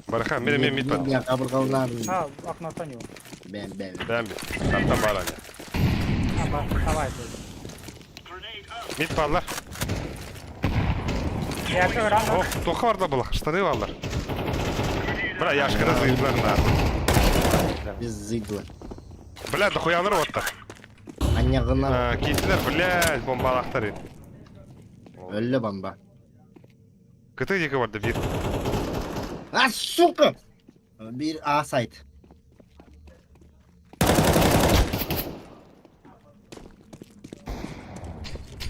Барха, мир мир мид пад. Я кабыргалар. А, окно тоню. Бен бен. Бен бит. Тартан бар аны. Давай. Мид падлар. Я рано. О, тоха барда була, штаны баллар. Бля, яшкара зыйдлар на. Без зыйдла. Бля, дохуялар отта. Анягына. Киттилер, блядь, бомбалахтар. Өллө бомба. Кыты екі барды бир. А, сука! Бир А сайт.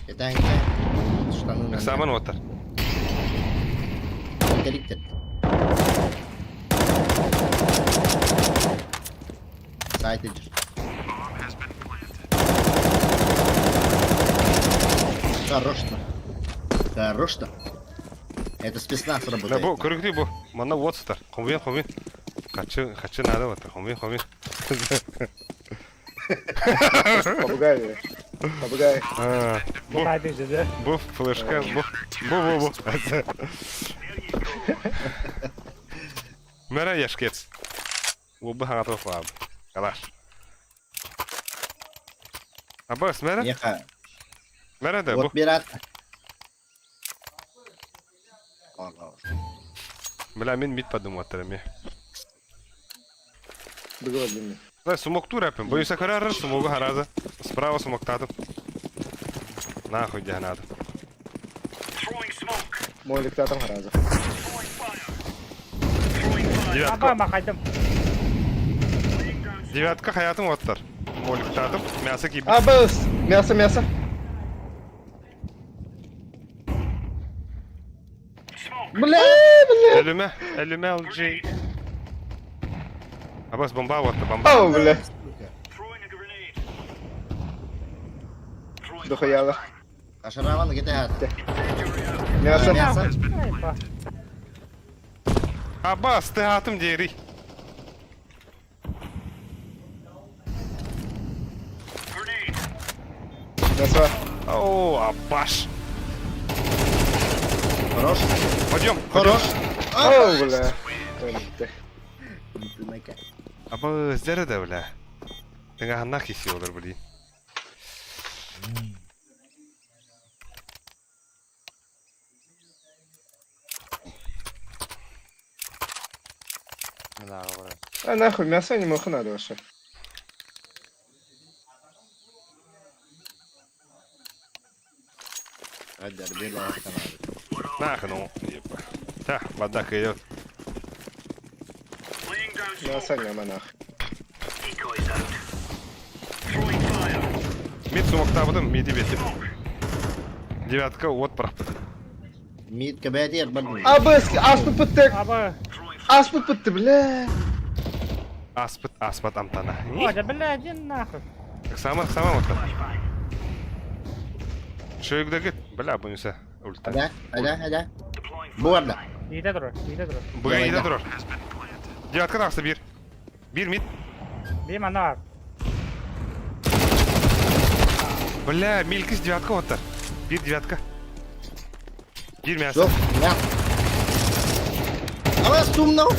Кетен кетен. Штаны. Саман оттар. Кериктер. Сайт жүр. Хорош-то. Хорош-то. Это спецназ работает. Бу көрүктүү бу. Манна вот сытар. Хомуйан хомуйан. Качы, качы надо вот. Хомуйан хомуйан. Попугай. Попугай. Бу. Бу флешка, бу. Бу бу бу. Мера яшкец. Бу хагатов флаб. Калаш. Абас, мера? Еха. Мера да бу. Вот бират. Бля, мен мид подумал аттарами. Быгы длинный. Да, смок тур әпім. Боюся көрәрір, смогу харазы. Справа смоктадым. Нахуй дягнады. Мой лектатом харазы. Девятка. Аба махайдым. Девятка хаятым оттар. Моликтадым. Мясо кип. Абыс! Мясо, мясо. Бля, бля. Элүмә, элүмә LG. Абас бомба отты, бомба. Ау, бля. Дохуяла. Ашараван кете хат. Мясо. Мясо. Абас, ты атым дери. Мясо. О, Абаш. Хорош. Пойдем. Хорош. Ау, бля. Ты Абас, дәрі да, бля. Тыҥааһыннаах киһи олор блин. А нахуй, мясо не муха надо вообще. Нахрен он. Та, вода идет. Мясо не монах. Мид сумоктаабытым, миди бетим. Девятка уот бырахпыт. Мид кэбээтиэр бардым. Абыс, аспыт пытты. Аба. Аспыт пытты, бля. Аспыт, аспат амтана. О, да бля, один нахуй. Сама, сама вот. Шөйгдегит, бля, бұнысы ульта. Ада, ада, ада. Бу барда. Иитэ турар, иитэ турар. Быга иитэ турар. Девятка тахса биир. Биир мид. Биир манна баар. Бля, Милькис девятка оттар. Биир девятка. Биир мясо. Жоқ, мясо. Абас тумнау.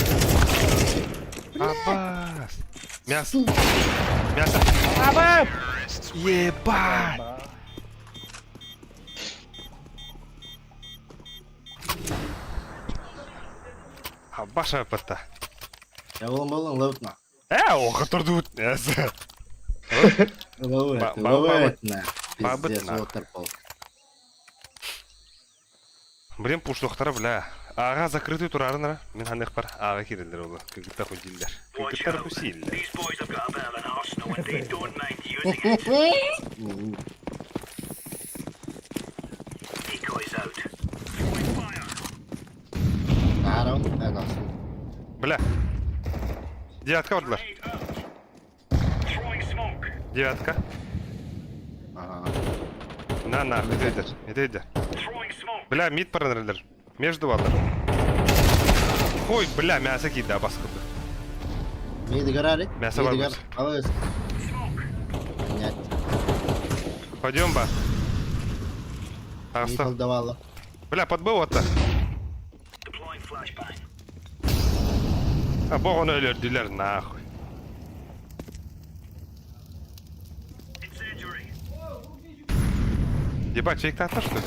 Абас. Мясо. Мясо. Абас! Ебать! Баша патта. Явылын болын ловытна. Э, оҕотор дуут. Ловыт, ловытна. Пиздец, Бабытна. waterfall. Блин, пушлуктара, бля. Ага, закрытый турарынара. Мин ханых бар. Ага кирелер олы. Кыргыттар худиллер. Кыргыттар хусиллер. Аарон, ағасын. Бля. Девятка бардылар. Девятка. Ага. На, на, этейдер, этейдер. Бля, мид паранерлер. Между валар. Ой, бля, мясо кида баскыды. Миди көрәрі. Мясо бар Миди көр. Понять. Пойдем, ба. Мид алдавала. Бля, подбыл это. А бог он өлөрдүлөр нахуй. Ебать, фейк что ли?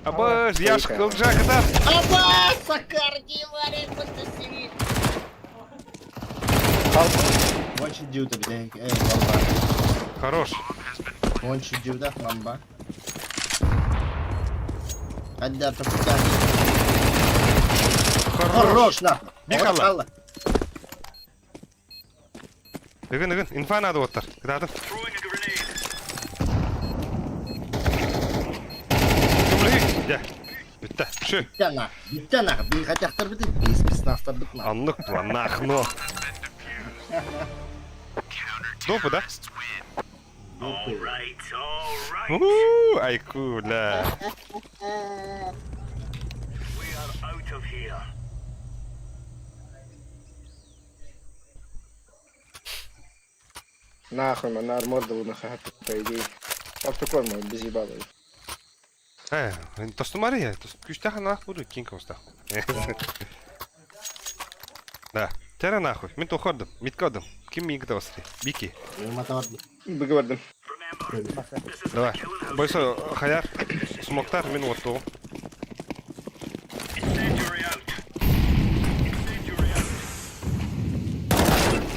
Абаш, я ж кылжак да. Абас, Сакарди, варит, потусили. Вончи дюда, блядь. Эй, бомба. Хорош. Вончи дюда, бомба. Хадда, пропускай. Хорош, нахуй. Михала. Ыгын, ыгын, инфа надо оттар. Кыдатын. Кымлы, я. Бүтті. Шы. Бүтті нах, бүтті нах. Би хотяқтар бітті, бес бес нахтар бітті нах. Аннык туа, нах, но. Допы, да? Допы. Уу, айку, бля. Нахуй, man, армор дал на хату, по идее. Автокор мой, без ебала. Э, тосту Мария, тост күстях нах буду, кинг остах. Да, тера нахуй, мен тохордым, миткодым. Ким мигда осри? Бики. Быгвардым. Давай. Бойсо, хаяр, смоктар, мен отту.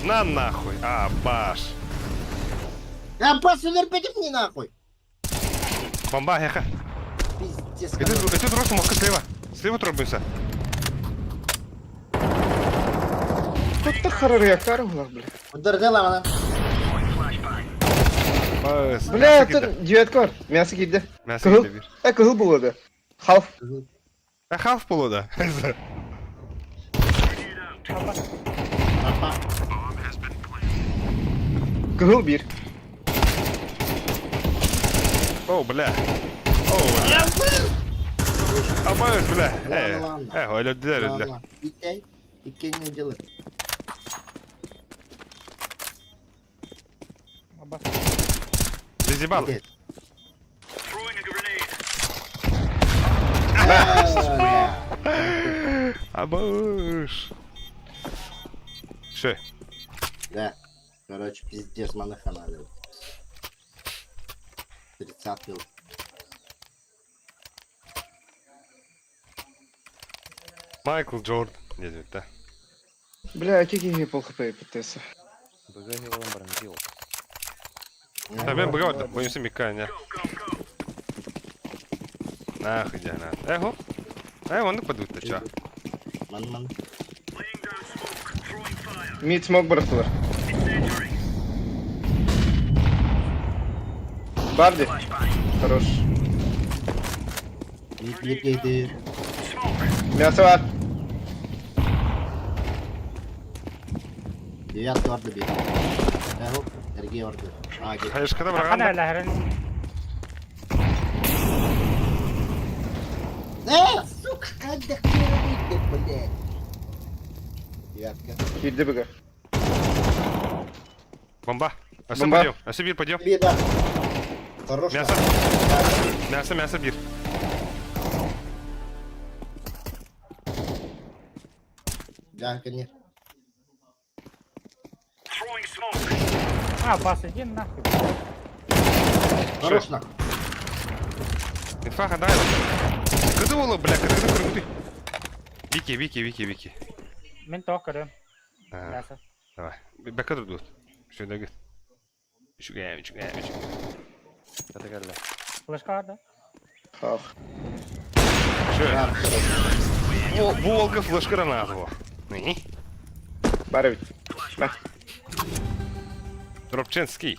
На нахуй, а, баш. Я просто өлөрбөтүм не нахуй. Бомба, яха. Пиздец. Это, это просто смока слева. Слева трубимся. Тут так харар улах, бля. Удыргыла мана. Бля, это девятка бар. Мясо киді. Мясо Кыһыл. киирдэ биир. Э, кыһыл буолуо Халф. Э, халф буолуо да. Папа. Кыһыл биир. О, бля. О, бля. Абаш, бля. Э, Ладно, ладно. э, өлөрдүлэр, өлөрдүлэр. Ладно. Итей. Иккенне делай. Безебал. Абаш. Шö. Да. Короче, пиздец, маны хана 30 ыл. Майкл Джордан диэбит да. Бля, какие пол хп ПТС. Быга олом баран дил. Да, мен быга бардым. Боюнсу микка не. Нахуй дьэ, на. Эхо. Э, оннук подуутта ча. Ман ман. Мид смог бырахтылар. Барди. Хорош. Мид мид гейди. Мясо бар. Девятка орды бир. Эхо, эрги орды. А, гейди. Хайышкада Хана барган. лахрын. Э, сука, когда хера блядь. Девятка. Киирди быга. Бомба. Асы Бомба. подъем. Асы бир подъем. Бир, да. Хорош. Мясо. Мясо, мясо бир. Да, конечно. А, бас, иди нахуй. Хорош нахуй. Инфа хадай. Кыды болу, бля, кыды кыды кыды. Вики, Вики, Вики, Вики. Мен тоқ көрем. А, Мясо. Давай. Бэкэ дурдут. Şöyle git. Үчүгэй, үчүгэй, үчүгэй. Это кэллэ. Флешка да? Ах. Şöyle. Бу бу олга флешка граната бу. Не? Бар ведь. На. Дропченский.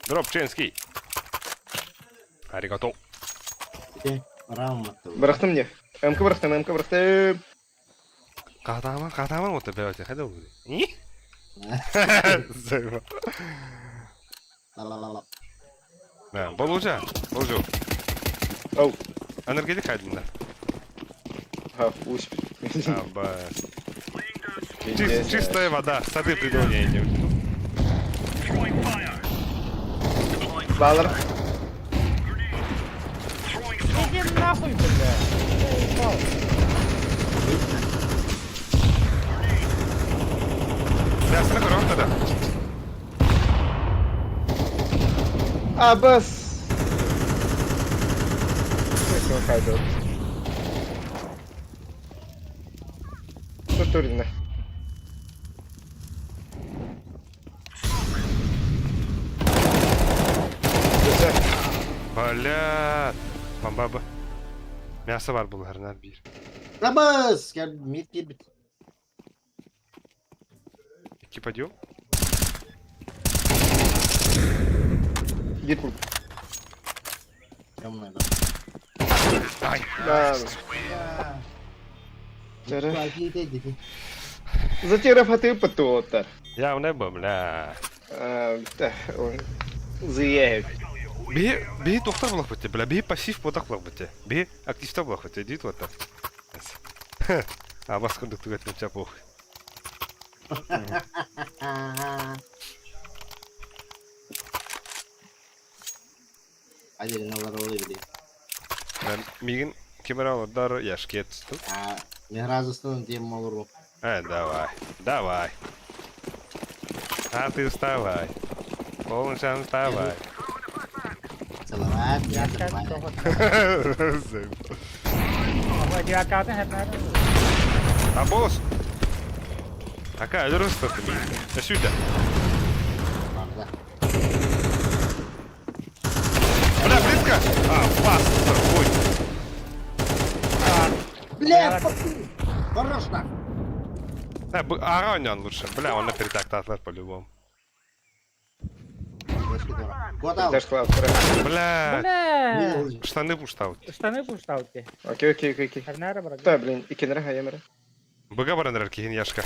Дропченский. Аригато. Раунд аттылар. Бырахтым не. МК бырахтым, МК бырахтым. Катаман, катаман вот бәөте хәдә ул. И? Зайба. Ла-ла-ла-ла. Да, болужа, болжу. Оу. Энергетик хайдында. Ха, усь. Аба. Чистая вода, сады придумали. Балар. Иди нахуй, бля. Я ебал. Мясо көрөм да. А, бас. Хайдо. Турина. Бля. Бомба. Мясо бар буларына бир. Рабас! Gel mid gir bit. Ики подъем. Гир курт. Темная, да. Ай. Да. Да. Затирав аты потуоттар. Я не бля. Зиев. Би би доктор булак бите, бля, би пассив бодак булак бите. Би активта булак бите, дит вот. А бас кындык түгәтеп чапох. Hadi ne var oluyor bir de. Ben мигин камералардар яшкет. А, Мехразыстан тем olur bu. Э, давай, давай. А ты вставай. Полный вставай. Целовать, я А босс? Такая дұрыс ты меня. Сюда. Бля, близко. А, пас, ой. Бля, хорош нах. Да, Аронян лучше. Бля, он на перетак атлет по-любому. Бля. Бля. Штаны пуштаут. Штаны пуштаут. Окей, окей, окей, окей. Да, блин, икенре хаямера. Быга барандар кихин яшка.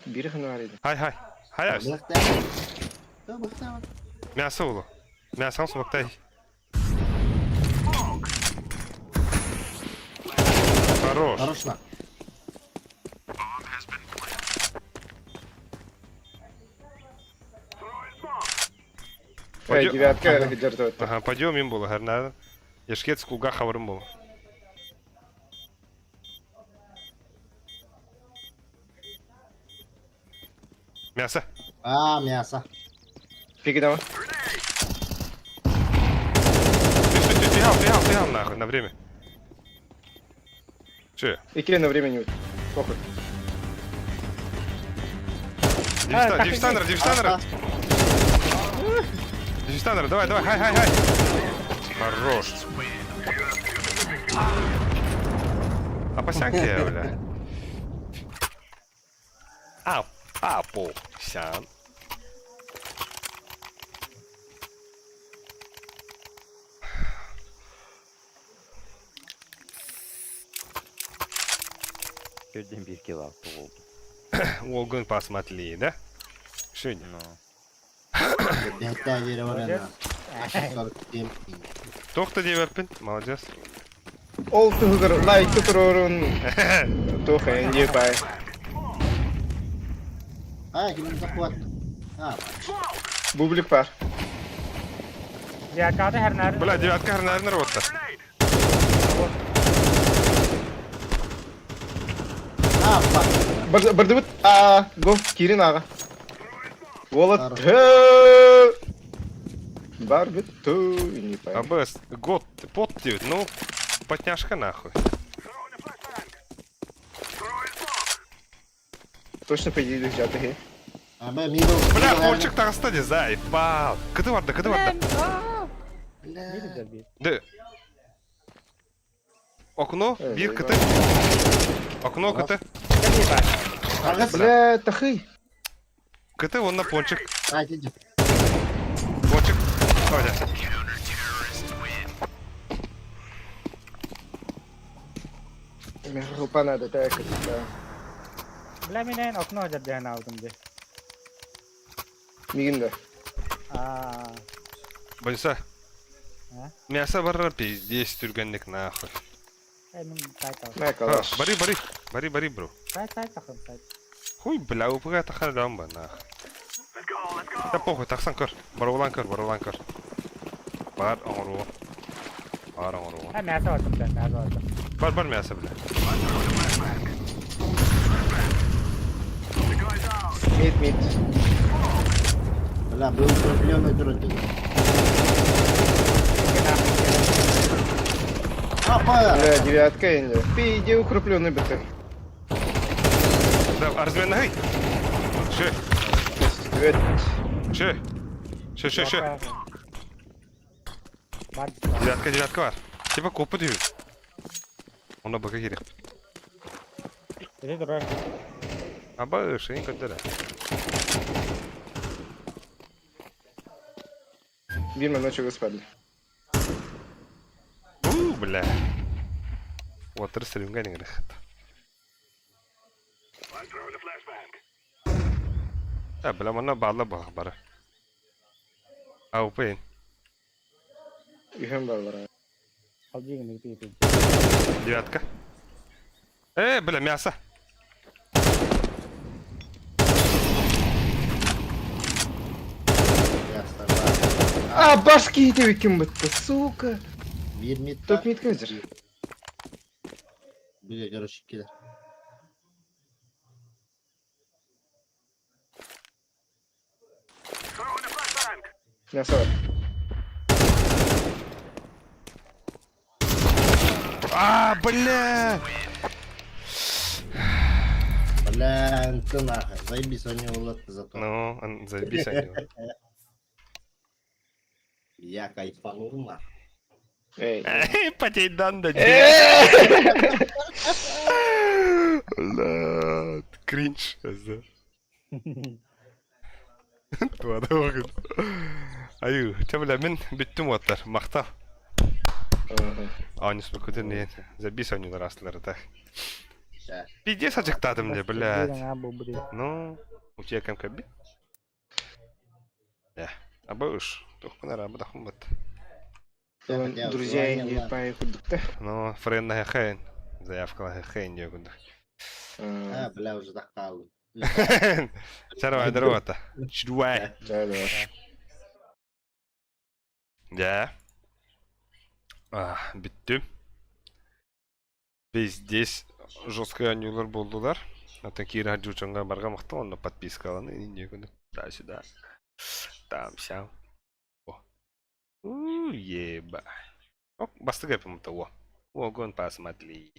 Бир хана бар иде. Хай, хай. Хай, ас. Мясо улу. Мясо сумактай. Хорош. Хорош нах. Эй, девятка держит. Ага, пойдем им было, гарна. Яшкет скулга хаврым было. Мясо. А, мясо. Пики давай. Ты, ты, ты, ты, ты, ты, нахуй, на время. Че? Икки на время не Похуй. Девстанер, девстанер. Девстанер, давай, давай, хай, хай, хай. Хорош. Апасянки, бля. А, апо, сян. Төрден бир килл алты болду. Уолгун посмотри, да? Сегодня. Ну. Бэттэ диэри бар ана. 47. Тохта диэбэппин, молодец. Ол туһугар лайк турорун. Туох энди бай. А, ким захват. А, Бублик бар. Якады хернер. Бля, девятка хернер ротта. а, бак. Бір бырдыбыт. А, го, кирин аға. Болот. Бар бит не пойму. АБС, год, пот тебе, ну, потняшка нахуй. Точно по идее взяты. хе. А, б, мидл. Бля, пончик таҕыста дии, заебал. Кыты барда, кыты барда. Бля. Да. Окно, биир кыты. Окно, кыты. Ага, Бля, тахый. Кыты, вон на пончик. А, иди. Пончик. Давай, Хупа надо, так, да. Бля, мен окно жабдыан алдым де. Мигин да. А, Бойса. А? Мясо барар пиздец түргенник нахуй. э, мен сайт ал. На калаш. Бары, бары. Бары, бары, бро. Сайт, сайт тахым, сайт. Хуй, бля, упыга тахар ба, нахуй. Да похуй, тахсан көр. Барулан көр, барулан көр. Бар, оңору. Бар, оңору. Э, мясо бардым, бля, мясо бардым. Бар, бар мясо, бля. Мид, мид. Бля, был укрепленный тротик. Апа! Бля, девятка инде. Пиди укрепленный бит. Да, разменный. Ше, Девять. ше. Ше, ше, ше. Бар. Девятка, девятка бар. Типа копы дию. Онда бака керек. Иди дурак. Аба, шейін көтөрө. Бир ночью господи. У, бля. Отыр сырымга не Да, бля, манна балла баг бара. Ау, пейн. Үһәм бар бар. Алжигин пи. Девятка. Э, бля, мясо. Я вставаю. А, башки ким бітті, сука. Бир мид. Топ мид көзір. Бля, короче, кида. Мясо бар. А, бля! Бля, ты нахуй. Заебись, у него лодка зато. Ну, заебись они. Я кайфанул нахуй. Эй. Потей дан да. Бля, кринж. Туада огын. Аю, ча бля, мен бүттүм оттар. Мактал. Анис көтөн Забись они раслары так. Пиздец ачыктадым де, блядь. Ну, у тебя кем каби? Да. Абыш. Тухмана раба дахумбат. Друзья не поехали. Ну, френ хейн. Заявка хейн дегунда. А, бля, уже захал. Чарвай, здорово-то. Чуай. Да, да. Да. А, бүттү. Пиздец жесткий анюлар болдулар. Оттон киирэ сылдьыбыт дьоҥҥо барҕа махтал уонна подпискаланы инньэ гыннык туда-сюда. Там сям. О. У, еба. Ок, бастык эпим того. Огонь посмотри.